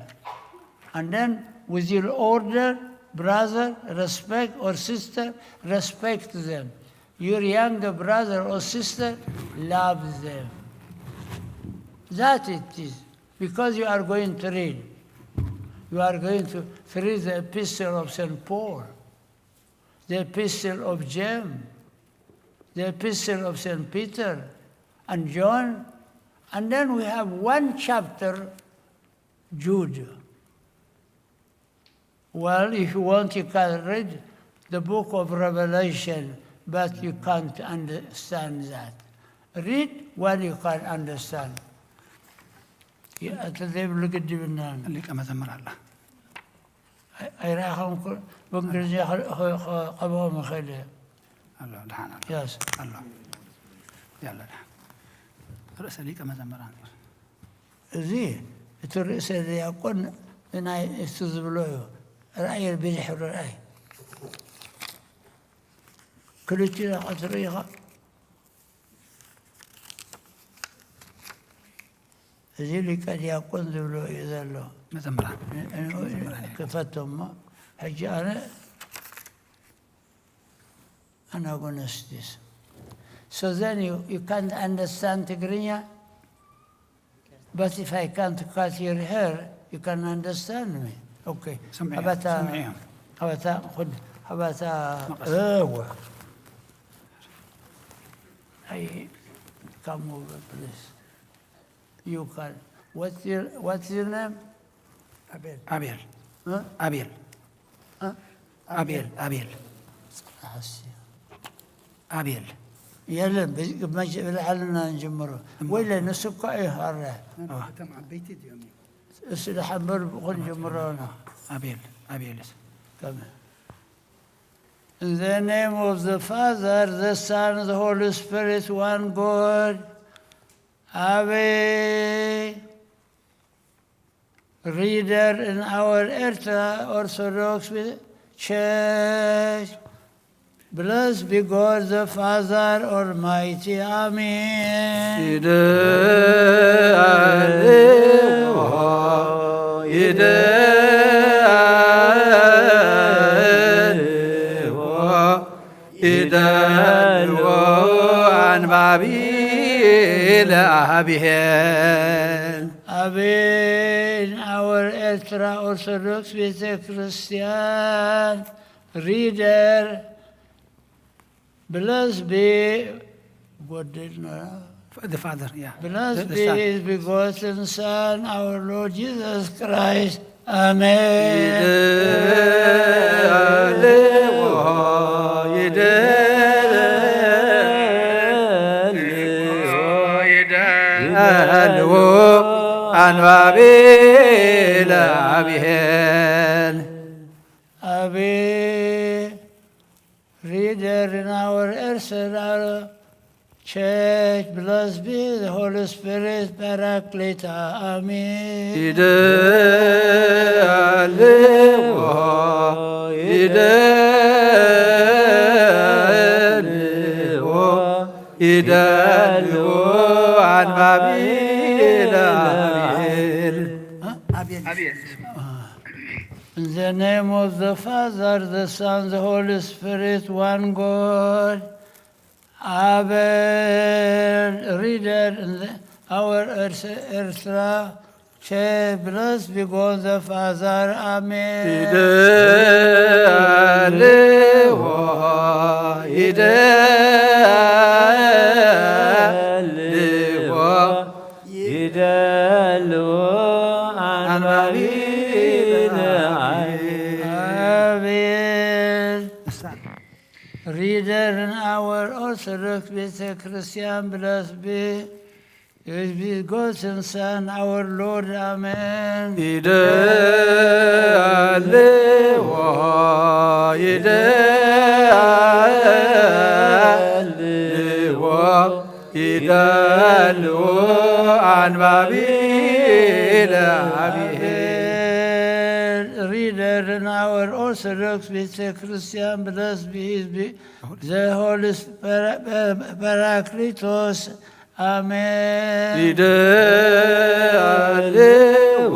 And then with your older brother, respect, or sister, respect them. Your younger brother or sister, love them. That it is. Because you are going to read. You are going to, to read the epistle of Saint Paul, the epistle of James, the epistle of Saint Peter and John. And then we have one chapter, Jude. Well, if you want, you can read the book of Revelation, but you can't understand that. Read what you can understand. እንተ ዘይብሉ ግድብና ሊቀ መዘምር ኣላ ኣይረኸም ብእንግሊዝኛ ከብኦም ይኽእል እየ ኣሎ ድሓን ኣሎ ያስ ኣሎ ያለ ድሓን ርእሰ ሊቀ መዘምራን እዚ እቲ ርእሰ ዲያቆን ናይ እሱ ዝብሎ እዩ። ርኣይ ብድሕሪ ርኣይ ክልቲኡ ኢኻ ትርኢ ኢኻ። እዚ ሊቀ ዲያቆን ዝብሎ እዩ ዘሎ። መዘምራን ክፈቶ እሞ ሕጂ ኣነ ኣናጎነስቲስ So then you, you can't understand Tigrinya, but if I can't cut your hair, you can understand me. Okay. سمعي، Habata, سمعي. habata, خد, habata, مقص. ايوه. Hey, come over, please. You can. What's your, what's your name? ኣቤል Huh? ኣቤል Huh? ኣቤል ኣቤል حسي. ኣቤል የለን ብልዓልና ንጀምሮ ወይለ ንሱ እኳ እዩ ኣረ እቶም ዓበይቲ እዚኦም እዮም እሱ ደሓንበር ብኹን ጀምሮና ኣቤል ኣቤልስ Come. In the name of the Father, the Son, the Holy Spirit, one God. Amen. Reader in our Ertra Orthodox Church, blessed be God the Father Almighty. Amen. ይደልዎ ይደልዎ ይደልዎ ኣንባቢ ለኣብሔር Amen. Our Ertra Orthodox ቤተ ክርስቲያን reader blessed be ጎደልና the father yeah Blessed The- the be son. his begotten Son, our Lord Jesus Christ. Amen. ይደልዎ ይደልዎ ይደልዎ ኣንባቢ ለኣብሔር Amen. Reader in our Ertra Church, blessed be the Holy Spirit, Paracleta. Amen. ይደልዎ ይደልዎ ይደልዎ ኣንባቢ ለአቤል In the name of the Father, the Son, the Holy Spirit, one God. Abel, reader in the, our Earth- Ertra, Che, blessed be God the Father. Amen. ይደልዎ ይደልዎ ይደልዎ ኣንባቢ ለአቤል Abel, reader in our Orthodox ቤተ ክርስቲያን, blessed be his begotten Son, our Lord. Amen. ይደልዎ ይደልዎ ይደልዎ ኣንባቢ ለአቤል Abel, reader in our Orthodox ቤተ ክርስቲያን, blessed be his be- the Holy Spirit, Paracletos. Amen. ይደልዎ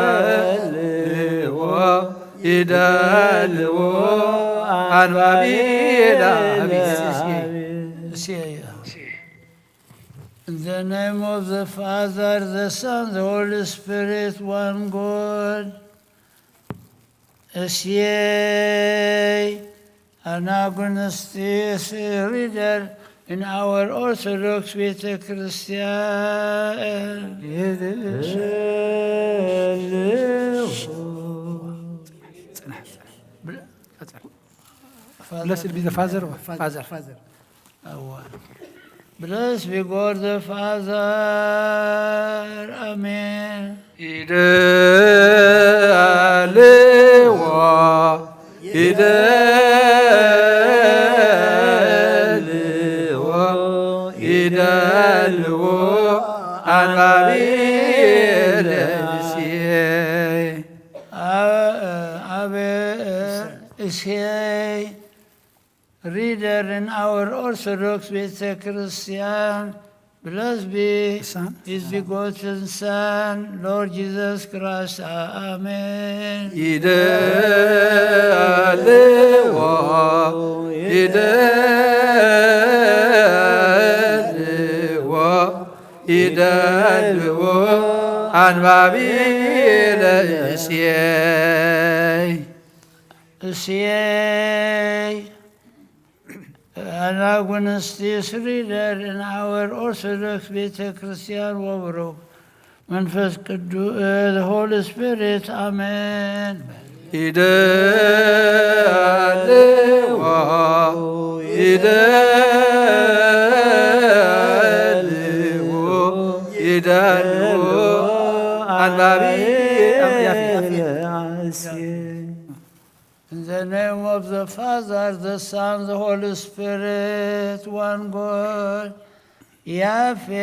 ይደልዎ ይደልዎ ኣንባቢ ለአቤል Say, in the name of the Father, the Son, the Holy Spirit, one God. Say, Anagonistis, reader in our Orthodox ቤተ ክርስቲያን. Blessed be the Father, Father. Awa. Blessed be God the Father. Amen. ይደልዎ ይደልዎ ይደልዎ ኣንባቢ ለእሴ Abe, Isei, reader in our Orthodox ቤተ ክርስቲያን, blessed be Son. his begotten Son, Lord Jesus Christ. Amen. ይደልዎ ይደልዎ ይደልዎ ኣንባቢ ለእሴይ Isei, Anagonistis, reader in our Orthodox ቤተ ክርስቲያን, ወብሩክ መንፈስ ቅዱስ, the Holy Spirit. Amen. ይደልዎ ይደልዎ ይደልዎ ኣንባቢ In the name of the Father, the Son, the Holy Spirit, one God. Yafet,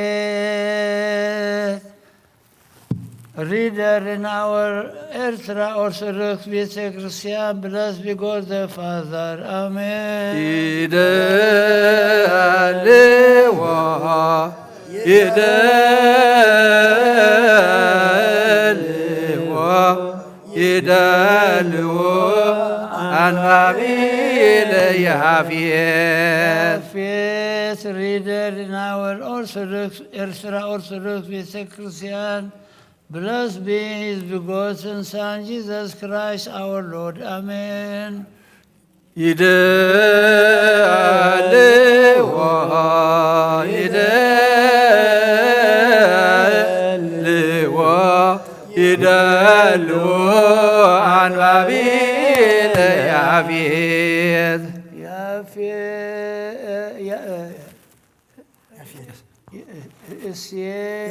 reader in our Ertra Orthodox ቤተ ክርስቲያን, blessed be God the Father. Amen. ይደልዎ ይደልዎ ይደልዎ ኣንባቢ ለያፌት Yafet, reader in our Orthodox Ertra Orthodox ቤተ ክርስቲያን, blessed be his begotten Son, Jesus Christ our Lord. Amen. ይደልዎ ይደልዎ ይደልዎ ኣንባቢ ለያፌት Yafet, ya- Isei,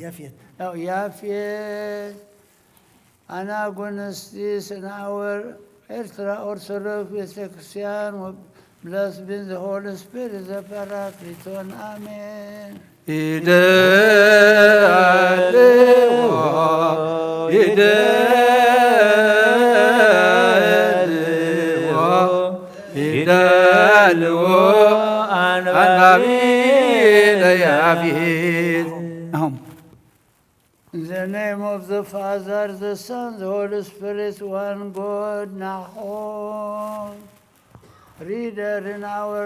ያፌት ያው ያፌት, Anagonistis in our Ertra Orthodox ቤተ ክርስቲያን, Blessed be the Holy Spirit, the Paracleton. Amen. ይደልዎ ይደልዎ ይደልዎ ኣንባቢ ለያፊት። In the name of the Father, the Son, the Holy Spirit, one God, Nahom. Reader in our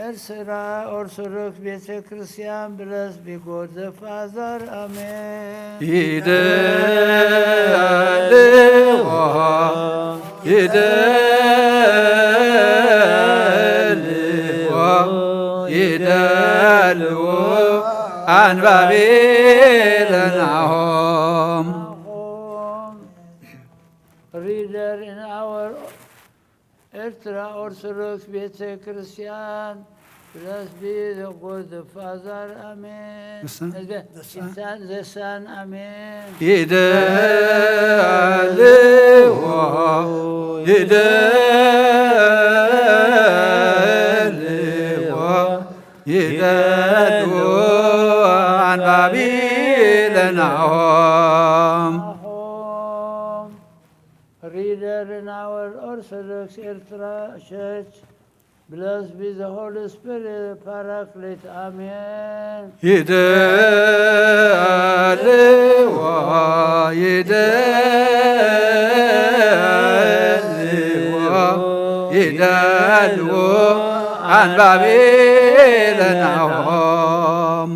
Ertra Orthodox ቤተ ክርስቲያን፣ blessed be God the Father. Amen. ይደልዎ ይደልዎ ይደልዎ ኣንባቢ ለናሆም። Reader in our Ertra Orthodox ቤተ ክርስቲያን፣ blessed be the God the Father. Amen. The Son. The Son, the Son. Amen. ይደልዎ ይደልዎ ይደልዎ ኣንባቢ ለናሆም። Reader in our Orthodox Ertra Church, blessed be the Holy Spirit, Paraclete. Amen. ይደልዎ ይደልዎ ይደልዎ ኣንባቢ ለናሆም።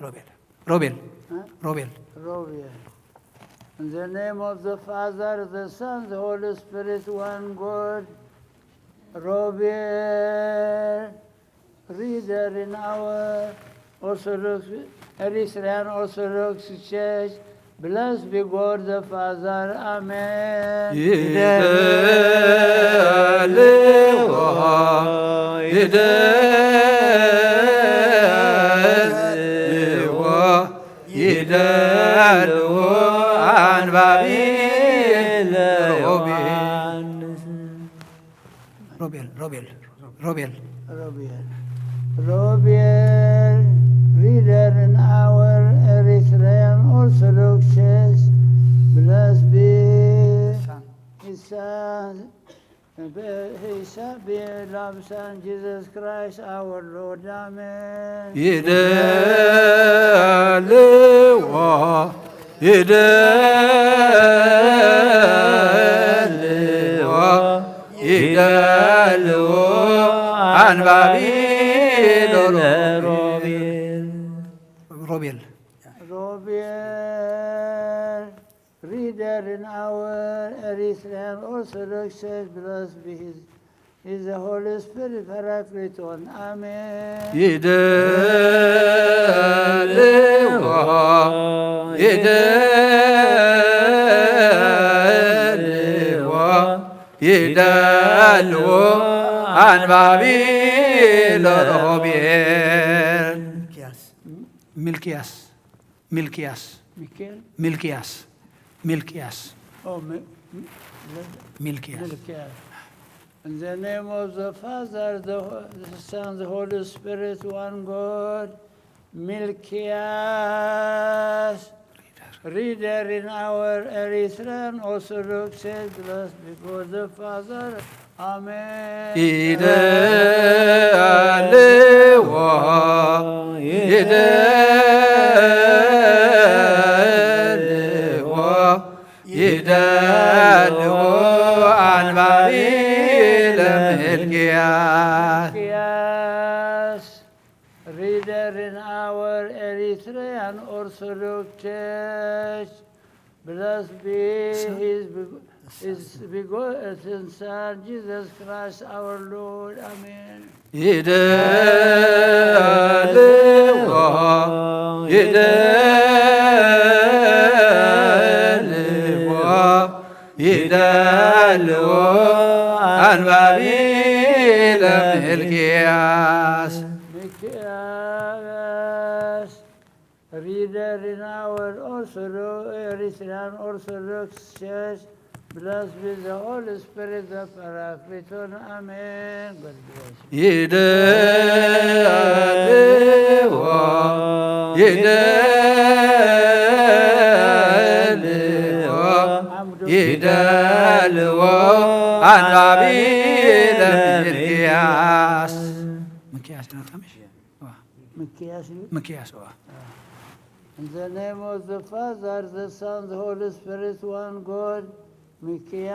ሮቤል ሮቤል ሮቤል Robiel. In the name of the Father, the Son, the Holy Spirit, one God. Robiel, reader in our Orthodox, Eritrean Orthodox Church, blessed be God the Father. Amen. ይደልዎ ይደልዎ ይደልዎ ኣንባቢ ለዮሐንስ። ሮቤል ሮቤል ሮቤል Robiel. Robiel, reader in our Eritrean Orthodox Church, blessed be His Son, be His Son, be love Son, Jesus Christ our Lord. Amen. ይደልዎ ይደልዎ ይደልዎ ኣንባቢ ለሮቤል። ሮቤል Robiel, reader in our Eritrean Orthodox Church, blessed be His, is the Holy Spirit, Paracleton. Amen. ይደልዎ ይደልዎ ይደልዎ ኣንባቢ ለሮቤል። ሚልክያስ ሚልክያስ Michael? ሚልክያስ ሚልክያስ Oh, Mi- Mi- ሚልክያስ Michael. In the name of the Father, the, Ho- the Son, the Holy Spirit, one God. Milkias, reader in our Eritrean Orthodox Church, blessed be God the Father. Amen. ይደልዎ ይደልዎ ይደልዎ ኣንባቢ ለሚልክያስ Yes. Reader in our Eritrean Orthodox Church, blessed be his, be- his begotten Son, Jesus Christ our Lord. Amen. ይደልዎ ይደልዎ ይደልዎ ኣንባቢ ለሚልክያስ Mikias, reader in our Orthodox, Eritrean Orthodox Church, Blessed be the Holy Spirit, the Paracleton. Amen. God bless you. ይደልዎ ይደልዎ ይደልዎ ኣንባቢ ለሚልክያስ። ምክያስ ዳታ ምሽ? ዋ። ምክያስ እዩ። ምክያስ፣ ዋ። In the name of the Father, the Son, the Holy Spirit, one God, ምክያስ።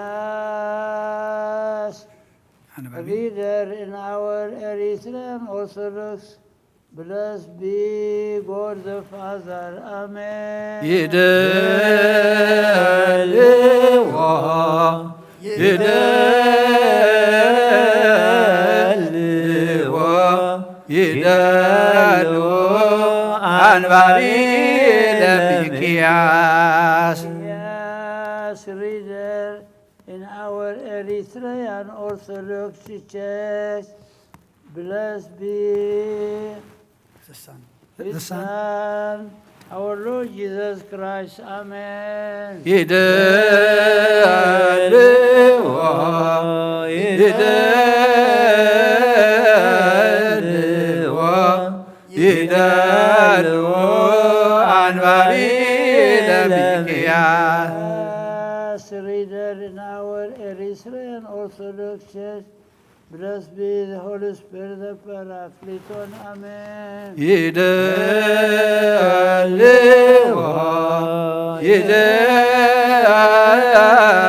ኣንባቢ። Reader in our Eritrean Orthodox, blessed be God the Father. Amen. ይደልዎ ይደልዎ ይደልዎ ኣንባቢ ለሚክያስ። Yes, reader in our Eritrean Orthodox Church, blessed be The Son. The His Son. Son, our Lord Jesus Christ. Amen. ይደልዎ ይደልዎ ይደልዎ ኣንባቢ ለሚክያስ። Yes, reader in our Eritrean Orthodox Church, blessed be the Holy Spirit, the Paracleton. Amen. ይደልዎ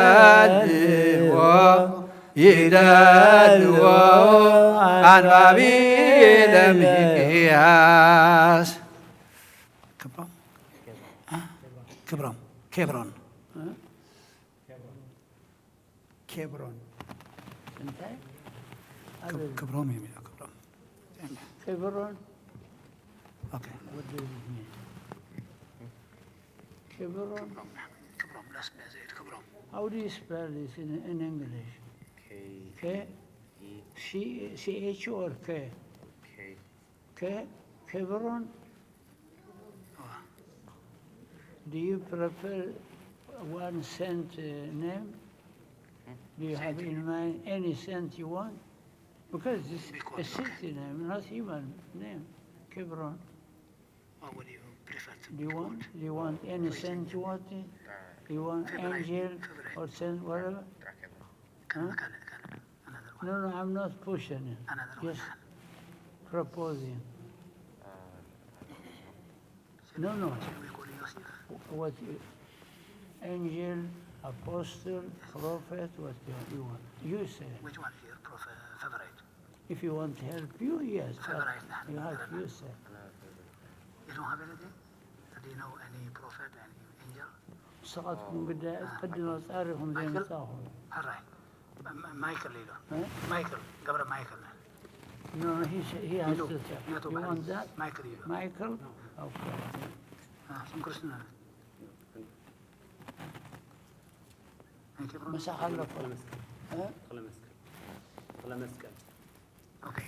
ይደልዎ ይደልዎ ኣንባቢ ለሚክያስ። ክብሮም? አ? ክብሮም። ኬብሮን። እ? ኬብሮን። እንታይ? ክብ-፣ ክብሮም እዩ የሚለው፣ ክብሮም። ኬብሮን። ኦኬ። What does it mean? ኬብሮን። ክብሮም፣ ክብሮም፣ ላስ መዘየት ክብሮም። How do you spell this in, in English? K. K? E. C, C H or K? K. Ke-, Kebron? Do you prefer one saint, uh, name? Do you have in mind any saint you want? Because this is a city name, not human name, Kebron. What would you prefer to be called? Do you want, do you want any saint you want? Do you want angel or saint, whatever? Huh? No, no, I'm not pushing it. Just proposing. No, no. What you, angel, apostle, prophet, what you, you want? You say. Which one is your prefer-, favorite? If you want to help you, yes. Favorite, you have, you say. You don't have anything? Do you know any prophet, any angel? ንስኻትኩም ግዳያት ቅድም ኣጻሪኹም ዘይምጻኹም። ሕራይ። ማ-፣ ማይክል ኢሉ። እ? ማይክል፣ ገብረ ማይክል። No, he s-, he has to say. You want that? ማይክል ኢሉ። ማይክል? ኦኬ። አ፣ ስም ክርስትና። ምሳኻ ኣለኩ። እ? ተኽለ መስቀል። ተኽለ መስቀል። ኦኬ።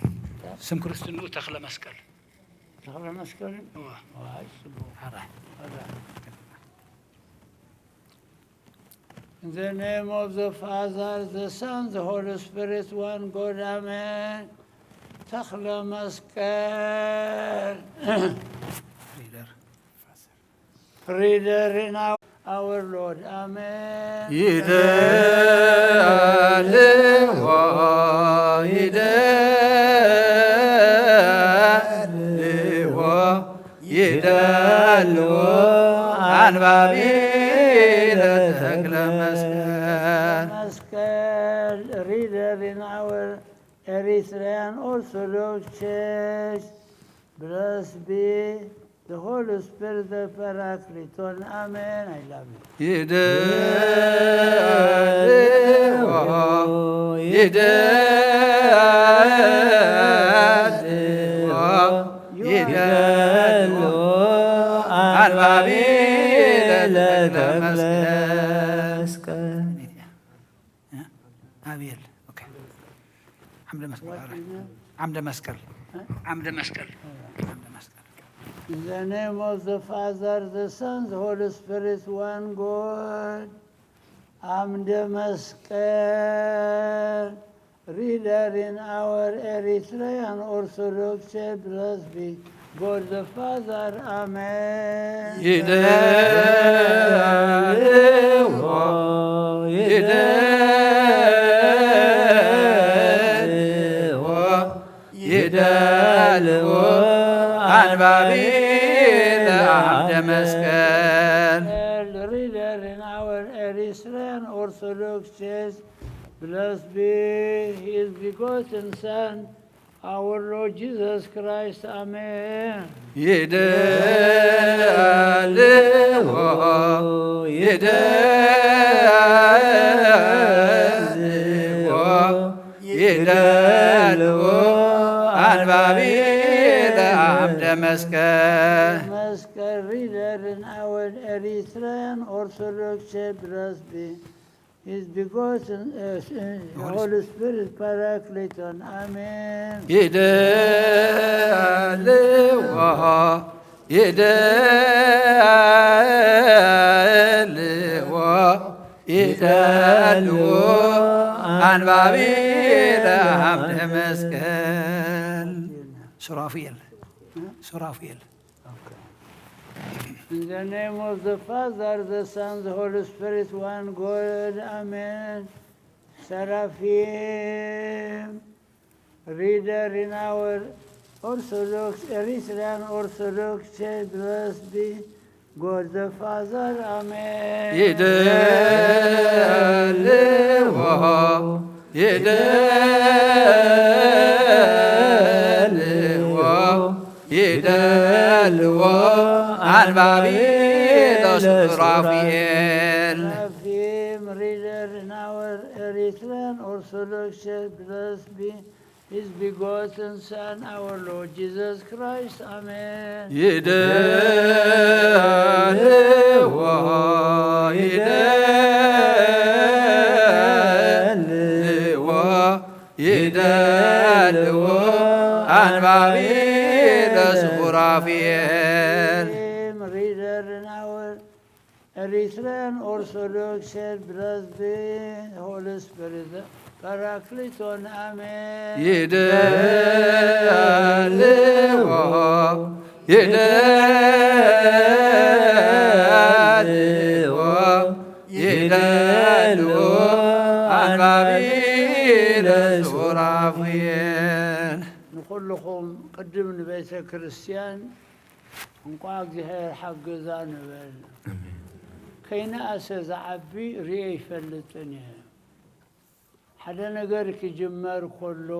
ስም ክርስትንኡ ተኽለ መስቀል። ተኽለ መስቀል? እወ። ዋይ፣ ጽቡቕ። ሕራይ። ሕራይ። In the name of the Father, the Son, the Holy Spirit, one God, Amen. ተኽለ መስቀል። Reader in our Lord, Amen. ይደልዎ፣ ይደልዎ፣ ይደልዎ ኣንባቢ ለተክለ መስቀል። መስቀል፣ reader in our Eritrean Orthodox Church, blessed be the Holy Spirit, the Paracleton. Amen. I love you. ይደልዎ፣ ይደልዎ፣ ይደልዎ ኣንባቢ ለተክለ መስቀል። እ? ኣቤል። ኦኬ። ዓምደ መስቀል። What is it? ዓምደ መስቀል። እ? ዓምደ መስቀል። ዓምደ መስቀል። In the name of the Father, the Son, the Holy Spirit, one God. ዓምደ መስቀል። Reader in our Eritrean Orthodox Church, blessed be God the Father. Amen. ይደልዎ፣ ይደልዎ፣ ይደልዎ፣ ኣንባቢ ለዓምደ መስቀል። Reader in our Eritrean Orthodox Church, blessed be his begotten Son, our Lord Jesus Christ. Amen. ይደልዎ፣ ይደልዎ፣ ይደልዎ፣ ኣንባቢ ለዓምደ መስቀል። መስቀል። Reader in our Eritrean Orthodox Church, blessed be his begotten, uh, Holy Spirit, Parakleton. Amen. ይደልዎ፣ ይደልዎ፣ ይደልዎ፣ ኣንባቢ ለዓምደ መስቀል። ሱራፊኤል፣ ሱራፊኤል። Okay. In the name of the Father, the Son, the Holy Spirit, one God. Amen. Seraphim, reader in our Orthodox, Eritrean Orthodox Church, blessed be God the Father. Amen. ይደልዎ፣ ይደልዎ፣ ይደልዎ፣ ኣንባቢ ለሱራፊኤል። Seraphim, reader in our Eritrean Orthodox Church, blessed be his begotten Son, our Lord Jesus Christ. Amen. ይደልዎ፣ ይደልዎ፣ ይደልዎ፣ ኣንባቢ ለሱራፊኤል። Seraphim, reader in our Eritrean Orthodox Church, blessed be Holy Spirit, Parakleton. Amen. ይደልዎ፣ ይደልዎ፣ ይደልዎ፣ ኣንባቢ ለሱራፊኤል። ንኹልኹም ቅድም ንቤተ ክርስቲያን እንቋዕ እግዚኣብሔር ሓገዛ ንበል። ከይነኣሰ ዝዓቢ ርእየ ኣይፈልጥን እየ። ሓደ ነገር ክጅመር ከሎ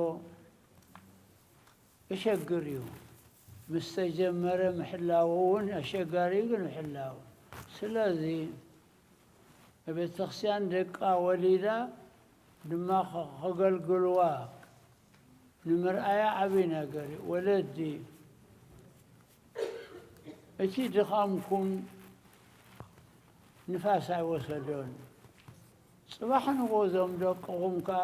እሸግር እዩ። ምስ ተጀመረ ምሕላዉ እውን ኣሸጋሪ እዩ፣ ግን ምሕላዉ። ስለዚ ቤተክርስትያን ደቃ ወሊዳ ድማ ከ-፣ ከገልግልዋ ንምርኣያ ዓብዪ ነገር እዩ። ወለዲ፣ እቲ ድኻምኩም ንፋስ ኣይወሰዶን። ጽባሕ ንግሆ እዞም ደቅኹም ከኣ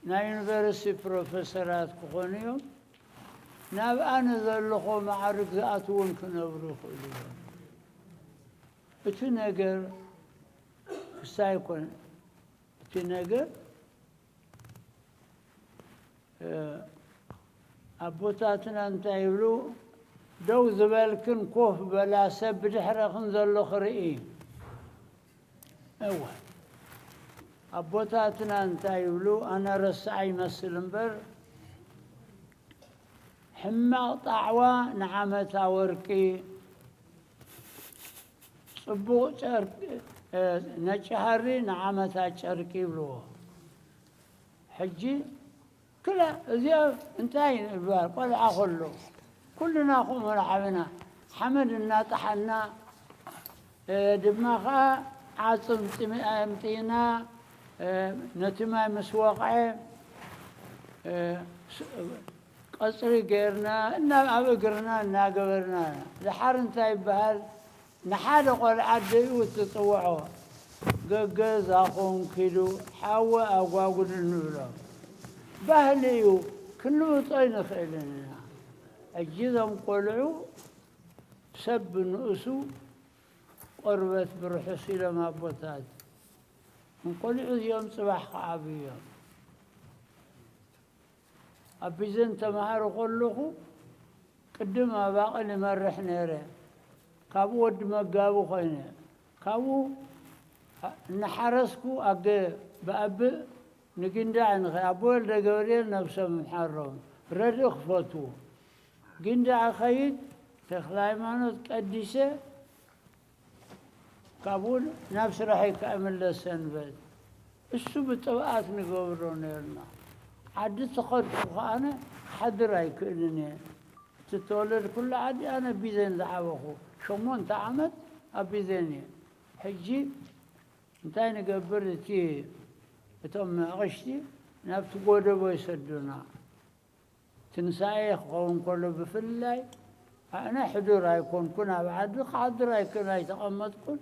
ናይ ዩኒቨርሲቲ ፕሮፌሰራት ክኾኑ እዮም። ናብ ኣነ ዘለኹ ማዕርግ ዝኣትዉ እውን ክነብሩ ይኽእሉ እዮም። እቲ ነገር ክሳይ ኮነ፣ እቲ ነገር፣ እ፣ ኣቦታትና እንታይ ይብሉ? ደው ዝበልክን ኮፍ በላ ሰብ ብድሕረኽን ዘሎ ክርኢ። እወ፣ ኣቦታትና እንታይ ይብሉ? ኣነ ረሳዕ ይመስል እምበር፣ ሕማቕ ጣዕዋ ንዓመታ ወርቂ፣ ጽቡቕ ጨርቂ፣ እ፣ ነጭ ሃሪ ንዓመታ ጨርቂ ይብልዎ። ሕጂ ክላ እዚኣ እንታይ ይባል? ቆልዓ ከሎ ኩልና ከምኡ ረሓብና ሓመድ እናጠሓና፣ እ፣ ድማ ኸዓ ዓጽም ጽሚ-፣ ኣምጢና፣ እ፣ ነቲ ማይ ምስ ወቕዐ፣ እ፣ ስ-፣ ቀጽሪ ጌርና እና-፣ ኣብ እግርና እናገበርና። ድሓር እንታይ ይበሃል? ንሓደ ቆልዓ ኣደኡ እትጽውዖ፣ ገገዛኹም ኪዱ ሓዊ ኣጓጉዱ ንብሎ። ባህሊ እዩ፣ ክንውጦ ኣይንኽእልን ኢና። ሕጂ እዞም ቆልዑ ሰብ ብንኡሱ ቆርበት ብርሑስ ኢሎም ኣቦታት። እንቆልዑ እዚኦም ጽባሕ ክዓብዩ እዮም። ኣብ ቢዘን ተማሃሩ ከለኹ ቅድም ኣባቕል ይመርሕ ነይረ። ካብኡ ወዲ መጋቢ ኮይነ። ካብኡ እናሓረስኩ ኣገ ብኣብእ ንጊንዳዕ ንኸ ኣቦ ወልደ ገብርኤል ነብሶም ይምሓሮም ረድእ ክፈትዉ። ጊንዳዕ እኸይድ ተክለ ሃይማኖት ቀዲሰ ካብኡ ናብ ስራሐይ ከኣ እምለስ ሰንበት። እሱ ብጥብኣት ንገብሮ ነርና። ዓዲ ተኸድኩ ከኣነ ክሓድር ኣይክእልን እየ። እቲ ተወለድኩሉ ዓዲ ኣነ ቢዘን ዝዓበኹ። ሸሞንተ ዓመት ኣብ ቢዘን እየ። ሕጂ እንታይ ንገብር? እቲ እቶም ኣቕሽቲ ናብቲ ጎደቦ ይሰዱና። ትንሳኤ ክኸውን ከሎ ብፍላይ ኣነ ሕዱር ኣይኮንኩን፣ ኣብ ዓዲ ክሓድር ኣይክእልን ኣይተቐመጥኩን።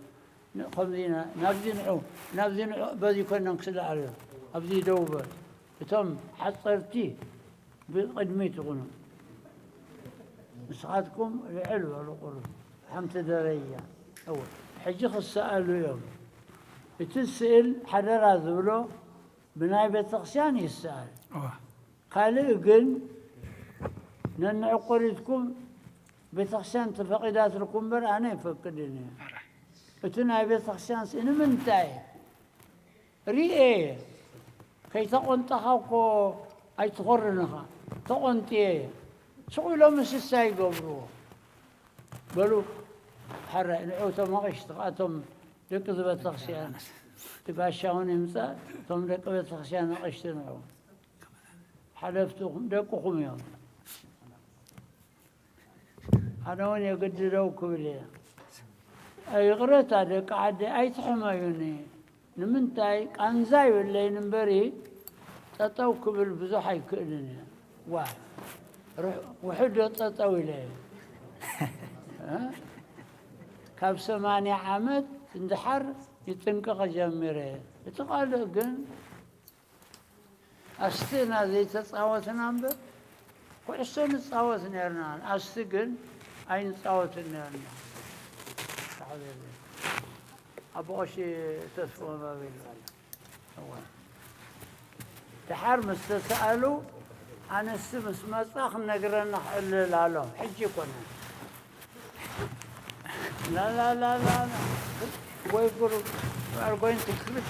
ን-፣ ከምዚ ኢና፣ ናብዚ ንዑ፣ ናብዚ ንዑ፣ በዚ ኮይኖም ክስላኣሉ እዮም። ኣብዚ ደው በል። እቶም ሓፀርቲ ብቕድሚት ይኹኑ። ንስኻትኩም ልዕል በሉ ቁሩብ፣ ሓንቲ ደረጃ። እወ፣ ሕጂ ክሰኣሉ እዮም። እቲ ስእል ሓደራ ዝብሎ ብናይ ቤተክርስትያን ይሰኣል። እወ። ካልእ ግን ነንዕቁሪትኩም ቤተክርስትያን ተፈቒዳትልኩም እምበር ኣነ ኣይፈቅድን እየ። ኣረ። እቲ ናይ ቤተክርስትያን ስ-፣ ንምንታይ? ርኤ እየ። ከይተቖንጠኻ እኮ ኣይትኾርን ኢኻ። ተቖንጥየ እየ። ስቕ ኢሎም ምስሳ ይገብርዎ። በሉ፣ ሓራይ ንዑ፣ እቶም ኣቕሽቲ ከኣ፣ እቶም ደቂ ቤተክርስትያን፣ እቲ ጋሻ እውን ይምጻእ፣ እቶም ደቂ ቤተክርስትያን ኣቕሽቲ ንዑ። ሓለፍትኹም፣ ደቅኹም እዮም። ኣነ እውን የግዲ ደው ክብል እየ። ይቕረታ ደቂ ዓደይ ኣይትሕመዩኒ። ንምንታይ ቃንዛ ይብለይን እምበሪ ጠጠው ክብል ብዙሕ ኣይክእልን እየ። ዋ፣ ርሕ-፣ ውሕድ ዶ ጠጠው ኢለ እየ። እ? ካብ ሰማንያ ዓመት እንድሓር ይጥንቀቕ ጀሚረ። እቲ ካልእ ግን ኣስቲ ኢና ዘይተጻወትና እምበር፣ ኩዕሶ ንጻወት ነርና። ኣስቲ ግን ኣይንጻወትን ነርና። ኣቦ ቀሺ ተስፍኦም ኣበይሉ ኣሎ? እወ። ደሓር ምስ ተሰኣሉ፣ ኣንስቲ ምስ መጻ ክነግረና ክዕልል ኣሎ። ሕጂ ይኮነ። ላ፣ ላ፣ ላ፣ ላ፣ ላ። ወይ ጉሩ፣ you are going to sleep.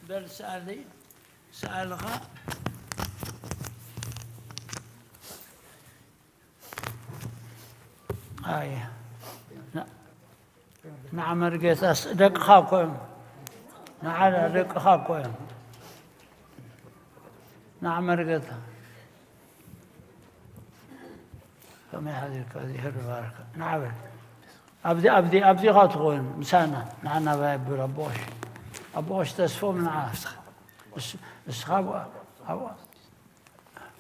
በል ሰኣሊ፣ ሰኣልኻ። ኣየ። ና-፣ ንዓ መርጌታስ ደቅኻ እኮ እዮም። ንዓ ደቅኻ እኮ እዮም። ንዓ መርጌታ። ከመይ ሓዚርካ? እግዚኣብሔር ይባርካ። ንዓ በል። ኣብዚ፣ ኣብዚ፣ ኣብዚ ኢኻ ትኾን ምሳና። ንዓ ናባይ ኣብል ኣቦ ቀሺ። ኣቦ ቀሺ ተስፎም ንዓ። እስ-፣ እስኻ ኣብ-፣ ኣብ-፣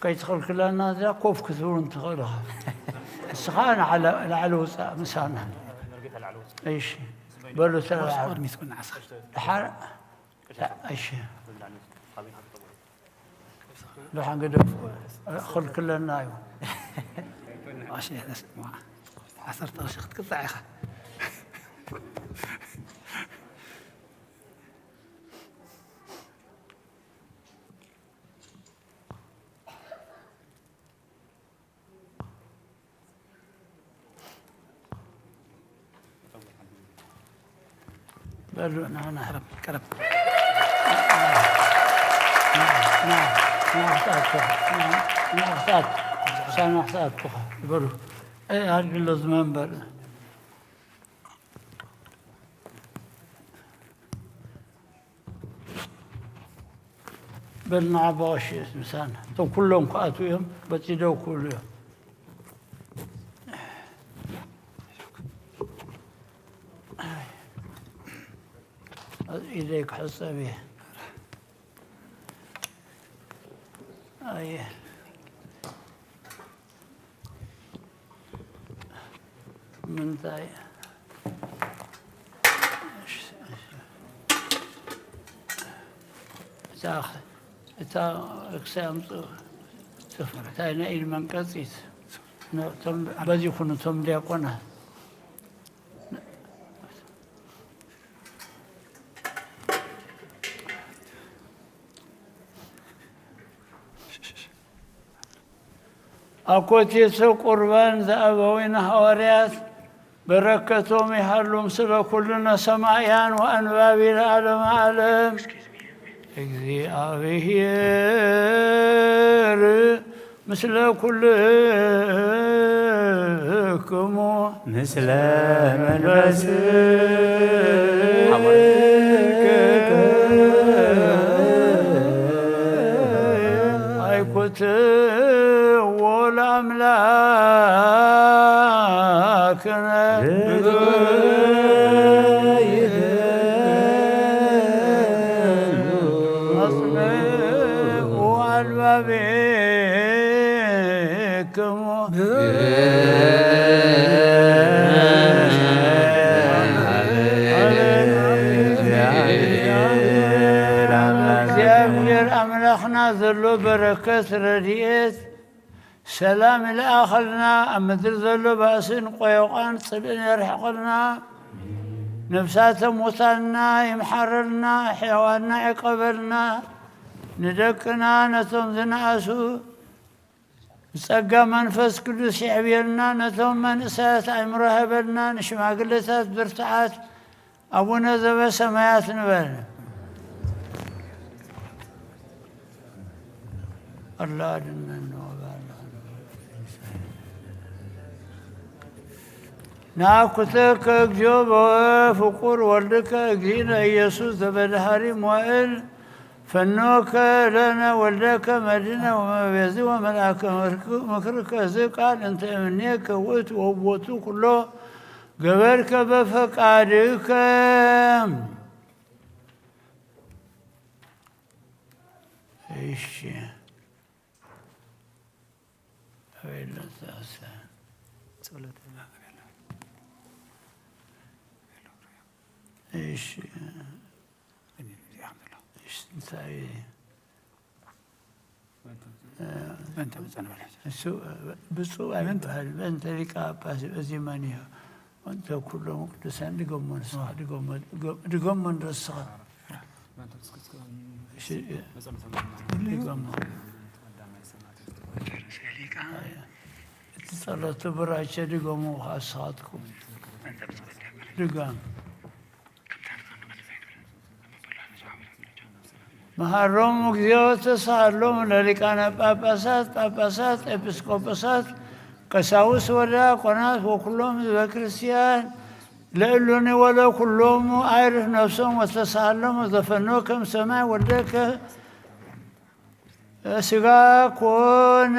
ከይትኽልክለና እዚኣ ኮፍ ክትብሉ እንትኽእል ኢኻ። እስኻ ንዓለ-፣ ላዕሊ ውፃእ ምሳና። እሺ። በሉ ተረጋግኡ። ቅድሚት ኩን ዓስኻ። ድሓር፣ እሺ። ድሓን ግደፍ። ክልክለና እዩ። እሺ፣ ዓሰርተ ቅርሺ ክትቅፃዕ ኢኻ። በሉ፣ ና፣ ና፣ ቀረብ፣ ቀረብ። ና፣ ና፣ ና፣ ክትኣቱ፣ ና፣ ና፣ ክትኣቱ። ሳና ክትኣቱ፣ በሉ። ኤ፣ ኣድግሎ ዝመንበር። በልና ዓባ ቀሺ ምሳና። እቶም ኩሎም ክኣትዉ እዮም፣ በፂ ደው ክብሉ እዮም። ኢደይ ክሕፀብ እየ። ኣየ። ምንታይ? እታ፣ እታ ክሳይ ኣምጽኡ። እንታይ ናይ ኢድ መንቀጺት። እቶም በዚ ይኹኑ፣ እቶም ዲያቆናት። ኣኮቴተ ቁርባን ዘኣበዊነ ሃዋርያት በረከቶም ይሃሉ ምስለ ኩልነ ሰማዕያን ወኣንባቢ ለዓለመ ዓለም። እግዚኣብሔር ምስለ ኩልክሙ። ምስለ መንፈስ ኣይኩትዎ ለኣምላክነ። ኣጽምዑ ኣልባቤክሙ። እግዚኣብሔር ኣምላኽና ዘሎ በረከት ረድኤት ሰላም ይልኣኸልና፣ ኣብ ምድሪ ዘሎ ባእስን ቆዮቓን ጽልእን የርሕቐልና፣ ነፍሳተ ሙታንና ይምሓረልና፣ ሕያዋንና ይቀበልና፣ ንደቅና ነቶም ዝነኣሱ ብጸጋ መንፈስ ቅዱስ ይሕብየልና፣ ነቶም መንእሰያት ኣእምሮ ሃበልና፣ ንሽማግለታት ብርትዓት ኣቡነ ዘበሰማያት ንበል። ኣላ ኣድነን ወባላ። ናኩተከ እግዚኦ በፍቁር ወልድከ እግዚእነ ኢየሱስ ዘበድሃሪ መዋእል ፈኖከ ለነ ወልደከ መድነ ወመቤዚ ወመልአከ ምክርከ። እዚ ቃል እንተ እምኔከ ውእቱ ወቦቱ ኩሎ ገበርከ በፈቃድከ። እሺ። ጸሎት። እሺ። እሺ፣ እንታይ? በእንተ ብፁዕ ንበል። እሱ ብፁዕ ኣይበሃል። በእንተ ሊቀ ጳጳስ በዚህ መን ይኸ? ወንተ ኩሎም ቅዱሳን ድገሞ ንስኻ፣ ድገሞ፣ ድገሞ ንረስኻ። እሺ፣ ድገሞ። እቲ ጸሎት ብራቸ ድገሞ ንስኻትኩም። ድገም። መሃሮም እግዚኦ ተሳሃሎም ለሊቃነ ጳጳሳት፣ ጳጳሳት፣ ኤጲስቆጶሳት፣ ቀሳውስት ወዲያቆናት ወኩሎም ህዝበ ክርስቲያን ለእሉኒ ወለኩሎሙ ኣይርፍ ነፍሶም ወተሳሃሎም ወዘፈኖ ከም ሰማይ ወልደከ ስጋ ኮነ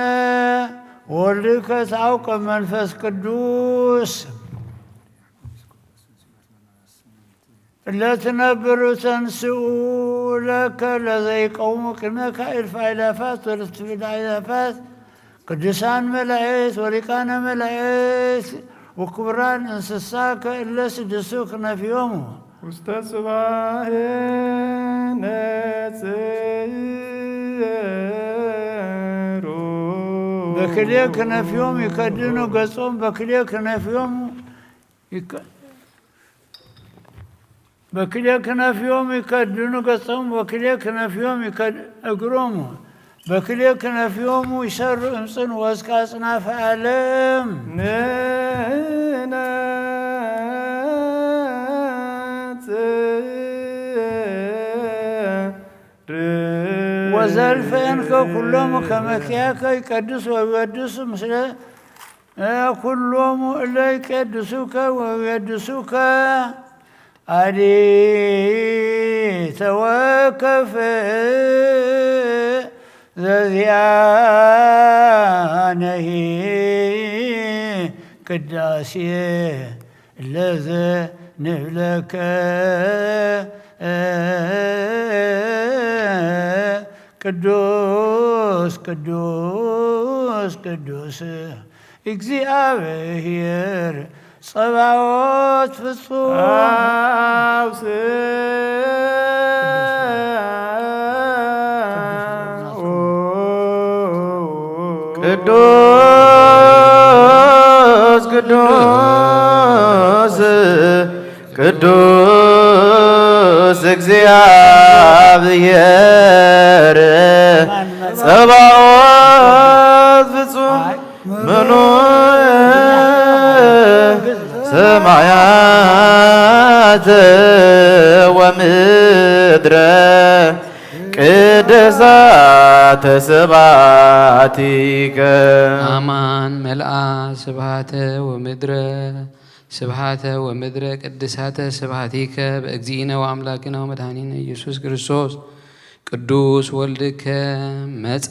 ወልድከ ተአውቀ መንፈስ ቅዱስ ለትነብር ተንስኡ ለከ ለዘይቀውሙ ቅድመካ ኢልፍ አይላፋት ወለትብል አይላፋት ቅዱሳን መላእክት ወሊቃነ መላእክት ወክቡራን እንስሳ ከእለ ስድሱ ክነፍዮሙ። ውስተ ጽባሕ ነጽሩ። በክልኤ ክነፍዮም ይከድኑ ገጾም በክልኤ ክነፍዮም ይከ- በክልኤ ክነፍዮም ይከድኑ ገጾም ወክልኤ ክነፍዮም ይከድ- እግሮሙ በክልኤ ክነፍዮሙ ይሰሩ እምፅን ወዝካ ኣጽናፈ ዓለም። ንነጽ ወዘልፈ እንከ ኩሎሙ ከመ ኪያከ ይቀድስ ወይወድሱ ምስለ ኩሎሙ እለ ይቀድሱከ ወይወድሱከ። አዲ ተወከፍ ዘዚአነሂ ቅዳሴ ለዘ ንብለከ ቅዱስ ቅዱስ ቅዱስ እግዚኣብሔር ጸባኦት ፍጹም። ቅዱስ ቅዱስ ቅዱስ እግዚአብሔር ጸባኦት ፍጹም። ሰማያተ ወምድረ ቅድሳተ ስብሐቲከ። ኣማን መልኣ ስብሐተ ወምድረ ስብሐተ ወምድረ ቅድሳተ ስብሐቲከ በእግዚእነ ወአምላክነ ወመድኃኒነ ኢየሱስ ክርስቶስ። ቅዱስ ወልድከ መጻ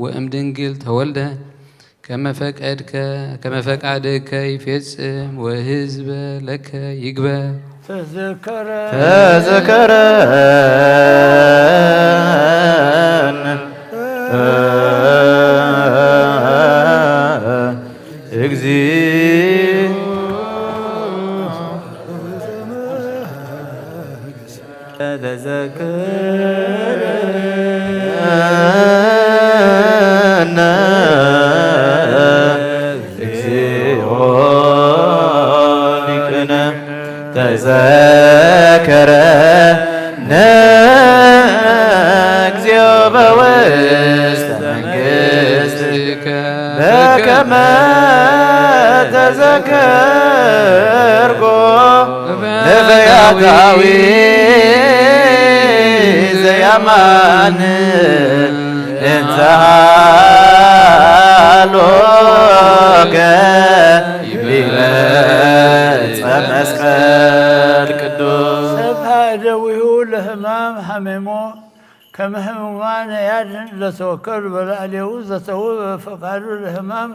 ወእምድንግል ተወልደ ከመ ፈቀድከ ከመ ፈቃድከ ይፌጽም ወህዝበ ለከ ይግበር። ተዘከረ ተዘከረን እግዚኦ። ተዘከረነ እግዚኦ ሊቅነ። ተዘከረነ እግዚኦ በውስተ መንግሥትከ በከመ ተዘከርኮ ለፈያታዊ ዘያማን እንተ ሃሎከ ዲበ ዕፀ መስቀል ቅዱስ። ሰብሐ እደዊሁ ለሕማም ሐሜሞ ከመ ሕሙማን ያድን ለተወከሉ በላዕሌሁ ዘተውህበ ፈቃዱ ለሕማም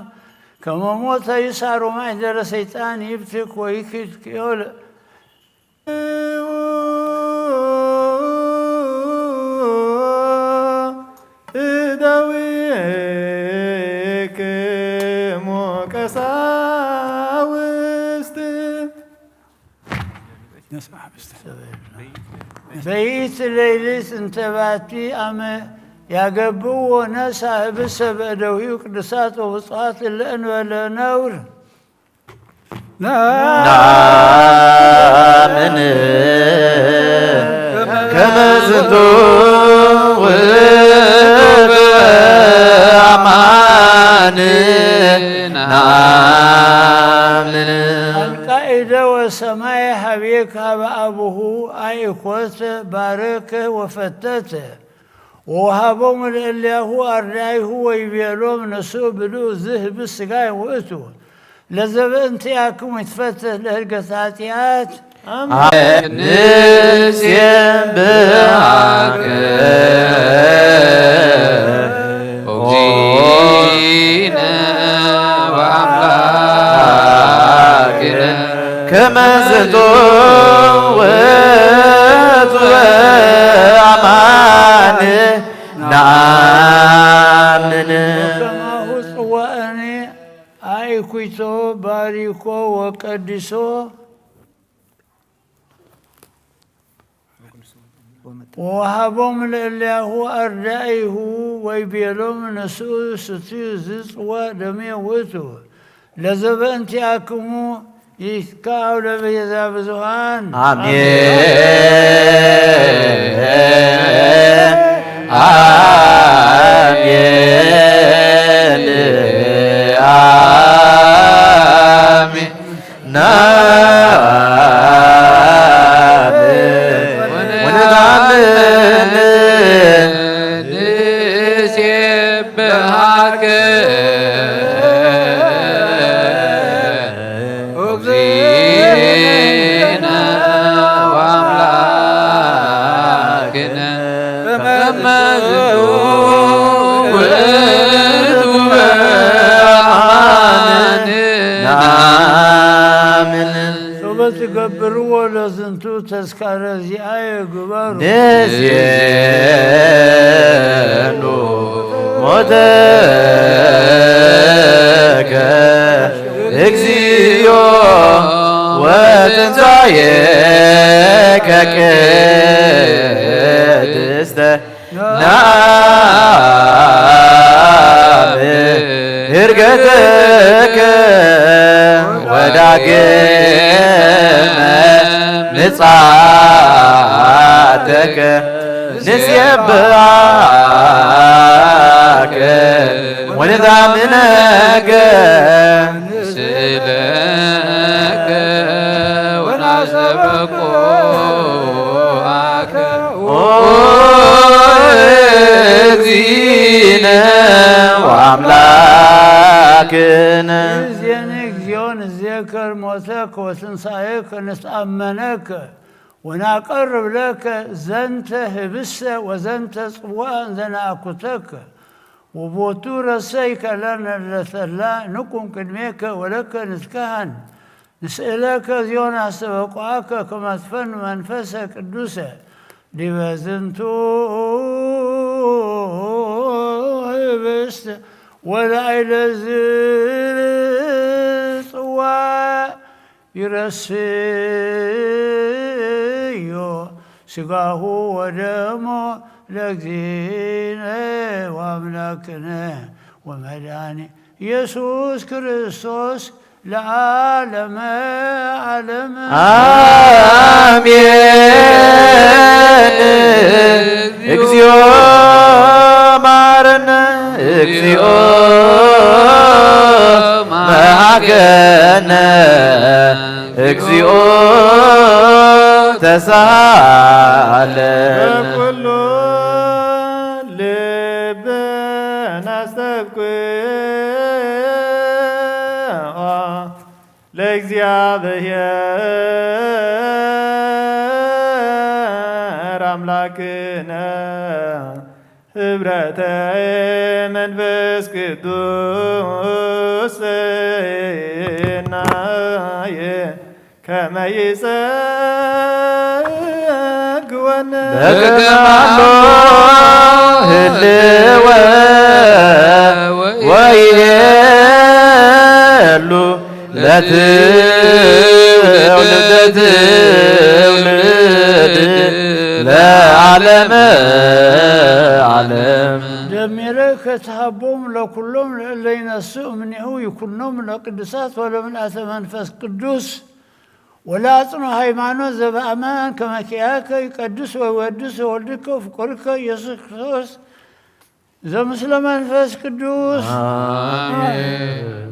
ከመ ሞተ ይሳሮ ማይደረ ሰይጣን ይብትክ ወይክድ ክዮለ። እደዊክሙ ቀሳውስት። በይእቲ ሌሊት እንተ ባቲ አመ ያገብእዎ ነሳ ህብሰ በእደዊሁ ቅዱሳት ወብፁዓት እለ እንበለ ነውር። ናምን ከመ ዝንቱ ውእቱ አማን ናምን። አልቃኢደ ወሰማይ ሀቤክ ሀበ አቡሁ አኢኮተ ባረከ ወፈተተ ወወሃቦሙ ለእልያሁ አርዳኢሁ ወይቤሎም ንሱ ብሉ ዝህብ ስጋይ ውእቱ ለዘበእንቲአክሙ ይትፈተት ለህድገት ኃጢአት። ንሴብሐከ ኦ እግዚእነ ወአምላክነ ከመ ዝንቱ ውእቱ አማን ናምን። ከማሁ ጽዋእኒ አኢኩቶ ባሪኮ ወቀዲሶ ወወሃቦም ለእልያሁ አርዳኢሁ ወይቤሎም ንስኡ ስትዩ ዝጽዋ ደሜ ውእቱ ለዘበእንቲአክሙ ይትካው ለቤዛ ብዙሃን። አሜን። አሜን። አሜን። ናምን ወንታምን ንሴብሐከ እግዚእነ ወአምላክነ ከመ ዝንቱ ውእቱ አማን ናምን። ሶበ ትገብርዎ ለዝንቱ ተዝካረ ዚአየ ግበሩ። ንዜኑ ሞተከ እግዚኦ ወትንሳኤከ ቅድስተ ናምን ዕርገትከ ወዳግመ ምጽአትከ ንሴብሐከ ወንታምነከ ንስእለከ ኣምላክነ። እዜኒ እግዚኦ ንዜከር ሞተከ ወትንሳኤከ ንትኣመነከ ወናቀርብ ለከ ዘንተ ህብስተ ወዘንተ ጽዋእ እንዘ ነኣኩተከ ወቦቱ ረሰይከ ለነ ለተላ ንቁም ቅድሜከ ወለከ ንትከሃን። ንስእለከ ዚዮን ኣስተበቋከ ከመ ትፈኑ መንፈሰ ቅዱሰ ዲበ ዝንቱ ህብስት ወላዕለ ዝጽዋዕ ይረስዮ ስጋሁ ወደሞ ለእግዚእነ ወአምላክነ ወመድኃኒ ኢየሱስ ክርስቶስ ለዓለመ ዓለም። አሜን። እግዚኦ መሐረነ፣ እግዚኦ መሐረነ፣ እግዚኦ ተሳለ። በኩሉ ልብና አስተብቅዖ ለእግዚአብሔር አምላክነ ህብረተ መንፈስ ቅዱስ ናየ ከመ ይጸግወነ። በከማሎ ህልወ ወይሄሉ ለትውልድ ለትውልድ ለዓለመ ዓለም። ደሚረከ ተሃቦም ለኩሎም ለእለ ይነስኡ እምኔሁ ይኩኖም ለቅዱሳት ወለምልአተ መንፈስ ቅዱስ ወለአጽንኦ ሃይማኖት ዘበአማን ከመ ኪያከ ይቀድስ ወይወድስ ወልድከ ፍቁርከ ኢየሱስ ክርስቶስ ዘምስለ መንፈስ ቅዱስ አሜን።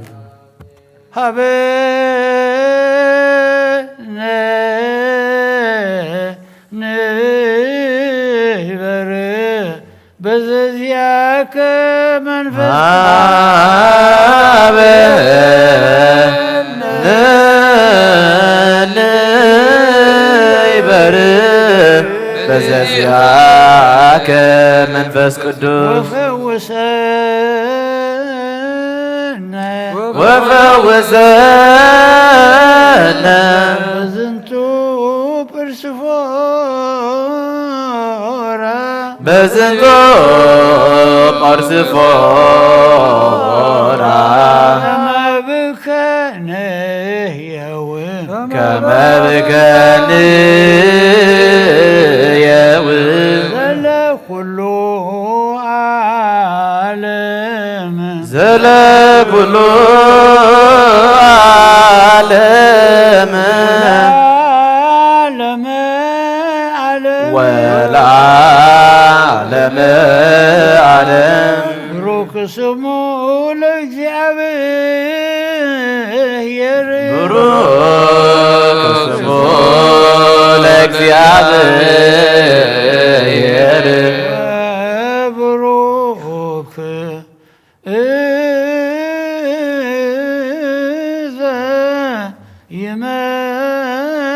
ሀበ ንበር በዘዚያከ መንፈስ አበ ንበር በዘዚአከ መንፈስ ቅዱስ ወፈውሰነ ወፈውሰነ በዝንቱ ጵርስፎራ በዝንቱ ጳርስፎራ ከመብከ ንህየው ከመብከ ንየው ዘለኩሉ ዓለም ዘለኩሉ ዓለም ዓለመ ዓለም ወለዓለመ ዓለም ብሩክ ስሙ ለእግዚኣብሔር ብሩክ ስሙ ለእግዚኣብሔር ብሩክ እዘ ይመጽእ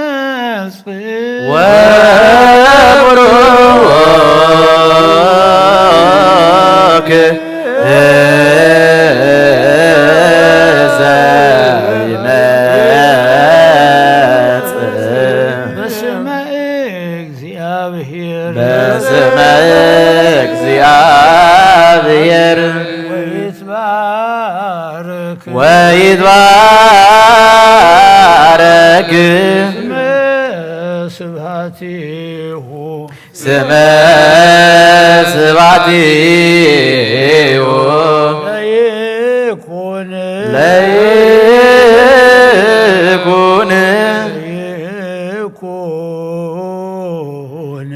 ወብሩክ እዘ ይመጽእ በስመ እግዚአብሔር በስመ እግዚአብሔር ወይትባረክ ወይትባረክ ስመ ስብሐቲሁ ስመ ስብሐቲሁ ለይኩን ለይኩን ለይኩን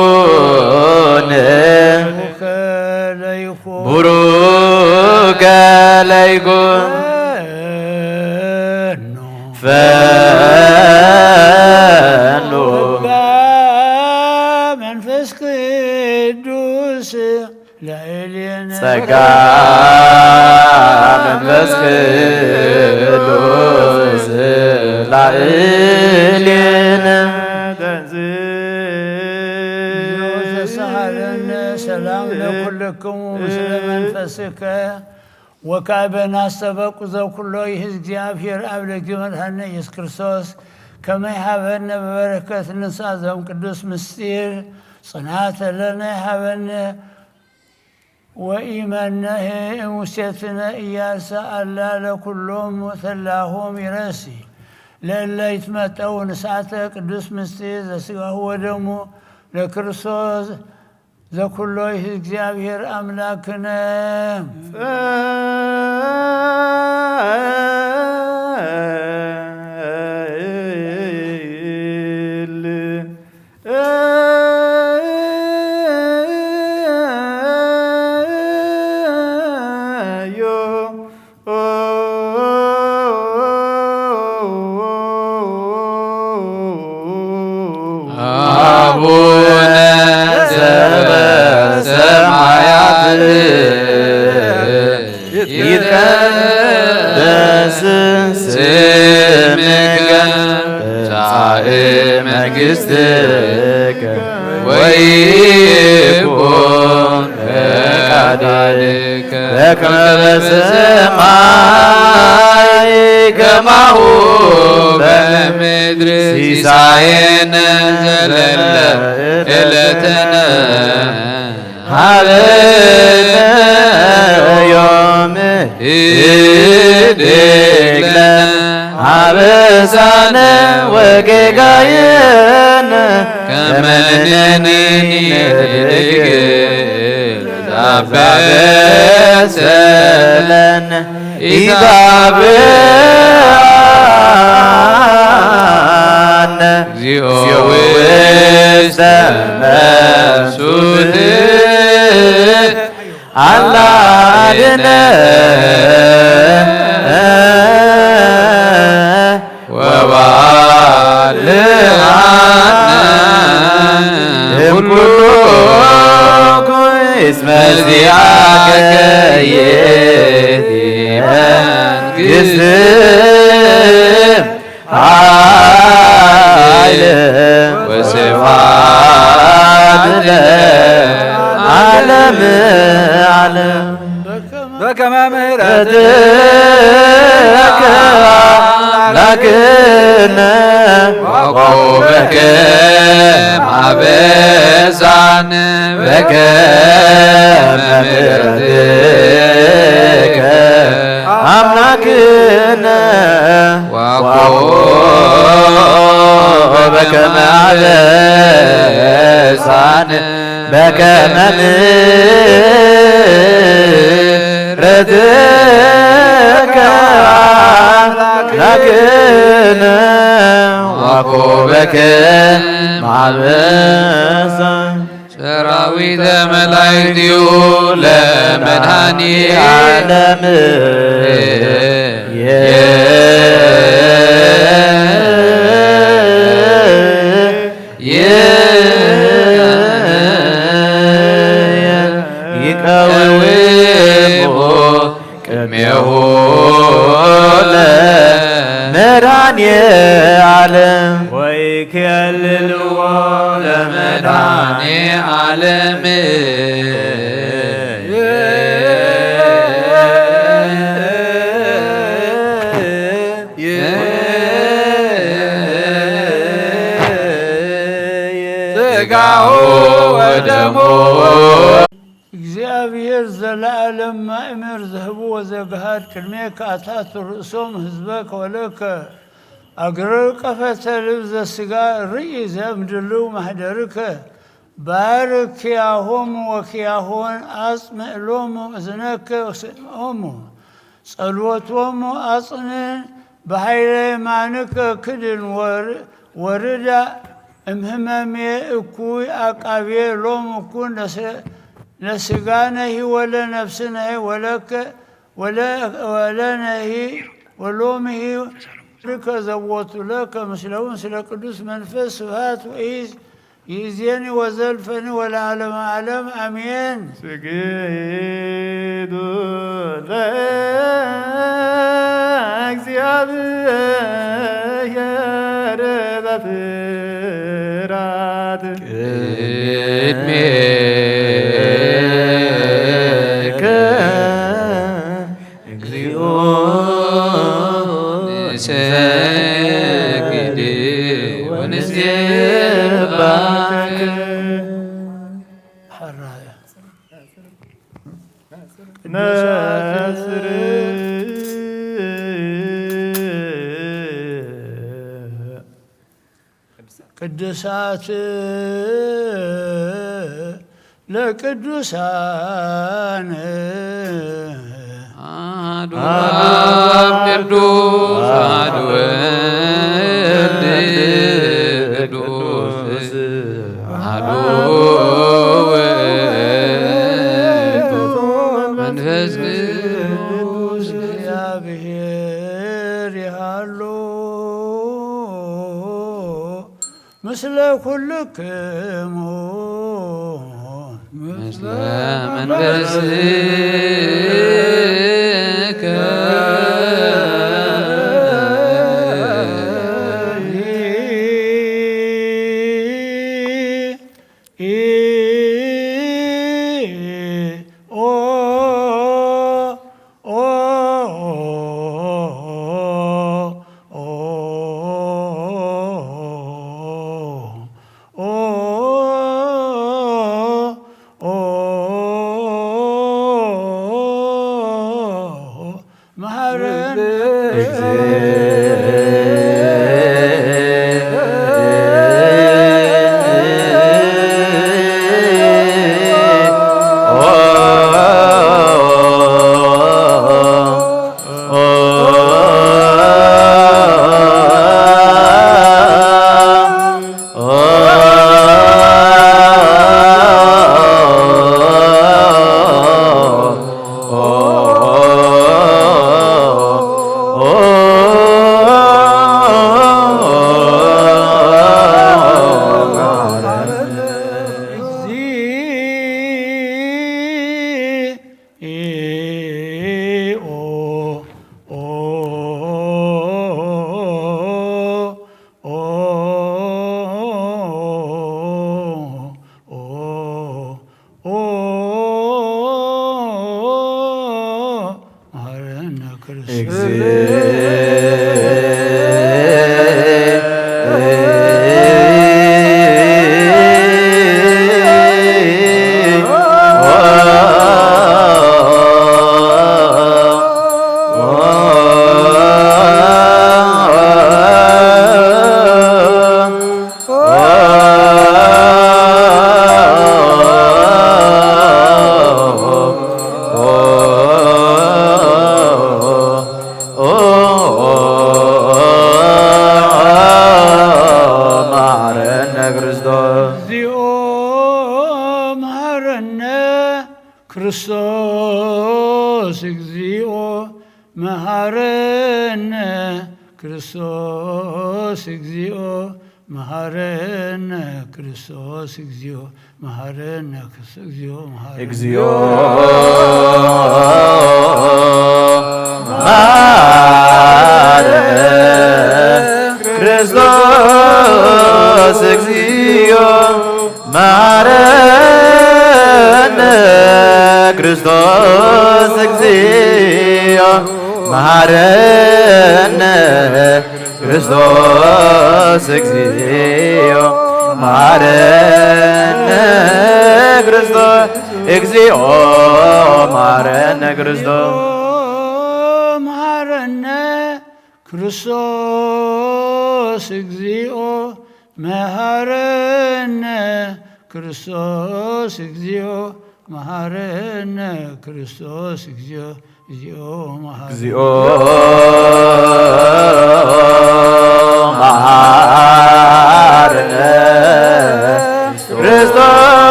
ለይኩን ከለይኩን ቡሩከ ለይኩን ፈኑ ፈኑ መንፈስ ቅዱስ ጋ መንፈስ ቅዱስ ላዕሌነ። ተሳሃለነ ሰላም ለኩልክሙ ምስለ መንፈስከ ወካዕበ ናስተበቁ ዘኩሎ ይህ እግዚኣብሔር ኣብ ለጊ መድኃኒነ ኢየሱስ ክርስቶስ ከመይ ሃበነ በበረከት ንሳ ዘም ቅዱስ ምስጢር ጽናተ ለነ ሃበነ። ወኢመነሄ እሙሴትነ ኢያርሳ አላ ለኩሎም ተላሆም ይረሲ ለእለ ይትመጠው ንስዓተ ቅዱስ ምስጢር ዘስጋሁ ወደሙ ለክርስቶስ ዘኩሎ ይህ እግዚኣብሔር አምላክነ። አቡነ ዘበሰማያት ይትቀደስ ስምከ ትምጻእ መንግሥትከ ወይኩን ፈቃድከ በከመ በሰማይ ከማሁ በምድር። ሲሳየነ ዘለለ ዕለትነ ሀበነ ዮም ህድግ ለነ አበሳነ ወጌጋየነ ከመ ንሕነኒ ንህድግ ለዘአበሰ ለነ ኢታብአነ እግዚኦ ውስተ መንሱት አላ አድነ ወባልዓነ እምኩሉ ኩይስ መዚአከ ይእቲ መንግሥት ኃይል ወስብሐት ለዓለመ ዓለም። በከመ ምሕረትከ አምላክነ ወቆመከ አበሳነ በከመ ምሕረትከ አምላክነ ወአኮ በከመ አበሳነ በከመ ምሕረትከ አምላክነ ወአኮ በከመ አበሳነ ሰራዊተ መላእክቲሁ ለመድኃኔ ዓለም ይቀውሙ ቅድሜሁ ለመድኃኔ ዓለም ወይኬልልዎ ለመድኃኔ ዓለም። ሥጋሁ ወደሙ። እግዚኣብሔር ዘለዓለም ማእምር ዘህቡ ወዘግሃድ ቅድሜከ አታቱ ርእሶም ህዝበከ ወለከ አግረር ቀፈተ ልብ ዘስጋ ርኢ ዘእምድልው ማህደርከ ባርክ ኪያሆሙ ወኪያሆን አጽምዕ ሎሙ እዝነከ ወስምዖሙ ጸልወቶሙ አጽንን በኃይለ የማንከ ክድን ወር-፣ ወርዳ እምህመሜ እኩይ አቃቤ ሎም እኩን ለስ-፣ ለስጋነሂ ወለ ነፍስነሂ ወለከ ወለ-፣ ወለነሂ ወሎምሂ ርከ ዘቦቱ ለከ ምስለውን ስለ ቅዱስ መንፈስ ስብሃት ወኢዝ ይእዜኒ ወዘልፈኒ ወለዓለመ ዓለም፣ ኣሜን። ስግዱ ለእግዚኣብሔር በፍርሃት። ቅድሜከ እግዚኦ ንሰግድ ወንሴባክ። ሕራያ ነስር ቅዱሳት ለቅዱሳን አሐዱ አብ ቅዱስ አሐዱ ወልድ ቅዱስ አሐዱ ውእቱ መንፈስ ቅዱስ እግዚአብሔር ይሃሉ ምስለ ኩልክሙ ምስለ መንፈስከ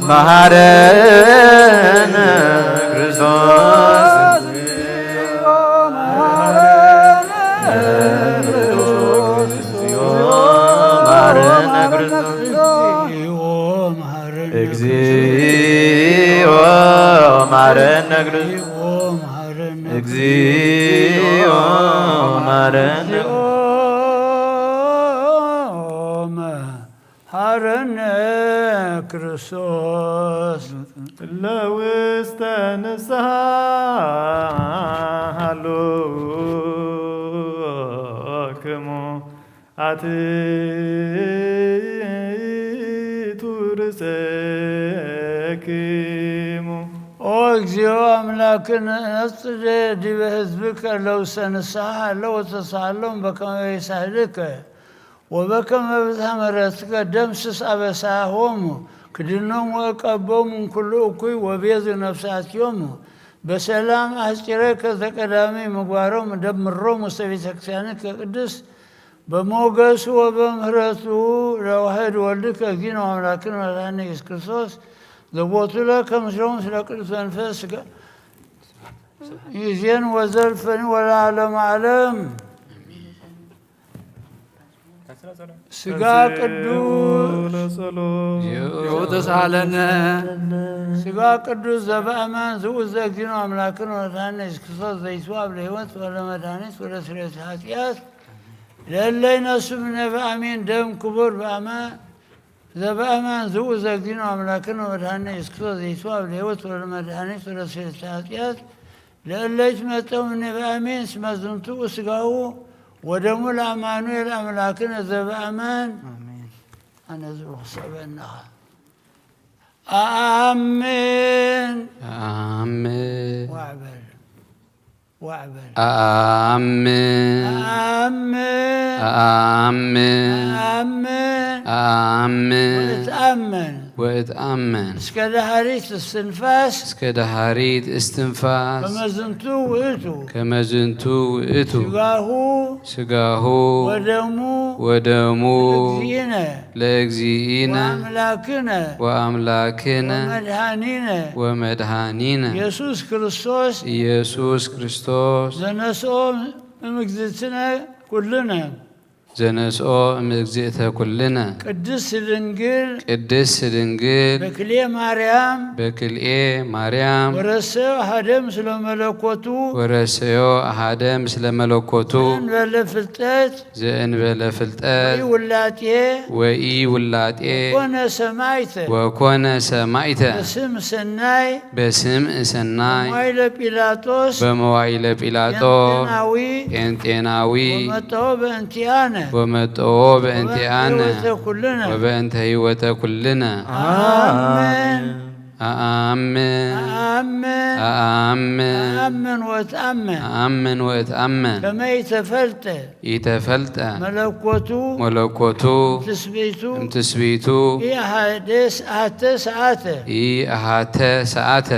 መሃረን እግዚኦ መሐረነ እግዚኦ መሐረነ ክርስቶስ። እግዚኦ መሐረነ እግዚኦ መሐረነ እግዚኦ መሐረነ ክርስቶስ። ለውስተ ንስሓ ሃሎክሙ ኣትቱ ርእሰክሙ። ኦ እግዚኦ ኣምላክነ ነጽደ ዲበ ህዝብከ ለውሰ ንስሓ ሃሎ ወተሳሃሎም በከመ ቤሳህልከ ወበከመ ብዝሃ ምሕረትከ ደምስስ ኣበሳሆሙ ክድኖም ወእቀቦም እምኩሉ እኩይ ወቤዙ ነፍሳቲሆሙ በሰላም ኣስጢረከ ዘቀዳሚ ምግባሮም ደምሮም ውስተ ቤተ ክርስቲያንከ ቅድስት በሞገሱ ወበምህረቱ ለዋህድ ወልድከ እግዚእነ ወአምላክነ ወመድኃኒነ ኢየሱስ ክርስቶስ ዘቦቱ ለከ ምስሎም ስለ ቅዱስ መንፈስ ስጋ ይዜን ወዘልፈኒ ወለዓለመ ዓለም። ስጋ ቅዱስ ለጸሎት ተሳለነ ስጋ ቅዱስ ዘበአማን ዝኡዝ ዘእግዚእነ አምላክነ ወመድኃኒነ ኢየሱስ ክርስቶስ ዘይስዋብ ለህይወት ወለመድኃኒት ወለስርየት ኃጢአት ለእለይ ነሱ ምነ በአሚን ደም ክቡር በአማ ዘበአማን ዝኡ ዘግዲኖ አምላክን ወመድኃኒነ ኢየሱስ ክርስቶስ ዘይቱ ኣብ ለህይወት ወለመድኃኒት ወለስርየት ኃጢአት ለእለ ይትመጠው እምኔ በአሜን እስመ ዝንቱ ስጋሁ ወደሙ ለአማኑኤል አምላክነ ዘበአማን። ኣነ ዝብሎ ክሰበናኻ ኣሜን። ኣሜን ዋዕበል ዋዕበል ኣሜን ኣሜን ኣሜን ኣሜን ኣሜን ወእትአመን ወእትኣመን እስከ ዳህሪት እስትንፋስ እስከ ዳህሪት እስትንፋስ ከመዝንቱ ውእቱ ከመዝንቱ ውእቱ ስጋሁ ስጋሁ ወደሙ ወደሙ እግዚእነ ለእግዚእነ ወአምላክነ ወአምላክነ ወመድኃኒነ ወመድኃኒነ ኢየሱስ ክርስቶስ ኢየሱስ ክርስቶስ ዘነስኦ እምግዝእትነ ኩልነ ዘነስኦ እምእግዚእተ ኩልነ ቅድስት ድንግል ቅድስት ድንግል በክልኤ ማርያም በክልኤ ማርያም ወረሰዮ አሐደ ምስለ መለኮቱ ወረሰዮ አሐደ ምስለ መለኮቱ እንበለ ፍልጠት ዘእንበለ ፍልጠት ወይ ውላጤ ወኢ ውላጤ ኮነ ሰማይተ ወኮነ ሰማይተ በስም ሰናይ በስምዕ ሰናይ ሞይለ ጲላጦስ በመዋኢለ ጲላጦ ጴንጤናዊ ጴንጤናዊ ወመጠኦ በእንቲአነ ወመጠኦ በእንቲአነ ወበእንተ ኩልነ ወበእንተ ህይወተ ኩልነ አሜን አአምን አሜን አአምን አምን ወትአመን አአምን ወእትአመን ከመይ ተፈልጠ ኢተፈልጠ መለኮቱ መለኮቱ ትስብእቱ እምትስብእቱ ኢአሐደ ሰዓተ ሰዓተ ኢአሃተ ሰዓተ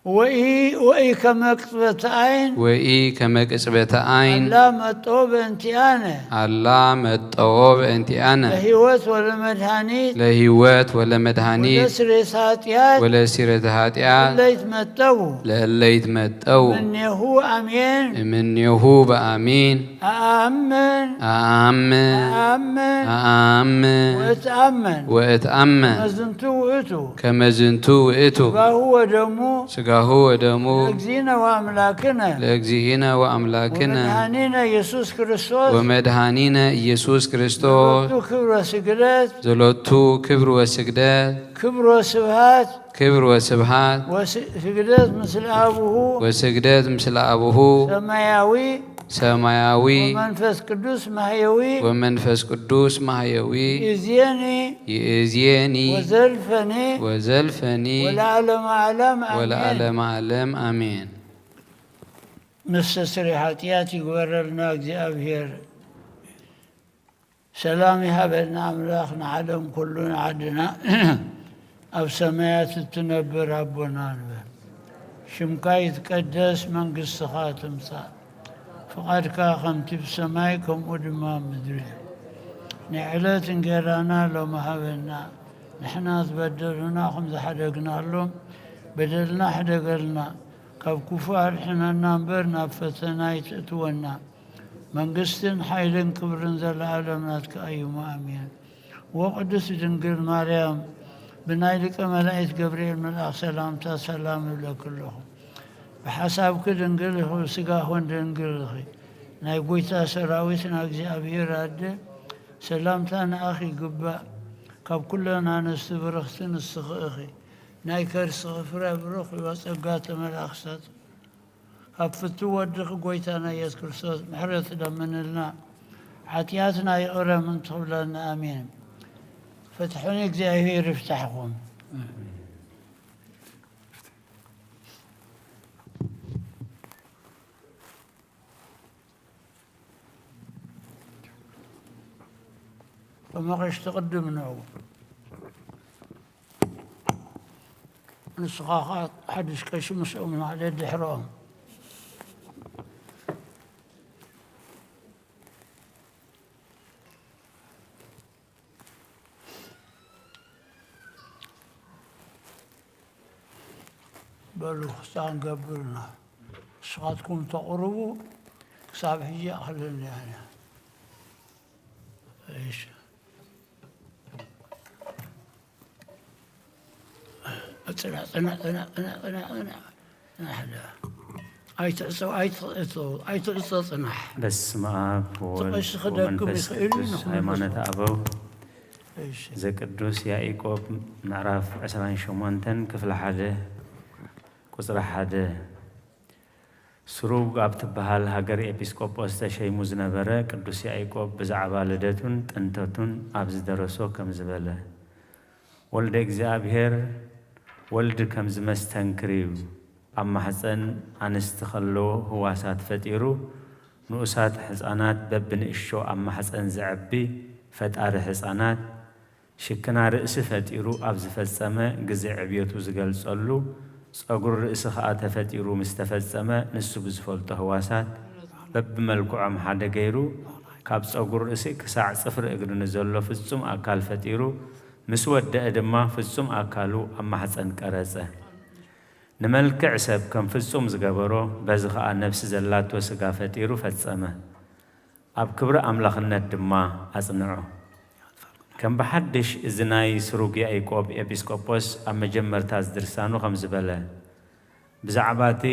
ወኢ ወኢ ከመ ቅጽበተ አይን ወኢ ከመ ቅጽበተ አይን አላ መጦ በእንቲአነ አላ መጠዎ በእንቲአነ ለህይወት ወለመድኃኒት ለህይወት ወለመድኃኒት ወለስሬት ኃጢአት ወለሲረተ ኃጢአት ለይትመጠው ለእለይት መጠው እምኔሁ አሜን እምኔሁ በአሚን አአምን አአምን አአምን አአምን ወእትአመን ወእትአመን መዝንቱ ውእቱ ከመዝንቱ ውእቱ ስጋሁ ወደሙ ስጋሁ ወደሙ እግዚእነ ወአምላክነ ለእግዚእነ ወአምላክነ ወመድኃኒነ ኢየሱስ ክርስቶስ ወመድኃኒነ ኢየሱስ ክርስቶስ ቱ ክብረ ስግደት ዘሎቱ ክብር ወስግደት ክብሮ ስብሃት ክብር ወስብሃት ወስግደት ምስለ አቡሁ ወስግደት ምስለ አቡሁ ሰማያዊ ሰማያዊ ወመንፈስ ቅዱስ ማህየዊ ወመንፈስ ቅዱስ ማህየዊ እዜኒ ይእዜኒ ወዘልፈኒ ወዘልፈኒ ወለዓለመ ዓለም አሜን። ወለዓለመ ዓለም አሜን። መስተስሪ ኃጢአት ይግበረልና እግዚኣብሔር። ሰላም ይሃበልና ኣምላኽ ንዓለም ኩሉ ንዓድና ኣብ ሰማያት እትነብር ኣቦና ንበል። ሽምካ ይትቀደስ መንግስትኻ ትምጻእ ፍቓድካ ከምቲ ብሰማይ ከምኡ ድማ ኣብ ምድሪ። ናይ ዕለት እንጌራና ሎሚ ሃበና። ንሕና ዝበደሉና ከም ዝሓደግናሎም በደልና ሕደገልና። ካብ ክፉእ ኣድሕነና እምበር ናብ ፈተና ኣይትእትወና። መንግስትን ሓይልን ክብርን ዘለዓለም ናትካ እዩ። ኣሜን። ወቅድስት ድንግል ማርያም፣ ብናይ ሊቀ መላእክት ገብርኤል መልኣኽ ሰላምታ ሰላም እብለኪ ኣለኹ። ብሓሳብኪ ድንግል ኢኺ፣ ብስጋኽን ድንግል ኢኺ። ናይ ጎይታ ሰራዊት ናይ እግዚኣብሔር ኣደ ሰላምታ ንኣኺ ይግባእ። ካብ ኩለን ኣንስቲ ብርኽቲ ንስኺ ኢኺ። ናይ ከርስኺ ፍረ ብሩኽ እዩ። ጸጋ ተመላእኽሰት ካብ ፍቱ ወድኺ ጎይታና ኢየሱስ ክርስቶስ ምሕረት ለምንልና፣ ሓጢኣትና ይቕረ ምእንቲ ክብለና። ኣሜን። ፍትሕን እግዚኣብሔር ይፍታሕኩም። ተመቐሽ ትቕድም ንዑ። ንስኻ ኸዓ ሓድሽ ቀሺ ምስኦም ንዓ ደድሕሮኦም። በሉ ክስታ ንገብርና። ንስኻትኩም ተቕርቡ፣ ክሳብ ሕጂ ይኣኽለኒ ኣነ። እሺ። ጽናዕ፣ ጽናዕ፣ ጽናዕ፣ ጽናዕ፣ ጽናዕ፣ ጽናዕ፣ ጽናሕ። ኣይትዕጾ፣ ኣይትዕጾ፣ ኣይትዕጾ፣ ጽናሕ። በስመ ኣብ ወወልድ ትቐሽ ክደክም ወመንፈስ ይኽእል እዩ፣ ቅዱስ። ንኹሉ ሃይማኖተ ኣበው እሺ። ዘቅዱስ ያዕቆብ ምዕራፍ ዕስራን ሸሞንተን ክፍሊ ሓደ ቁጽሪ ሓደ። ስሩግ ኣብ ትበሃል ሃገር ኤጲስቆጶስ ተሸይሙ ዝነበረ ቅዱስ ያዕቆብ ብዛዕባ ልደቱን ጥንተቱን ኣብ ዝደረሶ ከምዚ በለ። ወልደ እግዚኣብሔር ወልድ ከምዚ መስተንክር እዩ። ኣብ ማሕፀን ኣንስቲ ከለዎ ህዋሳት ፈጢሩ ንኡሳት ሕፃናት በብንእሾ ኣብ ማሕፀን ዘዕቢ ፈጣሪ ሕፃናት ሽክና ርእሲ ፈጢሩ ኣብ ዝፈጸመ ግዜ ዕብየቱ ዝገልጸሉ ጸጉሪ ርእሲ ኸኣ ተፈጢሩ ምስ ተፈጸመ ንሱ ብዝፈልጦ ህዋሳት በብመልክዖም ሓደ ገይሩ ካብ ጸጉሪ ርእሲ ክሳዕ ጽፍሪ እግሪ ንዘሎ ፍጹም ኣካል ፈጢሩ ምስ ወደአ ድማ ፍጹም ኣካሉ ኣብ ማሕጸን ቀረጸ። ንመልክዕ ሰብ ከም ፍጹም ዝገበሮ በዚ ኸኣ ነፍሲ ዘላቶ ስጋ ፈጢሩ ፈጸመ። ኣብ ክብሪ ኣምላኽነት ድማ ኣጽንዖ። ከም ብሓድሽ እዚ ናይ ስሩግ ያኢቆብ ኤጲስቆጶስ ኣብ መጀመርታ ዝድርሳኑ ከምዚ በለ። ብዛዕባ እቲ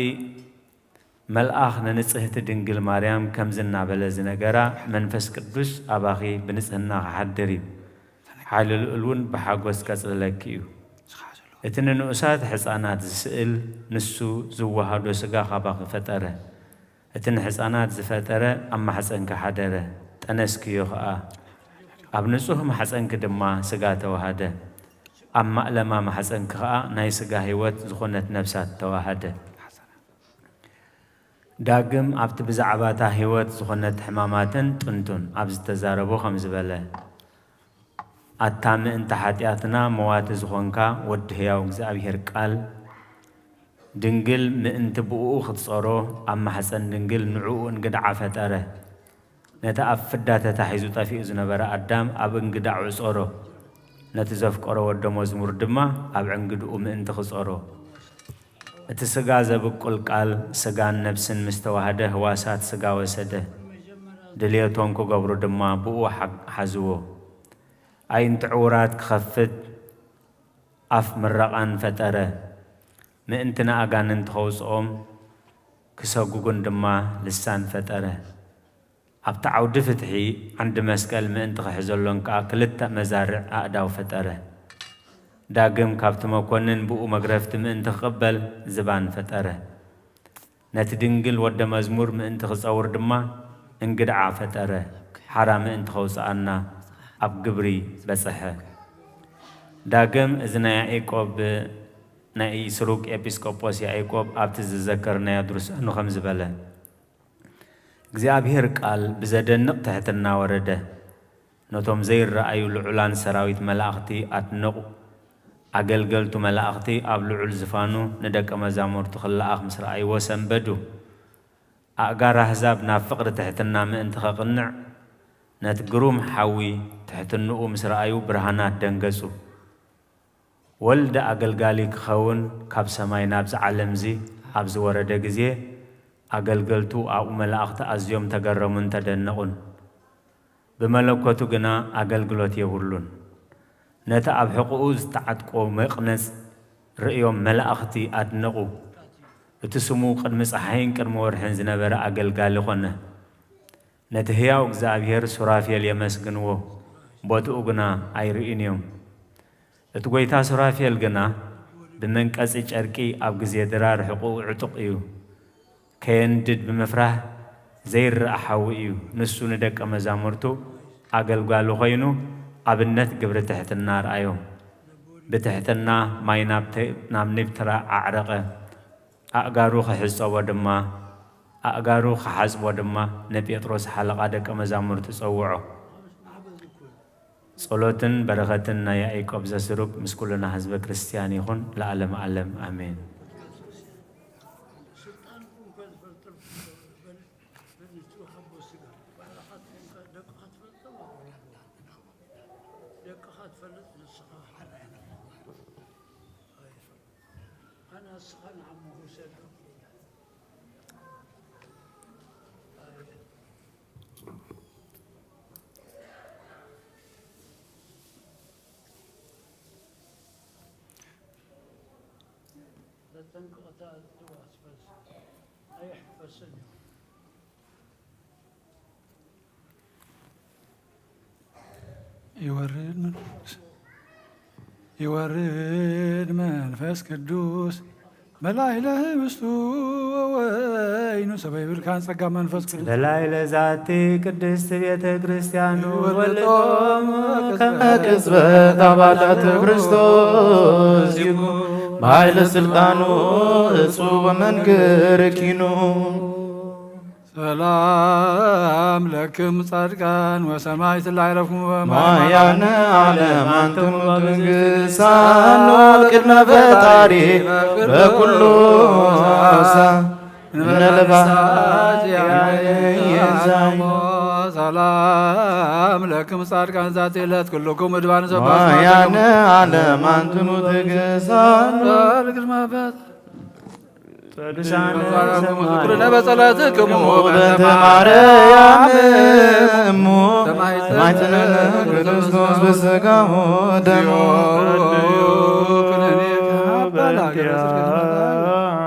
መልኣኽ ንንጽህቲ ድንግል ማርያም ከምዚ እናበለ ዝነገራ መንፈስ ቅዱስ ኣባኺ ብንጽህና ክሓድር እዩ። ሓይሊ ልኡል እውን ብሓጎስ ከጽልለኪ እዩ። እቲ ንንኡሳት ሕፃናት ዝስእል ንሱ ዝወሃዶ ስጋ ካባኺ ፈጠረ። እቲ ንሕፃናት ዝፈጠረ ኣብ ማሕፀንኪ ሓደረ፣ ጠነስክዮ ኸዓ። ኣብ ንፁህ ማሕፀንኪ ድማ ስጋ ተዋሃደ። ኣብ ማእለማ ማሕፀንኪ ኸዓ ናይ ስጋ ህይወት ዝኾነት ነፍሳት ተዋሃደ። ዳግም ኣብቲ ብዛዕባ እታ ህይወት ዝኾነት ሕማማትን ጥንቱን ኣብ ዝተዛረቦ ከምዚ በለ። ኣታ ምእንቲ ሓጢኣትና መዋቲ ዝኾንካ ወዲ ህያው እግዚኣብሔር ቃል፣ ድንግል ምእንቲ ብእኡ ክትጸሮ ኣብ ማሕጸን ድንግል ንዕኡ እንግድዓ ፈጠረ። ነቲ ኣብ ፍዳ ተታሒዙ ጠፊኡ ዝነበረ ኣዳም ኣብ እንግዳዕ ዕጾሮ፣ ነቲ ዘፍቀሮ ወደ መዝሙር ድማ ኣብ ዕንግድኡ ምእንቲ ክጸሮ። እቲ ስጋ ዘብቁል ቃል ስጋን ነብስን ምስ ተዋህደ ህዋሳት ስጋ ወሰደ። ድልየቶም ክገብሩ ድማ ብኡ ሓ-፣ ሓዝዎ። ኣዒንቲ ዕዉራት ክኸፍት ኣፍ ምረቓን ፈጠረ። ምእንቲ ንኣጋንንቲ ከውጽኦም ክሰጉጉን ድማ ልሳን ፈጠረ። ኣብቲ ዓውዲ ፍትሒ ዓንዲ መስቀል ምእንቲ ክሕዘሎን ከኣ ክልተ መዛርዕ ኣእዳው ፈጠረ። ዳግም ካብቲ መኮንን ብኡ መግረፍቲ ምእንቲ ክቕበል ዝባን ፈጠረ። ነቲ ድንግል ወደ መዝሙር ምእንቲ ክጸውር ድማ እንግድዓ ፈጠረ። ሓራ ምእንቲ ከውጽኣና ኣብ ግብሪ በጸሐ። ዳግም እዚ ናይ ያዕቆብ፣ ናይ ስሩግ ኤጲስቆጶስ ያዕቆብ ኣብቲ ዝዘከርናዮ ድርሳኑ ከምዚ በለ። እግዚኣብሔር ቃል ብዘደንቕ ትሕትና ወረደ። ነቶም ዘይረኣዩ ልዑላን ሰራዊት መላእኽቲ ኣድነቑ። ኣገልገልቱ መላእኽቲ ኣብ ልዑል ዝፋኑ ንደቀ መዛሙርቱ ክለኣኽ ምስ ረኣይዎ ሰንበዱ። ኣእጋር ኣህዛብ ናብ ፍቕሪ ትሕትና ምእንቲ ከቕንዕ፣ ነቲ ግሩም ሓዊ ትሕትንኡ ምስ ረኣዩ ብርሃናት ደንገጹ። ወልድ ኣገልጋሊ ክኸውን ካብ ሰማይ ናብዚ ዓለምዚ ኣብ ዝወረደ ግዜ፣ ኣገልገልቱ ኣብኡ መላእኽቲ ኣዝዮም ተገረሙን ተደነቑን። ብመለኮቱ ግና ኣገልግሎት የብሉን። ነቲ ኣብ ሕቖኡ ዝተዓጥቆ መቕነጽ ርእዮም መላእኽቲ ኣድነቑ። እቲ ስሙ ቅድሚ ጸሓይን ቅድሚ ወርሕን ዝነበረ ኣገልጋሊ ኾነ። ነቲ ህያው እግዚኣብሔር ሱራፌል የመስግንዎ፣ ቦትኡ ግና ኣይርእዩን እዮም። እቲ ጐይታ ሱራፌል ግና ብመንቀጺ ጨርቂ ኣብ ግዜ ድራር ሕቖኡ ዕጡቕ እዩ። ከየንድድ ብምፍራህ ዘይረኣ ሓዊ እዩ። ንሱ ንደቀ መዛሙርቱ ኣገልጋሊ ኮይኑ ኣብነት ግብሪ ትሕትና ኣርኣዮም። ብትሕትና ማይ ናብ ተ-፣ ናብ ኒብትራ ኣዕረቐ። ኣእጋሩ ክሕጸቦ ድማ፣ ኣእጋሩ ክሓጽቦ ድማ ንጴጥሮስ ሓለቓ ደቀ መዛሙርቱ ጸውዖ። ጸሎትን በረኸትን ናይ ያዕቆብ ዘስሩግ ምስ ኩልና ህዝበ ክርስቲያን ይኹን ለዓለመ ዓለም፣ ኣሜን። ተጠንቀቕ፣ ተኣትዋ ትፈልሲ ኣይሕፈስን እዩ። ይወርድ መንፈስ፣ ይወርድ መንፈስ ቅዱስ በላዕለ ህብስቱ ወወይኑ። ሰበ ይብልካን ጸጋ መንፈስ ቅዱስ። በላዕለ ዛቲ ቅድስት ቤተ ክርስቲያን ወልዶም ከመ ቅጽበት አባላት ክርስቶስ ይኩን። በኃይለ ስልጣኑ እጹብ ወመንክር ኪኑ። ሰላም ለክም ጻድቃን ወሰማዕት ላዕለፍኩም በማይ ማያነ ዓለም አንትሙ በመንግስት ሳኖ ቅድመ ፈጣሪ በኩሉ ሳ እንበለ ባሕቲ ሰላም ለክም ጻድቃን ዛቲ ዕለት ኩልኩም እድባን ዘባስ ማያነ ዓለም አንትሙ ትግሳን ቅድመ ፈጣሪ ቅዱሳን ሰማይ በጸሎትክሙ በእንተ ማርያም እሙ ማይጽነነ ክርስቶስ በሥጋሁ ደሙ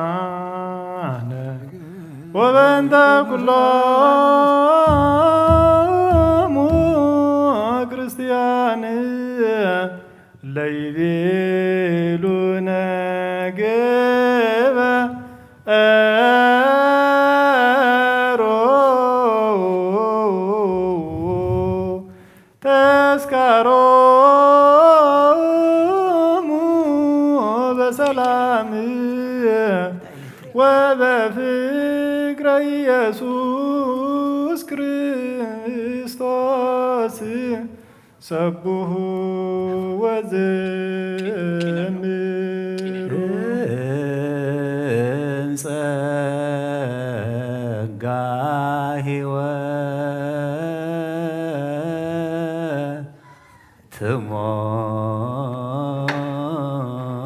በእንቲአነ ወበእንተ ኩሎሙ ክርስቲያን ለይቤሉነ ግበ እሮ ተስካሮሙ በሰላም ወበፍቅረ ኢየሱስ ክርስቶስ። ሰብሑ ወዘምሩ። ጸጋ ሕይወት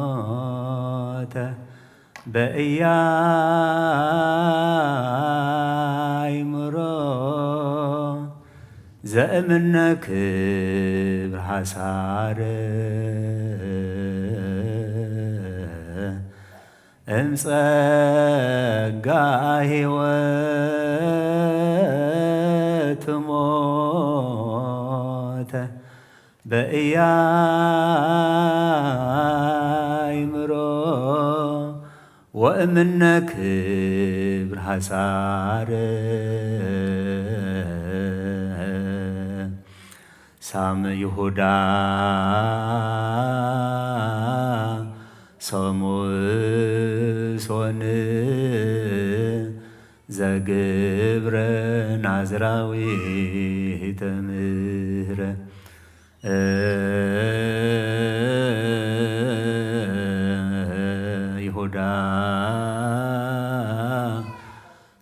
ትሞተ በእያይምሮ ዘእምነ ክብር ሓሳር እምጸጋ ሕይወት ሞተ በእያይምሮ ወእምነ ክብር ሓሳር ሳም ይሁዳ ሰሙሶን ዘግብረ ናዝራዊ ተምህረ ይሁዳ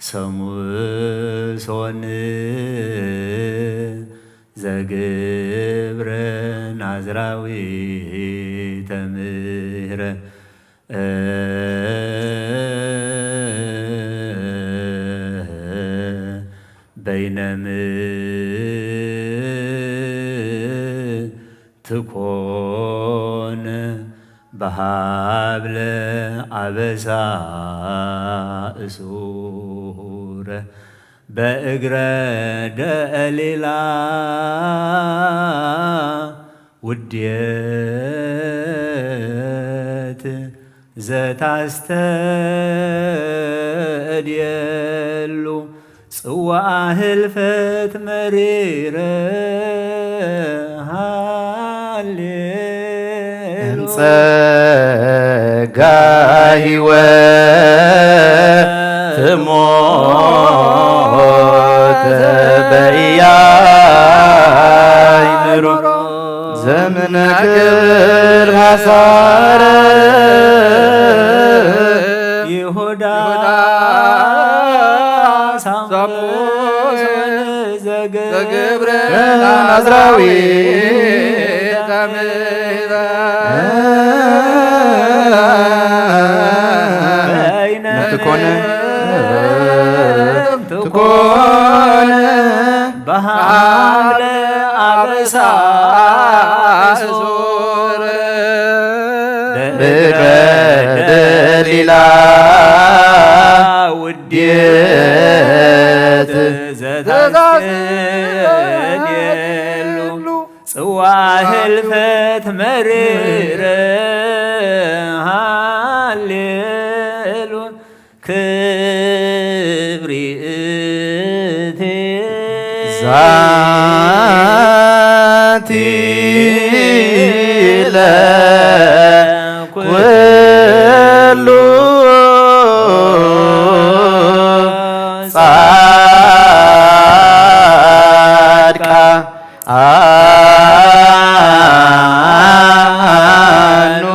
ሰሙሶን ዘግብረ ናዝራዊ ተምህረ በይነም ትኮን ብሃብለ ኣበሳ እሱረ በእግረ ደሊላ ውዴት ዘታስተእድየሉ ጽዋኣ ህልፈት መሪረ ሃሌ ጸጋ ሕይወት ሞተ በኢያእምሮ ዘምነ ክብር ሐሳረ ይሁዳ ሳሙስ ዘግብረ ናዝራዊ ትኮነ ትኮነ በሃለ ኣበሳ ሱር ብእግረ ደሊላ ውዴት ዘታስተድየሉ ጽዋ ህልፈት መሪረ ሃሌሉ ክብሪ እቲ ዛቲ ለኩሉ ጻድቃ ኣኑ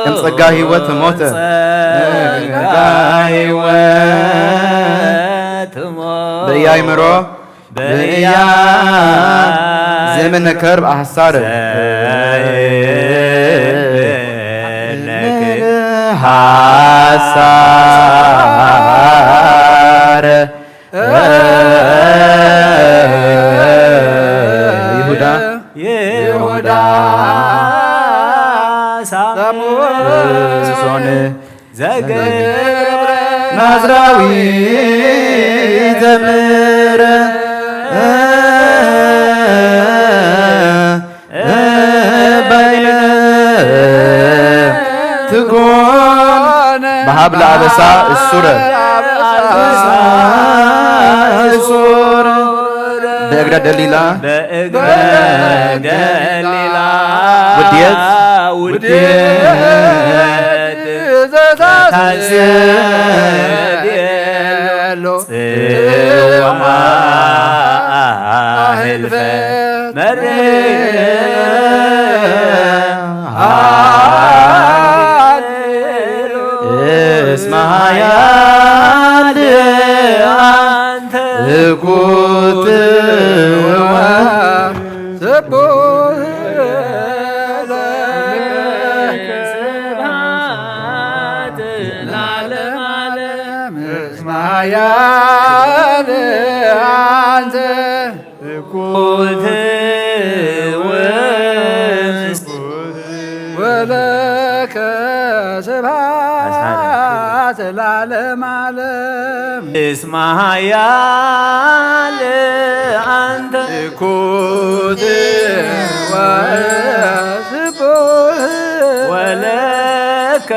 እም ጸጋ ሕይወት ሞተ ጸጋ ሕይወት ሞተ በእያይምሮ በእያ ዘመነ ከርብ ኣሕሳር ዘመነ ሐሳር ይሁዳ ይሁዳ ሳምሶን ዘገብረ ናዝራዊ ዘምረ ባይነ ትኮን በሃብለ ኣበሳ እሱረ እሱረ በእግረ ደሊላ በእግረ ደሊላ ውዴት ውዴት ዘታስየሉ ጽዋ ህልፈት መሪር እስመ ኃያል አንተ እኩትወ ስቡሕ ለከ ስብሐት ለዓለመ ዓለም። እስመ ኃያል አንተ እኩትወ ወለከ ስብሐት ለዓለመ ዓለም። እስመ ኃያል አንተ እኩትወ ስቡሕ ወለከ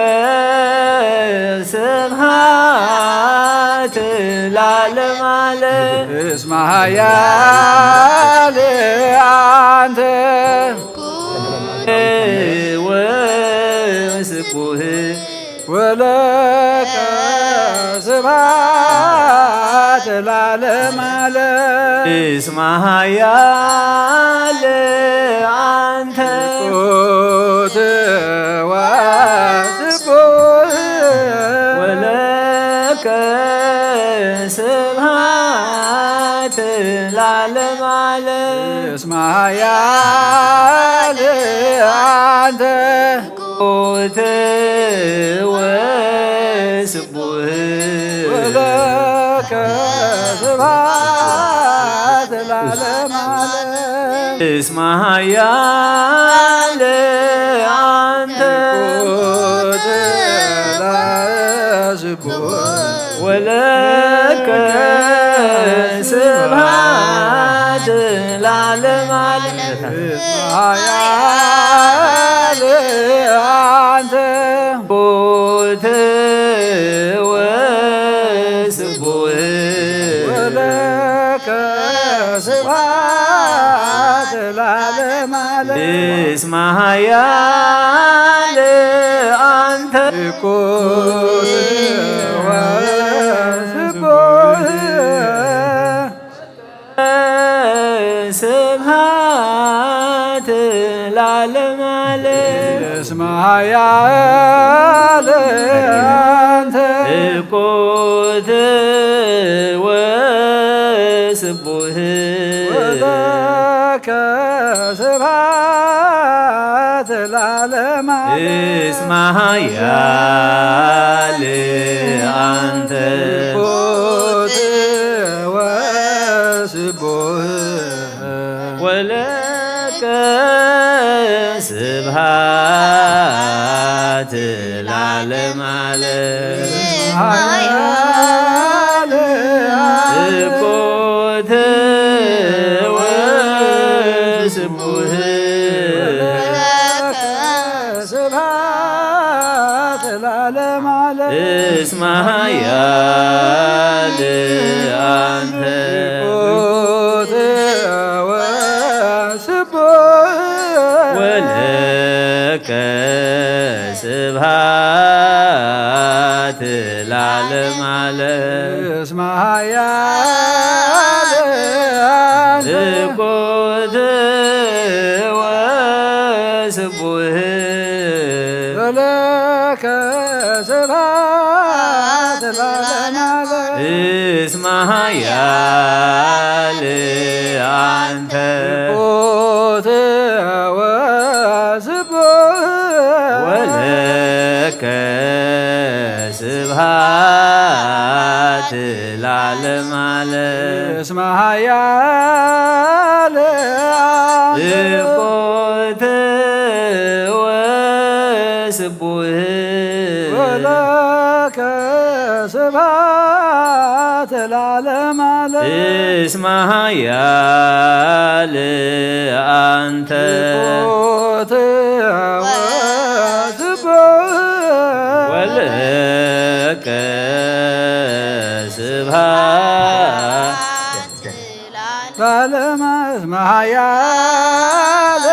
ስብሐት ለዓለመ ዓለም። እስመ ኃያል አንተ ወስቡሕ ወለከ ስብሐት ለዓለመ ዓለም። እስመ ኃያል አንተ እኩትወ ስቡሕ ወለከ ስብሐት ለዓለመ ዓለም። እስመ ኃያል አንተ እኩትወ ስቡሕ ወለከ ስብሐት ለዓለመ ዓለም። እስመ ኃያል አንተ ወለከ ስብሐት ለዓለመ ዓለም። ኃያል አንተ ቡት ወስቡህ ወለከ ስብሐት ለዓለመ ዓለም። እስመ ኃያል አንተ ቁት ወስቡህ ስብሐት ለዓለመ ዓለም። እስመ ኃያል አንተ ቁት ወስቡህ ወለከ ስብሐት ለዓለመ ዓለም። እስመ ኃያል አንተ ቁት ወስቡህ ወለከ ስብሐት ለዓለመ ዓለም። ኃያል ቁት ወስቡህ ስብሐት ለዓለመ ዓለም። እስመ ኃያል አንተ ቁት ወስቡህ ወለከ ስብሐት ለዓለመ ዓለም። እስመ ኃያል አንተ ቁት ወስቡህ ወለከ ስብሐት ለዓለመ ዓለም። እስመ ኃያል አንተ ቁት ወስቡህ ወለከ ስብሐት ለዓለመ ዓለም። እስመ ኃያል አንተ ቁት ወስቡህ ወለከ ስብሐት ለዓለመ ዓለም። እስመ ኃያል አንተ ቁት ወስቡህ ወለከ ስብሐት ለዓለመ። እስመ ኃያል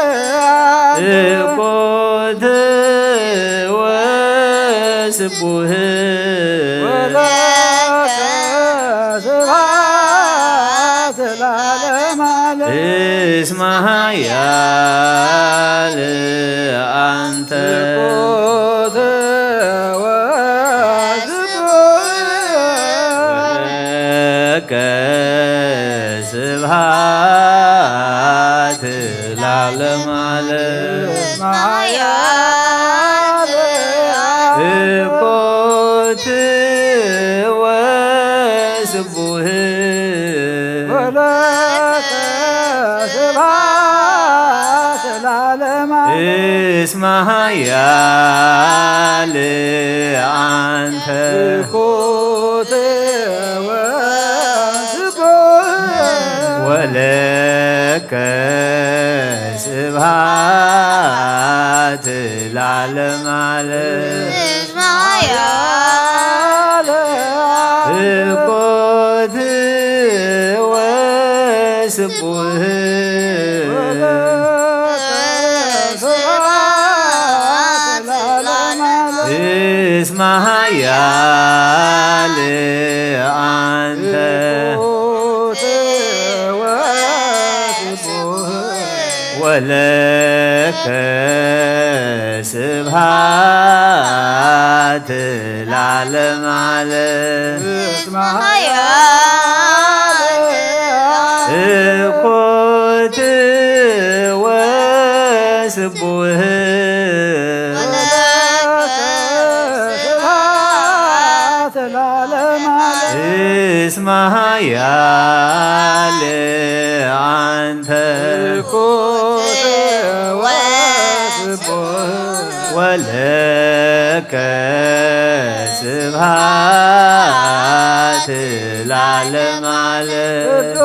ቁት ወስቡህ ወለከ ስብሐት ለዓለመ ዓለም። እስመ ኃያል አንተ ቁት ወስቡህ ወለከ ስብሐት ለዓለመ ዓለም። ቁት ወስቡህ ወለከ ስብሐት ለዓለመ ዓለም። እስመ ኃያል አንተ ቁት ወስቡህ ወለከ ስብሐት ለዓለመ ዓለም። እስመ ኃያል ቁት ወስቡህ ወለከ ስብሐት ለዓለመ ዓለም። እስመ ኃያል አንተ ቁት ወስቡህ ወለከ ስብሐት ለዓለመ ዓለም። እስመ ኃያል ቁት ወስቡህ ስብሐት ለዓለመ ዓለም። እስመ ኃያል አንተ ኩት ወስቡህ ወለከ ስብሐት ለዓለመ ዓለም። ቅዱስ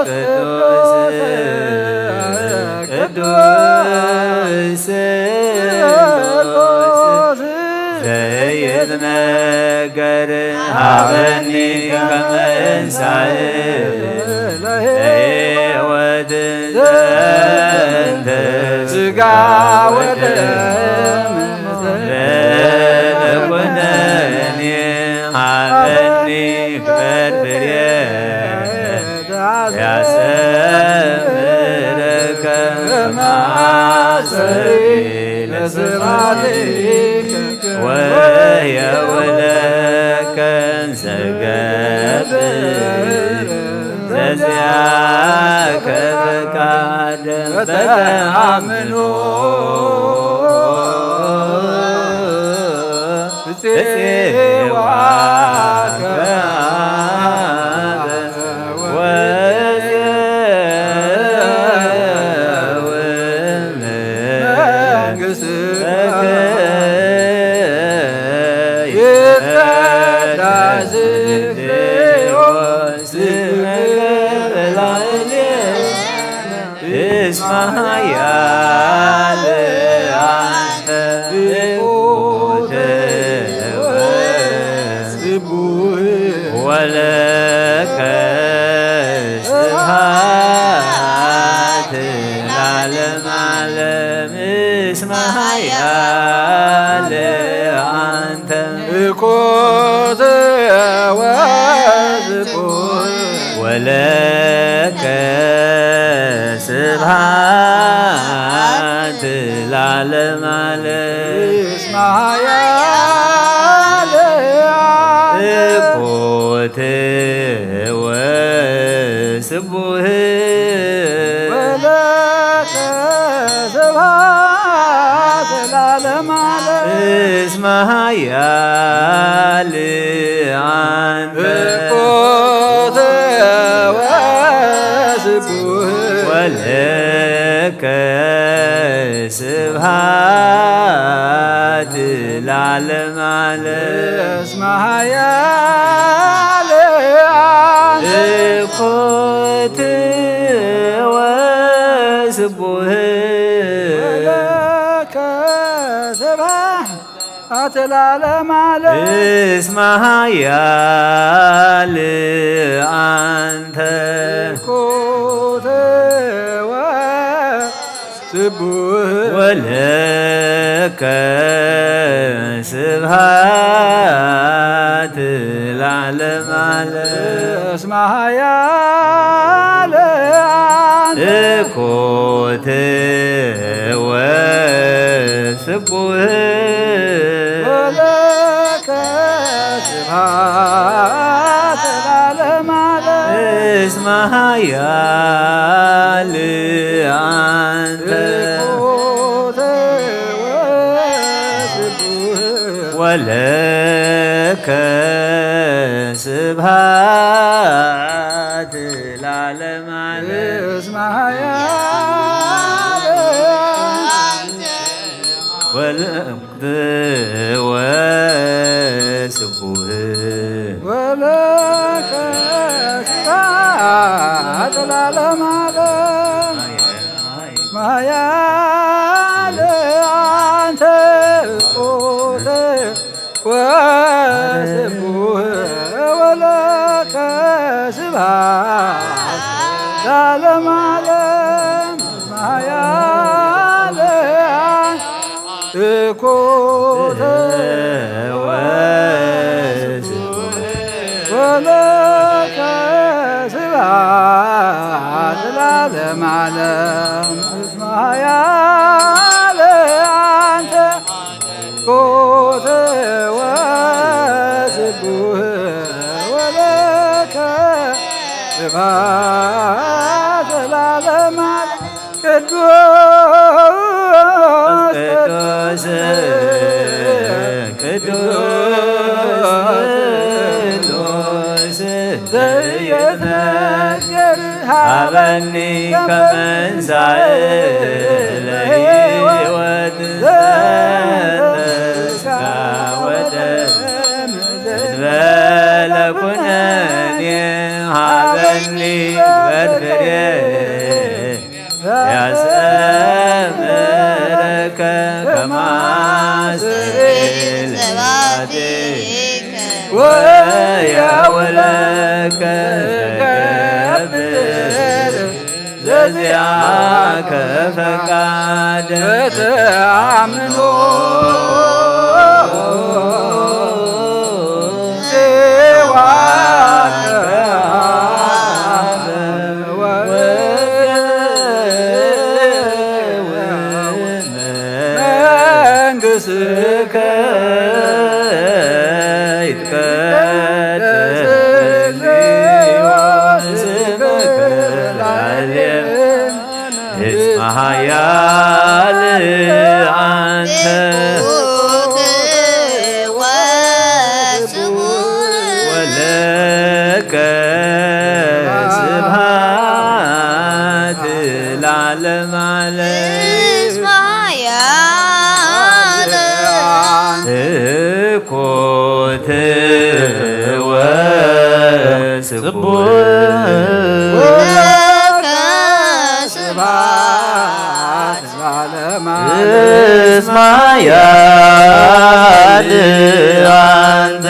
ቅዱስ ቅዱስ ስሉስ ዘይትነገር ሀበኒ ከመ እንሳእ ለሕይወት ዘንተ ስጋ ወደም ለኩነኒ ሀበኒ ክበርብሬ ያሰምርከ ማሰሪ ለስብሐትከ ወየውለከ እንዘገብር ዘዚአከ ፈቃድ በተአምኖ ጽዋከ እስመ ኃያል አንተ ትሑት ወስቡህ ወለከ ስብሐት ለዓለመ ዓለም። እስመ ኃያል አንተ ትሑት ወስቡህ ወለከ ስብሐት ለዓለመ ዓለም። እስመ ኃያል ትሑት ወስቡህ ወለከ ስብሐት ለዓለመ ዓለም። እስመ ኃያል አንተ ትሑት ወስቡህ ወለከ ስብሐት ለዓለመ ዓለም። እስመ ኃያል አንተ ትሑት ወስቡህ ወለከ ስብሐት ለዓለመ ዓለም። እስመ ኃያል አንተ ትሑት ወስቡህ ወለከ ስብሐት ለዓለመ ዓለም። እስመ ኃያል አንተ ትሑት ወስቡህ ወለከ ስብሐት ለዓለመ ዓለም። እስመ ኃያል አንተ ትሑት ወስቡህ ወለከ ስብሐት ለዓለመ ዓለም። እስመ ኃያል ወለክት ወስቡህ ወለከ ስብሐት ለዓለመ ዓለም። ኃያል አንተ ትሑት ወስቡህ ወለከ ስብሐት ለዓለመ ዓለም። ኃያል አንተ ትሑት ወስቡህ ወለከ ስብሐት ለዓለመ ዓለም። እስመ ኃያል አንተ ትሑት ወስቡህ ወለከ ስብሐት ለዓለመ ዓለም። ቅዱስ ቅዱስ ቅዱስ ቅዱስ ዘይትነገር ሃበኒ ከመንሳእ ለህይወት ዘንተ ስጋ ወደም ዘንበለ ኩነኔ ሃበኒ በል ፍሬ ያሰምረከ ከማስሬ ለባቴከ ወያውለከ ዘገብር ዘዚአከ ፈቃድ በተአምኖ መንግሥትከ ይትቀደስ ስምከ ለዓለም እስመ ኃያል አንተ ወለከ ስብሐት ለዓለመ ዓለም። ኮትወ ስቡሕ ወለከ ስብሐት ለዓለመ ዓለም። እስመ ኃያል አንተ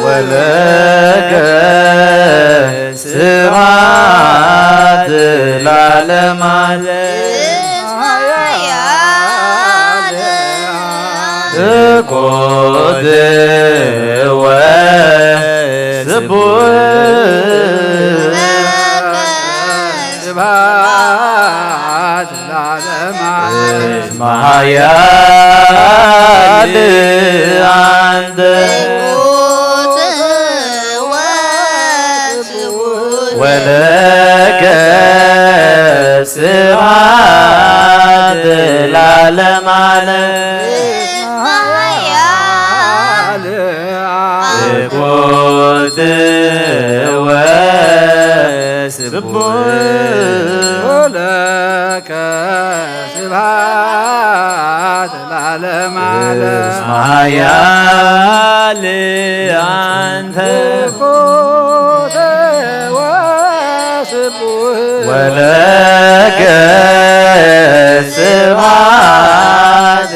ወለከ ስብሐት ለዓለመ ዓለም። ኮትወ ስቡሕ ስብሐት ለዓለመ ዓለም። እስመ ኃያል አንተ ወለከ ስብሐት ለዓለመ ዓለም። ኮትወ ስቡሕ ወለከ ስብሐት ለዓለመ ዓለም። እስመ ኃያል አንተ ኮትወ ስቡሕ ወለከ ስብሐት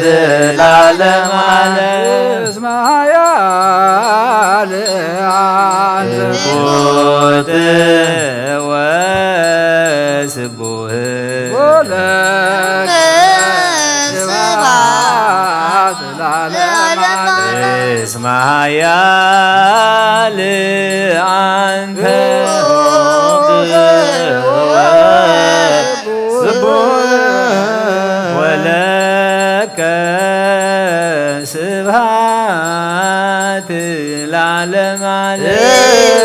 ለዓለመ ዓለም። እስመ ኃያል አንተ ኮትወ ስቡሕ ወለከ ስብሐት ለዓለመ ዓለም። እስመ ኃያል አንተ ስቡሕ ወለከ ስብሐት ለዓለመ ዓለም።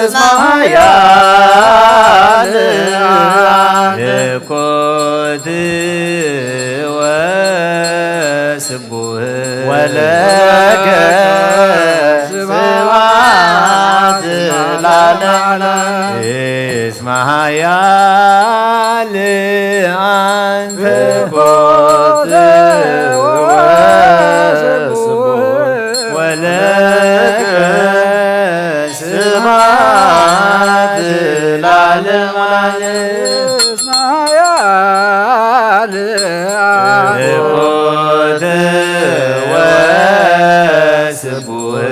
እስመ ኃያል ኮትወ ስቡሕ ወለከ ስብሐት ለዓለመ ዓለም። እስመ ኃያል አንተ ኮትወ ስቡሕ ወለከ ስብሐት ለዓለመ ዓለም። እስመ ኃያል አንተ ኮትወ ስቡሕ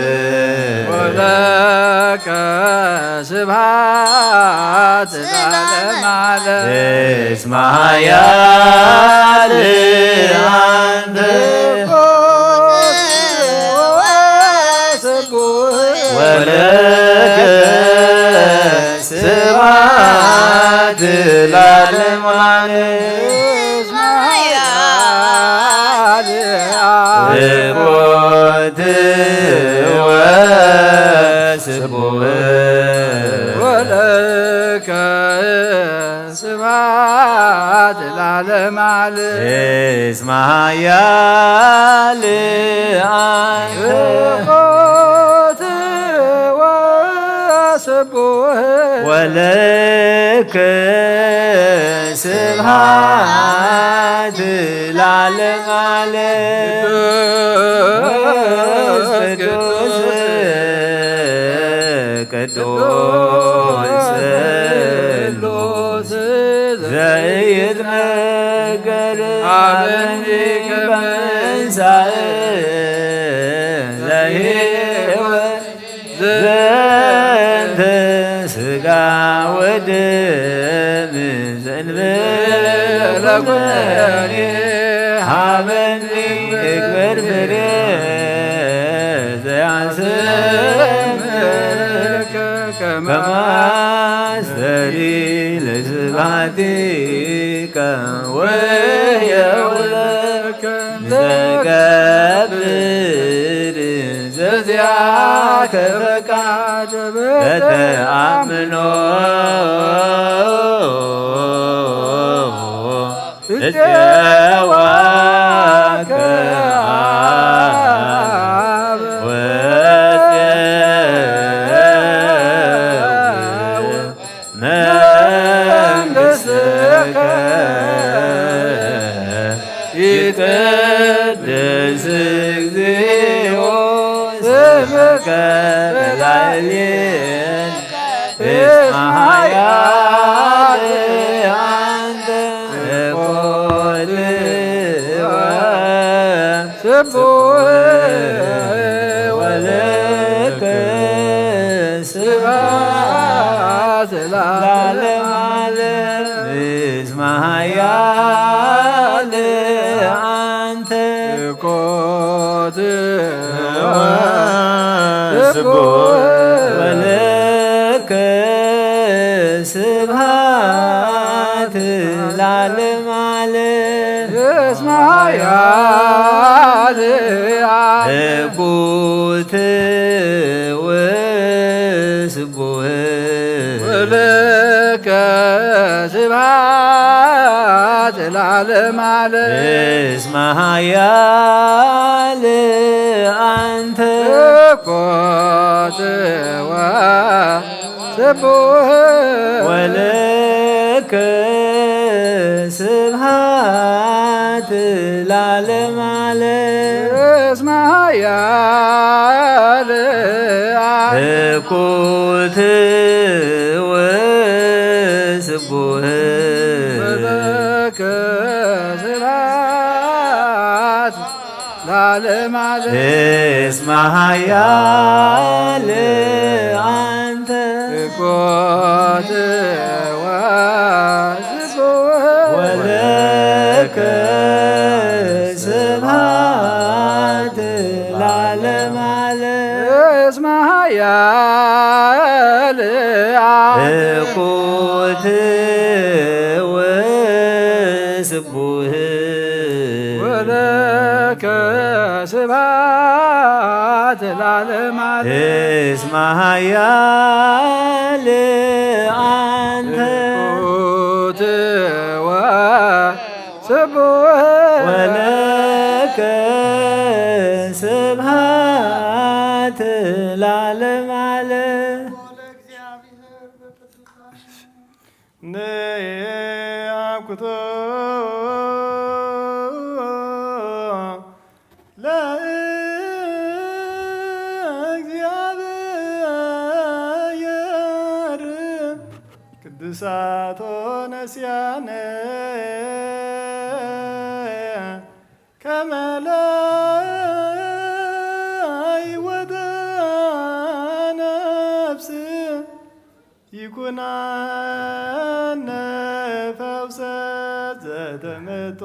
ወለከ ስብሐት ለዓለመ ዓለም። እስመ ኃያል አንተ ወለከ ስብሐት ለዓለመ ዓለም። ኮትወ ስቡሕ ወለከ ስብሐት ለዓለመ ዓለም። እስመ ኃያል አንተ ኮትወ ስቡሕ ወልክ ስብሐት ለዓለመ ዓለም። ቅዱስ ቅዱስ ስሉስ ዘይትነገር አብኒ ከመንሳእ ለሕይወት ዘንተ ስጋ ወደም ዘንበለ ኩነኔ ሃበኒ እግበር ፍሬ ዘያስምከ ከማስተሪ ለስብሐቲከ ወየውለከ ዘገብር ዘዚአከ ፈቃድ በተአምኖ እፄዋከ አብ ወእፄው መንግሥትከ ይትቀደስ እግዚኦ ስምከ በላዕሌነ እስመ ኃያል አንተ። ስቡሕ ወልከ ስብሐት ለዓለመ ዓለም። እስመ ኃያል አንተ። ኮት ስቡሕ ወልከ ስብሐት ለዓለመ ዓለም። እስመ ኃያል ህጉት ወስቡሕ ወልከ ስብሐት ለዓለመ ዓለም። እስመ ኃያል አንተ ኮት ወስቡሕ ወልከ ስብሐት ለዓለመ ዓለም። እስመ ኃያል ህጉት ወስቡሕ ወልከ ስብሐት ለዓለመ ዓለም። እስመ ኃያል አንተ። ኮት ወስቡሕ ወለከ ስብሐት ለዓለመ ዓለም። እስመ ኃያል ህጉት ወስቡሕ ወለከ ስብሐት ለዓለመ ዓለም። እስመ ኃያል አንተ። ህጉት ወስቡሕ ወለከ ስብሐት ለዓለመ ዓለም። ንአኩቶ ለእግዚአብሔር ቅዱሳቶ ነስያነ ከመ ለይወደ ነፍስ ይኩናነ ፈውሰ ዘተመቶ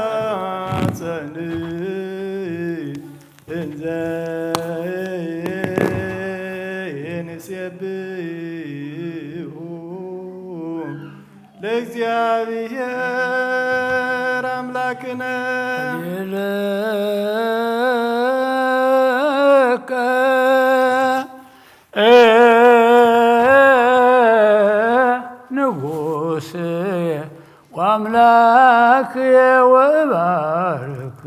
መሐፀን እንዘ ንሴብሑ ለእግዚኣብሔር ኣምላክነ። ይለከ ንጉስየ ወኣምላክየ ወእባርክ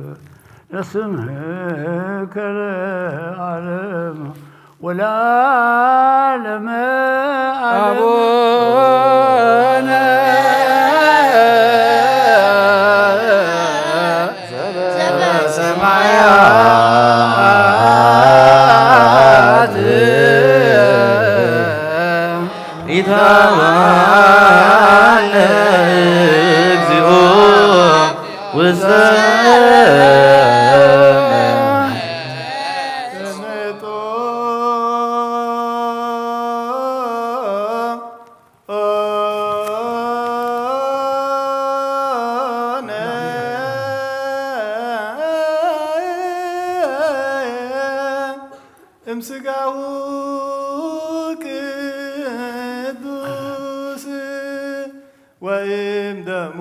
ለስምከ ለዓለም ወለዓለመ ዓለም። አቡነ ዘበሰማያት ኢታባነ እግዚኦ ውስተ እምስጋሁ ቅዱስ ወእም ደሙ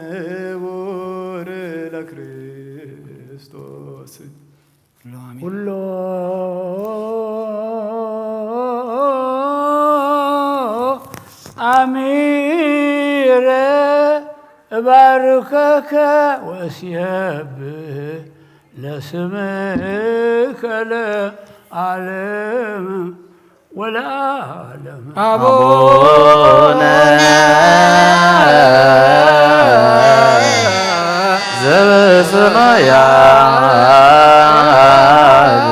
ክቡር ለክርስቶስ። ኩሎ ኣሚረ እባርከከ ወእስየብህ ለስምከ ለዓለም ወለዓለም። አቡነ ዘበሰማያት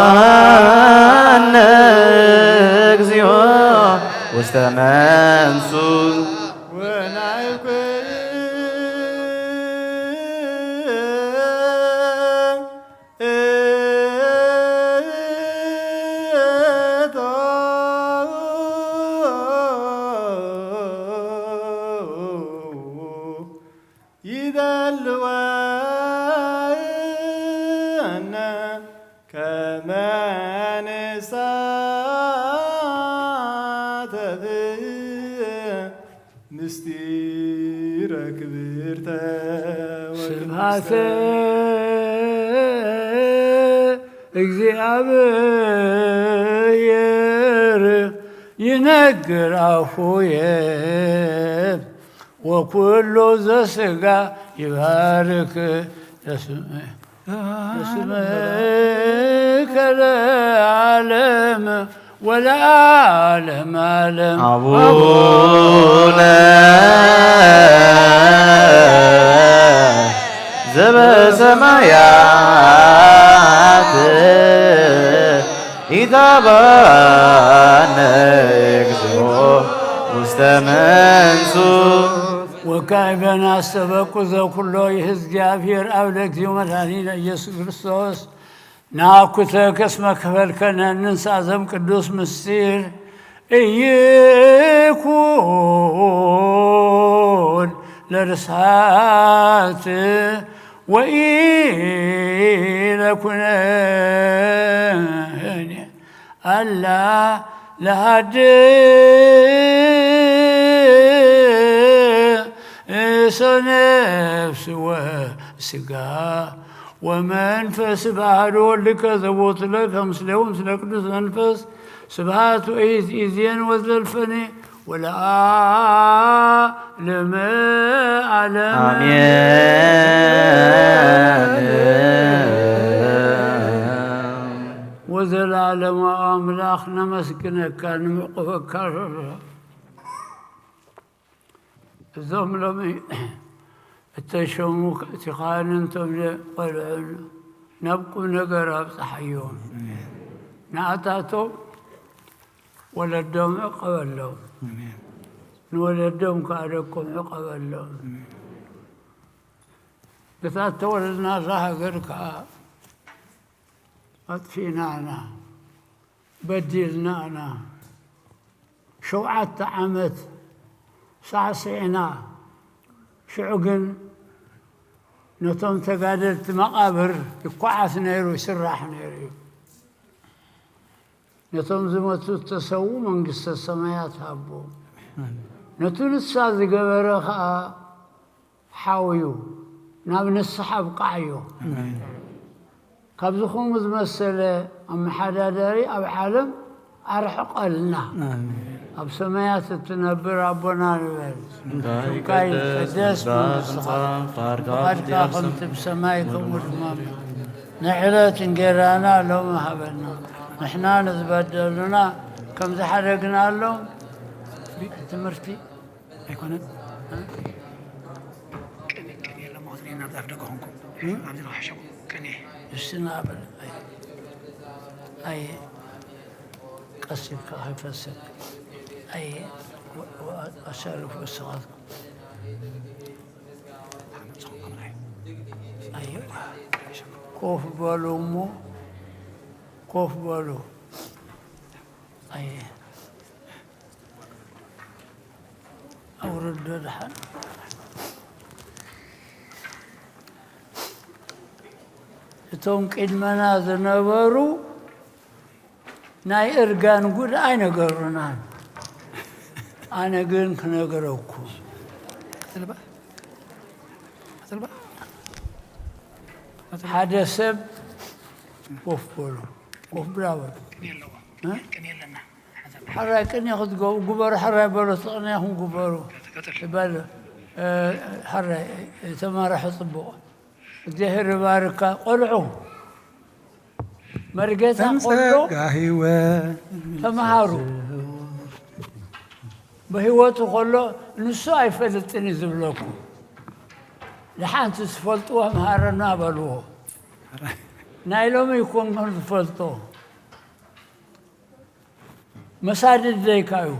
ኢታባነ እግዚኦ ውስተ መንሱ ይደልወነ ከመ ንሳተፍ ምስጢረ ክብርተ ስብሐተ እግዚአብሔር ይነግር አፉየ ወኩሎ ዘስጋ ይባርክ ለስምህ ለስምከ ለዓለም ወለዓለም ዓለም። አቡነ ዘበሰማያት ኢታባነ እግዚኦ ውስተ መንሱ ወካዕበ ናስተበቁ ዘኩሎ ይህ እግዚአብሔር አብ ለእግዚኦ መድኃኒነ ኢየሱስ ክርስቶስ ናኩተከ እስመ ከፈልከነ ንንሳዘም ቅዱስ ምስጢር ኢይኩን ለርሳት ወኢለኩነኔ አላ ለሃድሶ ነፍስ ወስጋ ወመንፈስ በአሐዱ ወልድከ ዘቦቱ ለከ ምስሌሁ ምስለ ቅዱስ መንፈስ ስብሐት ወይእዜን ወዘልፈኔ ወለዓለመ ዓለም። አሜን። ወዘላለማዊ አምላኽ ነመስግነካ ንምዕቁበካ። እዞም ሎሚ እተሸሙ እቲ ካህንን እቶም ቆልዑን ናብ ቁም ነገር ኣብፅሓዮም። ንኣታቶም ወለዶም ዕቀበሎም፣ ንወለዶም ከዓ ደቆም ዕቀበሎም። ነታ እተወለድናላ ሃገር ከዓ ኣጥፊእናና። በዲልና ኢና። ሸውዓተ ዓመት ሳዕሲዕና። ሽዑ ግን ነቶም ተጋደልቲ መቓብር ይኳዓስ ነይሩ፣ ይስራሕ ነይሩ እዩ። ነቶም ዝመቱ እተሰዉ መንግስተ ሰማያት ሃቦም። ነቲ ንሳ ዝገበረ ኸኣ ሓውዩ ናብ ንስሓ ኣብቅዓዮ። ካብዚ ከምኡ ዝመሰለ ኣመሓዳዳሪ ኣብ ዓለም ኣርሕቐልና። ኣብ ሰማያት እትነብር ኣቦና ንበል። ስምካ ይትቀደስ መንግስትኻ። ፍቓድካ ከምቲ ብሰማይ ከምኡ ድማ። ንዕለት እንጌራና ሎሚ ሃበና። ንሕና ንዝበደሉና ከም ዝሓደግናሎም። ትምህርቲ ኣይኮነን። ቅኔ፣ ቅኔ የለ፣ ሞት እኔ ናብ ዛፍ ደገ ኾንኩ። እም? ኣብዚ ነው ሓሸው ቅኔ። እስቲ ና በል። ኣይ፣ ኣይ፣ ቀስ ኢልካ ከይፈስክ። ኣይ፣ ወ-፣ ወ-፣ ኣሳርፉ እስኻትኩም። ኣይ፣ ኮፍ በሉ እሞ፣ ኮፍ በሉ። ኣይ፣ ኣውርዶ ደሓን። እቶም ቅድመና ዝነበሩ ናይ እርጋን ጉድ ኣይነገሩናን። ኣነ ግን ክነግረኩም። ቀጽል በል። ቀጽል በል። ቀጽል በል። ሓደ ሰብ ኮፍ በሉ። ኮፍ ብላ በሉ። ቅኔ ኣለዎ። እ? ቅኔ ኣለና። ሓራይ ቅኔ ክትገቡ ግበሩ፣ ሓራይ በሎ፣ እቲ ቅኔኹም ግበሩ። ቀጽል። በል፣ እ፣ ሓራይ፣ ተማራሑ ጽቡቕ። እግዚኣብሔር ይባርካ። ቆልዑ፣ መርጌታ ከም ከሎ ጸጋ ሕይወት ተምሃሩ። ብህይወቱ ከሎ ንሱ ኣይፈልጥን እዩ ዝብለኩም። ደሓንቲ ትፈልጥዎ ምሃረና በልዎ። ናይ ሎሚ ይኮንኩም ዝፈልጦ። መሳድድ ዘይካ እዩ።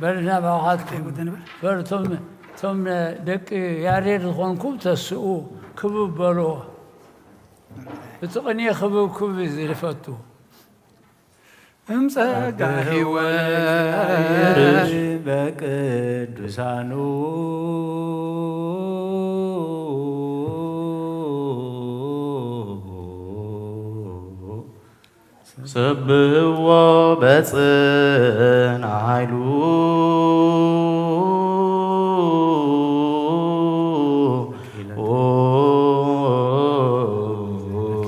በልና ባኻትኩም። እንታይ ጉዳይ ነበር? በር-፣ ቶም፣ ቶም ደቂ ያሬድ ዝኾንኩም ተስኡ ክብብ በልዎ። እቲ ቅኔ ክብብ ክብብ እዩ ዝፈቱ። እምጸጋ ሕይወት በቅዱሳኑ ሰብሕዎ በጽንዓሉ።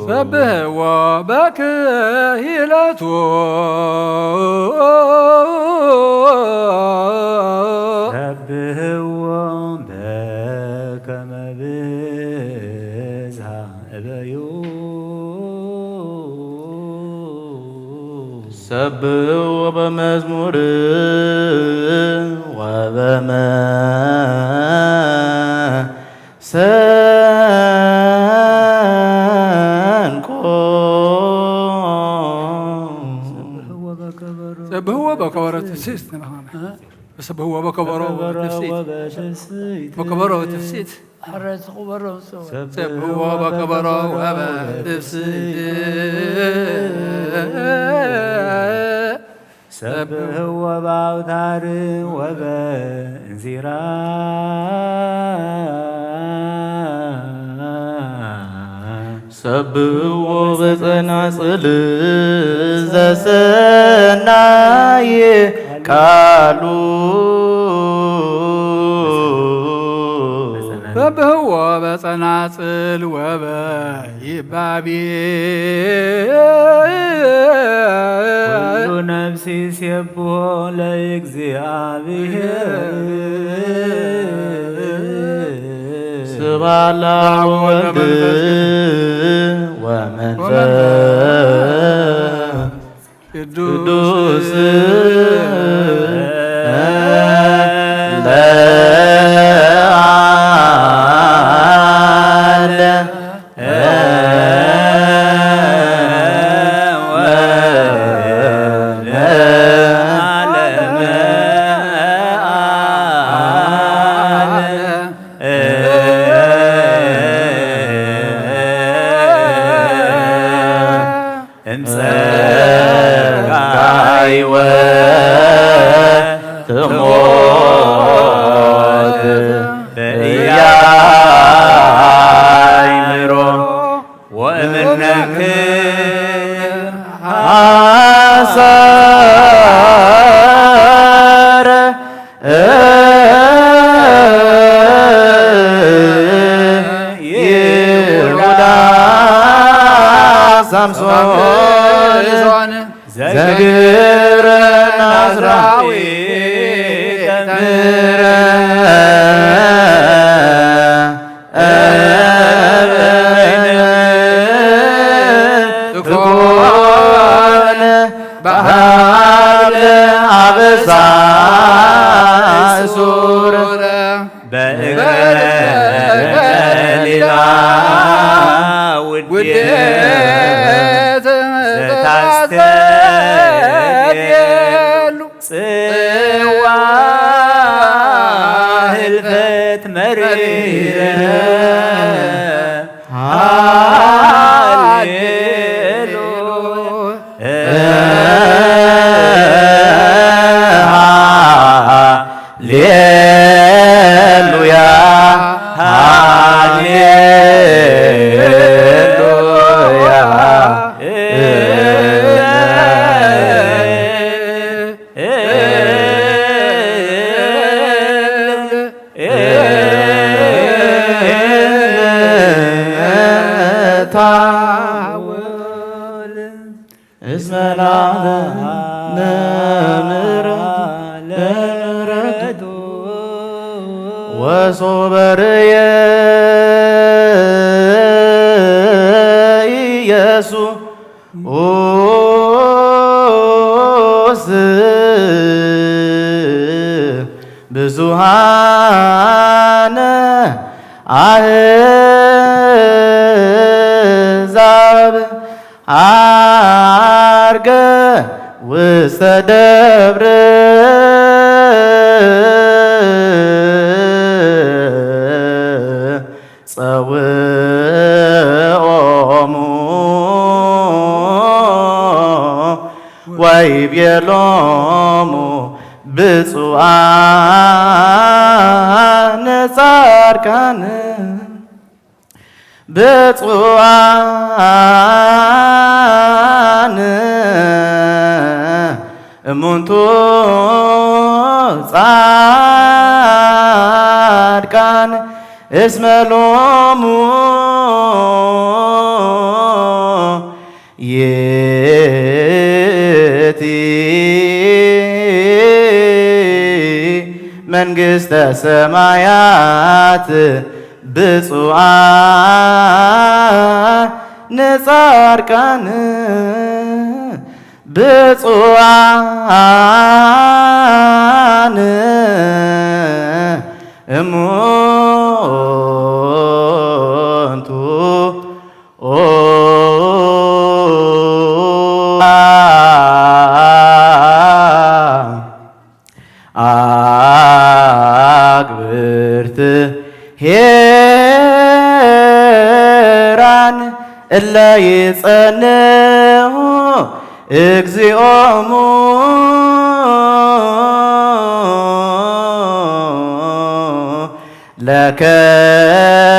ሰብሕዎ በክሂለቱ። ሰብሕዎ በከመ ብዝሃ እበዩ። ሰብሕዎ በመዝሙር ወበመሰንቆ። ሰብሕዎ በከበሮ። ሰብሕዎ በከበሮ ትስእት ንበኻመ። እ? ሰብሕዎ በከበሮ በከበሮ ወትፍስኢት። ወበትፍስኢት። በከበሮ ወትፍስኢት። ሕረ ትቕበሮ ምጽዋ። ሰብሕዎ በከበሮ ወበትፍስኢት። ሰብሕዎ በአውታር ወበእንዚራ። ሰብሕዎ በጸናጽል ዘሰናይ ቃሉ። ሰብሕዎ በጸናጽል ወበይባቤ። ኩሉ ነፍሲ ሴብሖ ለእግዚኣብሔር። ስብሐት ለአብ ወወልድ ወመንፈስ ቅዱስ ለዓለመ ዓለም። እምጸጋ ሕይወት ዛረ ይሁዳ ሳምሶን ዘግብረ ናዝራዊ ተንብረ ትኮነ በሃለ ኣበሳ እሱረ በእግረ ገሊላ ውዴት ዘታስተብየሉ ጽዋ ህልፈት መሪረ ሃሌሉ ሃሌሉያ ሃሌሉያ። ታወል እስመ ለዓለም ለምሕረቱ ወሶበ ርእየ ኢየሱስ ኡስ ብዙሃነ ኣህዛብ ዓርገ ውስተ ደብር ጸውኦሙ ወይቤሎሙ ብፁዓን ጻድቃን ብፁዓን እሙንቱ ጻድቃን እስመ ሎሙ ይእቲ መንግስተ ሰማያት ብፁዓን ጻድቃን ብፁዓን እሙንቱ ኦ አግብርት ሄራን እለ ይጸንሑ እግዚኦሙ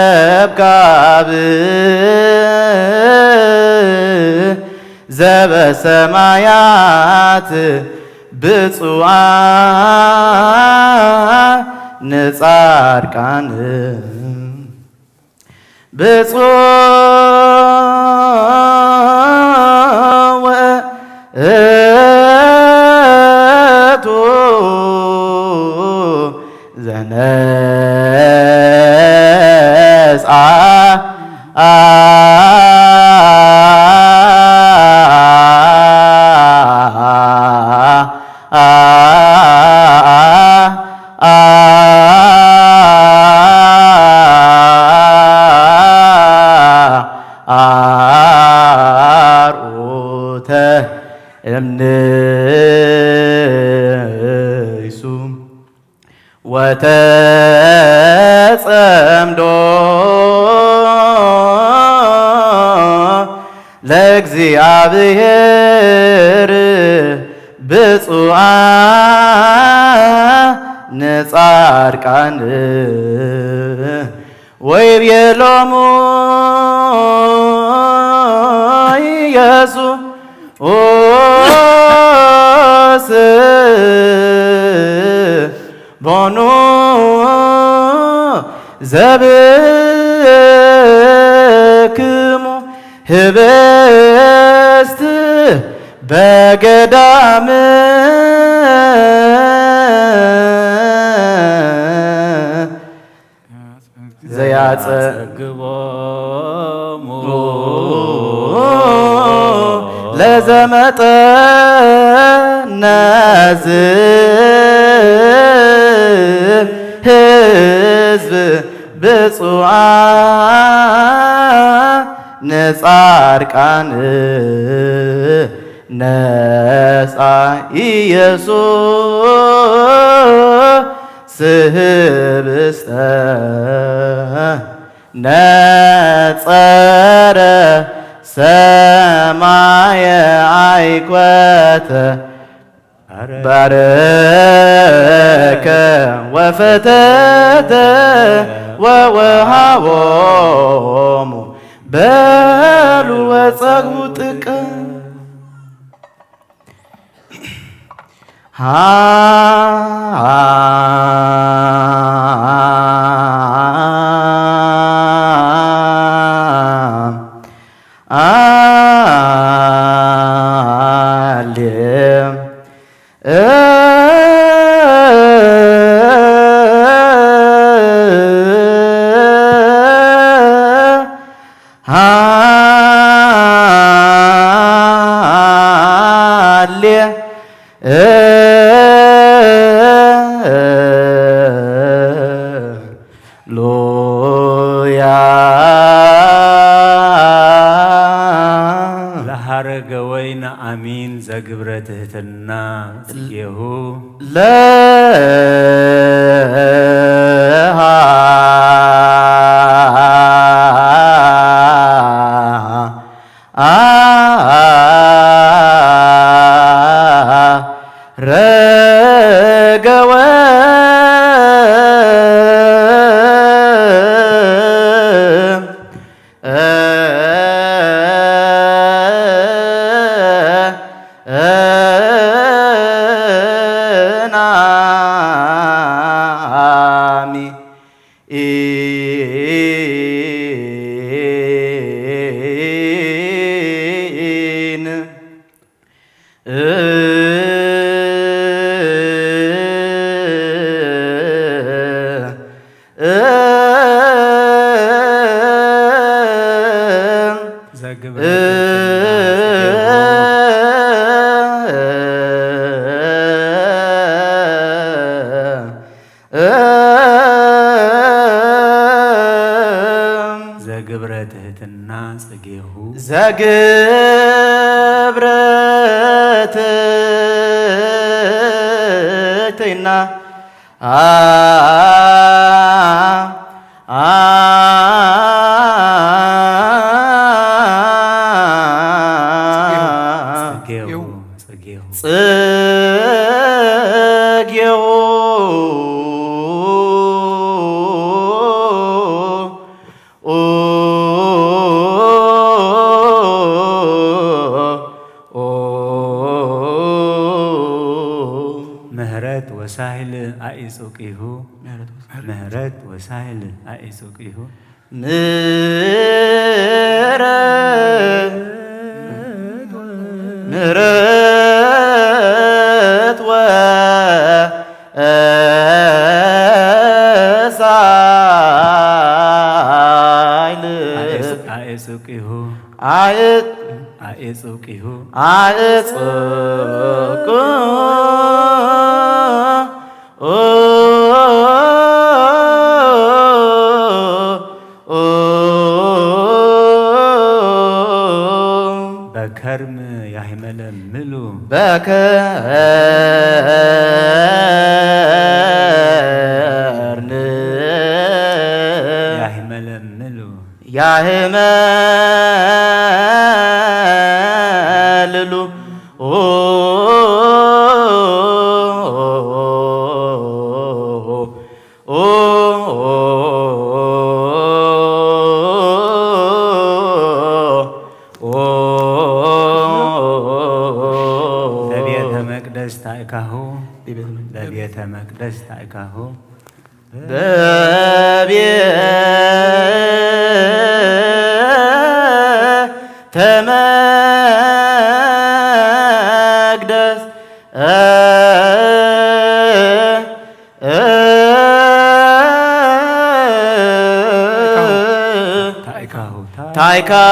ለከብካብ ዘበሰማያት ብፁዓን ጻድቃን ብፁዕ ውእቱ ዘነስአ አርዑተ እምንይሱ ወተጸምዶ ለእግዚኣብሔር ብፁዓን ጻድቃን ወይቤሎሙ ኢየሱስ ኮኑ ዘብክሙ ህብስት በገዳም ዘያጸ ግቦሙ ለዘመጠ ነዝ ህዝብ ብፁዓ ንጻድቃን ነጻ ኢየሱስ ስህብስተ ነጸረ ሰማየ ኣይኮተ ባረከ ወፈተተ ወወሃቦሙ በሉ ወጸግቡ ጥቀ ሃሌ ሉያ ለሃረገ ወይነ አሚን ዘግብረ ትህትና ጽጌሁ ለሃ ረገወ ናሚ ኢን ዘግብረ ዘግብረ ትህትና ጽጌሁ ዘግብረ ትህትና አ አ ጽጌሁ ጽጌሁ ጽጌሁ ምህረት ወሳህል ኣኢጹቂሁ ምህረት ወሳህል ኣኢጹቂሁ ምህረት ምህረት ወሳይል ኣኤጽቂሁ ኣእጽ ኣኤጽቂሁ ኣእጽቁ በከርም ያህመለ ምሉ በከርም ያህመለ ምሉ ያህመልሉ ለቤተ መቅደስ ታእካሁ፣ በቤተ መቅደስ ታእካሁ፣ በቤተ መቅደስ ታይካሁ፣ ታይካሁ።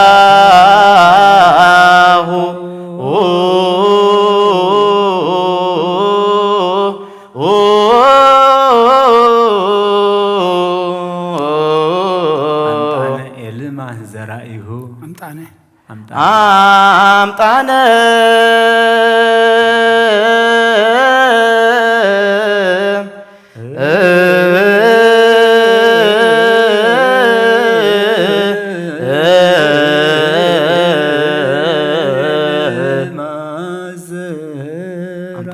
ኣምጣነ ኤልማስ ዘራኢሁ። ኣምጣነ። ኣምጣነ። ኣምጣነ።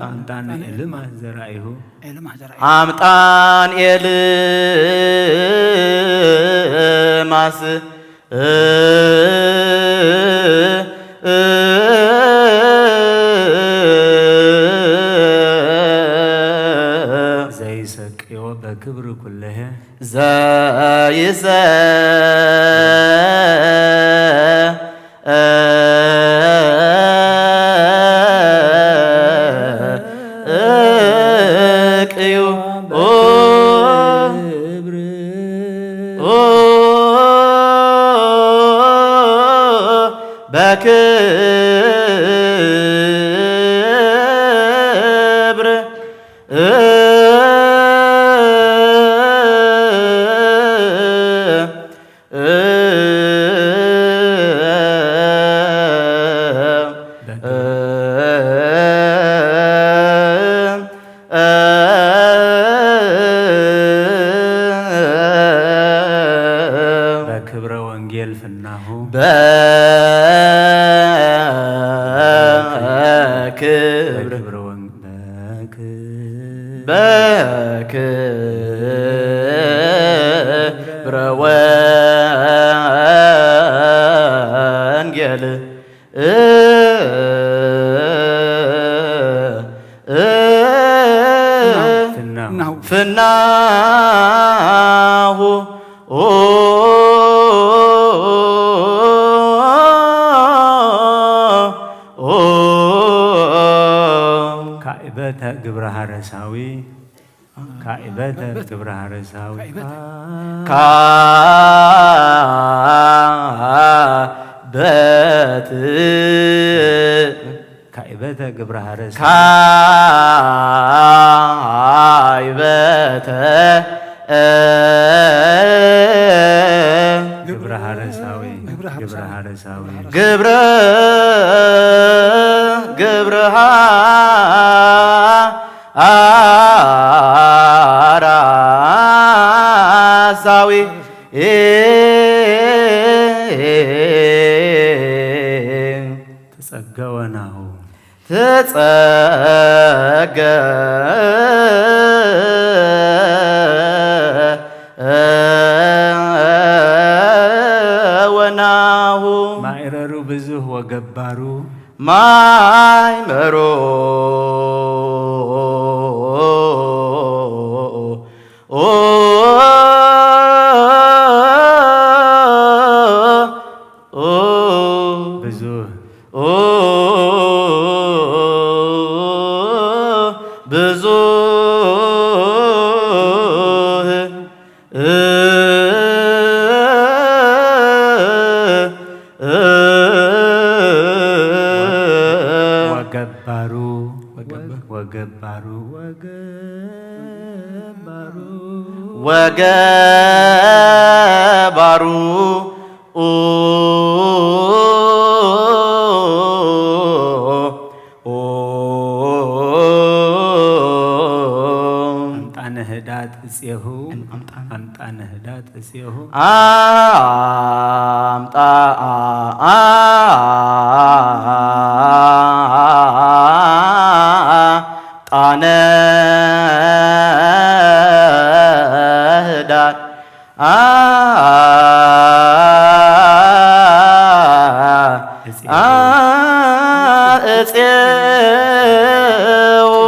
ኣምጣን ኤልማስ ዘራኢሁ። ኣምጣን ኤልማስ ዘይሰቅዮ በክብር ኩለሄ። ዘይሰ ቅዩ በክብር በክብረ ወንጌል ፍናሁ። በክብረ ወንጌል በክብረ ወንጌል ፍናሁ። ፍናሁ። ካዕበተ ግብረ ሐረሳዊ። ካዕበተ ግብረ ሐረሳዊ። ካዕበት። ካዕበተ ግብረ ሐረሳዊ። ካዕበተ ግብረ ሐረሳዊ። ግብረ ሐረሳዊ። ግብረ ግብረ ሐረሳዊ። ተጸገወ ናሁ። ተጸገወ ናሁ። ማእረሩ ብዙህ ወገባሩ። ማእመሮ። ብዙህ። ብዙህ። ወገባሩ። ወገባሩ። ወገባሩ። ወገባሩ። ኣምጣነ ህዳጥ እጽየሁ። ኣምጣነ። ኣምጣነ ህዳጥ እጽየሁ። ኣምጣ ጣነ ህዳጥ። እጽየሁ።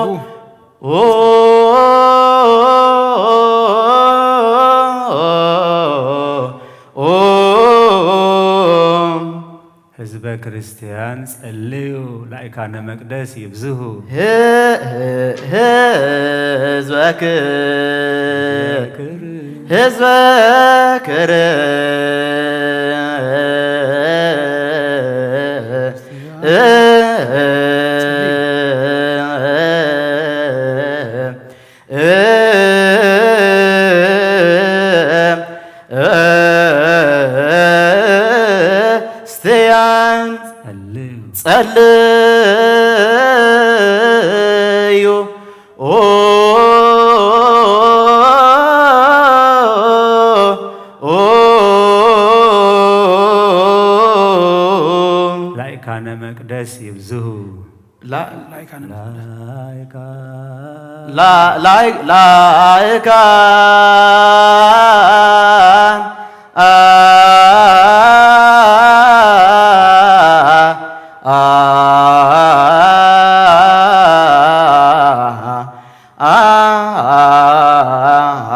ክርስቲያን ጸልዩ ላይካነ መቅደስ ይብዝሁ። ህ-፣ ህ-፣ ህዝበክ-፣ ህዝበ ክርስቲያን ጸልዩ። ጸልዩ። ኦ፣ ኦ፣ ላይካነ መቅደስ ይብዝሁ። ላ-፣ ላይካነ መቅደስ። ላይካ-፣ ላ-፣ ላይ-፣ ላይካን አ-፣ አ-፣ አ-፣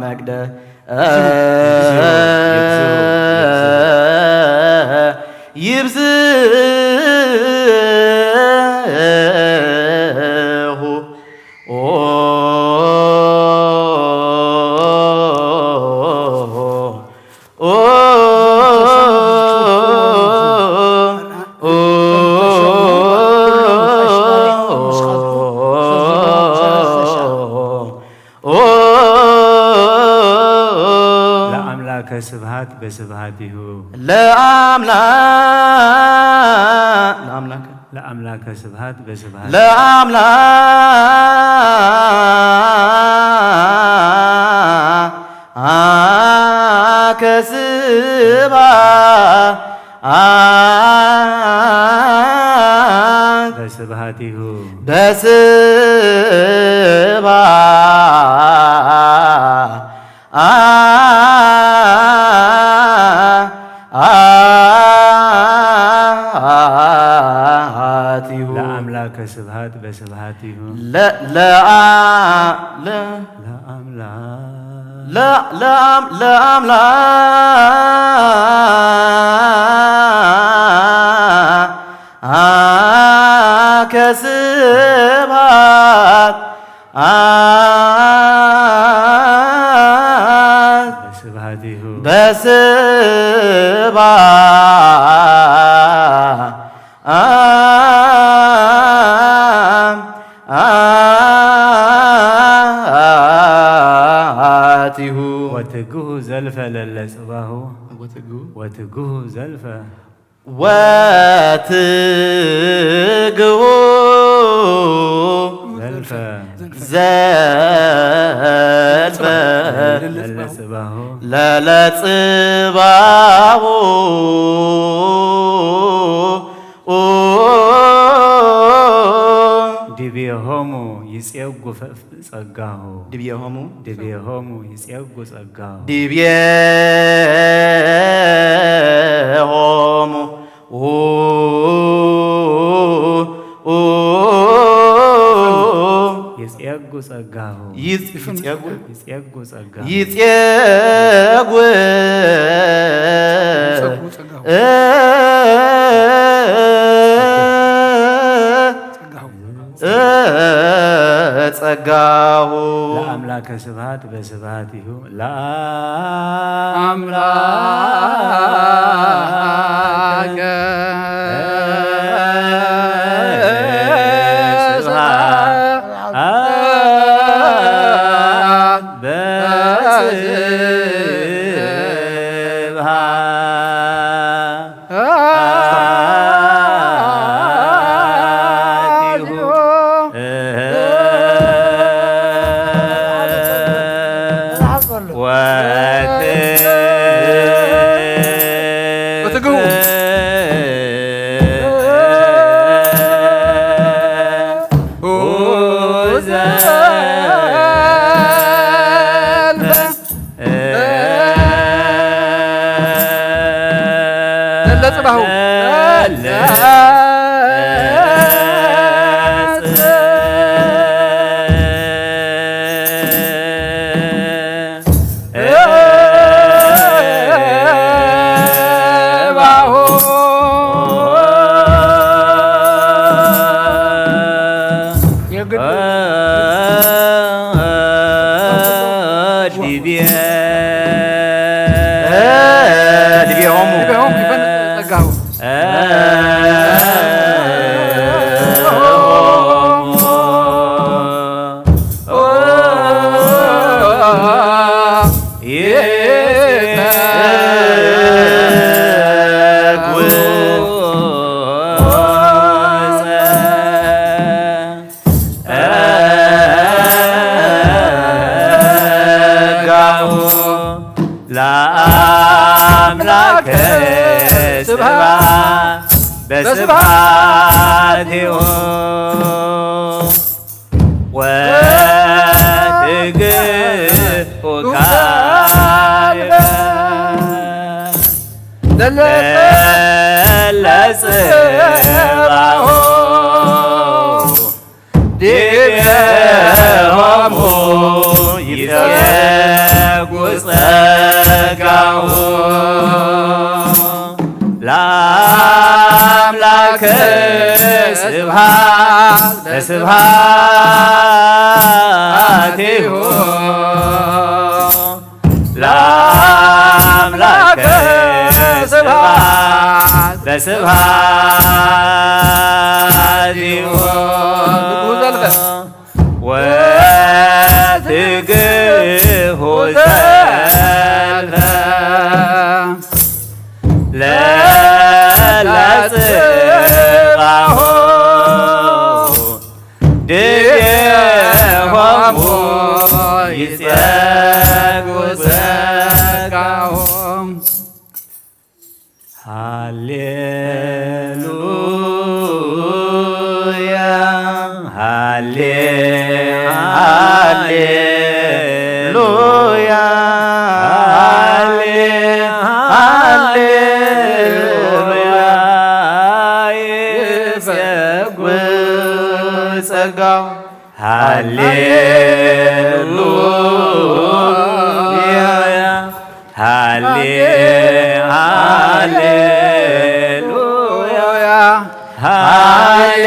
መቅደ-፣ ይብዝሁ፣ ይብዝሁ፣ ይብዝሁ። ኦ፣ ኦ፣ ኦ፣ ኦ፣ ለአምላከ ስብሐት በስብሐቲሁ። ለአምላ-፣ ለአምላከ ለአምላከ ስብሐት በስብሐት። ለአምላከ ስብሐት በስብሐቲሁ። በስብሐት አቲሁ። ለአምላከ ስብሐት በስብሐቲሁ። ለ-፣ ለአ-፣ ለ-፣ ለአምላክ ለ-፣ ለአም-፣ ለአምላከ ስብሐት አ-፣ በስብሐቲሁ። በስብሐ-፣ አ-፣ አቲሁ። ወትግሁ ዘልፈ ለለ ጽባሁ። ወትግሁ። ወትግሁ ዘልፈ ወትግሁ ዘልፈ ዘልፈ ለለጽባሁ። ለለጽባሁ። ዲቤሆሙ ይጼጉ ፈ-፣ ጸጋሁ። ድቤሆሙ ድቤሆሙ ይጼጉ ጸጋሁ። ድቤሆሙ ኡ-፣ ኡ-፣ ይጼጉ ጸጋሁ። ይጽ-፣ ይጼጉ ይጼጉ ጸጋሁ። ይጼጉ ይጸጉ ጸጋሁ። እ-፣ ጸጋሁ። ጸጋሁ። ለአምላከ ስብሐት በስብሐቲሁ። ለአምላከ ለአምላከ ስብሐት ስብሐት በስብሐት አቲሁ። ወትግሁ። ለለጽባሁ። ዲቤ ዲቤሆሙ ዲቤሆሙ ይፈንጥ ጸጋሁ። ጸጋሁ ለአምላከ ስብሐት በስብሐቲሁ ወትግህ ወካልበ ለለጽባሁ ዲቤሆሙ ይጸጉ ጸጋሁ ለአምላከ ስብሐት ለስብሐቲሁ ለአምላከ ስብሐት ለስብሐቲሁ ወትግሁ ዘልፈ ለለጽባሁ ዲቤሆሙ ይጸጉ ጸጋሁ። ሃሌሉያ፣ ሃሌ፣ ሃሌሉያ፣ ሃሌ፣ ሃሌሉያ፣ ይጸጉ ጸጋው። ሃሌሉያ፣ ሃሌ፣ ሃሌሉያ፣ ሃሌ፣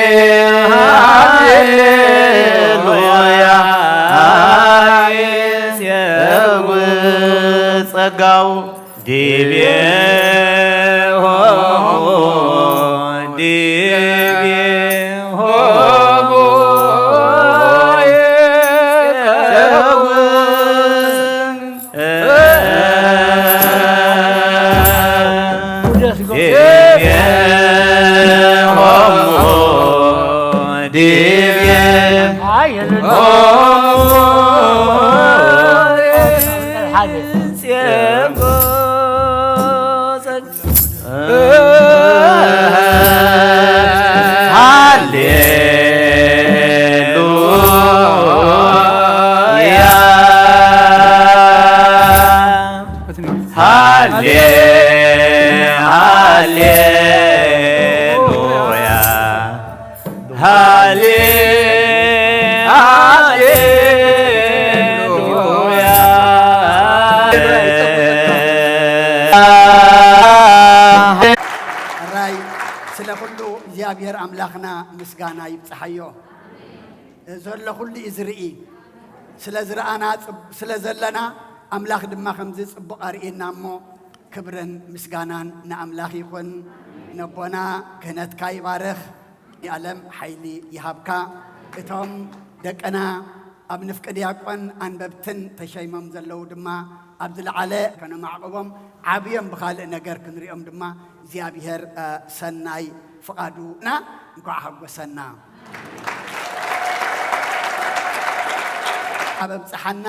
ሃሌሉያ፣ ይሴጉ ጸጋው። ዲቤሆሙ ዲቤሆሙ ዲቤሆሙ ዲቤ ሃሌሉያ ሃሌ ሃሌሉያ ሃሌ ሃሌሉያ። ሕራይ ስለ ኩሉ እግዚኣብሔር ኣምላኽና ምስጋና ይብጽሓዮ። ዘሎ ኩሉ እዩ ዝርኢ። ስለ ዝረኣና፣ ጽብ-፣ ስለ ዘለና፣ ኣምላኽ ድማ ከምዚ ጽቡቕ ኣርእየና እሞ፣ ክብርን ምስጋናን ንኣምላኽ ይኹን። ነቦና ክህነትካ ይባርኽ። ንኣለም ሓይሊ ይሃብካ። እቶም ደቅና ኣብ ንፍቂ ዲያቆን ኣንበብትን ተሸይሞም ዘለዉ ድማ፣ ኣብ ዝለዓለ ከነማዕቕቦም፣ ዓብዮም ብኻልእ ነገር ክንሪኦም ድማ እግዚኣብሔር፣ እ፣ ሰናይ ፍቓዱ እና እንኳዕ ሓጎሰና። ኣብ ኣብጽሓና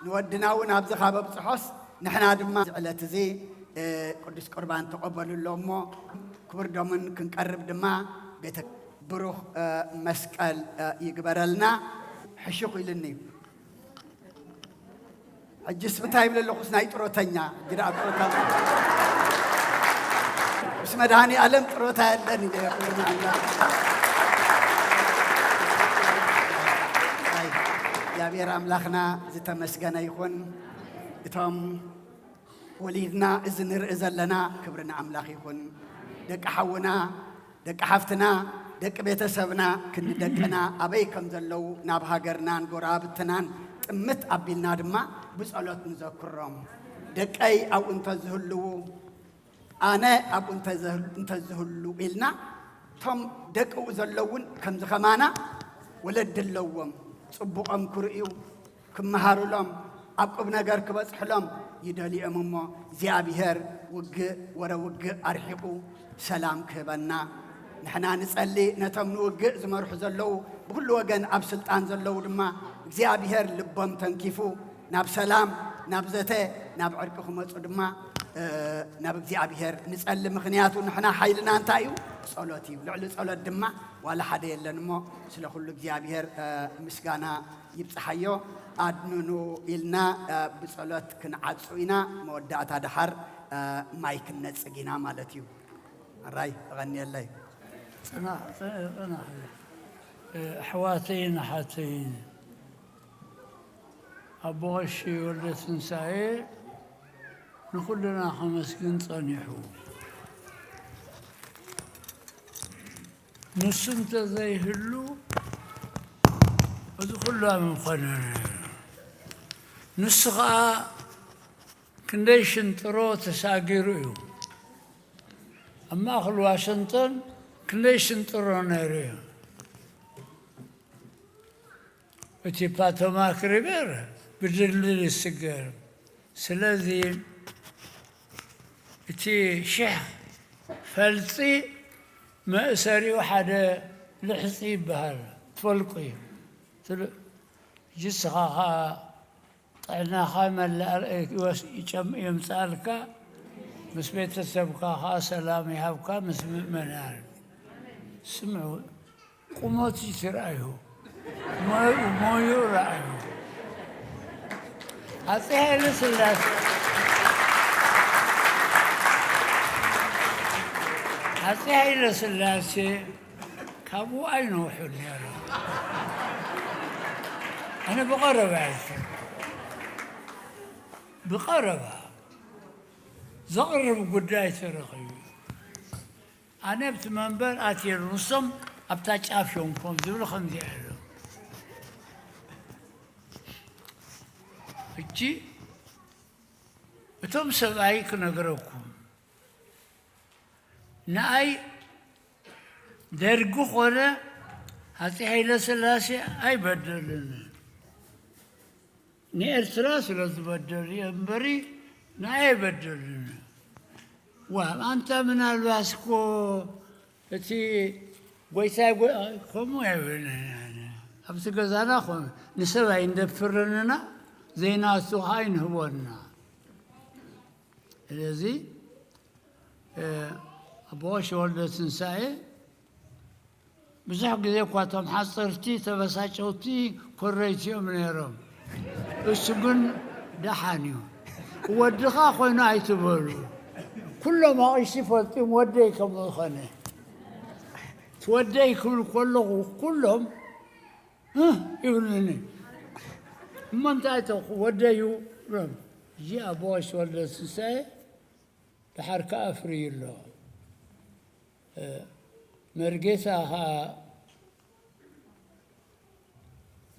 ንወድና እውን ኣብዚ ካብ ኣብጽሖስ ንሕና ድማ እዚ ዕለት እዚ፣ እ፣ ቅዱስ ቁርባን ተቐበሉ ኣሎ እሞ ክቡር ደሙን ክንቀርብ ድማ ቤተ ብሩኽ፣ እ፣ መስቀል፣ እ፣ ይግበረልና። ሕሹኽ ኢልኒ። ሕጅስ እንታይ ይብል ኣለኹስ ናይ ጥሮተኛ፣ ሕጂ ደኣ ጥሮታ ምስ መድሃኒ ኣለም ጥሮታ የለን ኢለ እየ ኩሉ መዓልቲ። ኣይ፣ እግዚኣብሔር ኣምላኽና ዝተመስገነ ይኹን። እቶም ወሊድና እዚ ንርኢ ዘለና ክብሪ ንኣምላኽ ይኹን። ደቂ ሓውና፣ ደቂ ሓፍትና፣ ደቂ ቤተሰብና ክንዲ ደቅና ኣበይ ከም ዘለዉ ናብ ሃገርናን ጎረባብትናን ጥምት ኣቢልና ድማ ብጸሎት ንዘክሮም። ደቀይ ኣብኡ እንተዝህልዉ፣ ኣነ ኣብኡ እንተዝህል-፣ እንተዝህሉ ኢልና፣ እቶም ደቅኡ ዘለውን ከምዚ ከማና ወለዲ ኣለዎም፣ ጽቡቖም ክርእዩ፣ ክመሃሩሎም፣ ኣብ ቁም ነገር ክበጽሕሎም ይደልዮም እሞ፣ እግዚኣብሔር ውግእ፣ ወረ ውግእ ኣርሒቑ ሰላም ክህበና ንሕና ንጸሊ። ነቶም ንውግእ ዝመርሑ ዘለዉ፣ ብኹሉ ወገን ኣብ ስልጣን ዘለዉ ድማ እግዚኣብሔር ልቦም ተንኪፉ ናብ ሰላም፣ ናብ ዘተ፣ ናብ ዕርቂ ክመጹ ድማ፣ እ፣ ናብ እግዚኣብሔር ንጸሊ። ምኽንያቱ ንሕና ሓይልና እንታይ እዩ? ጸሎት እዩ። ልዕሊ ጸሎት ድማ ዋላ ሓደ የለን እሞ፣ ስለ ኩሉ እግዚኣብሔር፣ እ፣ ምስጋና ይብጽሓዮ። ኣድንኑ ኢልና፣ እ፣ ብጸሎት ክንዓጹ ኢና። መወዳእታ ደሓር፣ እ፣ ማይ ክንነጽግ ኢና ማለት እዩ። ኣራይ፣ ተቐንየለይ። ጽናሕ፣ ጽ-፣ ጽናሕ። እ፣ ኣሕዋተይን ኣሓተይን፣ ኣቦ ቀሺ ወልደ ትንሳኤ ንኹልና ከመስግን ጸኒሑ። ንሱ እንተዘይህሉ፣ እዚ ኩሉ ኣይምኾነን ነይሩ። ንሱ ኸኣ ክንደይ ሽንጥሮ ተሳጊሩ እዩ። ኣብ ማእከል ዋሽንግተን ክንደይ ሽንጥሮ ነይሩ እዩ። እቲ ፓቶማክ ሪቨር ብድልድል ይስገር። ስለዚ እቲ ሽሕ ፈልጺ መእሰሪኡ ሓደ ልሕጺ ይበሃል፣ ትፈልቁ እዩ። ትል-፣ ሕጂ ንስኻ ኸኣ ጥዕናኻ መላእ ይወስ-፣ ይጨም-፣ የምጽኣልካ፣ ምስ ቤተሰብካ ኸኣ ሰላም ይሃብካ፣ ምስ ምእመናን። ስምዑ፣ ቁመቱ ትርኣዩ፣ ሞ-፣ ሞዩ ረኣዩ። ኣጼ ሃይለ ስላሴ፣ ኣጼ ሃይለ ስላሴ ካብኡ ኣይነውሑን ነይሮም። ኣነ ብቐረባ እየ ዝፈልጦ። ብቐረባ ዘቕርብ ጉዳይ ተረኺቡ። ኣነ ኣብቲ መንበር ኣትየ፣ ንሶም ኣብታ ጫፍ እዮም ኮፍ ዝብሉ፣ ከምዚ ኣሎ። ሕጂ እቶም ሰብኣይ ክነግረኩም፣ ንኣይ ደርጊ ኾነ ሃፀይ ሃይለ ስላሴ ኣይበደሉን። ንኤርትራ ስለ ዝበደሉ እዮም እምበሪ ንኣይ ኣይበደሉን። ዋ፣ ኣንታ ምናልባት እኮ እቲ ጎይታይ ጎ-፣ ከምኡ ኣይብልን ኣነ። ኣብቲ ገዛና ኾነ ንሰብ ኣይንደፍርን ኢና፣ ዘይናቱ ኸዓ ኣይንህቦን ኢና። ስለዚ፣ እ፣ ኣቦ ቀሺ ወልደ ትንሳኤ ብዙሕ ግዜ እኳ እቶም ሓፀርቲ ተበሳጨውቲ ኮረይቲ እዮም ነይሮም። እሱ ግን ደሓን እዩ። ወድኻ ኮይኑ ኣይትበሉ። ኩሎም ኣቕሽቲ ፈልጢም ወደይ ከም ዝኾነ። እቲ ወደይ ክብል ከለኹ ኩሎም፣ "እህ" ይብሉኒ። እሞ እንታይ ተኹ ወደዩ ብሎም። እዚ ኣቦ ቀሺ ወልደ ትንሳኤ ደሓር ከኣ ኣፍርዩ ኣሎ። እ፣ መርጌታ ኸኣ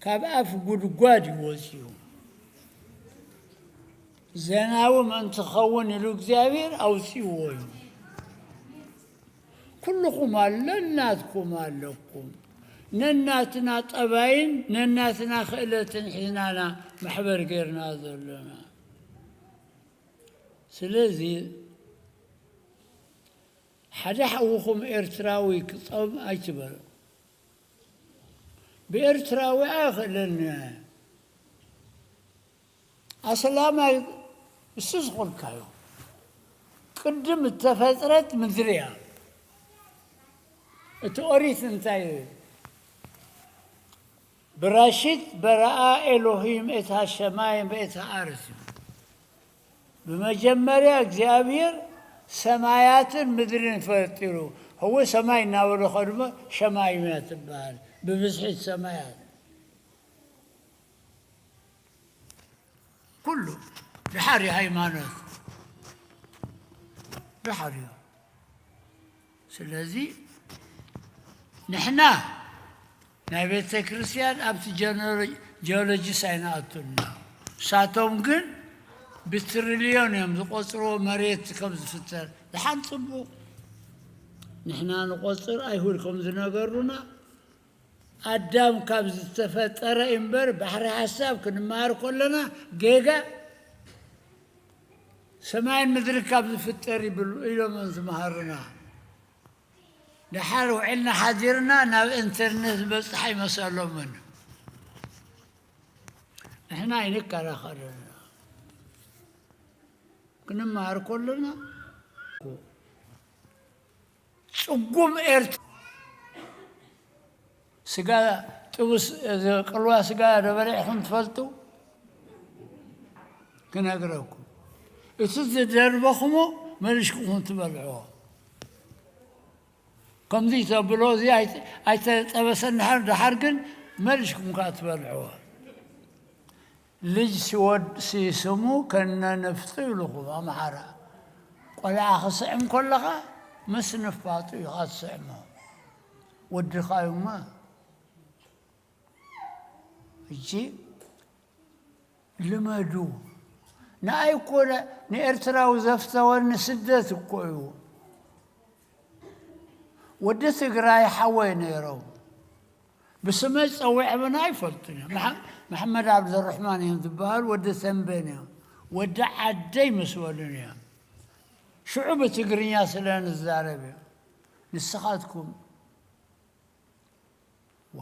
ካብ ኣፍ ጉድጓድ እዩ ወፂኡ። ዘናዊ መን ትኸውን ኢሉ እግዚኣብሔር ኣውፂእዎ እዩ። ኩልኹም ኣሎ፣ ነናትኩም ኣለኩም። ነናትና ጠባይን ነናትና ክእለትን ሒዝናና ማሕበር ጌርና ዘለና። ስለዚ ሓደ ሓውኹም ኤርትራዊ ክጸም ኣይትበል። ብኤርትራዊ ኣይኽእልን። ኣሰላማይ እሱ ዝኾንካዮ። ቅድም እተፈጥረት ምድሪ እያ። እቲ ኦሪት እንታይ እዩ? ብራሺት በረኣ ኤሎሂም ኤታ ሸማይ በኤታ ኣርስ። ብመጀመርያ እግዚኣብሔር ሰማያትን ምድርን ፈጢሩ። ህወ ሰማይ እናበለ ከድሞ ሸማይ እያ ትበሃል። ብብዝሒት ሰማያት። ኩሉ ድሓር እዩ ሃይማኖት። ድሓር እዩ። ስለዚ ንሕና ናይ ቤተ ክርስቲያን ኣብቲ ጀነሮ-፣ ጂኦሎጂስ ኣይንኣቱና። ንሳቶም ግን ብትሪልዮን እዮም ዝቖጽርዎ መሬት ከም ዝፍጠር። ደሓን ጽቡቕ። ንሕና ንቖጽር፣ ኣይሁድ ከም ዝነገሩና፣ ኣዳም ካብ ዝተፈጠረ እምበር፣ ባሕሪ ሓሳብ ክንመሃር ከለና ጌጋ፣ ሰማይን ምድሪ ካብ ዝፍጠር ይብሉ ኢሎም እዮም ዝመሃሩና። ደሓር ውዒልና ሓዲርና ናብ ኢንተርኔት ዝበጽሕ ኣይመሰሎምን። ንሕና ኣይንከራኸርን። ክንመሃር ከለና ጽጉም ኤርትራ ስጋ ጥብስ፣ እዚ ቅልዋ ስጋ ዶ በሊዕኹም ትፈልጡ? ክነግረኩም። እቲ ዝደርበኹሞ መሊስኩም ትበልዕዎ። ከምዚ ተብሎ፣ እዚ ኣይተ-፣ ኣይተጠበሰን ድሓር፣ ድሓር ግን መሊስኩም ከኣ ትበልዕዎ። ልጅ ሲወድ ሲስሙ ከነ ንፍጡ ይብልኹም ኣምሓራ። ቆልዓ ክስዕም ከለኻ ምስ ንፋጡ ኢኻ ትስዕሞ። ወድኻ እዩማ። ሕጂ ልመዱ። ንኣይ እኮ ነ-፣ ንኤርትራዊ ዘፍተወኒ ስደት እኮ እዩ። ወዲ ትግራይ ሓወይ ነይሮም። ብስመይ ጸዊዖምና ኣይፈልጡን እዮም። መሓ-፣ መሓመድ ዓብደረሕማን እዮም ዝበሃሉ፣ ወዲ ተንቤን እዮም። ወዲ ዓደይ ምስ በሉን እዮም። ሽዑ ብትግርኛ ስለ ንዛረብ እዮም። ንስኻትኩም፣ ዋ፣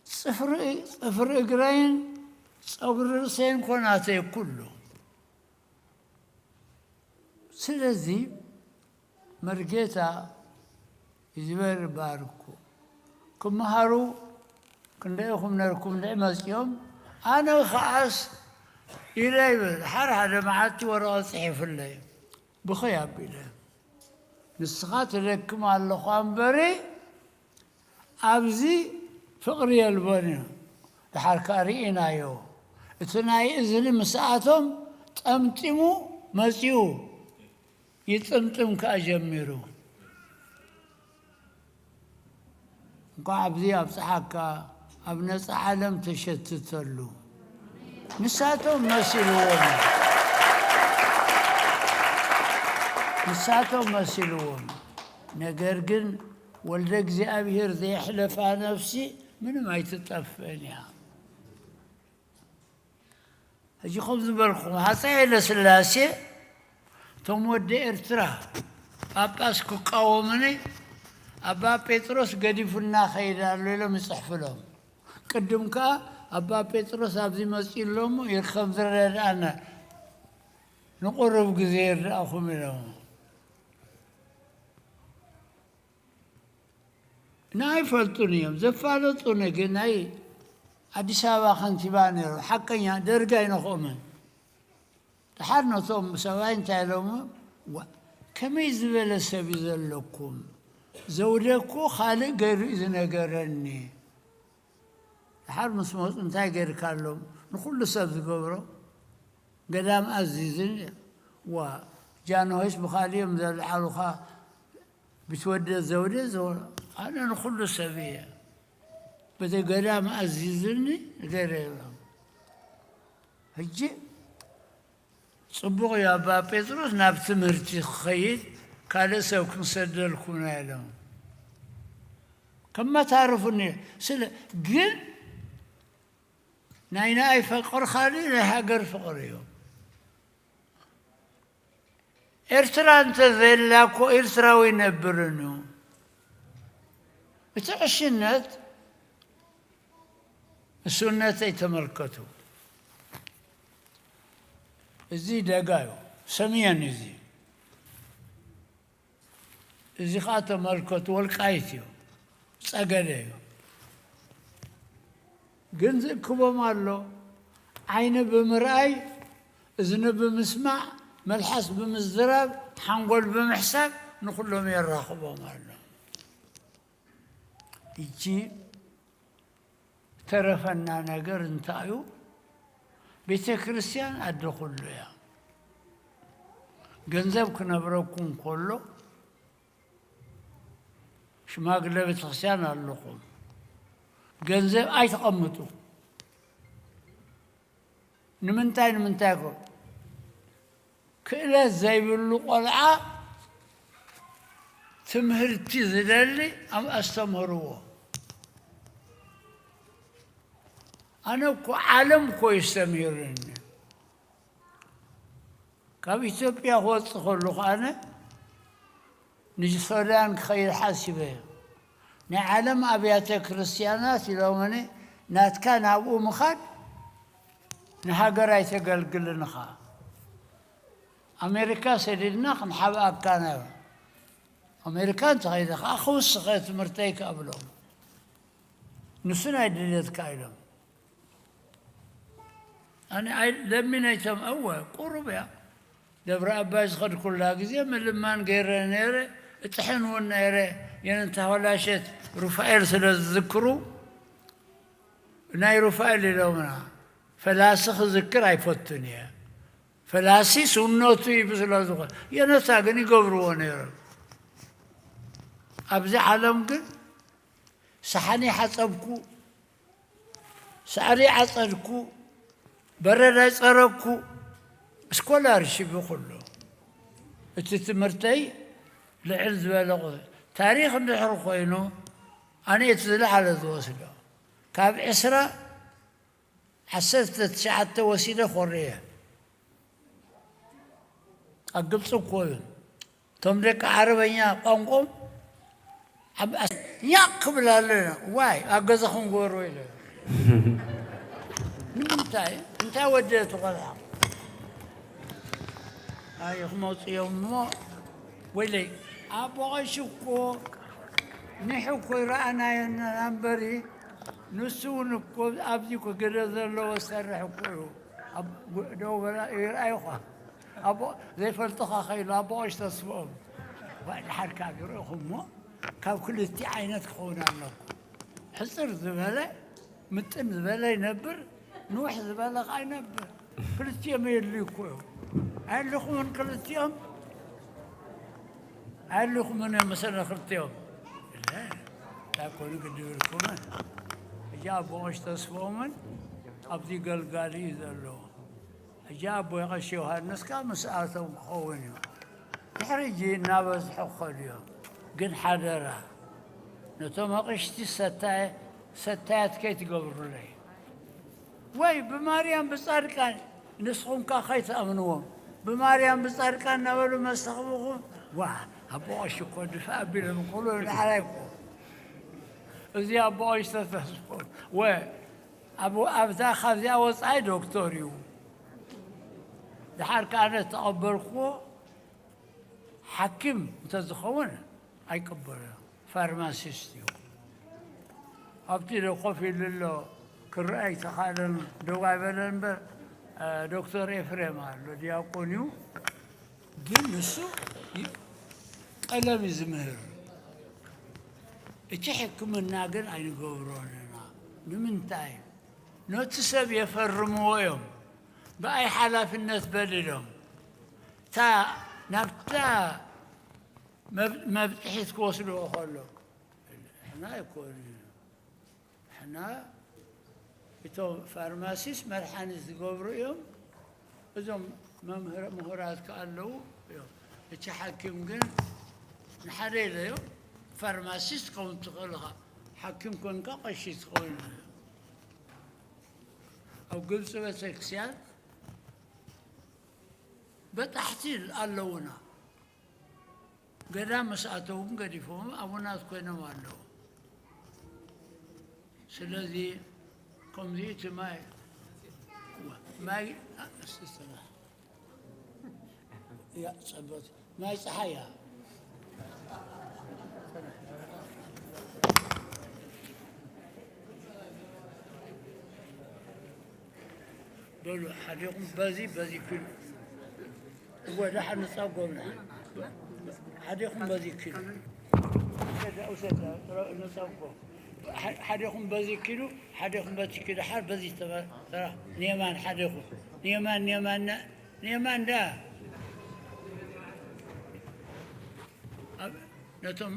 ጽፍሪ፣ ጽፍሪ እግረይን ጸጉሪ ርእሰይን እኮ ናተይ ኩሉ። ስለዚ መርጌታ ይዝበር ይባርኩ። ክመሃሩ ክንደይ ኢኹም ነርኩም? እንድዒ መጺኦም፣ ኣነ ኸኣስ ኢለ ይብል። ሓደ ሓደ መዓልቲ ወረቐት ጽሒፉለይ፣ ብኸይ ኣቢለ። ንስኻ ትደክም ኣለኻ እምበሪ፣ ኣብዚ ፍቕሪ የልቦን እዩ። ደሓር ከኣ ርኢናዮ። እቲ ናይ እዝኒ ምስኣቶም ጠምጢሙ መጺኡ፣ ይጥምጥም ከኣ ጀሚሩ። እንኳዕ ኣብዚ ኣብጽሓካ፣ ኣብ ነጻ ዓለም ተሸትተሉ። ንሳቶም መሲልዎም፣ ንሳቶም መሲልዎም። ነገር ግን ወልደ እግዚኣብሔር ዘየሕለፋ ነፍሲ ምንም ኣይትጠፍእን እያ። ሕጂ ከም ዝበልኩም፣ ሃፀይ ሃይለስላሴ እቶም ወዲ ኤርትራ ጳጳስ ክቃወሙኒ ኣባ ጴጥሮስ ገዲፉና ኸይድ ኣሎ ኢሎም ይጽሕፉሎም። ቅድም ከኣ ኣባ ጴጥሮስ ኣብዚ መጺኡ ኣሎ እሞ ይርከብ ዝረድኣና፣ ንቁሩብ ግዜ ይርዳእኹም ኢሎም። ንኣይ ይፈልጡን እዮም። ዘፋለጡኒ ግን ናይ ኣዲስ ኣበባ ከንቲባ ነይሮም። ሓቀኛ ደርጊ ኣይነኽኦምን። ደሓር ነቶም ሰብኣይ እንታይ ኢሎምዎም? "ዋ፣ ከመይ ዝበለ ሰብ እዩ ዘለኩም? ዘውደ እኮ ካልእ ገይሩ እዩ ዝነገረኒ።" ደሓር ምስ መፁ እንታይ ገይርካሎም? ንኹሉ ሰብ ዝገብሮ ገዳም ኣዚዝን። ዋ፣ ጃንሆይስ ብኻልእ እዮም ዘልዓሉኻ፣ ቢትወደድ ዘውዴ ዘው-፣ ኣነ ንኹሉ ሰብ እየ። በቲ ገዳም ኣዚዝኒ ገይረ ኢሎም። ሕጂ ጽቡቕ እዩ ኣባ ጴጥሮስ ናብ ትምህርቲ ክኸይድ፣ ካልእ ሰብ ክንሰደልኩምና ኢሎም። ከመታርፉኒ ስለ፣ ግን ናይ ንኣይ ፍቕሪ ካልእ ናይ ሃገር ፍቕሪ እዩ። ኤርትራ እንተ ዘላ እኮ ኤርትራዊ ይነብርን እዩ። እቲ ዕሽነት እሱነተይ ተመልከቱ። እዚ ደጋ እዩ፣ ሰሜን እዩ። እዚ፣ እዚ ኸኣ ተመልከቱ፣ ወልቃይት እዩ፣ ጸገደ እዩ። ግን ዝእክቦም ኣሎ። ዓይኒ ብምርኣይ፣ እዝኒ ብምስማዕ፣ መልሓስ ብምዝራብ፣ ሓንጎል ብምሕሳብ ንኹሎም የራኽቦም ኣሎ። እጂ ተረፈና ነገር እንታይ እዩ? ቤተ ክርስቲያን ኣደ ኩሉ እያ። ገንዘብ ክነብረኩም ከሎ፣ ሽማግለ ቤተክርስትያን ኣለኹም፣ ገንዘብ ኣይተቐምጡ። ንምንታይ ንምንታይ ኮ ክእለት ዘይብሉ ቆልዓ ትምህርቲ ዝደሊ ኣብ ኣስተምህርዎ። ኣነ እኮ ዓለም እኮ የስተምህርኒ። ካብ ኢትዮጵያ ክወፅእ ከለኹ ኣነ ንሱዳን ክኸይድ ሓሲበ። ናይ ዓለም ኣብያተ ክርስቲያናት ኢሎምኒ፣ ናትካ ናብኡ ምኻድ ንሃገር ኣይተገልግልን ኢኻ። ኣሜሪካ ሰዲድና ክንሓብኣካ ኢና። ኣሜሪካ እንተኸይደ ከዓ ክውስኸ ትምህርተይ ክኣብሎም። ንሱ ናይ ድልየትካ ኢሎም። ኣነ ኣይ ለሚነይቶም እወ ቁሩብ እያ። ደብረ ኣባይ ዝኸድኩላ ግዜ ምልማን ገይረ ነይረ፣ እጥሕን እውን ነይረ። የነንታ ሆላሸት ሩፋኤል ስለ ዝዝክሩ ናይ ሩፋኤል ኢሎምና። ፈላሲ ክዝክር ኣይፈቱን እየ። ፈላሲ ስውነቱ እዩ ስለ ዝኾነ የነታ ግን ይገብርዎ ነይሮም። ኣብዚ ዓለም ግን ሰሓን ይሓጸብኩ፣ ሳዕሪ ዓጸድኩ፣ በረድ ኣይጸረግኩ፣ ስኮላርሺፕ ኩሉ። እቲ ትምህርተይ ልዕል ዝበለ ቁ-፣ ታሪኽ እንድሕር ኮይኑ ኣነ እቲ ዝለዓለ ዝወስዶ። ካብ ዕስራ ዓሰርተ ትሽዓተ ወሲደ ኮርየ። ኣብ ግብፂ እኮ እዩ። እቶም ደቂ ዓረበኛ ቋንቋም ኣብ ኣስ-፣ ኛቕ ክብል ኣለና። ዋይ፣ ኣብ ገዛኹም ግበርዎ ኢለ። ንምንታይ? እንታይ ወደ እቲ ቆልዓ? ኣይ፣ ክመፁ እዮም እሞ፣ ወይለይ፣ ኣቦ ቀሺ እኮ፣ ኒሕ እኮ ይረኣናዮ እና እምበሪ፣ ንሱ እውን እኮ ኣብዚ እኮ ግደ ዘለዎ ዝሰርሕ እኮ እዩ። ኣብ ጉ-፣ ደው በላ፣ ይርኣዩ እኳ። ኣቦ፣ ዘይፈልጥኻ ኸይሉ፣ ኣቦ ቀሺ ተስፍኦም። ዋይ፣ ድሓር ካብ ይረእኹም እሞ፣ ካብ ክልቲ ዓይነት ክኸውን ኣለኩ። ሕፅር ዝበለ፣ ምጥን ዝበለ ይነብር፣ ንውሕ ዝበለ ኸዓ ይነብር። ክልቲኦም የድልዩ እኮ እዮም። ኣየድልኹምን ክልቲኦም? ኣየድልኹምን እዮም መሰለ ክልቲኦም? እለ፣ እንታይ ኮኑ ግድብ ኢልኩምን? ሕጂ ኣቦ ቀሺ ተስፍኦምን ኣብዚ ገልጋሊ እዩ ዘሎ። ሕጂ ኣቦይ ቀሺ ዮሃንስ ከኣ ምስኣቶም ክኸውን እዩ። ድሕሪ ሕጂ እናበዝሑ ክኸዱ እዮም። ግን ሓደራ፣ ነቶም ኣቕሽቲ ሰታየ-፣ ሰታያት ከይትገብሩለይ። ወይ ብማርያም ብጻድቃን፣ ንስኹም ከኣ ከይትኣምንዎም። ብማርያም ብጻድቃን እናበሉ መስተኽብኹም፣ ዋ፣ ኣቦ ቀሺ እኮ ድፋእ ኣቢሎም ክብሉ ንዓይ እኮ። እዚ ኣቦ ቀሺ ተስፍኦም፣ ወ-፣ ኣብ-፣ ኣብዛ፣ ካብዚኣ ወጻኢ ዶክተር እዩ። ድሓር ከኣ ኣነ ዝተቐበልክዎ ሓኪም እንተዝኸውን ኣይቅበሎ፣ ፋርማሲስት እዩ። ኣብቲ ዶ ኮፍ ኢሉ ኣሎ፣ ክረአ ኣይተኻእለን፣ ደው ኣይበለን እምበር፣ እ፣ ዶክተር ኤፍሬም ኣሎ፣ ዲያቆን እዩ። ግን ንሱ ይ-፣ ቀለም እዩ ዝምህር። እቲ ሕክምና ግን ኣይንገብሮን ኢና። ንምንታይ? ነቲ ሰብ የፈርምዎ እዮም። ብኣይ ሓላፍነት በል ኢሎም። እታ ናብታ መብ-፣ መብጽሒት ክወስድዎ ከሎ፣ ንሕና ኣይኮን፣ ንሕና እቶም ፋርማሲስት መድሓኒት ዝገብሩ እዮም። እዞም መምህር-፣ ምሁራት ከ ኣለዉ እዮም። እቲ ሓኪም ግን ንሓደ ኢለዮ፣ ፋርማሲስት ክኸውን ትኽእል ኢኻ፣ ሓኪም ኮንካ ቀሺ ትኸውን ኢኻ። ኣብ ግብፂ ቤተክርስትያን በጣሕቲ ኣለዉና። ገዳም ምስ ኣተዉ ግን ገዲፎም ኣቡናት ኮይኖም ኣለዉ። ስለዚ ከምዚ እቲ ማይ፣ ማይ፣ ያ ጸሎት፣ ማይ ጸሓይ እያ። በሉ፣ ሓዲኹም በዚ፣ በዚ ኪዱ። እወ፣ ደሓር ንጸጎም፣ ሓዲኹም በዚ ኪዱ። ውሰድ፣ ውሰድ፣ ንጸጎም። ሓ-፣ ሓዲኹም በዚ ኪዱ፣ ሓዲኹም በቲ ኪዱ። ሓር በዚ ተመ-፣ ተራ-፣ ንየማን ሓዲኹም። ንየማን፣ ንየማን፣ ን-፣ ንየማን ዳ። ኣብ፣ ነቶም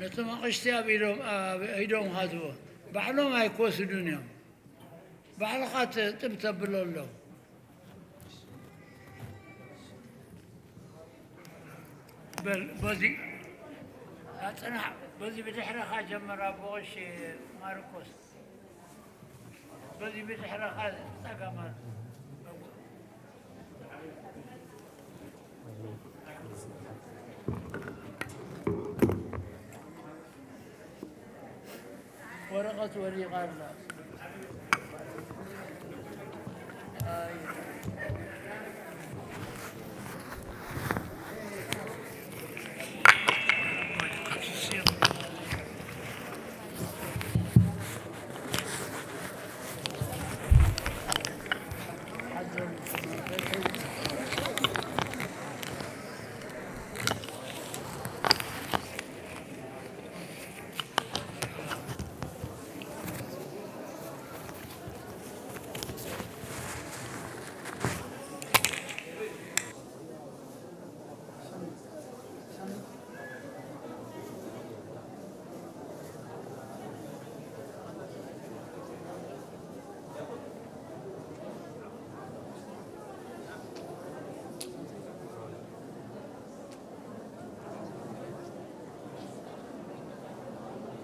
ነቶም ኣቕሽቲ ኣብ ኢዶም፣ ኣብ ኢዶም ሃብዎ። ባዕሎም ኣይክወስዱን እዮም። ባዕልኻ ተ-፣ ጥብ ተብሎ ኣሎ። በል፣ በዚ ኣጽናሕ፣ በዚ ብድሕረኻ ጀምር፣ ኣቦ ቀሺ ማርቆስ። በዚ ብድሕረኻ ጸጋም ኣሎ። ወረቐት ወዲቓ ኣላ። ኣይ።